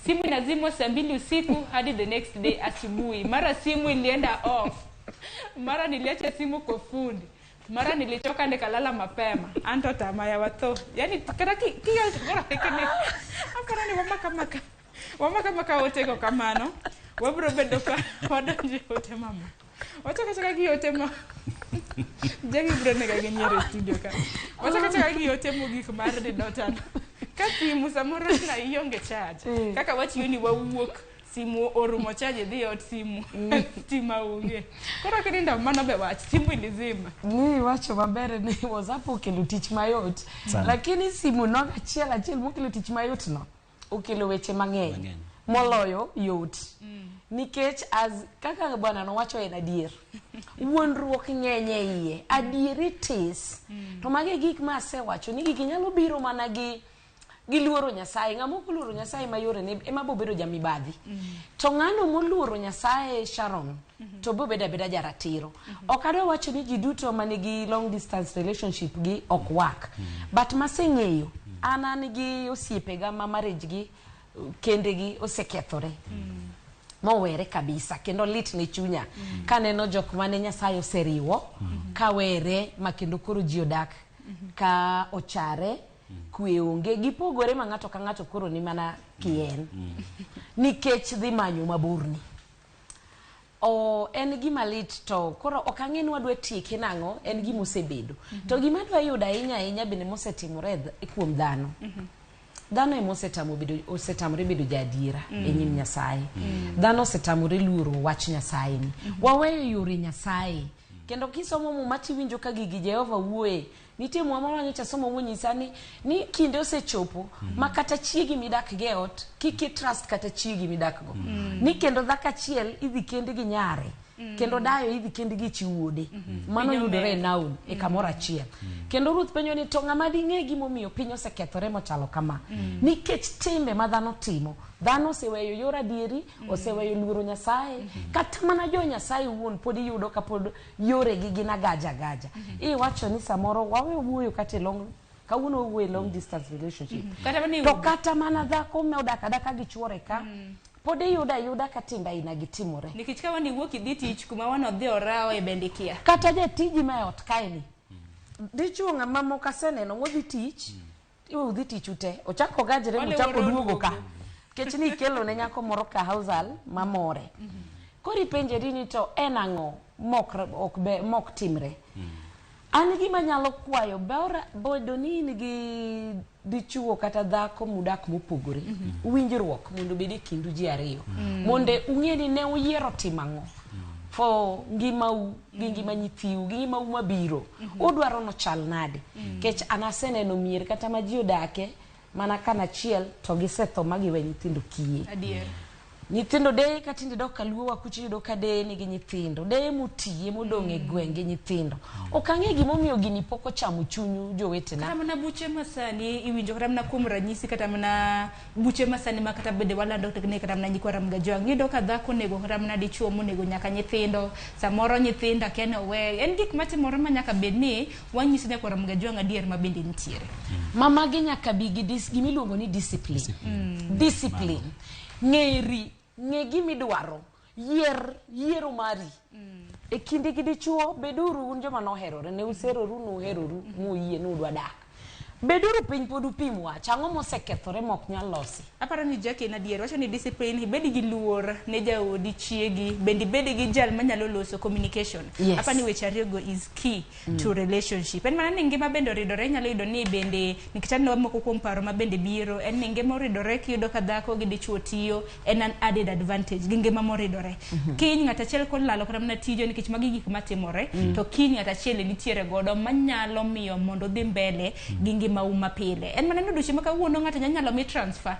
simu inazimwa saa 2 usiku hadi the next day asubuhi, mara simu ilienda off, mara niliacha simu kwa fundi, mara nilichoka nikalala mapema. Anto tamaya watho yani kata ki kora kini aparo ni wamaka maka ote go kamano wabiro bedo ka wadonje ote mama wachaka chaka gi ote ma Jackie biro nega gi nyiero e studio ka wachaka chaka gi ote mogik mar didotano ka simu samoro na ionge charge kaka wachiwo ni wawuok simu orumo charge idhi ot simu stima onge koro kinindo mano be wach simu ilizima. Ni wacho maber ni WhatsApp okelo tich mayot. Sana. Lakini simu no achiel achiel mokelo tich mayot no okelo weche mang'eny moloyo yot. Nikech as kaka bwana nowacho en adier, wuondruok ng'eny e iye, adieri tis. To magi e gik ma asewacho ni gigi nyalo biro mana gi luoro Nyasaye. Ng'ama ok oluoro Nyasaye ma yorene ema bo bedo jamibadhi. To ng'ano moluoro Nyasaye, Sharon, to bo bedo abeda jaratiro. Ok adwa wacho ni ji duto manigi long distance relationship gi ok work. But maseng'eyo, an gi osiepega ma marriage gi kendegi osekethore. Mowere kabisa kendo lit ne chunya kaneno jok mane Nyasaye oseriwo kawere ma kendo koro ji odak ka ochare, kwe onge, gipogore ma ng'ato ka ng'ato koro ni mana kien nikech dhi manyo maborni. O en gima lit to koro ok ang'e ni wadwa tieke nang'o, en gima osebedo. To gima adwa yudo ahinya ahinya bende mosetimore kuom dhano. Dhano ema osetamore bedo jaadiera e nyim Nyasaye. Dhano osetamore luoro wach Nyasaye ni. Waweyo yore Nyasaye. Kendo kisomo Muma tiwinjo ka gigi Jehova wuoye. Nitie Muma moro manyocha somo monyisa ni kinde osechopo ma kata chiegi midak go e ot kik i trust kata chiegi midak go. Ni kendo dhako achiel idhi kendi gi nyare. Kendo dayo idhi kendi gi chi wuode. Mano yudore e Naum e kamoro achiel. Kendo Ruth penjo ni to ng'ama ding'e gimomiyo piny osekethore mochalo kama. Nikech timbe ma dhano timo. Dhano oseweyo yor adieri, oseweyo luoro Nyasaye. Kata mana jo Nyasaye wuon pod iyudo ka pod yoregi gin agaja agaja. Iwacho ni samoro wawe wuoyo kata e long, kawuono wawuoyo e long distance relationship. To kata mana dhako modak adaka gi chuore ka, pod iyudo ayuda ka timbe aina gi timore. Nikech ka wan iwuok idhi tich kuma wan odhi orawo e bende kia. Kata jatiji ma e ot kaeni, dichuo ng'ama moko aseneno modhi tich, iwe udhi tich ute, ochako gajre mochako duogo ka. Nikech ni ikelo ne nyako moro ka hausal mamore. Koro ipenjeri ni to en ang'o mok timre. An gima nyalo kwayo bedo ni in gi dichuo kata dhako mudak mopogore, winjruok mondo obed e kindu ji ariyo. Mondo ung'e ni ne uyiero timo ang'o. For ngimau gi ngima nyithiu gi ngimau mabiro. Udwaro nochal nade? Kech an aseneno mier kata ma ji odake mana kanachiel to gisetho ma giwe nyithindo kiye. Adier. Nyithindo deye ka tinde dok kaluo wa kucha iyudo ka deye nigi nyithindo, deye motiye modong' e gweng' gi nyithindo. Ok ang'e gimomiyo gini pok ochamo chunyu jowetena. Kata mana buche masani iwinjo kata mana kuom ranyisi kata mana buche masani ma kata bende walando ne kata mana nyikwa Ramogi Ajwang'. Iyudo ka dhako onego kata mana dichuo monego nyaka nyithindo, samoro nyithindo akia ni owe. En gik matimore ma nyaka bed ni wanyiso nyakwa Ramogi Ajwang' adier ma bende nitiere. Ma magi nyaka bi gi gimiluongo ni discipline. Discipline. Ng'eri, ng'e gimidwaro, yier yiero mari. E kindi gi dichuo, beduru un joma noherore, ne useroru, nuheroru, muyie ni udwa dak. Beduru piny pod upim wach, ang'o mosekethore mok nyal losi? Aparo ni Jackie en adier, wacho ni discipline, ibed gi luor ne jaodi, chiegi, bende ibed gi jal manyalo loso communication. Yes. Aparo ni weche ariyogo is key to relationship. En mana ni ngima bende oridore, inyalo yudo ni bende nikech aneno moko kuom paro ma bende biro, en ni ngima oridore kiyudo ka dhako gi dichuo tiyo, en an added advantage gi ngima moridore. Kiny ng'at achiel kolalo kata mana tije nikech magi gik matimore, to kiny ng'at achiel nitiere godo manyalo miyo mondo odhi mbele gi ngimau mapile. En mana ni odiochieng' ma kawuono ng'ato nyalo mi transfer.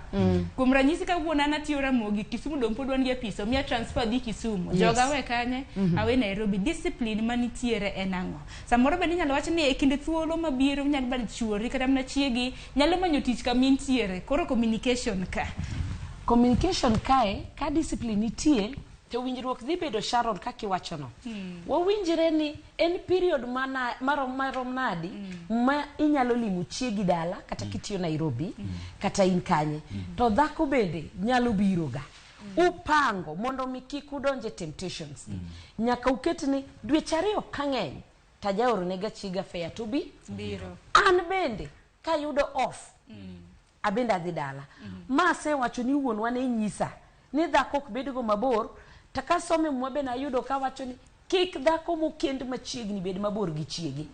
Kuom ranyisi kawuono an atiyo Ramogi, Kisumu dong' pod wan gi apis, omiya transfer dhi Kisumu. Joga awe kanye? Awe Nairobi. Discipline manitiere en ang'o? Samoro bende inyalo wach ni e kinde thuolo mabiro nyalo bedo chuori kata mana chiegi nyalo manyo tich kama intiere. Koro communication ka. Communication kae, ka discipline nitie, to winjruok dhi bedo Sharon kaka iwachono. Wawinjre ni en period mana marom nadi ma inyalo limo chiegi dala kata kitiyo Nairobi kata in kanye. To dhako bende nyalo biro ga. Upango mondo mi kik udonje temptations. Nyaka uket ni dweche ariyo ka ng'eny tajaoro nega chiega fare to bi. Biro. An bende kayudo off abende adhi dala. Ma asewacho ni wuonwa ne nyisa ni dhako ok bedgo mabor, to kasome muma bende ayudo kawacho ni kik dhako mokend machiegni bed mabor gi chiege.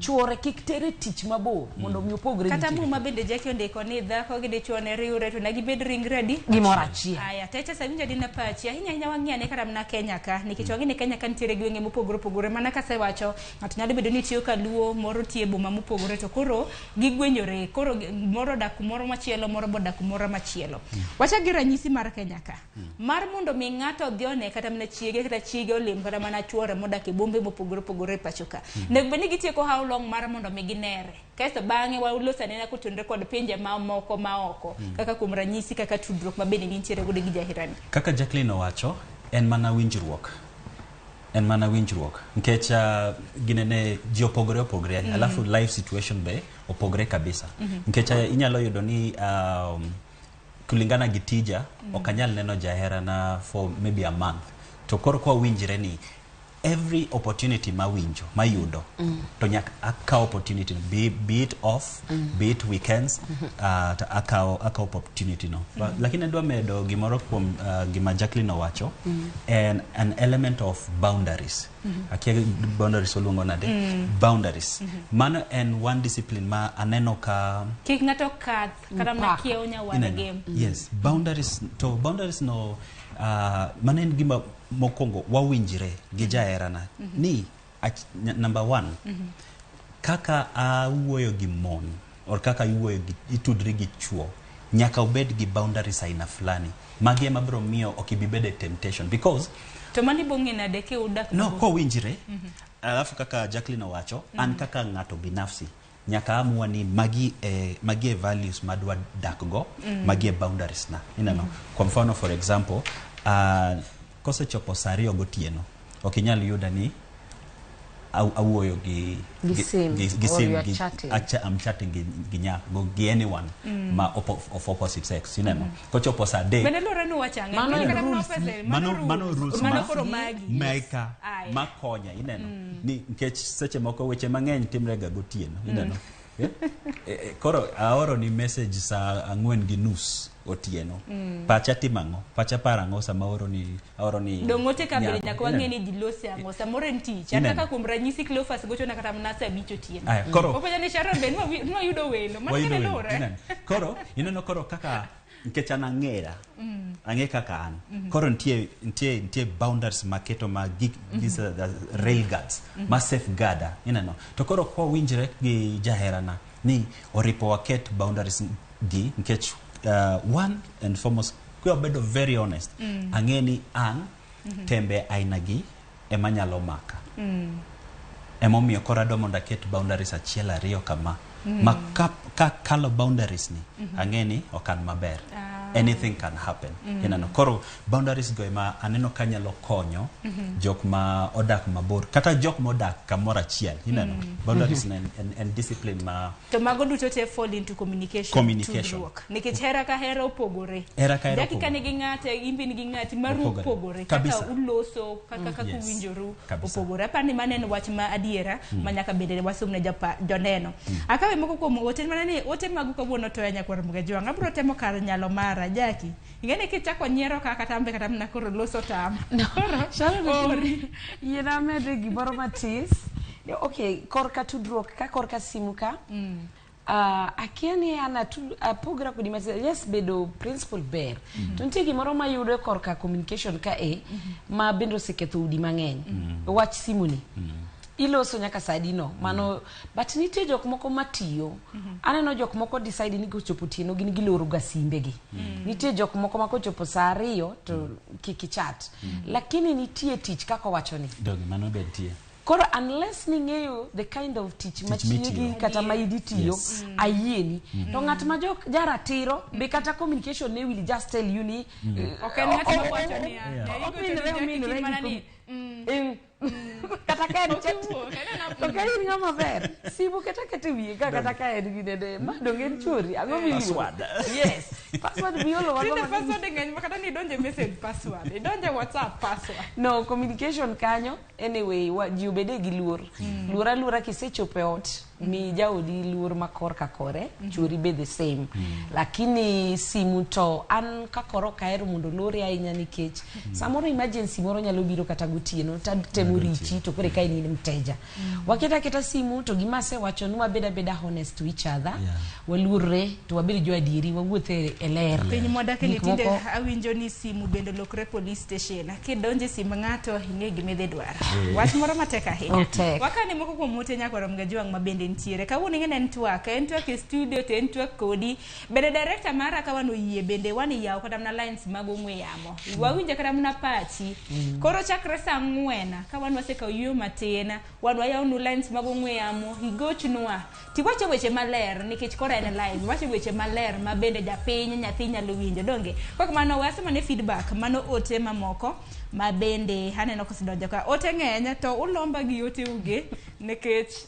Chuore kik tere tich mabor mondo mi opogre gi Kata chiege. muma bende Jackie ondiko ni dhako gi dichuo ne riwre to ne gibed ringre adi? Gimoro achiel. Aya, Titus awinjo adina pachi ahinya ahinya wang'i ane kata mana Kenya ka nikech wang'e ni Kenya ka nitiere gwenge mopogore opogore mana kasewacho ng'ato nyalo bedo ni tiyo kaluo moro tiyo e boma mopogore to koro gigwenyore koro moro odak kumoro machielo moro be odak kumoro machielo. Wachak gi ranyisi mar Kenya ka. Mar mondo mi ng'ato odhi one kata mana chiege kata chiege olim kata mana chuore modak e bombe mopogore opogore e pacho ka. Onego bed ni gitieko how long mar mondo mi ginere. Kaeto bang'e walos anena kotenore kod pinje mamoko maoko kaka kuom ranyisi kaka tudruok ma bende nintiere godo gi jaherani. Kaka Jacqueline owacho, en mana winjruok. En mana winjruok. Nikech ginene ji opogore opogore, alafu life situation be opogore kabisa. Nikech inyalo yudo ni kulingana gi tija, ok anyal neno jaherana for maybe a month. To koro kwa winjre ni every opportunity mawinjo, mayudo, to nyaka akaw opportunity no. Be it off, be it weekends, to akaw opportunity no. Lakini adwa medo gimoro kuom gima Jacqueline owacho, en an element of boundaries. Akia boundaries oluongo nade? Boundaries. Mano en one discipline ma aneno ka Kik ng'ato kath kata mana Mpaka. kiewo nyawadgi. Ineno? Yes, boundaries to boundaries no mano en gima mokwongo wawinjre gi jaherana ni number one, kaka awuoyo gi mon or kaka iwuoyo gi itudri gi chuo nyaka ubed gi boundaries aina fulani. Magi ema biro miyo ok ibi bedo e temptation because To mano ibong'e nade ka udak no mabor? kowinjre alafu kaka Jacqueline owacho an kaka ng'ato binafsi nyaka amua ni magi e values madwa dak go, magi e boundaries na. Ineno? Kwa mfano for example, kosechopo saa 2 gotieno ok inyal yuda ni awuoyo gi sim, gi or sim, you are chatting. I'm chatting gi nyako, gi anyone ma of opposite sex, ineno? Kochopo saa 3 Bende luwore ni wacho ang'o? Mano Kata en mana rules. pesa, mano rules Mano ma koro magi. meka Aya. makonya, ineno? Ni nikech seche moko weche mang'eny timre ga gotieno, ineno? Koro aoro ni message saa 4:30 otieno. Pacha timo ang'o? Pacha paro ang'o sama aoro ni Dong' ote ka bende nyako, nyaka wang'e ineno? ni ji lose ang'o. Samoro en tich. An Ineno? kaka kuom ranyisi Cleophas gochona kata mana saa 5 otieno. Aya, koro Openja ni Sharon be nwayudo welo. Mano wayudo kende welo, luwore. ineno? Koro ineno koro kaka Nikech an ang'era. Ang'e kaka an. Koro nitie boundaries maketo ma gik these are the rail guards ma safeguarda, ineno. To koro kwa winjre gi jaherana ni oripo waket boundaries gi nikech one and foremost kwa bedo very honest, ang'e ni an tembe aina gi ema nyalo maka. Emomiyo koro adwa mondo aket boundaries achiel ariyo kama. Ma ka kalo boundaries ni, ang'e ni ok an maber. Anything can happen. Ineno, koro boundaries go ema aneno ka nyalo konyo jok ma odak mabor kata jok ma odak kamoro achiel. Ineno, boundaries en discipline ma To mago duto te fall into communication. Communication. Tudruok. Nikech hera ka hera opogore. Hera ka hera Jackie ka opogore. nigi ng'ate, in be nigi ng'ati, maru Opogore. opogore. Kaka Kabisa. uloso, kaka uwinjoru Kabisa. opogore. Aparo ni mano en wach ma adiera ma nyaka bende wasom ne joneno. Akawe moko kuom ote mana ni ote magu kawuono toya nyakwar Mgajwang'. Abiro temo kar nyalo mara, Jackie. Ing'e ni kichako nyiero ka kata ambe kata mana koro loso tam. No, Sharon, Ori. yiena amede gimoro matis. Okay, korka tudruok ka korka simu ka. Akia ni an apogra kodi matis. Yes, bedo principle ber. To nitie gimoro mayudo korka communication ka e, ma bende oseketho udi mang'eny. Wach simu ni. Iloso nyaka saa adi no. Mano, but nitie jok moko matiyo. Aneno jok moko decide ni kochopo otieno gin giloro ga simbegi. Nitie jok moko ma kochopo saa 2 to kik ichat. Lakini nitie tich kaka owacho ni. Donge mano be nitie. Koro unless ning'eyo the kind of tich ma Tich mitiyo. chiegi kata ma idi tiyo, ayieni. To ng'at ma jok jaratiro be kata communication ne will just tell you ni Ok en ng'at ma wacho niya, ne igocho ominre ni Jackie ominre kik mana gi ni, kata ka en chat Okiwuok, en to ka in ng'ama ber simu kata kata wiye ka kata ka en gi nene ma donge en chuori ang'o miluoro Password. Yes, password miolo wago Tinde mang'eny. password ng'eny ma kata ni idonje message password, idonje WhatsApp password. No communication kanyo anyway ji obede gi luor. Luor aluora kisechopo e ot mi jaodi luor ma kor ka kore, chuori be the same. Lakini simu to an ka koro ok ahero mondo lore ahinya nikech samoro emergency moro nyalo biro kata gotieno temo richi to koro ka in mteja. Waket aketa simu to gima asewacho ni wabed abeda honest to each other. Waluorre to wabed jo adieri wawuothe e ler. Piny mwadake ni Gik tinde moko- awinjo ni simu bende olokre police station. Kidonje sim ng'ato ing'e gima idhi dwaro. Wach moro matek ahinya. Otek. Wakani moko kuom ote nyakwar Mgajwang' ma bende nitiere. Kawuono ing'e ni en twak, en twak e studio to en twak kodi. Bende director mara ka wan oyie bende wan iyawo kata mana lines mag ong'we yamo. Wawinjo kata mana pachi. Koro chakre saa 4 ka wan wasekawo yueyo matin, wan wayawonu lines mag ong'we yamo, igochnwa. Tiwacho weche maler nikech koro en live. Iwacho weche maler ma bende japiny nyathi nyalo winjo donge. Kok mano we asomane feedback mano ote mamoko ma bende aneno kosedonjo ka. Ote ng'eny to ulomba gi ote uge nikech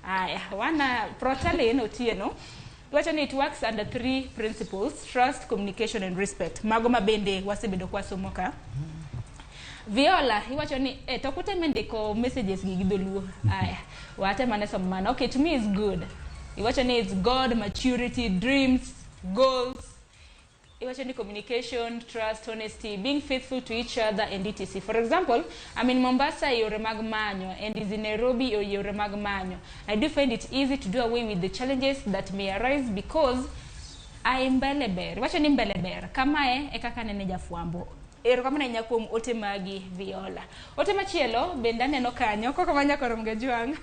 aya wana Protalin Otieno wacho ni it works under 3 principles: trust, communication and respect. Mago ma bende wasebedo kwasomo ka. Viola iwacho ni to kuteme ndiko messages gi dholuo. Aya, watemo ane somo mano. Okay, to me is good. Iwacho ni it's God, maturity, dreams, goals. Iwacho ni communication, trust, honesty, being faithful to each other and etc. For example, I'm in Mombasa yore mag manyo and is in Nairobi yore mag manyo. I do find it easy to do away with the challenges that may arise because I mbele ber. Iwacho ni mbele ber. Kamae e kaka nene jafwambo. Erokamano ahinya kuom ote magi Viola. Ote machielo bende aneno kanyo koko ma nyakwar Mgajwang'.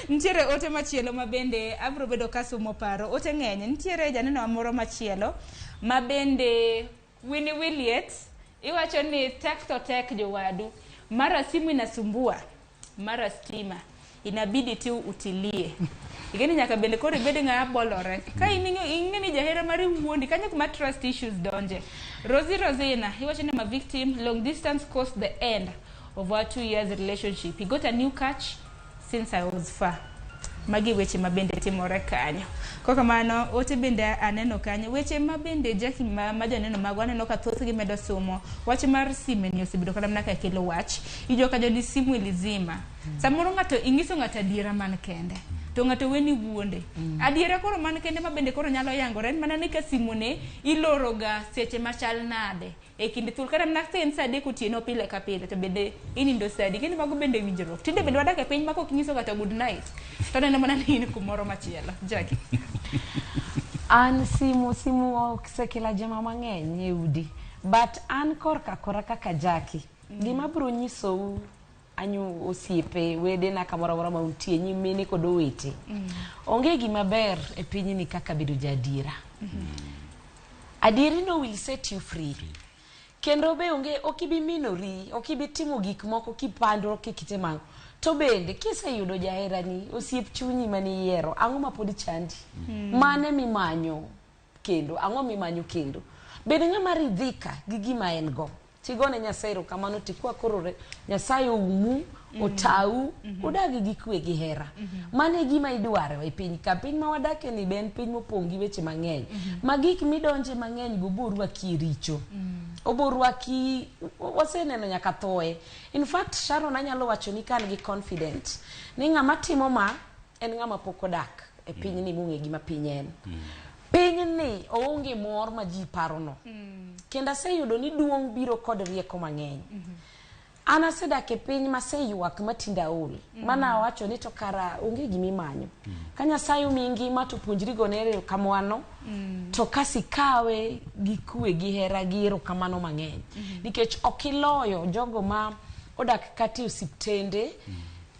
Nitiere ote machielo ma bende abiro bedo kasomo paro. Ote ng'eny. Nitiere janeno moro machielo ma bende Winnie Williet iwacho ni tek to tek jowadu. Mara simu inasumbua, mara stima. Inabidi tu utilie. Igeni nyaka bende koro ibed ng'a bolore. Ka in ing'e ni jahera mari wuondi kanyo kuma trust issues donje. Rosie Rosina iwacho ni ma victim long distance caused the end of our 2 years relationship. He got a new catch since I was far. Magi weche ma bende timore kanyo. Kok kamano ote bende aneno kanyo weche ma bende Jackie ma joneno mago aneno ka thothgi medo somo. Wach mar sime ni osebedo kata mana ka kelo wach. Ijo ka joni simu ilizima. Samoro ng'ato ing'iso ng'ato adiera man kende. To ng'ato weni wuonde. Adiera koro man kende ma bende koro nyalo yangore en mana ni ka simu ne iloro ga seche machal nade. E kinde thuolo kata mana ka en saa 3 otieno pile ka pile to bende inindo saa adi. Kendo mago bende winjruok. Tinde bende wadak e piny ma kok inyiso kata good night to neno mana ni in kumoro machielo. Jackie. An simu osekelo jama mang'eny e udi, but an korka kora kaka Jackie, gima biro nyisou anyu osiepe wedena kamoro amora ma untie, nyimine kod owete, onge gima ber e pinyni kaka bedo jaadiera. Adieri no will set you free. Kendo be onge, ok ibi minori, ok ibi timo gik moko kipando kikitimo. To bende kiseyudo jaherani, osiep chunyi maniyiero, ang'o ma pod chandi? Mane mimanyo kendo? Ang'o mimanyo kendo? Bed ng'ama ridhika gi gima en go. Tigone Nyasaye erokamano, tikwa koro Nyasaye oumu, otau, udagi gi kwe gi hera. Mano e gima idwaro e piny ka. Piny ma wadake ni be en piny mopong' gi weche mang'eny. Ma gik midonje mang'eny go borwaki e richo. Oborwaki, waseneno nyaka thoe. In fact, Sharon, anyalo wacho ni ka an gi confident ni ng'ama timo ma en ng'ama pok odak e pinyni mong'e gima piny en. Pinyni oonge mor ma ji parono. Kendo aseyudo ni duong' biro kod rieko mang'eny. An asedak e piny maseywak matinde aol. Mana awacho ni to kara onge gimimanyo. Ka Nyasaye omiyi ngima to puonjri gone erokamano. To kasikawe gi kwe gi hera gi erokamano mang'eny. Nikech ok iloyo jogo ma odak kata e osiptende,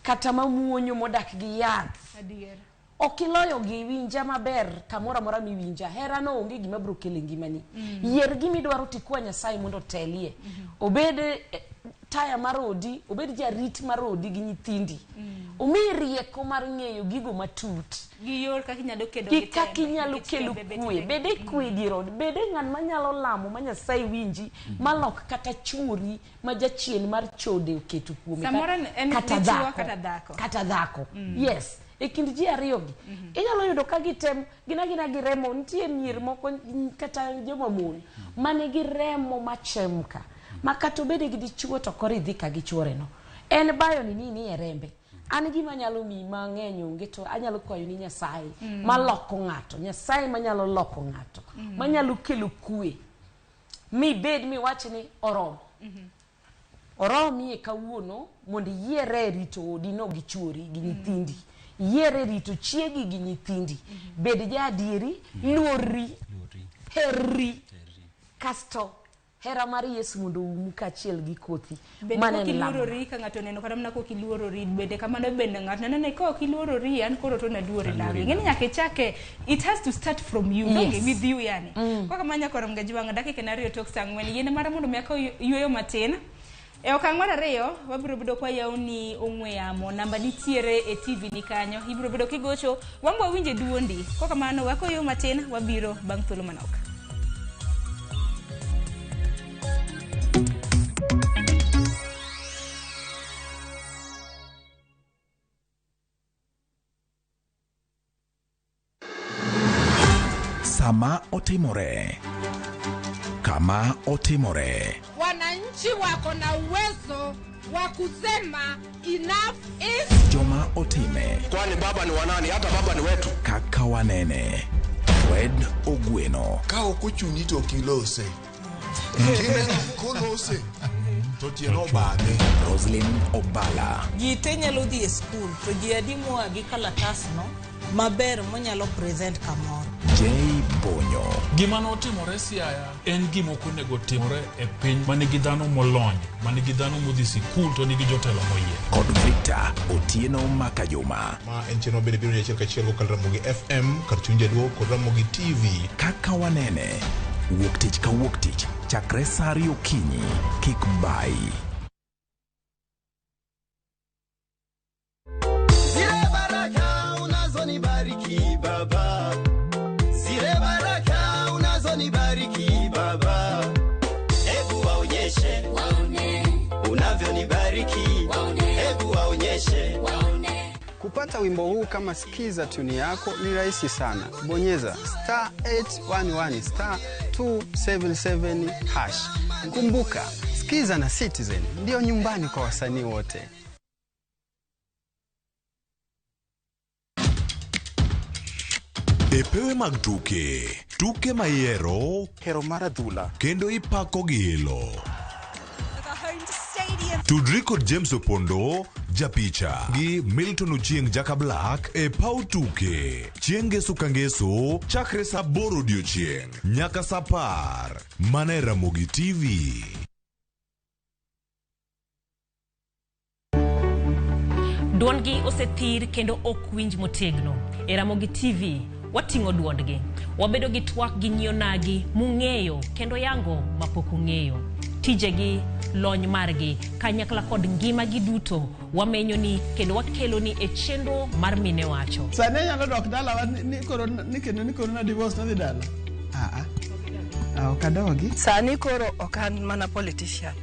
kata mamuonyo modak gi yath. Adier. Ok iloyo gi, winja maber kamoro amora miwinja. Hera no onge gima biro kelo e ngimani. Yier gima idwaro tikwa Nyasaye mondo otelie. Obed taya mar odi, obed jarit mar odi gi nyithindi. Omiyi rieko mar ng'eyo gigo matut. Gi yor kaka inyalo kedo gi gi kaka tembe, inyalo nikech kelo tembe bet kwe. tek. Bed e kwe e dier ot, bed e ng'at manyalo lamo ma Nyasaye winji, malok kata chuori ma jachien mar chode oketo kuome. Samoro en kata dichuo dhako. kata dhako. Kata dhako. Yes. E kind ji ariyogi. Inyalo yudo ka gitem, gin agina gi remo, nitie mier moko kata joma mon manigi remo machemka. Ma kata obede gi dichuo to koro idhi ka gi chuoreno. En bayo ni ni e rembe. An gima nyalo miyi mang'eny onge, to anyalo kwayo ni Nyasaye maloko ng'ato, Nyasaye manyalo loko ng'ato, manyalo kelo kwe. Mi bed miwach ni oromo. Oromi e kawuono mondo iyiere e rito odi no gi chuori gi nyithindi. Yiere rito chiegi gi nyithindi. Bed ja adieri, luorri, herri. Kasto hera mar Yesu mondo oumu kaachiel gi kothi. Bende Mano kok en lamo. iluorori ka ng'ato oneno kata mana kok iluorori, bende kamano bende ng'ato neno ni kok iluorori, an koro to naluori nang'o. Ing'e ni nyaka ichake, it has to start from you, Yes. donge with you yani. Kaka ma nyakoro Mgajwang', dakika en 2 tok sa 4, yiene mara mondo mi akaw yueyo matin. E okang' mar 2, wabiro bedo kwa yawni ong'we yamo, namba nitiere e TV ni kanyo, ibiro bedo kigocho, wan bo wawinje duondi. Kok kamano, wakaw yueyo matin, wabiro bang' thuolo manok. Sama otimore, kama otimore, Wananchi wako na uwezo wa kusema enough is joma otime, Kwani baba ni wanani? Hata baba ni wetu. Kaka wanene, Fred Ogweno, Ka ok ochuni to ok ilose. Kineno kolose to tiende obame. Roslyn Obala, Ji te nyalo dhi e skul to ji adi moa gi kalatasno maber monyalo present kamoro. J Bonyo, Gima notimore Siaya en gima ok onego timore e piny manigi dhano molony, manigi dhano modhi sikul to nigi jotelo moyier. Kod Victor Otieno Makajuma. Ma en chenro mabende biro ni achiel kachiel kokalo Ramogi FM kar chuny jaluo kod Ramogi TV. Kaka wanene, wuok tich ka wuok tich chakre sa 2 okinyi, kik bayi. Zile baraka unazonibariki baba, zile baraka unazonibariki baba, hebu waonyeshe unavyonibariki, hebu waonyeshe. Kupata wimbo huu kama skiza tuni yako ni rahisi sana. Bonyeza star 811 star 277 hash. Kumbuka, Skiza na Citizen ndio nyumbani kwa wasanii wote. E pewe mag tuke, tuke mayiero, hero mar adhula, kendo ipako gi ilo. The home stadium Tudri kod James Opondo, japicha gi Milton Ochieng Jaka Black e paw tuke. Chieng' ngeso ka ngeso chakre saa 8 odiochieng' nyaka saa 10. Mana e Ramogi TV. Duondgi osethir kendo ok winj motegno. E Ramogi TV, wating'o duondgi. Wabedo gi twak gi nyionagi mung'eyo kendo yango mapok ung'eyo. Tijegi, lony margi, kanyakla kod ngimagi duto wamenyoni kendo wakeloni e chenro mar Mine Wacho. Sani anyalo dok dalawa ni koro ni kendo ni koro na divorce nadhi dala. Ah ah. Ok adogi. Sani koro ok an mana politician.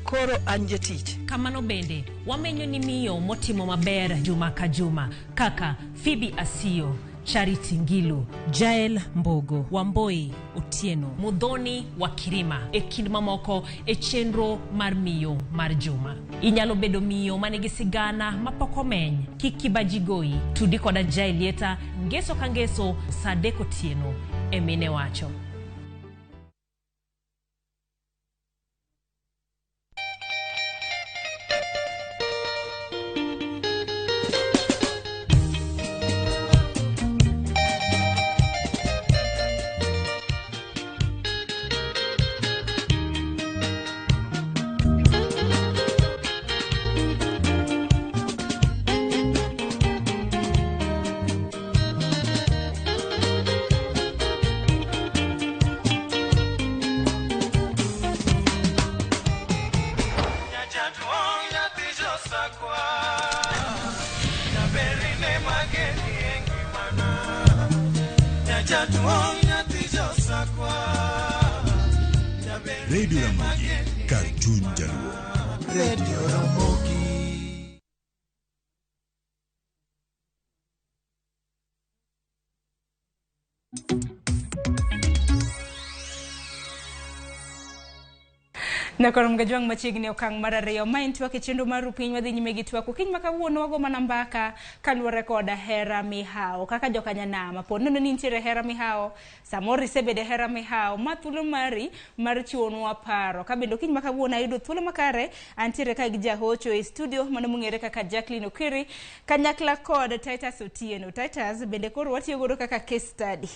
Koro an jatich. Kamano bende, wamenyo ni miyo motimo maber juma ka juma kaka Phoebe Asiyo, Charity Ngilu, Jael Mbogo, Wamboi Otieno, Mudhoni wa Kirima e kind mamoko e chenro mar miyo mar juma. Inyalo bedo miyo manigi sigana mapok omeny. Kik kibaji goyi. Tudi koda Jael Lieta ngeso ka ngeso saa 3 otieno e Mine Wacho. Radio Ramogi, kar chuny Jaluo. Radio Ramogi. Nyakoro Mgajwang' machiegni okang' mar ariyo. Ma en twak e chenro mar Rupiny wadhi nyime gi twak. Okinyi ma kawuono wago mana mbaka kaluwore kod hera mihawo. Kaka jokanyanam, po nono ni nitiere hera mihawo, samoro isebedo e hera mihawo, ma thuolo mari mar chiwonwa paro. Ka bende okinyi ma kawuono ayudo thuolo makare, antiere ka gi jahocho e studio mano mong'ere kaka Jacqueline Okiri, kanyakla kod Titus Otieno. Titus bende koro watiyo godo kaka case study.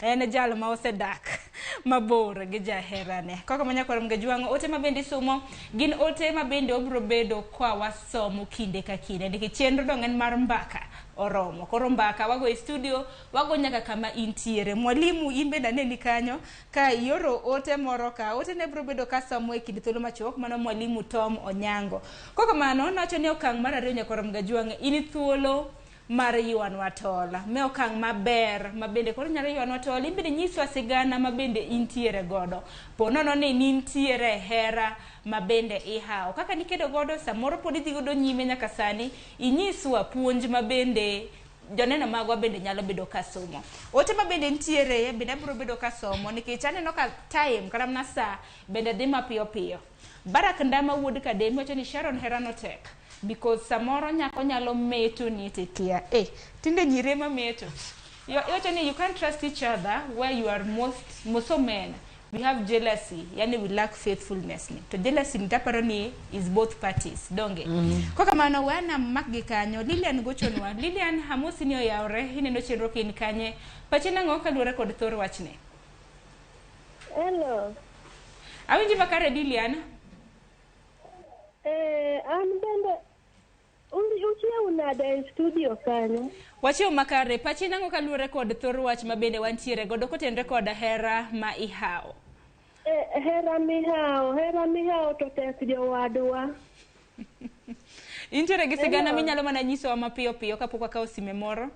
En jal ma osedak mabor gi jaherane. Kaka manyakoro Mgajwang', ote ma bende isomo gin ote ma bende obiro bedo kwa wasomo kinde ka kinde nikech chenro dong' en mar mbaka oromo. Koro mbaka wago e studio, wago nyaka kama intiere. Mwalimu in bende aneni kanyo ka ioro ote moro ka. Ote ne biro bedo ka somo e kind thuolo machuok, mano mwalimu Tom Onyango. Kokamano, nawacho ni okang' mar ariyo nyakoro Mgajwang' in thuolo mar ywanwa tol. Me okang' maber ma bende koro nyalo ywanwa tol, in bende nyiswa sigana ma bende intiere godo. Po nono ni nintiere hera ma bende ihawo. Kaka nikedo godo, samoro pod idhi godo nyime nyaka sani, inyiswa puonj ma bende joneno magwa bende nyalo bedo ka somo. Ote ma bende nitiere bende abiro bedo ka somo nikech aneno ka time kata mana saa bende dhi mapiyo piyo. Barak Ndama wuod Kademi wacho ni Sharon hera no tek. Because samoro nyako nyalo meto ni tikia. Tinde nyiri ema meto. Iwacho ni you can't trust each other where you are most of men. We have jealousy, yani we lack faithfulness ni. To jealousy nitaparo ni is both parties, donge? Kwa kamano wana mak gi kanyo, Lilian gochonwa. Lilian hamosi ni oyawre, ineno chenro kin kanye. Pache nang'o kaluwore kod thor wachne? Hello. Awinji makare Lilian? An bende uchiew nade e studio kanyo? Wachiew makare. Pachi nang'o kaluwore kod thor wach ma bende wantiere godo kotenore kod hera ma ihawo? Hera mihawo to tek jowadwa. Intiere gi sigana minyalo mana nyisowa mapiyo piyo kapok wakawo sime moro?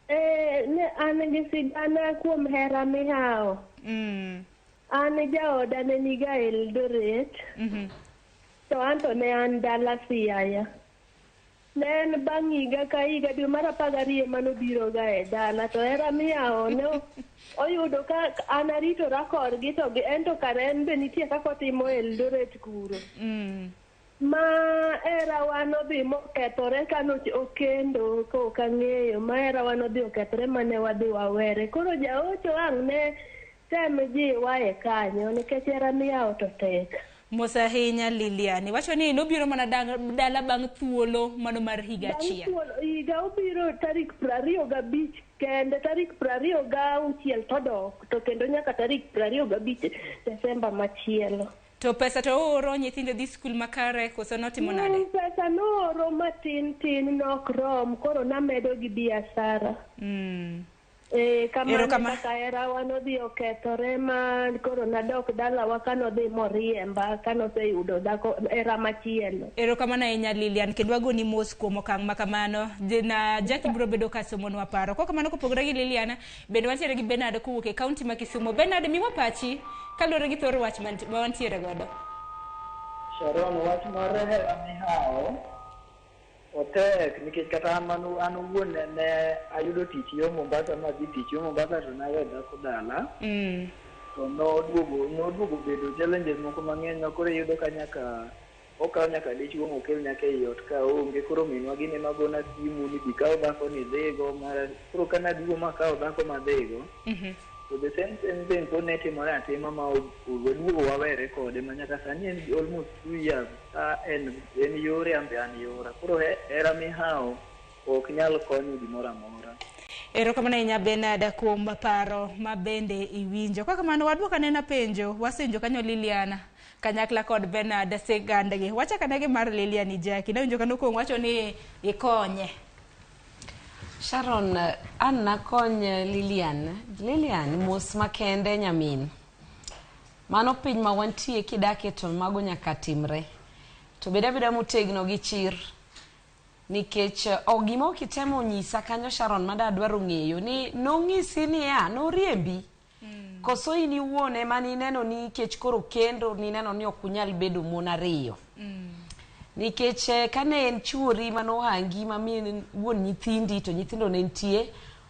Ne an gi sigana kuom hera mihawo. An jaoda ne niga Eldoret. To anto ne an dala Siaya. Ne en bang' higa ka higa dwe mar 12 manobiro ga e dala to hera mihawo ne oyudo ka an aritora korgi to en to kare en be nitie kaka otimo Eldoret kuro. Ma hera wa nodhi mokethore kano okendo ka ok ang'eyo ma hera wa nodhi okethore mane wadhi wawere. Koro jaocho ang' ne tem jiwa e kanyo nikech hera mihawo to tek. Mos ahinya Lilian. Iwacho ni nobiro mana dala bang' thuolo mano mar higa Bang' achiel. Higa obiro tarik 25 kende, tarik 26 todok, to kendo nyaka tarik 25 Desemba machielo. To pesa to ooro, nyithindo dhi skul makare koso notimo nade? Pesa nooro matin tin, nok rom, koro namedo gi biashara. Kamano kaka herawa nodhi okethore ma koro nadok dalawa kanodhi moriemba kanoseyudo dhako hera machielo. Erokamano ahinya Lilian, kendo wagoni mos kuom okang' ma kamano. Na Jackie biro bedo ka somonwa paro. Kok kamano kopogore gi Lilian, bende wantiere gi Bernard kowuok e kaunti ma Kisumu. Bernard, miwa pachi kaluwore gi thor wach ma wantiere godo. Sharon, wach mar hera mihawo otek nikech kata an mano an owuon ne ayudo tich yo Mombasa ma adhi tich yo Mombasa to nawe dhako dala. To noduogo bedo challenges moko mang'eny ma koro iyudo ka nyaka okaw nyaka dichuo mokel nyaka ei ot ka onge. Koro minwa gini magona simu ni bi kaw dhako ni idhigo mara koro kana duogo makawo dhako madhigo, to the same thing pod ne timore atima ma waduogo wawere kode ma nyaka sani en almost 2 years ka en yore, an be an yora. Koro hera mihawo ok nyal konyo gimoro amora. Erokamano ahinya Bernard kuom paro ma bende iwinjo. Kok kamano waduok anena penjo, wasenjo kanyo Liliana kanyakla kod Bernard sigandgi. Wachak ane gi mar Lilian Jackie. Nawinjo ka nokwongo wacho ni ikonye. Sharon, an nakony Lilian. Lilian, mos makende nyamin. Mano piny ma wantie kidake to mago nyaka timre. To bed abeda motegno gi chir. Nikech ok gima ok itemo nyisa kanyo Sharon ma dwaro ng'eyo ni nong'isi niya noriembi. Koso in iwuon ema nineno ni kech koro kendo nineno ni ok unyal bedo mon ariyo. Nikech kane en chuori manohangi ma min wuon nyithindi to nyithindo ne nitie,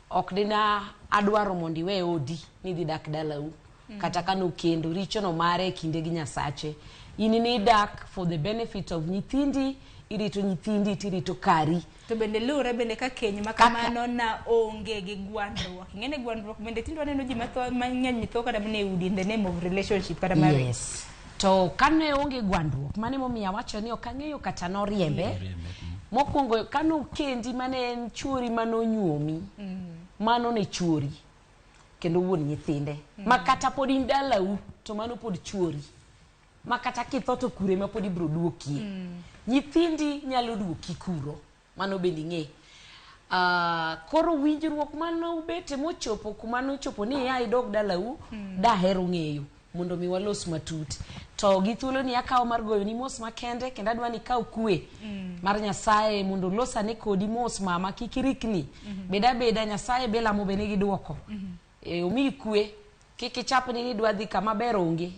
ok dina adwaro mondo iwe odi nidhi dak dalau. Kata kanokendo richono mare e kinde gi Nyasache. In nidak for the benefit of nyithindi, irito nyithindi tirito kari. To bende luwre bende ka keny ma kamano na onge gi gwandruok. Ing'e ni gwandruok bende tinde waneno ji matho mang'eny tho kata mana e udi in the name of relationship kata marriage. Yes. To kane onge gwandruok, mano emomiyo awacho ni ok ang'eyo kata noriembe. Mokwongo kanokendi mane en chuori manonyuomi, mano ne chuori kendo wuon nyithinde. Ma kata pod in dalau to mano pod chuori. Ma kata kitho to kure ma pod ibiro duokie. Nyithindi nyalo duoki kuro, mano bende ing'e. Koro winjruok mane ubete mochopo kuma nochopo ni ia idog dalau, dahero ng'eyo mondo mi walos matut. To gi thuolo ni akawo mar goyoni mos makende kendo adwa ni ikaw kwe mar Nyasaye mondo olosane kodi mos mama kik irikni. Bed abeda Nyasaye be lamo be nigi duoko. Omiyi kwe kik ichapni ni idwa dhi kama ber onge.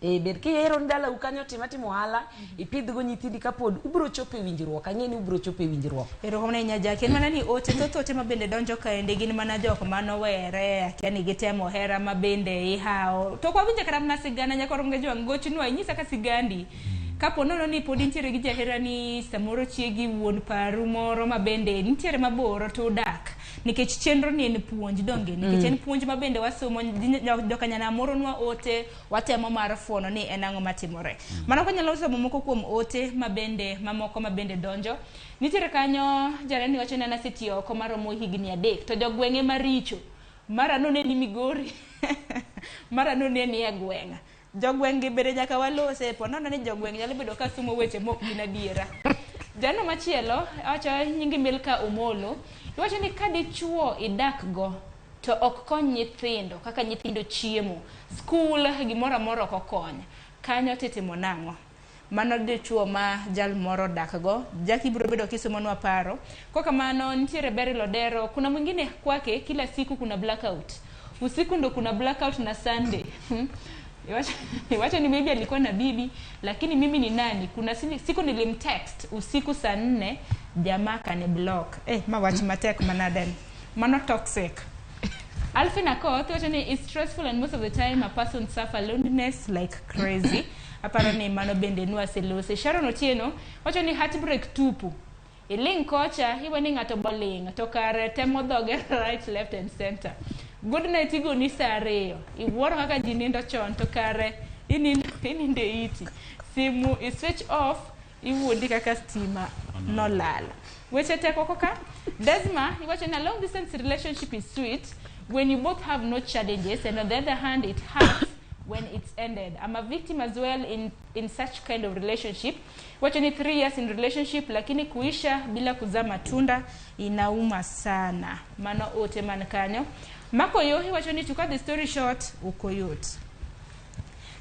Bed kihero ni dalau kanyo tim atima ohala ipidhgo nyithindi kapod ubiro chopo e winjruok ang'e ni ubiro chopo e winjruok. Erokamano ahinya Jackie. En mana ni ote thoth ote ma bende donjo kaendi gin mana jok manowere akia ni gitemo hera ma bende ihawo. To ok wawinjo kata mana sigana nyakoro Jwang' gochnwa inyisa ka sigandi. Kapo nono ni pod intiere gi jaherani samoro chiegi wuon paru moro ma bende nitiere mabor to udak. Nikech chenro ni en puonj donge nikech en puonj ma bende wasomo jokanyanam oronwa ote watemo mar fuono ni en ang'o matimore. Mano kanyalo somo moko kuom ote mabende mamoko mabende donjo. Nitiere kanyo janeno wacho ni an asetiyo oko maromo higni 3 to jogweng'e maricho mara noneni Migori mara noneni e gweng'. Jogweng' gi bende nyaka walose po nono ni jogweng' nyalo bedo ka sumo weche mok gin adiera. Jano machielo wacho nyingi Milka Omolo iwacho ni ka dichuo idak go to ok kony nyithindo kaka nyithindo chiemo skul gimoro amora ok okony kanyo titimo nang'o mano dichuo ma jal moro odak go. Jackie biro bedo kisomonwa paro. Kwa kamano nitiere Beryl Odero, kuna mwingine kwake kila siku kuna blackout, usiku ndo kuna blackout na Sunday. Iwacho ni maybe alikuwa na bibi lakini mimi ni nani, kuna siku nilimtext usiku saa 4 jamaa kani block. Ma wach matek manaden mano toxic. Alfin Akoth wacho ni it's stressful and most of the time a person suffer loneliness like crazy. Aparo ni mano bende nwaselose. Sharon Otieno wacho ni heartbreak tupu. Iling kocha iwe ni ng'ato boling to kare temo dhoge right, left and center. Good night igoni saa 2. Iwuoro kaka ji nindo chon to kare Inindo e iti. Simu i switch off, iwuondi kaka stima nolal. Weche tek oko ka. Desma, iwacho ni a long distance relationship is sweet when you both have no challenges, and on the other hand it hurts when it's ended. I'm a victim as well in such kind of relationship. Wacho ni 3 years in relationship, lakini kuisha bila kuzaa matunda inauma sana. Mano ote man kanyo. Mako yohi wacho ni to cut the story short, ok oyot.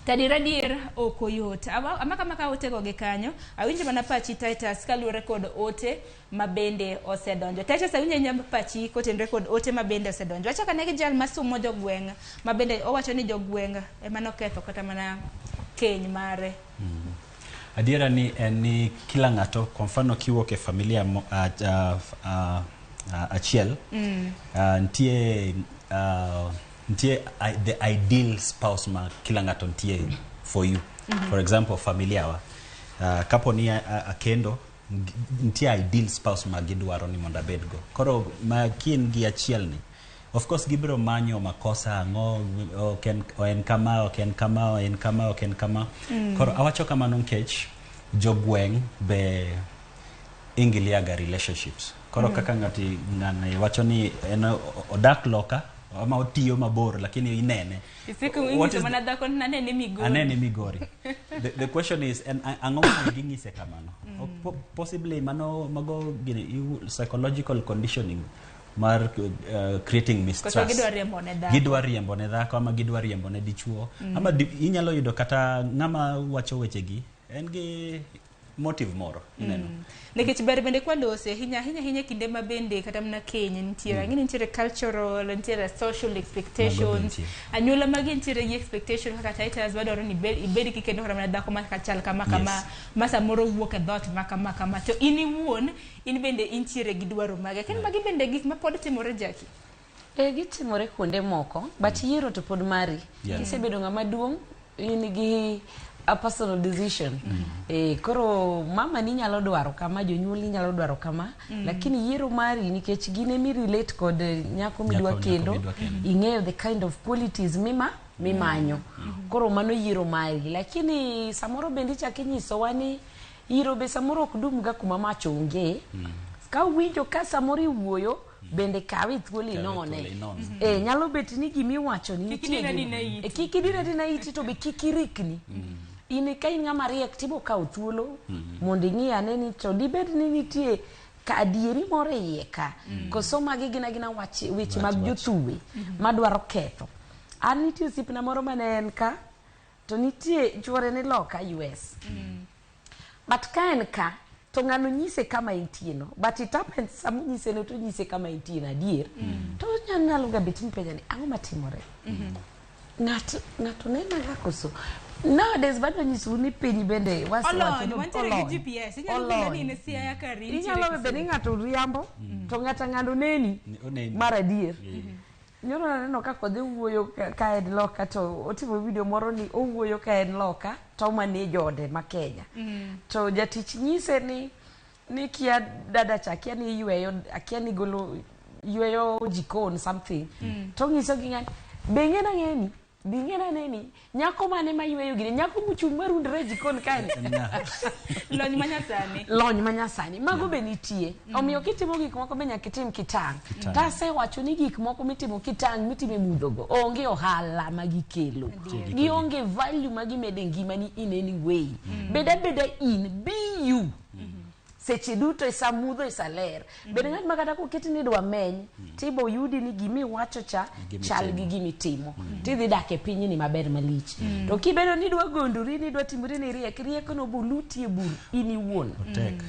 Tadier ok oyot. Amaka maka ote go gi kanyo. Awinjo mana pachi Titus kaluwore kod ote mabende osedonjo. Titus, awinjo nyamba pachi kotenore kod ote mabende osedonjo. Wachako ane gi jal masumo jogweng' mabende owacho ni jogweng' ema noketho kata mana keny mare. Adiera ni en ni kila ng'ato, kwa mfano kiwuok e familia achiel, nitie the ideal spouse ma kila ng'ato nitie for you. For example, familia wa kapo ni akendo, nitie ideal spouse ma gidwaro ni mondo abedgo. Koro ma kin gi achiel ni, of course gibiro manyo makosa ang'o, ok en, en kama, ok en kama, en kama, ok en kama. Koro awacho kamano nikech jogweng' be ingiliaga relationships. Koro kaka ng'ati ng'ani wacho ni en odak loka ama otiyo mabor, lakini inene. Isiko What inyiso is mana dhako nanene Migori. Anene Migori. The question is, en ang'o ma ging'ise kamano? Possibly mano mago gini psychological conditioning mar creating Koso mistrust. gidwa riembo ne dhako. Gidwa riembo ne dhako ama gidwa riembo ne dichuo. Ama inyalo yudo kata ng'ama wacho wechegi en gi motive moro, ineno. Nikech ber bende kwalose ahinya ahinya ahinya kinde ma bende kata mana keny nitiere, ang'e ni nitiere cultural, nitiere social expectations. Nitie. Anyuola magi nitiere gi expectation kaka Titus wadwaro ni ibed kikendo kata mana dhako ma chal kama kama, ma samoro wuok e dhoot ma kama kama, to in iwuon in bende intiere gi dwaro mage. Kendo magi bende gik ma pod timore, Jackie. E, gitimore kuonde moko, but yiero to pod mari. Kisebedo ng'ama duong', in gi a personal decision. Koro mama ni nyalo dwaro kama, jonyuol ni nyalo dwaro kama, lakini yiero mari nikech gin emi relate kod nyako midwa Nyako kendo, midwa kendo. Ing'eyo the kind of qualities mima mimanyo. Koro mano yiero mari, lakini samoro bende ichak inyisowa ni yiro be samoro ok dum ga kuma mach onge. Ka winjo ka samoro iwuoyo, bende kawe thuolo Kawe inone. thuolo inone. Nyalo bet ni gimiwacho ni Kik nitie idin gima- adina iti. Kik idin adina iti to be kik irikni. In ka in ng'ama riek tibo kawo thuolo mondo ing'i ane ni to dibed ni nitie ka adieri moro e iye ka, koso magi gin agina wach weche mag Wach. jothumbe madwaro ketho. An nitie osiepna moro mane en ka to nitie chuore ni loka US, but ka en ka to ng'ano nyise kama entie no, but it happens sama onyise no to onyise kama entie no adier, to nyalo ga bet mipenja ni ang'o matimore, ng'ato nena ga koso nowadays bado nyisou ni piny bende wasewacho Olony, ni wantiere gi olony. GPS. Inyalo bedo Olony. ni in e Siaya kari, intiere Inyalo bedo ni Kisumu. ng'ato riambo to ng'ato ng'ano neni Oneni. mar adier. Nyoro naneno ka kodhi wuoyo ka en loka to otimo video moro ni owuoyo ka en loka to manage ode ma Kenya, to jatich nyise ni kia dada cha akia ni yweyo, akia ni golo yweyo jikon something, to ng'iso gi ng'ani be ing'ena ng'eni be ing'ena neni nyako mane ma yweyo gini, nyako mochung' marundre e jikon kae. Lony manyasani. Lony manyasani mago be nitie. Omiyo kitimo gik moko be nyaka itim kitang'. Kitang'. Tasewacho ni gik moko mitimo kitang', mitimo e mudhogo, onge ohala ma gikelo. Gionge value ma gimedo e ngimani in any way. Bed abeda in, be you seche duto, e sa mudho, e sa ler. Bed ng'at ma kata koketi ni idwa meny, tibo yudi ni gimiwacho cha Gimitimo. Chal gi gimitimo, tidhi dak e pinyni maber malich. To kibedo ni idwa gondori ni idwa timori ni riek, rieko boluti e bur in iwuon. Otek.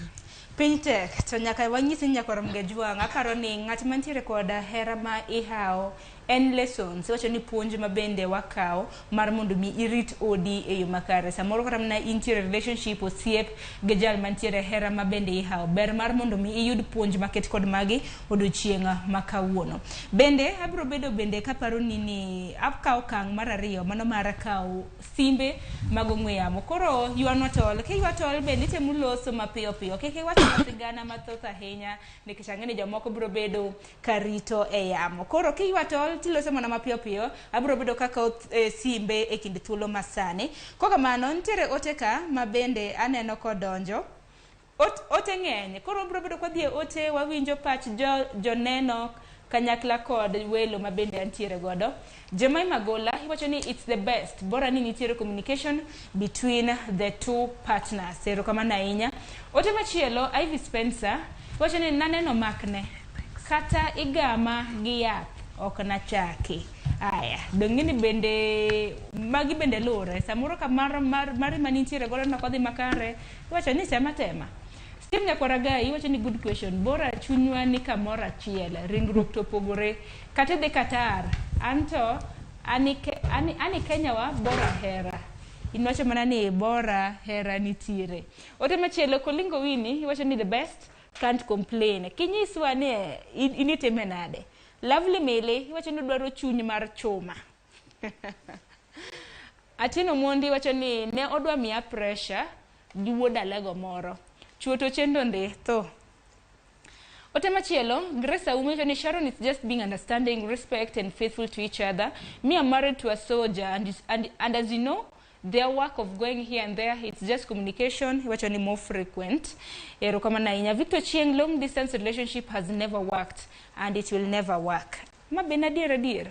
Piny tek to nyaka wanyisi ni nyakwar Mgejwang', aparo ni ng'at mantiere kod hera ma ihawo en lessons, iwacho ni puonj ma bende wakawo mar mondo mi irit odi e yo makare. Samoro kata mana intiere relationship, osiep gi jal mantiere hera ma bende ihawo, ber mar mondo mi iyud puonj maket kod magi odiochieng' ma kawuono. Bende abiro bedo bende kaparo ni akawo okang' mar ariyo, mano mar kawo simbe mag ong'we yamo. Koro ywanwa tol, kiywa tol bende itemo loso mapiyo piyo, kik iwach sigana mathoth ahinya nikech ang'e ni jomoko biro bedo karito e yamo. Koro kiywa tol call tiloso mana mapiyo piyo abiro bedo kaka simbe e kind thuolo masani. Kokamano nitiere ote ka ma bende aneno kodonjo. Ote ng'eny koro biro bedo kwadhi e ote wawinjo pach joneno kanyakla kod welo ma bende antiere godo. Jemai Magola iwacho ni it's the best bora ni nitiere communication between the two partners. Erokamano ahinya. Ote machielo Ivy Spencer iwacho ni naneno makne kata igama gi yath ok nachaki. Aya, dong'ini bende magi bende luwre samoro ka mar manitiere godo nok odhi makare iwacho ni tema tema. Steve Nyakwaragai iwacho ni good question bora chunywa ni kamoro achiel ringruok to opogore kata idhi Qatar anto ani Kenya wa bora hera inwacho mana ni bora hera nitiere. Ote machielo Kolingo Winnie iwacho ni the best can't complain kinyiswa ni initime nade. Lovely Mele iwacho ni dwaro chuny mar chuma. Atieno Mondi iwacho ni ne odwa miya pressure gi wuod alego moro. Chuo to chendo nde tho. Ote machielo Grace Aume wacho ni Sharon is just being understanding, respect and faithful to each other. Me I'm married to a soldier and as you know their work of going here and there, it's just communication, iwacho ni more frequent. Erokamano ahinya. Victor Chieng, long distance relationship has never worked and it will never work. Ma ben adier adier.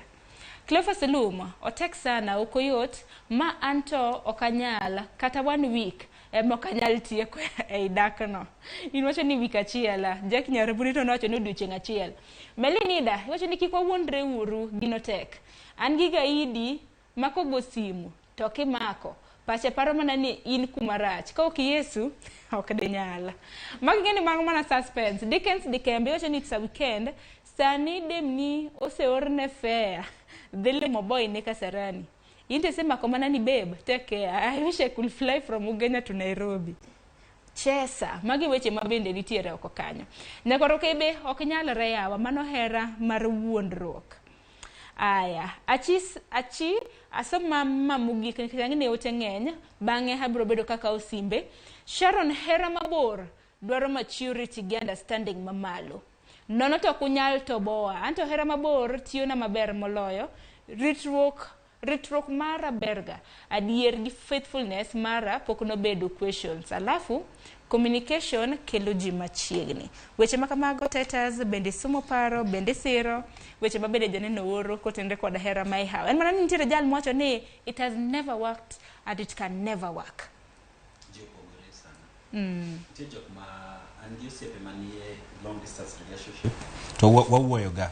Cleophas Salum, otek sana, ok oyot, ma anto ok anyal, kata 1 week, ema ok anyal tieko ei dakno. Iwacho ni wik achiel, Jack Nyaraburi to nowacho ni odiochieng' achiel. Melinida, iwacho ni kik wawuondre uru, gino tek. An gi gaidi makogo simu, to kimako pache paro mana ni in kuma rach ka ok Yesu ok dinyal. Magi gin mag mana suspense. Dickens Dikembe wacho ni it's a weekend sani demni oseorne fare dhi limo boy ne Kasarani. Inte sema mako mana ni babe take care I wish I could fly from Ugenya to Nairobi. Chesa magi weche ma bende nitiere oko kanyo. Nyakoro kebe ok nyalre yawa mano hera mar wuondruok. Aya, achi asoma mamugik nikech ang'e ote ng'eny bang'e abiro bedo kaka osimbe. Sharon hera mabor dwaro maturity gi understanding mamalo. Nono to ok unyal toboa. Anto hera mabor tiyona maber moloyo. Ritruok mara berga. Adier gi faithfulness mara pok nobedo questions. Alafu communication kelo ji machiegni. Weche ma kamago Titus bende somo paro bende siro weche ma bende joneno oro kotenre kod hera ma ihawo. En mana ni nitiere jal mowacho ni it has never worked and it can never work. Ji opogore sana. Nitie jok ma an gi osiepe manie long distance relationship to wawuoyoga.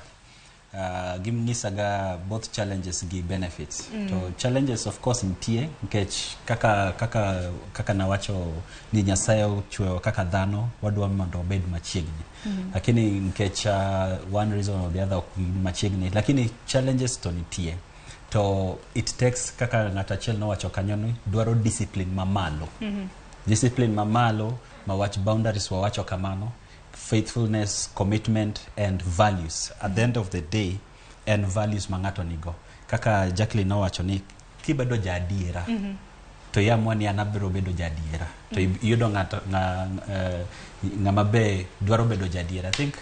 Gimnyisaga both challenges gi benefits. To challenges of course nitie nikech kaka nawacho ni Nyasaye ochweyo kaka dhano wadwa mondo wabed machiegni. Lakini nikech one reason or the other ok machiegni lakini challenges to nitie. To it takes kaka ng'ato achiel nowacho kanyo ni dwaro discipline mamalo. Discipline mamalo mawach boundaries wawacho kamano. Faithfulness, commitment, and values. At the end of the day, and values ma ng'ato nigo. Kaka Jacqueline nowacho ni kibedo jaadiera, to iamua ni an abiro bedo jaadiera. To iyudo ng'ato ng'ama be dwaro bedo jaadiera. I think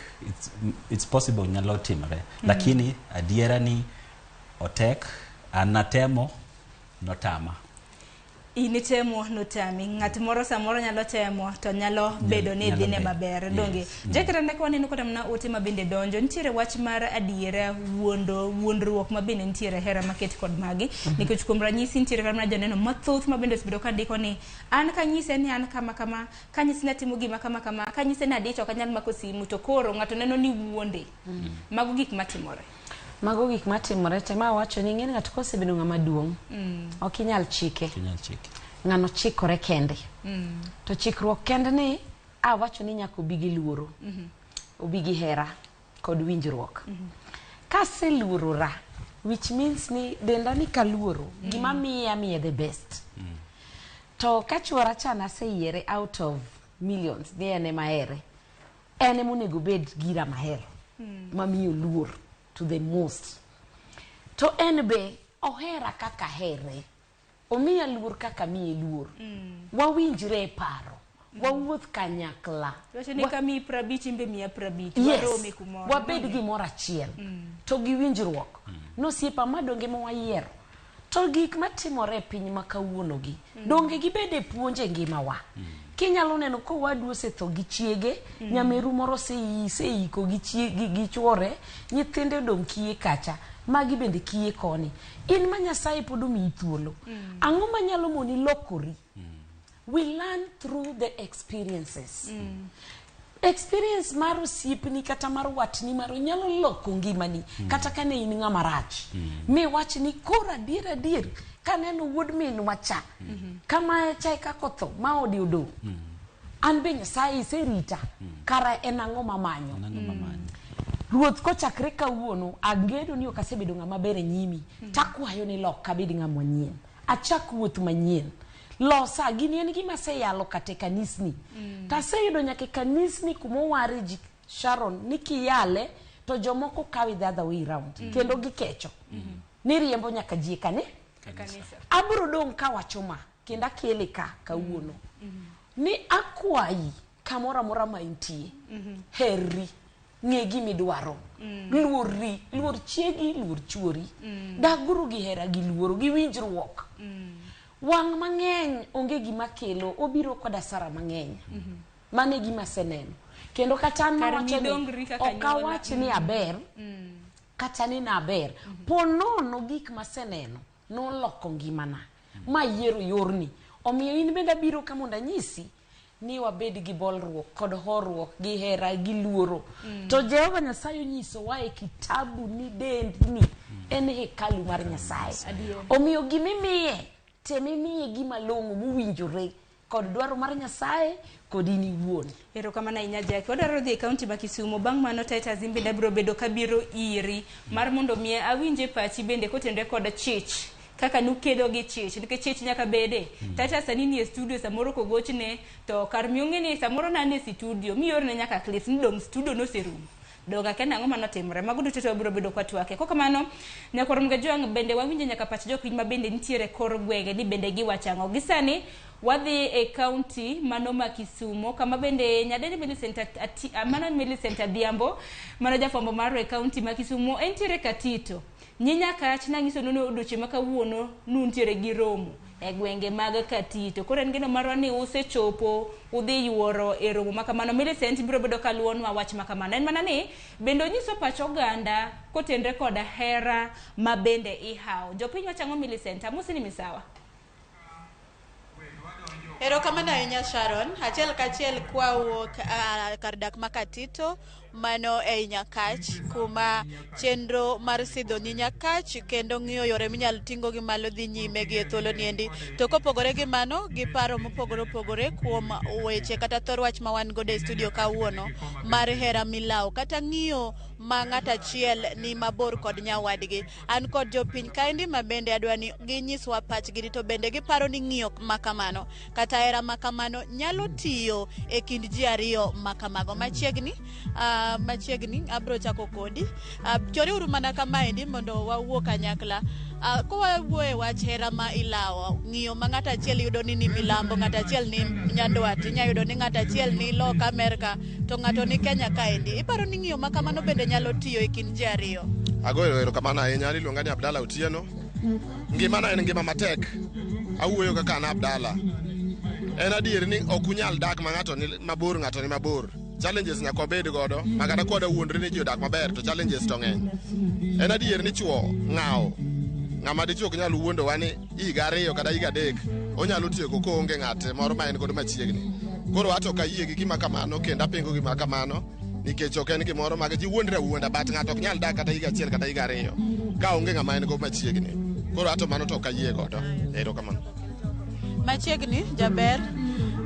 it's possible nyalo timore. Lakini adiera ni otek, an natemo, notama. In itemo notami. Ng'at moro samoro nyalo temo to nyalo bedo ni dhine maber. Donge. Jacqueline ne waneno kata mana ote ma bende donjo. Nitiere wach mar adiera wuondruok ma bende nitiere hera maket kod magi. Nikech kuom ranyisi nitiere kata mana joneno mathoth ma bende osebedo ka ndiko ni an kanyise ni an kama kama, kanyise ni atimo gima kama kama, kanyise ni adich ok anyal mako simu to koro ng'ato neno ni wuonde. Mago gik matimore. Mago gik matimore te ma wacho ni ing'e ng'ato kosebedo ng'ama duong' ok inyal chike. Ng'ano chikore kende. To chikruok kende ni awacho ni nyaka obi gi luoro. Obi gi hera kod winjruok. Kaseluorora, which means ni denda ni kaluoro, gima miye amiye the best. To ka chuora cha naseyiere out of millions, ni en ema ahere. En ema onego obed gira mahero. Mamiyo luor to the most. To en be ohera kaka here. Omiya luor kaka miye luor. Wawinjre e paro. Wawuoth kanyakla. Iwacho ni ka miyi 50 in be miya 50. Yes, Warome kumoro. wabed gimoro achiel. To gi winjruok. Nosiepa ma donge ma wayiero. To gik matimore e piny ma kawuonogi, donge gibed e puonj e ngimawa. Kinyalo neno kowadu osetho gi chiege, nyameru moro oseiko gi, gi chuore, nyithinde odong' kiye kacha, magi bende kiye koni. In ma Nyasaye pod omiyi thuolo. Ang'o manyalo moni lokori? We learn through the experiences. Experience mar osiepni kata mar watni maro nyalo loko ngimani kata kane in ng'ama rach. Mi wach ni koro adier adier kaneno wuod minwa cha kamae cha e kaka otho ma ode odong'. An be Nyasaye iserita kara en ang'o mamanyo? Ruoth kochakre kawuono agedo ni ok asebedo ng'ama ber e nyimi. Takwayo ni loka abed ng'ama manyien. Achak wuoth manyien. Losa gini en gima aseyalo kata e kanisni. Taseyudo nyaka e kanisni kumoware ji Sharon ni kiyale to jomoko kawe the other way round. Kendo gikecho. Ni riembo nyaka ji e kani. Kanisa. Abiro dong' kawacho ma kendo akele ka kawuono. Ni akwayi kamoro amora ma intie. Herri. Ng'e gimidwaro. Luorri. Luor chiegi, luor chuori. Daguru gi hera gi luoro gi winjruok. Wang' mang'eny onge gima kelo, obiro kod asara mang'eny. Mano e gima aseneno. Kendo kata an Kar mawacho ni midongri kaka ok anyuola. awach ni aber, kata ni naber. Po nono gik maseneno noloko ngimana. Mayiero yorni. Omiyo in bende abiro ka mondo anyisi ni wabed gi bolruok kod horuok gi hera gi luoro. To Jehova Nyasaye onyisowa e kitabu ni dendni en hekalu mar Nyasaye. Adier. Omiyo gimimiye, tem imiye gima long'o mowinjore kod dwaro mar Nyasaye kod in iwuon. Erokamano ahinya Jackie. Wadwaro dhi e kaunti ma Kisumu. Bang' mano Titus in bende abiro bedo kabiro iri mar mondo mi awinje pachi bende kotenore kod chich kaka nukedo gi chich nikech chich nyaka bede. Titus sani nie studio samoro kogochne to kar mi ong'e ni samoro nan e studio miorne nyaka clips ni dong' studio noserumo. Dong' akia nang'o manotimore. Mago duto te wabiro bedo kwatwake. Kokamano, nyakwar Mgajwang' bende wawinjo nyaka pach jopiny ma bende nitiere kor gwenge ni bende giwacho ang'o. Gi sani wadhi e kaunti mano ma Kisumo kama bende nyadendi Millicent mano Millicent Adhiambo mano jafwambo marwa e kaunti ma Kisumo entiere Katito. Nyinyakach nang'iso nu ni odiochieng' ma kawuono nuntiere gi romo e gwenge mag Katito. Koro en geno marwa ni usechopo udhi yuoro e romo ma kamano. Millicent biro bedo kaluwonwa wach ma kamano. En mana ni bende onyiso pach oganda kotenre kod hera ma bende ihawo. Jopiny wacho ang'o Millicent? Amosi ni misawa. Erokamano ahinya Sharon. Achiel kachiel kwawuok kar dak ma Katito mano ei Nyakach kuma chenro mar sidho nyi Nyakach kendo ng'iyo yore minyalo ting'o gi malo dhi nyime gi e thuolo niendi. To kopogore gi mano, gi paro mopogore opogore kuom weche kata thor wach ma wan godo e studio kawuono mar hera milawo kata ng'iyo ma ng'ato achiel ni mabor kod nyawadgi. An kod jopiny kaendi ma bende adwa ni ginyiswa pachgi to bende giparo ni ng'iyo ma kamano kata hera ma kamano nyalo tiyo e kind ji ariyo ma kamago. Machiegni, machiegni abro chako kodi. Choriuru mana kamaendi mondo wawuo kanyakla. Kowawuoyo e wach hera ma ilawo, ng'iyo ma ng'ato achiel yudo ni ni milambo, ng'ato achiel ni nyandwat, inya yudo ni ng'ato achiel ni loka Amerka, to ng'ato ni Kenya kaendi. Iparo ni ng'iyo ma kamano bende nyalo tiyo e kind ji ariyo? Agoyo erokamano ahinya, an iluonga ni Abdalla Otieno. Ngimana en ngima matek. Awuoyo kaka an Abdalla. En adier ni ok unyal dak ma ng'ato ni mabor ng'ato ni mabor. Challenges nyaka wabed godo, ma kata kwada wuondre ni ji odak maber to challenges to ng'eny. En adier ni chuo ng'awo. Ng'ama dichuo ok nyal wuondowa ni higa 2 kata higa 3 onyalo tieko koonge ng'at moro ma en godo machiegni. Koro ato ok ayie gi gima kamano kendo apingo gima kamano nikech ok en gimoro ma ji wuondre awuonda but ng'ato ok nyal dak kata higa 1 kata higa 2 ka onge ng'ama en go machiegni. Koro ato mano to ok ayie godo. Erokamano. Machiegni jaber.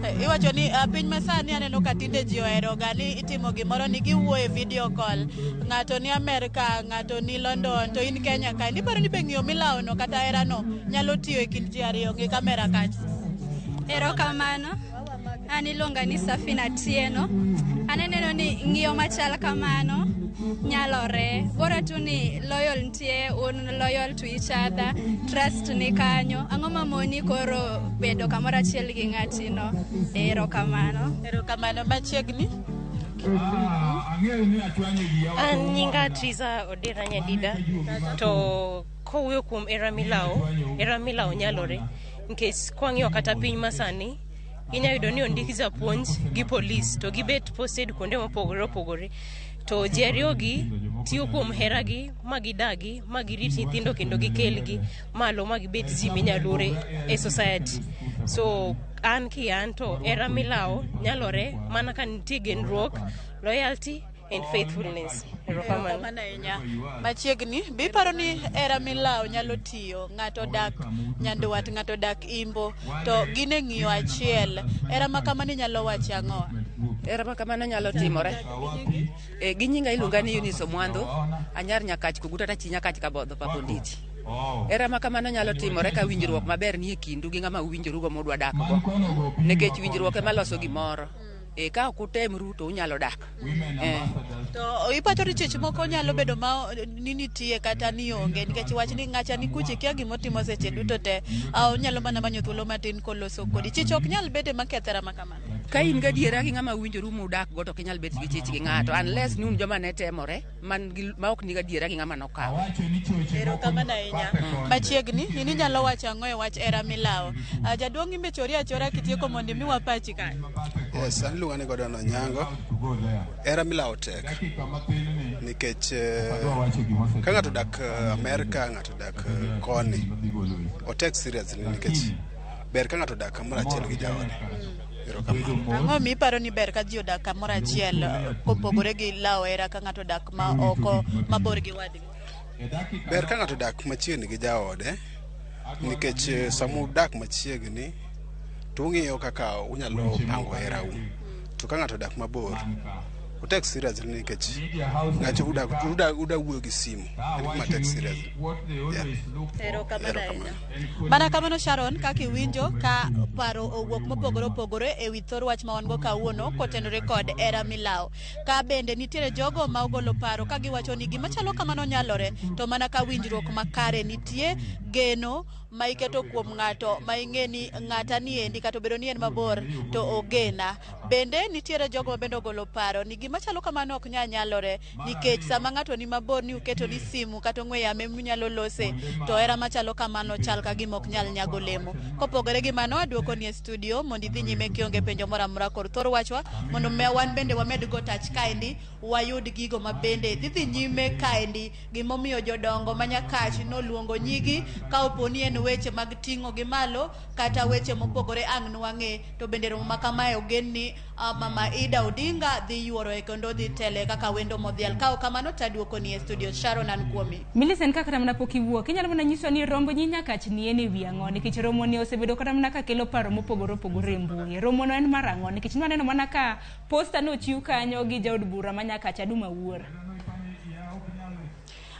Iwacho ni piny masani aneno ka tinde ji ohero ga ni itimo gimoro ni giwuoyo e video call. Ng'ato ni Amerka, ng'ato ni London, to in Kenya kae. Iparo ni be ng'iyo milawono kata herano nyalo tiyo e kind ji ariyo ng'i kamera kacha? Erokamano. An iluonga ni Safina Atieno. Aneno ni ng'iyo machal kamano nyalore. Bora tu ni loyal nitie, un loyal to each other, trust ni kanyo. Ang'o mamoni koro bedo kamoro achiel gi ng'atino? Erokamano. Erokamano machiegni. An nyinga Triza Odera Nyadida to kowuoyo kuom hera milawo, hera milawo nyalore nikech kwang'iyo kata piny masani inya yudo ni ondik japuonj gi polis to gibet posted kuonde mopogore opogore to ji ariyogi tiyo kuom heragi ma gidagi ma girit nyithindo kendo gikelgi malo ma gibet ji minya luore e society. So an kian to hera milawo nyalore mana ka nitie genruok, loyalty and faithfulness. Erokamano. Erokamano ahinya. Machiegni, be iparo ni hera milawo nyalo tiyo? Ng'ato dak Nyandwat, ng'ato dak Imbo, to gin e ng'iyo achiel. Hera ma kamano inyalo wacho ang'o? Hera ma kamano nyalo timore. E, gi nyinga iluonga ni Eunice Omwando, anyar Nyakach Koguta ta chi Nyakach Kabodho Papa Onditi. Hera ma kamano nyalo timore ka winjruok maber nie kindu gi ng'ama uwinjorugo mudwa dak go. Nikech winjruok ema loso gimoro. E, ka ok utemru to unyalo dak. E. To ipacho ni chich moko nyalo bedo ma ni nitie kata ni onge nikech wach ni ng'acha ni kuchi kia gimotimo seche duto te. Onyalo mana manyo thuolo matin koloso kodi. Chich ok nyal bede maketh hera ma kamano. Ka in gadiera gi ng'ama uwinjoru mudak go to ok inyal bet gi chich gi ng'ato unless ni un joma ne temore man gi, ma ok ni gadiera gi ng'ama nokawo. Erokamano ahinya. Machiegni, in inyalo wacho ang'o e wach hera milawo? Jaduong' imbe chori achora kitieko mondo imiwa pachi kae. Yes, an iluonga ni Gordon Onyango. Hera milawo tek nikech ka ng'ato odak Amerka, ng'ato odak koni, otek seriously nikech ber ka ng'ato odak kamoro achiel gi jaode. Erokamano. Ang'o miparo ni ber ka ji odak kamoro achiel kopogore gi lawo hera ka ng'ato odak ma oko mabor gi wadgi? Ber ka ng'ato odak machiegni gi jaode nikech sama udak machiegni to ung'iyo kaka unyalo pango herau. To ka ng'ato odak mabor, otek seriously nikech ng'ato uda wuoyo gi simu. En gima tek seriously. Yeah. Erokamano ahinya. Mana kamano Sharon, kaka iwinjo ka paro owuok mopogore opogore e wi thor wach ma wan go kawuono kotenore kod hera milawo. Ka bende nitiere jogo ma ogolo paro ka giwacho ni gima chalo kamano nyalore to mana ka winjruok makare nitie, geno ma iketo kuom ng'ato ma ing'e ni ng'ata ni endi kata obedo ni en mabor to ogena. Bende nitiere jogo ma bende ogolo paro ni gima chalo kamano ok nyal nyalore nikech sama ng'ato ni mabor ni uketo ni simu kata ong'we yamo ema unyalo lose to hera machalo kamano chal ka gima ok nyal nyago olemo. Kopogore gi mano aduoko ni e studio mondo idhi nyime kionge penjo moro amora kor thor wachwa mondo wan bende wamed go tach kaendi wayud gigo ma bende dhi nyime kaendi gimomiyo jodongo ma Nyakach noluongo nyigi ka opo ni en weche mag ting'o gi malo kata weche mopogore ang' nwang'e to bende romo ma kamae ogen ni mama Ida Odinga dhi yuoro kendo dhi tele kaka wendo modhial. Ka ok kamano taduoko ni e studio. Sharon an kuomi. Millicent, kaka mana pok iwuok, inyalo mana nyiswa ni romb nyi Nyakach ni en e wi ang'o? Nikech romo ni osebedo kata mana ka kelo paro mopogore opogore e mbui. Romo no en mar ang'o? Nikech nwaneno mana ka posta nochiw kanyo gi jaod bura ma Nyakach Aduma Wuora.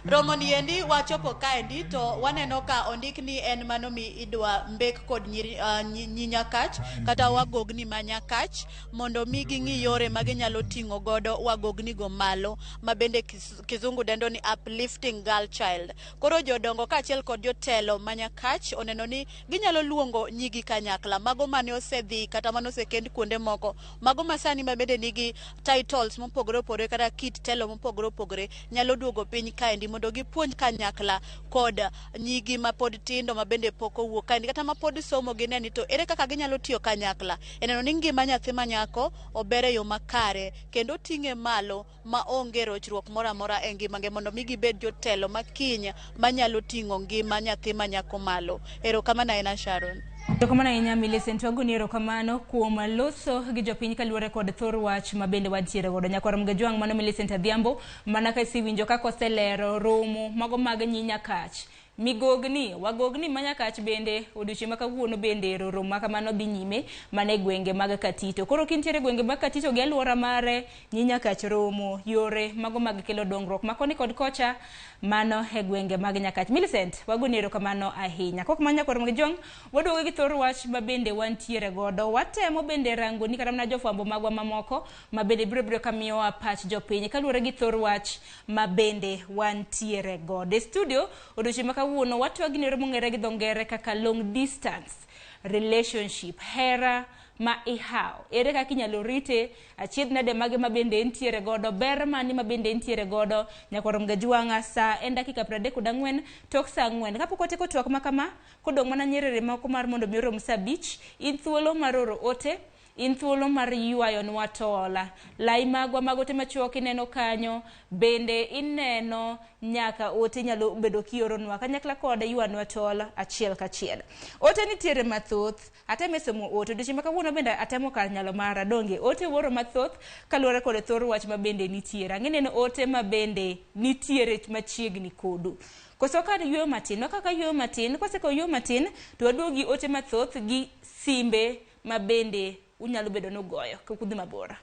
Romo ni endi wachopo kaendi to waneno ka ondik ni en mano mi idwa mbek kod nyi Nyakach kata wagogni ma Nyakach mondo mi ging'i yore ma ginyalo ting'o godo wagogni go malo ma bende kizungu dendo ni uplifting girl child. Koro jodongo kaachiel kod jotelo ma Nyakach oneno ni ginyalo luongo nyigi kanyakla mago mane osedhi kata mane osekend kuonde moko, mago masani ma bende nigi titles mopogore opogore kata kit telo mopogore opogore nyalo duogo piny kaendi mondo gipuonj kanyakla kod nyigi mapod tindo ma bende pok owuok kaendi kata mapod somo gine ni to ere kaka ginyalo tiyo kanyakla e neno ni ngima nyathi ma nyako ober e yo makare kendo ting'e malo ma onge rochruok moro amora e ngimagi mondo mi gibed jotelo makiny manyalo ting'o ngima nyathi ma nyako malo. Erokamano ahinya Sharon. Erokamano ahinya Millicent, wagoni erokamano kuom loso gi jopiny kaluwore kod thor wach ma bende wantiere godo. Nyakwar Mgajwang', mano Millicent Adhiambo, mana ka isewinjo kaka oselero romo mago mag nyi Nyakach. Migogni, wagogni ma Nyakach bende odiochieng' ma kawuono bende romo ma kamano dhi nyime mana e gwenge mag Katito. Koro kintiere e gwenge mag Katito gi aluora mare, nyi Nyakach romo yore mago mag kelo dongruok ma koni kod kocha mano e gwenge mag Nyakach. Millicent, wagoni erokamano ahinya. Kok ma nyakwar mag jong, waduogo gi thor wach ma bende wantiere godo. Watemo bende rango ni kata mana jofwambo magwa mamoko ma bende biro bedo ka miyowa pach jopiny kaluwore gi thor wach ma bende wantiere godo. E studio odiochieng' ma kawuono watwa gi nero mong'ere gi dho ngere kaka long distance relationship, hera ma ihawo. Ere kaka inyalo rite, achiedh nade mage ma bende entiere godo, ber mane ma bende entiere godo. Nyakwar Mgajwang'a, sa en dakika 34 tok sa 4. Kapok watieko twak ma kama, kodong' mana nyerere moko mar mondo mi orom sa 5, in thuolo mar oro ote, in thuolo mar ywayonwa tola. Lai magwa mag ote machuok ineno kanyo, bende ineno nyaka ote nyalo bedo kioronwa kanyakla kod ywanwa tol achiel kachiel. Ote nitiere mathoth, ateme somo ote, odiochieng' ma kawuono bende atemo kar nyalo mara, donge ote wuoro mathoth kaluwore kod thor wach ma bende nitiere. Ang'e neno ote ma bende nitiere machiegni kodu. Koso kar yweyo matin, wakaka yweyo matin, kwasekawo yweyo matin, to waduogo gi ote mathoth gi simbe ma bende unyalo bedo nugoyo kik udhi mabor.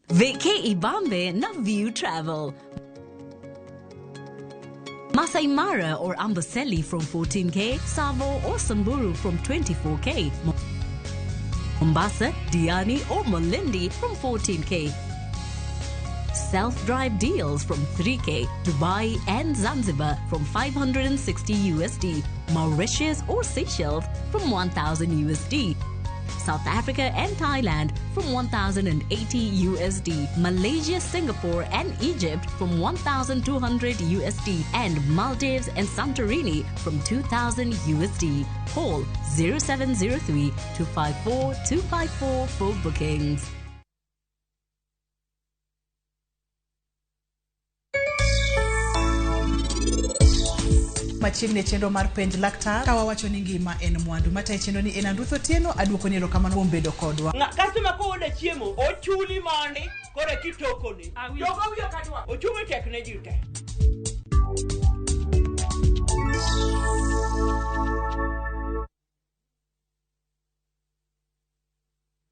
Vacay Ibambe na View Travel. Masai Mara or Amboseli from 14K, Savo or Samburu from 24K, Mombasa, Diani or Malindi from 14K. Self-drive deals from 3K, Dubai and Zanzibar from 560 USD, Mauritius or Seychelles from 1000 USD. South Africa and Thailand from 1080 USD, Malaysia, Singapore and Egypt from 1200 USD, and Maldives and Santorini from 2000 USD. Call 0703 254 254 for bookings. Machiegni e chenro mar penj laktar ka wawacho ni ngima en mwandu matayo chenro ni en Anruth Otieno aduoko ni erokamano kuom bedo kodwa. Customer koole chiemo ochuli mondi koro kitokone jogo wiyo kadwa ochumi tek ne ji te.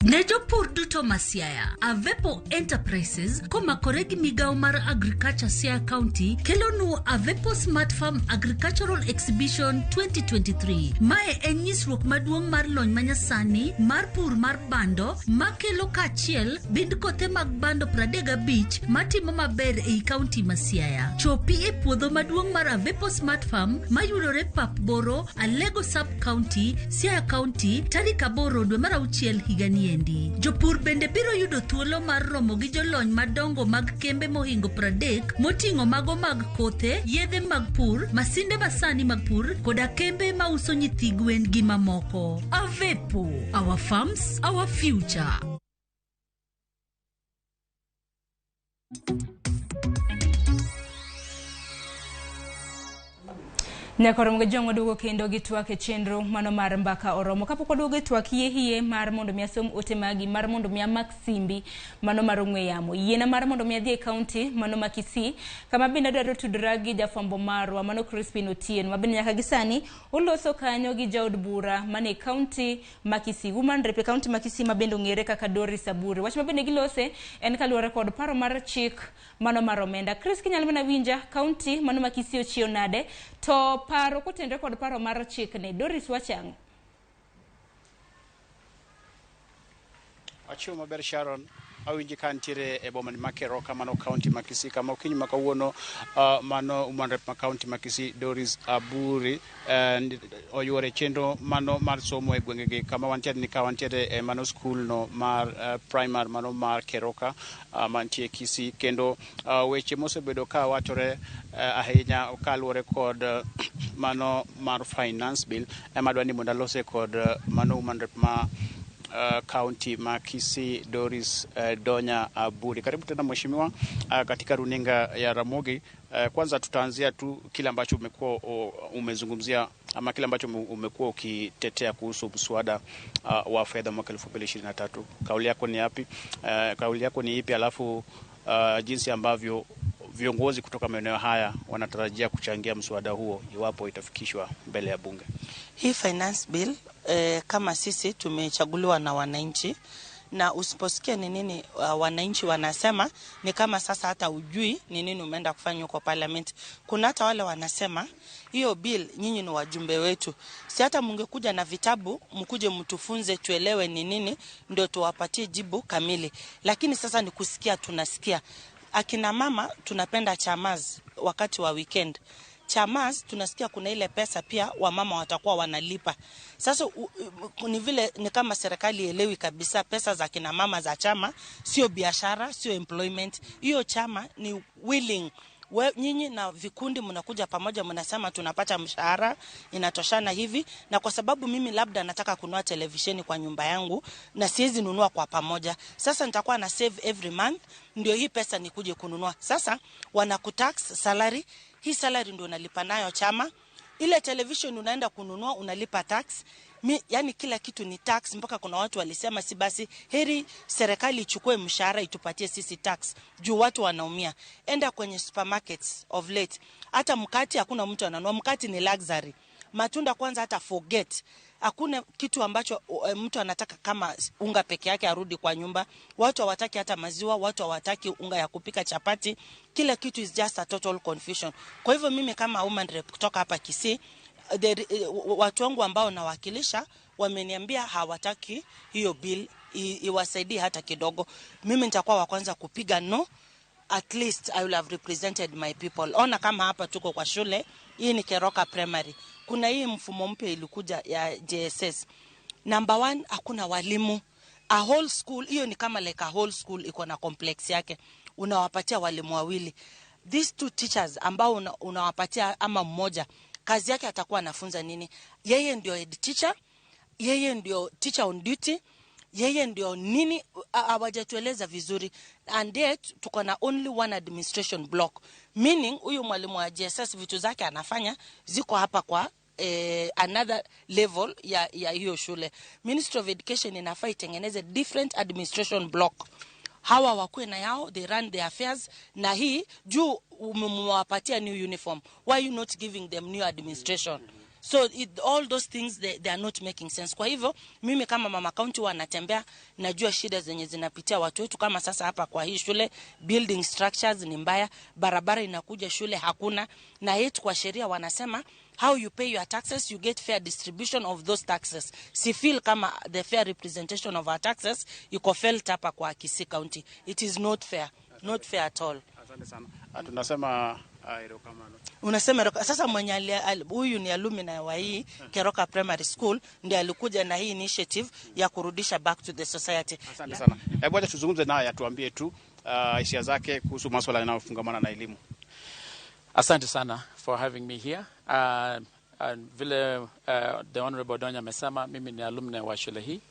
Ne jopur duto ma Siaya, Avepo Enterprises komakore gi migawo mar Agriculture Siaya County kelonu Avepo Smart Farm Agricultural Exhibition 2023. Mae en nyisruok maduong' mar lony manyasani mar pur mar bando makelo kaachiel bind kothe mag bando 35 matimo maber ei kaunti ma Siaya. Chopi e puodho maduong' mar Avepo Smart Farm mayudore Pap Boro, Alego Sub County, Siaya County, tarik 8 dwe mar 6 higani endi. Jopur bende biro yudo thuolo mar romo gi jolony madongo mag kembe mohingo 30 moting'o mago mag kothe, yedhe mag pur, masinde masani mag pur koda kembe mauso nyithi gwen gi mamoko. Avepo, our farms, our future. Nyakoro mga waduogo kendo gi twak e chenro mano mar mbaka oromo. Kapok waduogo e twak, yie hie mar mondo mi asom ote magi, mar mondo mi amak simbi mano mar ong'we yamo. Yiena mar mondo mi adhi e kaunti mano ma Kisii, kama bende adwaro tudora gi jafwambo marwa mano Crispin Otieno, ma bende nyaka gi sani oloso kanyo gi jaod bura mane e kaunti ma Kisii, woman rep e kaunti ma Kisii ma bende ong'ere kaka Doris Aburi. Wach ma bende gilose en kaluwore kod paro mar chik mano mar omenda. Chris, kinyalo mana winja, kaunti mano ma Kisii ochiew nade to paro kotenre kod paro mar chik ne Doris wachang'? Achiew maber Sharon, awinji ka nitiere e boma ma Keroka mano kaunti ma Kisii, kama okinyi ma kawuono mano woman rep ma kaunti ma Kisii Doris Aburi oyuore chenro mano mar somo e gwengegi, kama wantiere ni ka wantiere e mano skul no mar primary mano mar Keroka mantie Kisii, kendo weche mosebedo ka wachore ahinya kaluwore kod mano mar finance bill ema dwa ni mondo alose kod mano woman rep ma kaunti ma Kisii Doris Donya Aburi. Karibu tena mheshimiwa katika runinga ya Ramogi. Kwanza tutaanzia tu kile ambacho umekuwa umezungumzia ama kile ambacho umekuwa ukitetea kuhusu mswada wa fedha mwaka 2023. Kauli yako ni yapi? Kauli yako ni ipi? Alafu jinsi ambavyo viongozi kutoka maeneo haya wanatarajia kuchangia mswada huo iwapo itafikishwa mbele ya bunge. Hii finance bill, kama sisi tumechaguliwa na wananchi, na usiposikia ni nini wananchi wanasema, ni kama sasa hata ujui ni nini umeenda kufanya huko parliament. Kuna hata wale wanasema hiyo bill, nyinyi ni wajumbe wetu, si hata mungekuja na vitabu mkuje mtufunze tuelewe ni nini ndio tuwapatie jibu kamili. Lakini sasa ni kusikia, tunasikia akina mama tunapenda chamas wakati wa weekend. Chamas tunasikia kuna ile pesa pia wamama watakuwa wanalipa. Sasa ni vile ni kama serikali elewi kabisa pesa za kina mama za chama sio biashara, sio employment. Hiyo chama ni willing. Nyinyi na vikundi mnakuja pamoja mnasema tunapata mshahara inatoshana hivi, na kwa sababu mimi labda nataka kununua televisheni kwa nyumba yangu na siwezi nunua kwa pamoja, sasa nitakuwa na save every month ndio hii pesa nikuje kununua. Sasa wanakutax salary, hii salary ndio unalipa nayo chama, ile television unaenda kununua unalipa tax. Yani kila kitu ni tax. Mpaka kuna watu walisema si basi heri serikali ichukue mshahara itupatie sisi tax juu watu wanaumia. Enda kwenye supermarkets of late, hata mkate hakuna mtu ananunua, mkate ni luxury. Matunda kwanza hata forget. Hakuna kitu ambacho mtu anataka kama unga peke yake arudi kwa nyumba. Watu hawataki hata maziwa, watu hawataki unga ya kupika chapati. Kila kitu is just a total confusion. Kwa hivyo mimi kama woman rep kutoka hapa Kisii, watu wangu ambao nawakilisha wameniambia hawataki hiyo bill iwasaidie hata kidogo. Mimi nitakuwa wa kwanza kupiga no. At least I will have represented my people. Ona kama hapa tuko kwa shule, hii ni Keroka Primary. Kuna hii mfumo mpya ilikuja ya JSS. Number 1, hakuna walimu. A whole school, hiyo ni kama like a whole school iko na complex yake. Unawapatia walimu wawili. These two teachers ambao unawapatia ama mmoja, kazi yake atakuwa anafunza nini? Yeye ndio head teacher, yeye ndio teacher on duty, yeye ndio nini? Hawajatueleza vizuri. And yet tuko na only one administration block, meaning huyu mwalimu wa JSS vitu zake anafanya ziko hapa kwa another level ya hiyo shule. Ministry of Education inafaa itengeneze different administration block. Hawa wakuwe na yao, they run their affairs. Na hii juu umewapatia new uniform, why you not giving them new administration? So all those things they are not making sense. Kwa hivyo mimi kama mama county wanatembea, najua shida zenye zinapitia watu wetu. Kama sasa hapa kwa hii shule building structures ni mbaya, barabara inakuja shule hakuna, na yetu kwa sheria wanasema how you pay your taxes you get fair distribution of those taxes. Si feel kama the fair representation of our taxes iko felt hapa kwa Kisii County. It is not fair, not fair at all. Asante sana. Tunasema unasema sasa mwenye huyu ni alumni wa hii Keroka Primary School ndiye alikuja na hii initiative ya kurudisha back to the society. Asante sana. Hebu acha tuzungumze naye atuambie tu hisia zake kuhusu masuala yanayofungamana na elimu. Asante sana for having me here. Vile the Honorable Donya amesema, mimi ni alumni wa shule hii,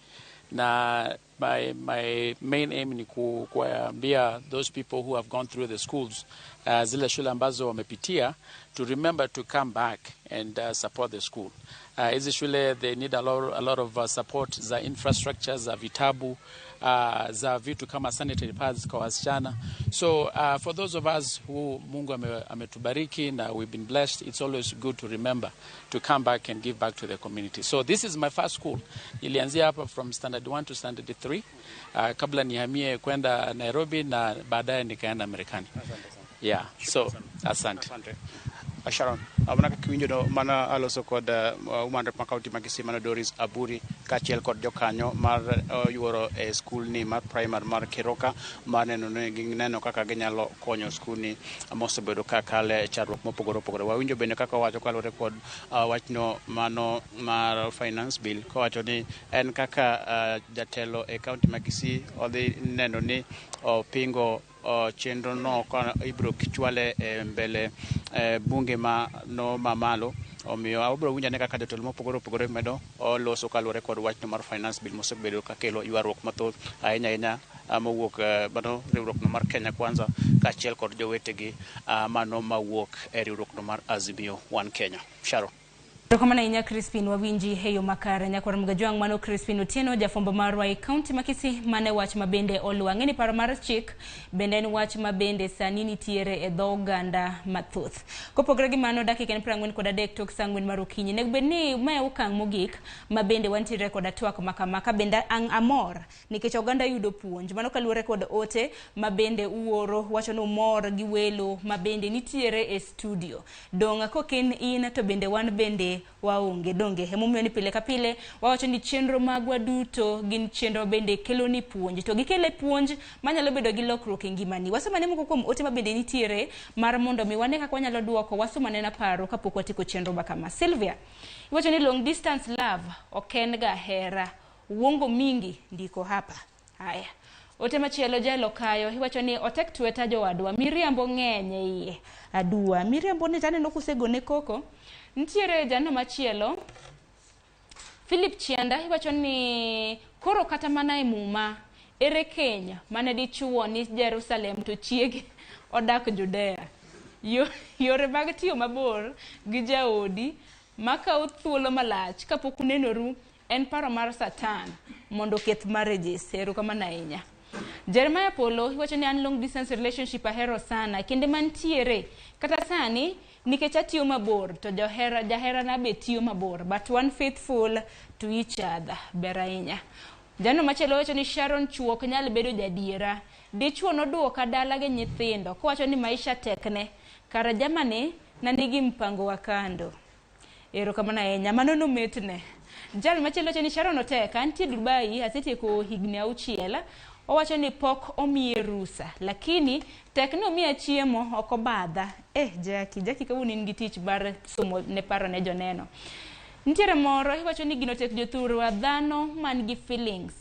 na my main aim ni kuambia those people who have gone through the schools, zile shule ambazo wamepitia, to remember to come back and support the school. Hizi shule they need a lot of support za infrastructure, za vitabu, za vitu kama sanitary pads kwa wasichana. So for those of us who Mungu ametubariki na we've been blessed, it's always good to remember to come back and give back to the community. So this is my first school. Ilianzia hapa from standard 1 to standard 3, kabla nihamie kwenda Nairobi na baadaye nikaenda Marekani. Yeah, so asante. Sharon, mana kaka iwinjo no mana aloso kod woman rep ma county ma Kisii mano Doris Aburi kaachiel kod jokanyo mar yuoro e skul ni mar primary mar Keroka mar neno ni gineno kaka ginyalo konyo skul ni mosebedo ka kale chandruok mopogore opogore. Wawinjo bende kaka owacho kaluwore kod wachno mano mar finance bill, kowacho ni en kaka jatelo e county ma Kisii odhi neno ni opingo chenro no ka ibiro chwale e mbele bunge ma no mamalo Omiyo wabiro winjo ane kaka jotelo mopogore opogore medo loso kaluwore kod wachno mar finance bill mosebedo kakelo ywaruok mathoth ahinya ahinya mowuok mano riwruok no mar Kenya Kwanza kaachiel kod jowetegi mano mawuok e riwruok no mar Azimio One Kenya. Sharon. Erokamano ahinya Crispin, wawinji e yo makare. Nyakwar Mgajwang' mano Crispin Otieno, jafwambo marwa e kaunti ma Kisii, mane wach ma bende oluwo. Ang'e ni paro mar chik bende en wach ma bende sani nitiere e dho oganda mathoth. Kopogore gi mano, dakika en 43 tok saa 4 mar okinyi. Nego bed ni mae okang' mogik ma bende wantiere koda twak ma kama, ka bende ang' amor nikech oganda yudo puonj. Mano kaluwore kod ote ma bende uoro wacho ni umor gi welo ma bende nitiere e studio. Dong' kok en in to bende wan bende waonge donge. Emomiyo ni pile ka pile wawacho ni chenro magwa duto gin chenro bende kelo ni puonj, to gikele puonj manyalo bedo gi lokruok e ngimani. Wasomane moko kuom ote ma bende nitiere mar mondo mi wane kaka wanyalo duoko, wasomane na paro kapok watieko chenro ma kama. Sylvia, iwacho ni long distance love ok en ga hera, uongo mingi ndiko hapa. Haya. Ote machielo Jael Okayo iwacho ni otek tweta jowadwa, miriambo ng'eny e iye. Aduwa, miriambo ni taneno kusegone koko. Nitiere jano machielo Philip Chianda iwacho ni koro kata mana e muma ere keny mane dichuo ni Jerusalem to chiege odak Judea. Yore mag tiyo mabor gi jaodi makawo thuolo malach kapok unenoru en paro mar Satan mondo oketh marriages. Erokamano ahinya. Jeremiah Polo iwacho ni an long distance relationship ahero sana kinde mantiere kata sani nikech atiyo mabor to johera jaherana be tiyo mabor, but one faithful to each other. Ber ahinya. Jano machielo wacho ni Sharon chuo ok nyal bedo jadiera. Dichuo noduoka dala gi nyithindo kowacho ni maisha tekne. Kara jamani nanigi mpango wa kando. Erokamano ahinya. Mano nometne. Jal machielo wacho ni Sharon otek, antie Dubai asetieko higni 6. Owacho ni pok omiye rusa, lakini tek ni omiya chiemo ok obadha. Jackie, kawuono in gi tich mar somo ne paro ne joneno. Nitiere moro iwacho ni gino tek jothurwa, dhano man gi feelings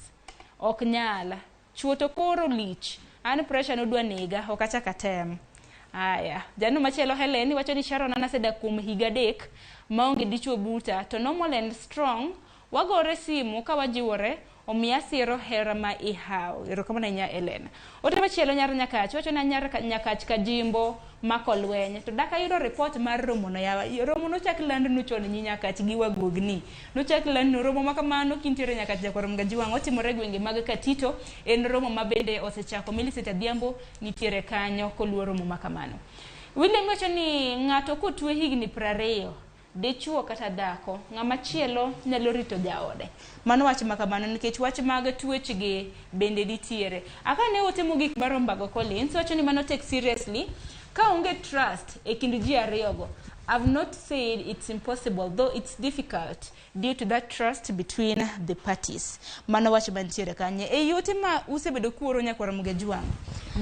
ok nyal. Chuo to koro lich, an pressure nodwa nega, ok achak atem. Aya, jano machielo Helen iwacho ni Sharon an asedak kuom higa 3 maonge dichuo buta, to normal and strong, wagore simu ka wajiwore, omiya siro hera ma ihawo. Erokamano ahinya Ellen. Ote machielo nyar Nyakach wacho ni nyar Nyakach Kajimbo mako lweny. To dak ayudo report mar romo no yawa. Romo nochak landnu chon nyi Nyakach gi wagogni. Nochak landnu romo ma kamano kintiere Nyakach Jakwar Mgajiwang' otimore e gwenge mag Katito. En romo ma bende osechako. Millicent Adhiambo nitiere kanyo koluwo romo ma kamano. William wacho ni ng'ato kotwe higni 20 dichuo kata dhako, ng'ama chielo nyalo rito jaode. Mano wach ma kamano nikech wach mag twechgi bende nitiere. Aka ne ote mogik mar Ombago Collins wacho ni mano take seriously ka onge trust e kind ji ariyogo. I've not said it's impossible, though it's difficult due to that trust between the parties. Mano wach mantiere kanye. E ote ma usebedo kuoro Nyakwar Mgajwang',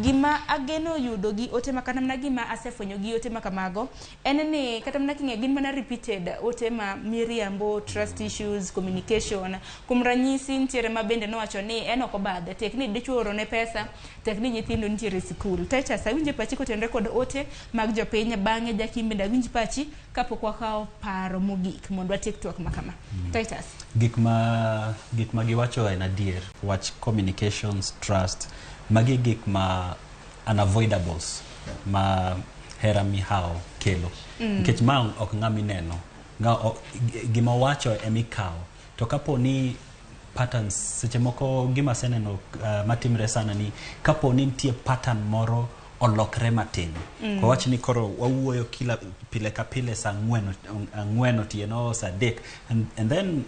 gima ageno yudo gi ote ma kata mana gima asefwenyo gi ote ma kamago en ni kata mana king'e gin mana repeated ote ma miriambo, trust issues, communication. Kuom ranyisi nitiere ma bende nowacho ni en ok obadhe, tek ni dichuo orone pesa, tek ni nyithindo nitiere e sikul. Titus, awinjo pachi kotenore kod ote mag jopiny, bang'e Jakim bende awinj pachi kapok wakawo paro mogik mondo watiek twak ma kama. Titus. Gik ma giwacho en adier, wach communications, trust, magi gik ma unavoidables ma hera mihawo kelo. Nikech ma ok ng'ama ineno, gima owacho emikawo. To kapo ni patterns, seche moko gima aseneno matimre sana ni kapo ni nitie pattern moro olokre matin. Wawach ni koro wawuoyo kila pile ka pile saa 4 otieno, saa 3, and then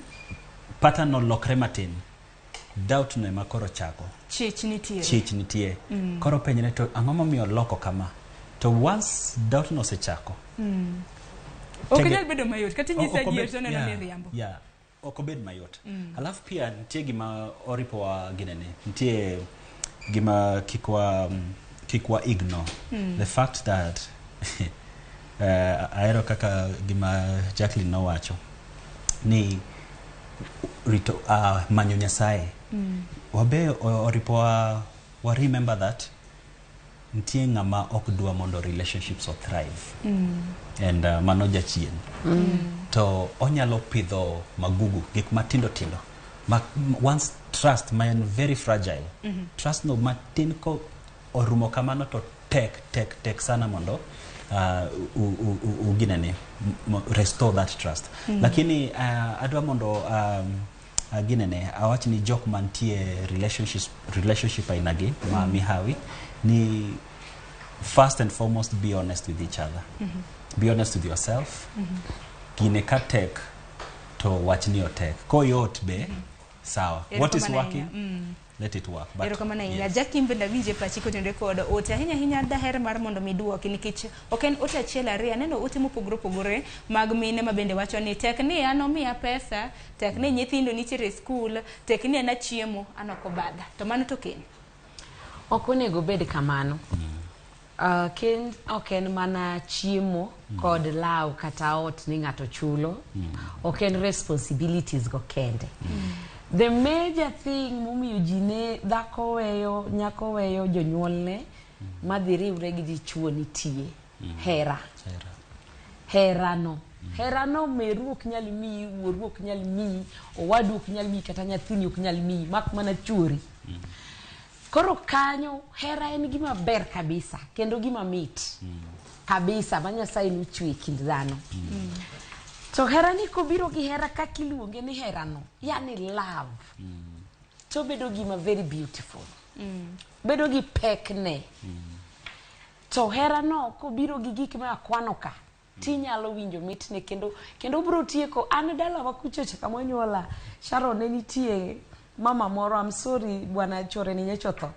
pattern olokre matin. Doubt no ema koro chako. Chich nitie. Chich nitie. Koro penjre to ang'o momiyo oloko kama? To once doubt no osechako. Ok nyal bedo mayot. Kata inyise adier to oneno ni riambo. Yeah. Ok obed mayot. Alafu pia nitie gima oripo wa ginene. Nitie gima kik wa ignore. The fact that ahero kaka gima Jacqueline nowacho ni rito manyo Nyasaye. Wabe oripo wa remember that Nitie ng'ama ok dwa mondo relationships o thrive. And mano jachien. To onyalo pidho magugu, gik matindo tindo. Ma, once trust ma en very fragile. Trust no matin ko orumo kamano to tek tek tek sana mondo uginene restore that trust. Lakini adwa mondo ginene awach ni jok mantie relationship ainagi ma mihawi ni, first and foremost, be honest with each other. Be honest with yourself. Gine ka tek to wach ni otek, koyot be sawa. What is Erokamano working, ahinya. Let it work. But Erokamano ahinya. Yes. Jackie, bende awinje pachi kotenore kod ote ahinya ahinya. Daher mar mondo mi duoki nikech ok en ote achiel ariyo, aneno ote mopogore opogore mag mine ma bende wacho ni tek ni an omiya pesa, tek ni nyithindo nitiere e skul, tek ni an achiemo, an ok obadha, to mano to keny. Ok onego bed kamano. Kend ok en mana chiemo kod law kata ot ni ng'ato chulo. Ok en responsibilities go kende. The major thing momiyo ji ne dhako weyo, nyako weyo jonyuolne madhi riwre gi dichuo nitie hera. Herano, herano meru ok nyal miyi, wuoru ok nyal miyi, owadu ok nyal miyi, kata nyathini ok nyal miyi, mak mana chuori. Koro kanyo hera en gima ber kabisa kendo gima mit kabisa ma Nyasaye nochwe e kind dhano. To hera ni kobiro gi hera kaka iluonge ni herano, yani love, to bedo gima very beautiful, bedo gi pekne. To herano kobiro gi gik ma akwano ka, tinyalo winjo mitne kendo bro tieko. An dalawa kuchocha kama onyuola Sharon, ne nitie mama moro, I'm sorry, bwana chore ni nyocha otho.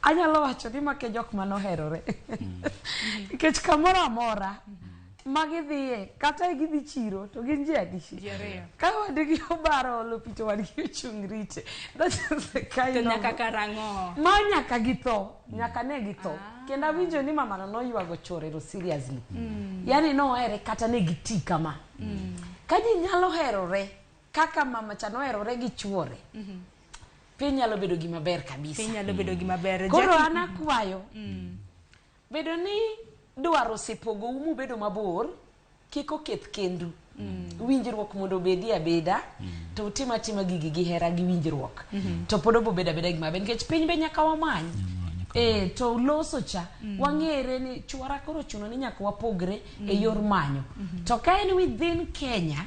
Anyalo wacho ni make jok manoherore nikech kamoro amora ma gidhiye, kata gidhi chiro to gin ji adi? Ji ariyo. Ka wadgi obaro olo pi to wadgi ochung' rite. That's the kind To of nyaka karang'o? Ma nyaka githo, nyaka ne githo. Kendo awinjo ni mamano noywago chorero seriously. Yani nohere kata ne giti kama. Ka ji nyalo herore kaka mama cha noherore gi chuore, piny nyalo bedo gima ber kabisa. Piny nyalo bedo gima ber. Koro Jackie- an akwayo, bedo ni dwaro osepogou mubedo mabor, kik oketh kendu. Winjruok mondo obedie abeda, to utim atima gigi gi hera gi winjruok, to pod obobedo abeda gima ber nikech piny be nyaka wamany. To loso cha wang'ere ni chuora koro chuno ni nyaka wapogre e yor manyo. To ka en within Kenya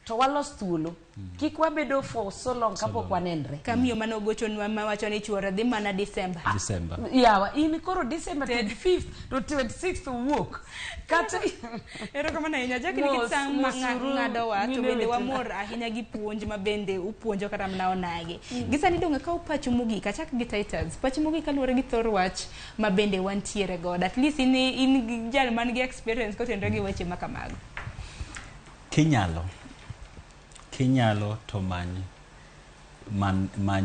to walos thuolo, kik wabedo for so long kapok wanenre. Ka miyo mane ogochonwa mawacho ni chuore dhi mana December. December. Yawa, in koro December 25th to 26th wuok kata. Erokamano ahinya Jackie, nikech Mos, sa ma mos uru, ng'adowa to mine bende wetena. Wamor ahinya gi puonj ma bende upuonjo kata mana onagi. Gi sani dong' akaw pachu mogik, achak gi Titus. Pachu mogik kaluwore gi thor wach ma bende wantiere godo. At least in gi jal man gi experience kotenore gi weche ma kamago. Kinyalo to many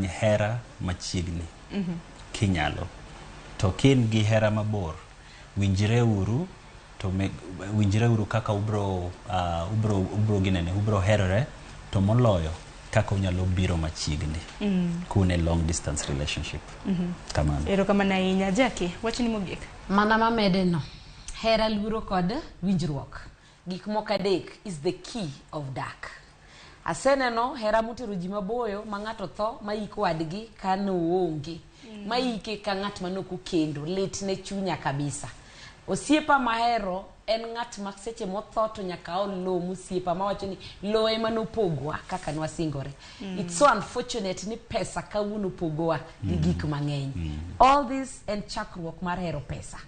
hera machiegni. Kinyalo to kin gi hera mabor, winjre uru to winjre uru kaka ubro ginene, ubro herore, to moloyo kaka unyalo biro machiegni kune long distance relationship. Kamano. Erokamano ahinya Jackie, wachni mogik. Mana mamede no, hera, luoro kod winjruok, gik moko adek is the key of dak. Aseneno hera motero ji maboyo ma ng'ato tho ma iko wadgi ka noonge, ma ike ka ng'at manok okendo. Lit ne chunya kabisa. Osiepa mahero en ng'at ma seche motho to nyaka aol lowo mosiepa mawacho ni lowo ema nopogwa kaka nwasingore. It's so unfortunate ni pesa kawuono pogowa gi gik mang'eny. All this en chakruok mar hero pesa.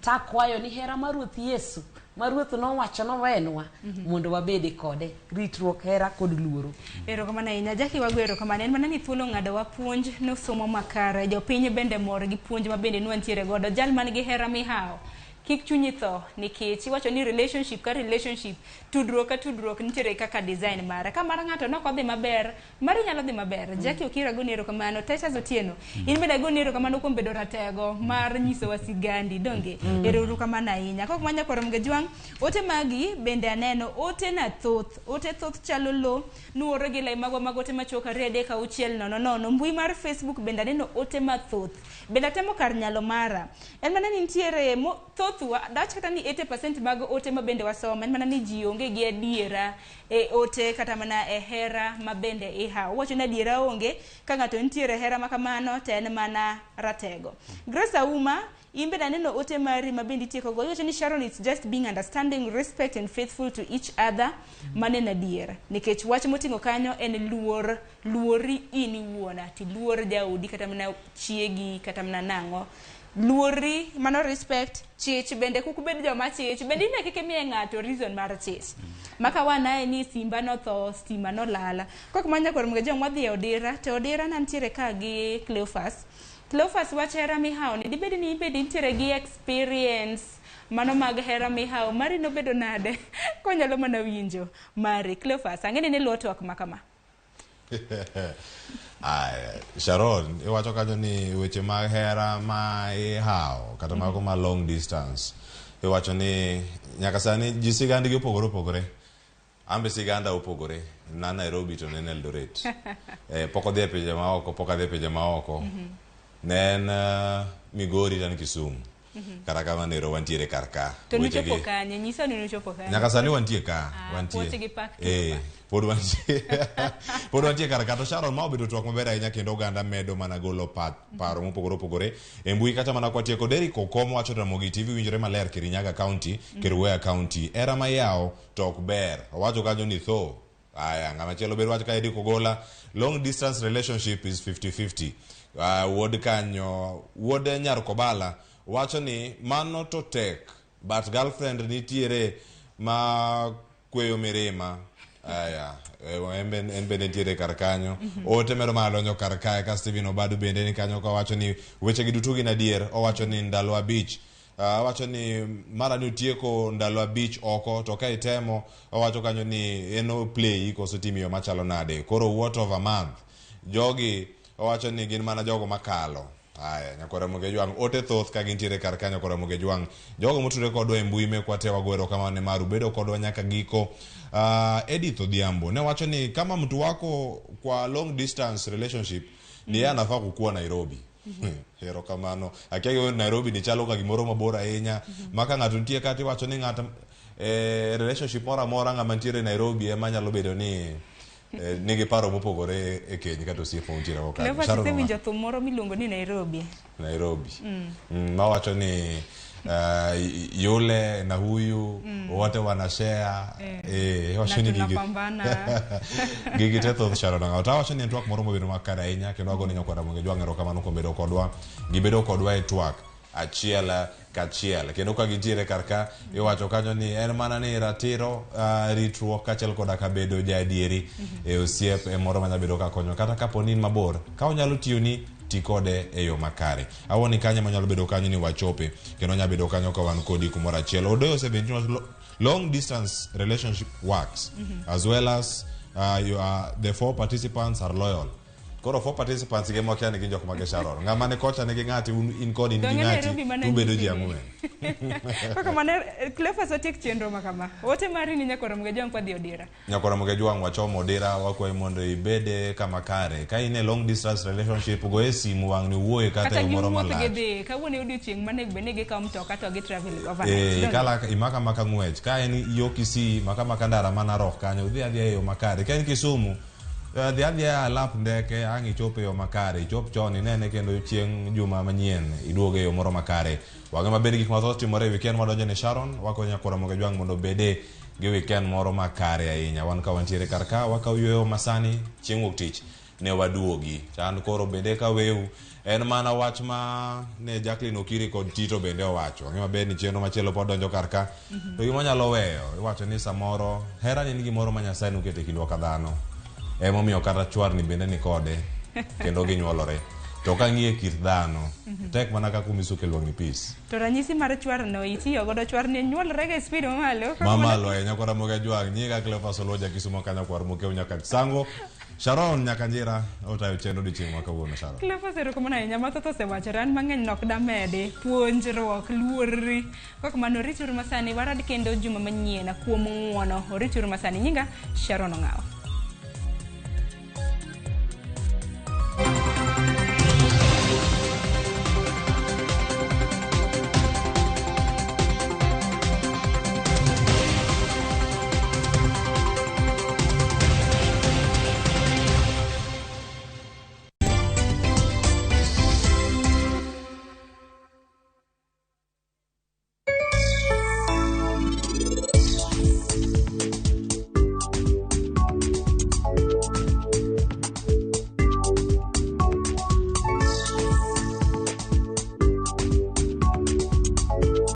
Takwayo ni hera mar Ruoth Yesu, ma Ruoth nowacho nowenwa mondo wabede kode, ritruok, hera kod luoro. Erokamano ahinya Jackie, wago erokamano. En mana ni thuolo ng'adowa, puonj nosomo makare. Jopiny bende mor gi puonj ma bende nwantiere godo. Jal man gi hera mihawo. Kik chunyi tho nikech iwacho ni relationship ka relationship, tudruok ka tudruok nitiere kaka design mare. Ka mar ng'ato nok odhi maber, mari nyalo dhi maber. Jackie Okira agoni erokamano, Titus Otieno, in bende agoni erokamano kuom bedo ratego mar nyisowa sigandi, donge? Ero uru kamano ahinya. Kok manya kwaro Mgajwang', ote magi bende aneno, ote na thoth, ote thoth chalo lo, nuoro gi lai magwa mag ote machuok 2 3 6 0 0. Mbui mar Facebook bende aneno ote mathoth. Bende atemo kar nyalo mara. En mana ni nitiere thothwa, dach kata ni 80% mag ote ma bende wasomo, en mana ni ji onge gi adiera e ote kata mana e hera ma bende ihawo. Wacho ni adiera onge, ka ng'ato nitiere hera ma kamano to en mana ratego. Grace Auma, in bende aneno ote mari ma bende itieko go. Iwacho ni Sharon, it's just being understanding, respect and faithful to each other. Mano en adier. Nikech wach moting'o kanyo en luor, luori in iwuon, ati luor jaodi kata mana chiegi kata mana nang'o. Luori, mano respect, chich bende kik ubed joma chich. Bende ine kik imiye ng'ato reason mar chich. Maka wanae ni simba notho, stima nolala. Kok manya kor mga wadhi e odira, to odira nantiere ka gi Cleophas. Cleophas wach hera mihawo ni dibed ni ibed intiere gi experience mano mag hera mihawo mari nobedo nade konyalo mana winjo mari. Cleophas, ang'e ni niluwo twak ma kama. Aya, Sharon, iwacho kanyo ni weche mag hera ma ihawo kata mago ma long distance. Iwacho ni nyaka sani ji sigandgi opogore opogore. An be siganda opogore. Na Nairobi to ne en Eldoret. Pok odhi e pinje maoko, pok adhi e pinje maoko. Ne en Migori to an Kisumu. Kata kamano ero wantiere kar ka. To nuchopo kanye? Nyisa ni nuchopo kanye. Nyaka sani wantie ka, wantie. Puoche gi pak Pod wantie. Pod wantie kar ka. To Sharon, ma obedo twak maber ahinya kendo oganda medo mana golo paro mopogore opogore e mbui kata mana kwatieko. Derrick Okom wacho Ramogi TV winjore maler Kirinyaga County, Kerugoya County. Era mayawo to ok ber. Owacho kanyo ni tho. Aya, ng'ama chielo ber wach ka Eric Ogola, long distance relationship is 50-50. Wuod kanyo, wuod Nyar Kobala wacho ni mano to tek, but girlfriend nitiere ma kweyo mirima. Aya, en bende nitiere kar kanyo. Ote medo mana donjo kar kae ka Stephen Obadu bende ni kanyo kawacho ni weche gi duto gin adier. Owacho ni ndalo 5. Owacho ni mara ni otieko ndalo 5 oko to ka itemo owacho kanyo ni en o play koso timo yo machalo nade. Koro what of a month. Jogi owacho ni gin mana jogo makalo. Aya, nyakwara Mogejwang', ote thoth ka gintiere kar kanyo nyakwara Mogejwang'. Jogo motudore kodwa e mbui mekwa te wago erokamano ne maru bedo kodwa nyaka giko. Edith Odhiambo ne wacho ni kama mtu wako kwa long distance relationship ni yeye anafaa kukua Nairobi. Erokamano. Akia Nairobi ni chalo ka gimoro mabor ahinya. Maka ng'ato nitie kata iwacho ni ng'ato relationship moro amora ng'ama nitiere Nairobi ema nyalo bedo ni nigi paro mopogore e keny kata osiep ma untiere go kanyo. Cleophas, isewinjo thum moro miluongo ni Nairobi? Nairobi. Mawacho ni yule na huyu wote wanashare. Wacho ni gigi gigi te thoth Sharon Ang'o. To awacho ni en twak moro mobedo makare ahinya kendo agone nyakwara Mogejwang' erokamano kuom bedo kodwa. Gibedo kodwa e twak achiel kachiel kendo ka gintiere kar ka iwacho kanyo ni en mana ni ratiro ritruok kaachiel koda ka bedo jaadieri e osiep e moro manyalo bedo ka konyo kata kapo ni in mabor ka onyalo tiyoni ti kode e yo makare. Awuoni kanyo manyalo bedo kanyo ni wachope kendo nyalo bedo kanyo ka wan kodi kumoro achiel. Odoyo 17 long distance relationship works as well as the 4 participants are loyal. Koro 4 participants gi mokia ni gin jok mage Sharon. Ng'ama ne kocha nigi ng'ati in kod in gi ng'ati ubedo ji ang'wen. Kaka mane Cleophas otiek chenro ma kama. Ote mari ni nyakwara Mogejwang' kwadhi odira. Nyakwara Mogejwang' wachomo odira wakwayi mondo ibede kama kare. Ka in e long distance relationship go e simu wang' ni wuoye kata e moro malach. Kata gidhi kawuono odiochieng' mane bende gikawo mtoka to gi travel overnight. Ikala imaka maka ng'wech. Ka en yo Kisii maka maka ndara ma Narok kanyo udhi adhiya e yo makare. Ka en Kisumu dhi adhiya alap ndeke ang' ichop e yo makare, ichop chon inene kendo chieng' juma manyien iduog e yo moro makare. Wang'e maber gik mathoth timore e weekend madonjo ne Sharon, wakonyo nyakwara Mogejwang' mondo obede gi weekend moro makare ahinya. Wan ka wantiere kar ka wakawo yueyo masani chieng' wuok tich ne waduogi. Chan koro bende ka weu en mana wach ma ne Jacqueline Okiri kod Tito bende owacho. Wang'e maber ni chenro machielo pod donjo kar ka. To gima nyalo weyo iwacho ni samoro hera ni en gimoro ma Nyasaye noketo e kindwa ka dhano. Emomiyo kata chwarni bende ni kode kendo ginyuolore. To kang'iye kit dhano, tek mana kaka umisuke lwang'ni pis. To ranyisi mar chwarno itiyo godo chwarni nyuolre ga e speed mamalo. Mamalo ahinya kora Ramogi Ajwang', nyiga Cleophas Oluoja Kisumo kanyo kwar Mokeu nyaka Sango. Sharon Nyakanjira otayo chenro odiochieng' ma kawuono Sharon. Cleophas erokamano ahinya mathoth osewachore an mang'eny nok damedi puonjruok luorri kok mano rituru masani warad kendo juma manyien kuom ng'uono orituru masani nyinga Sharon Ong'awo.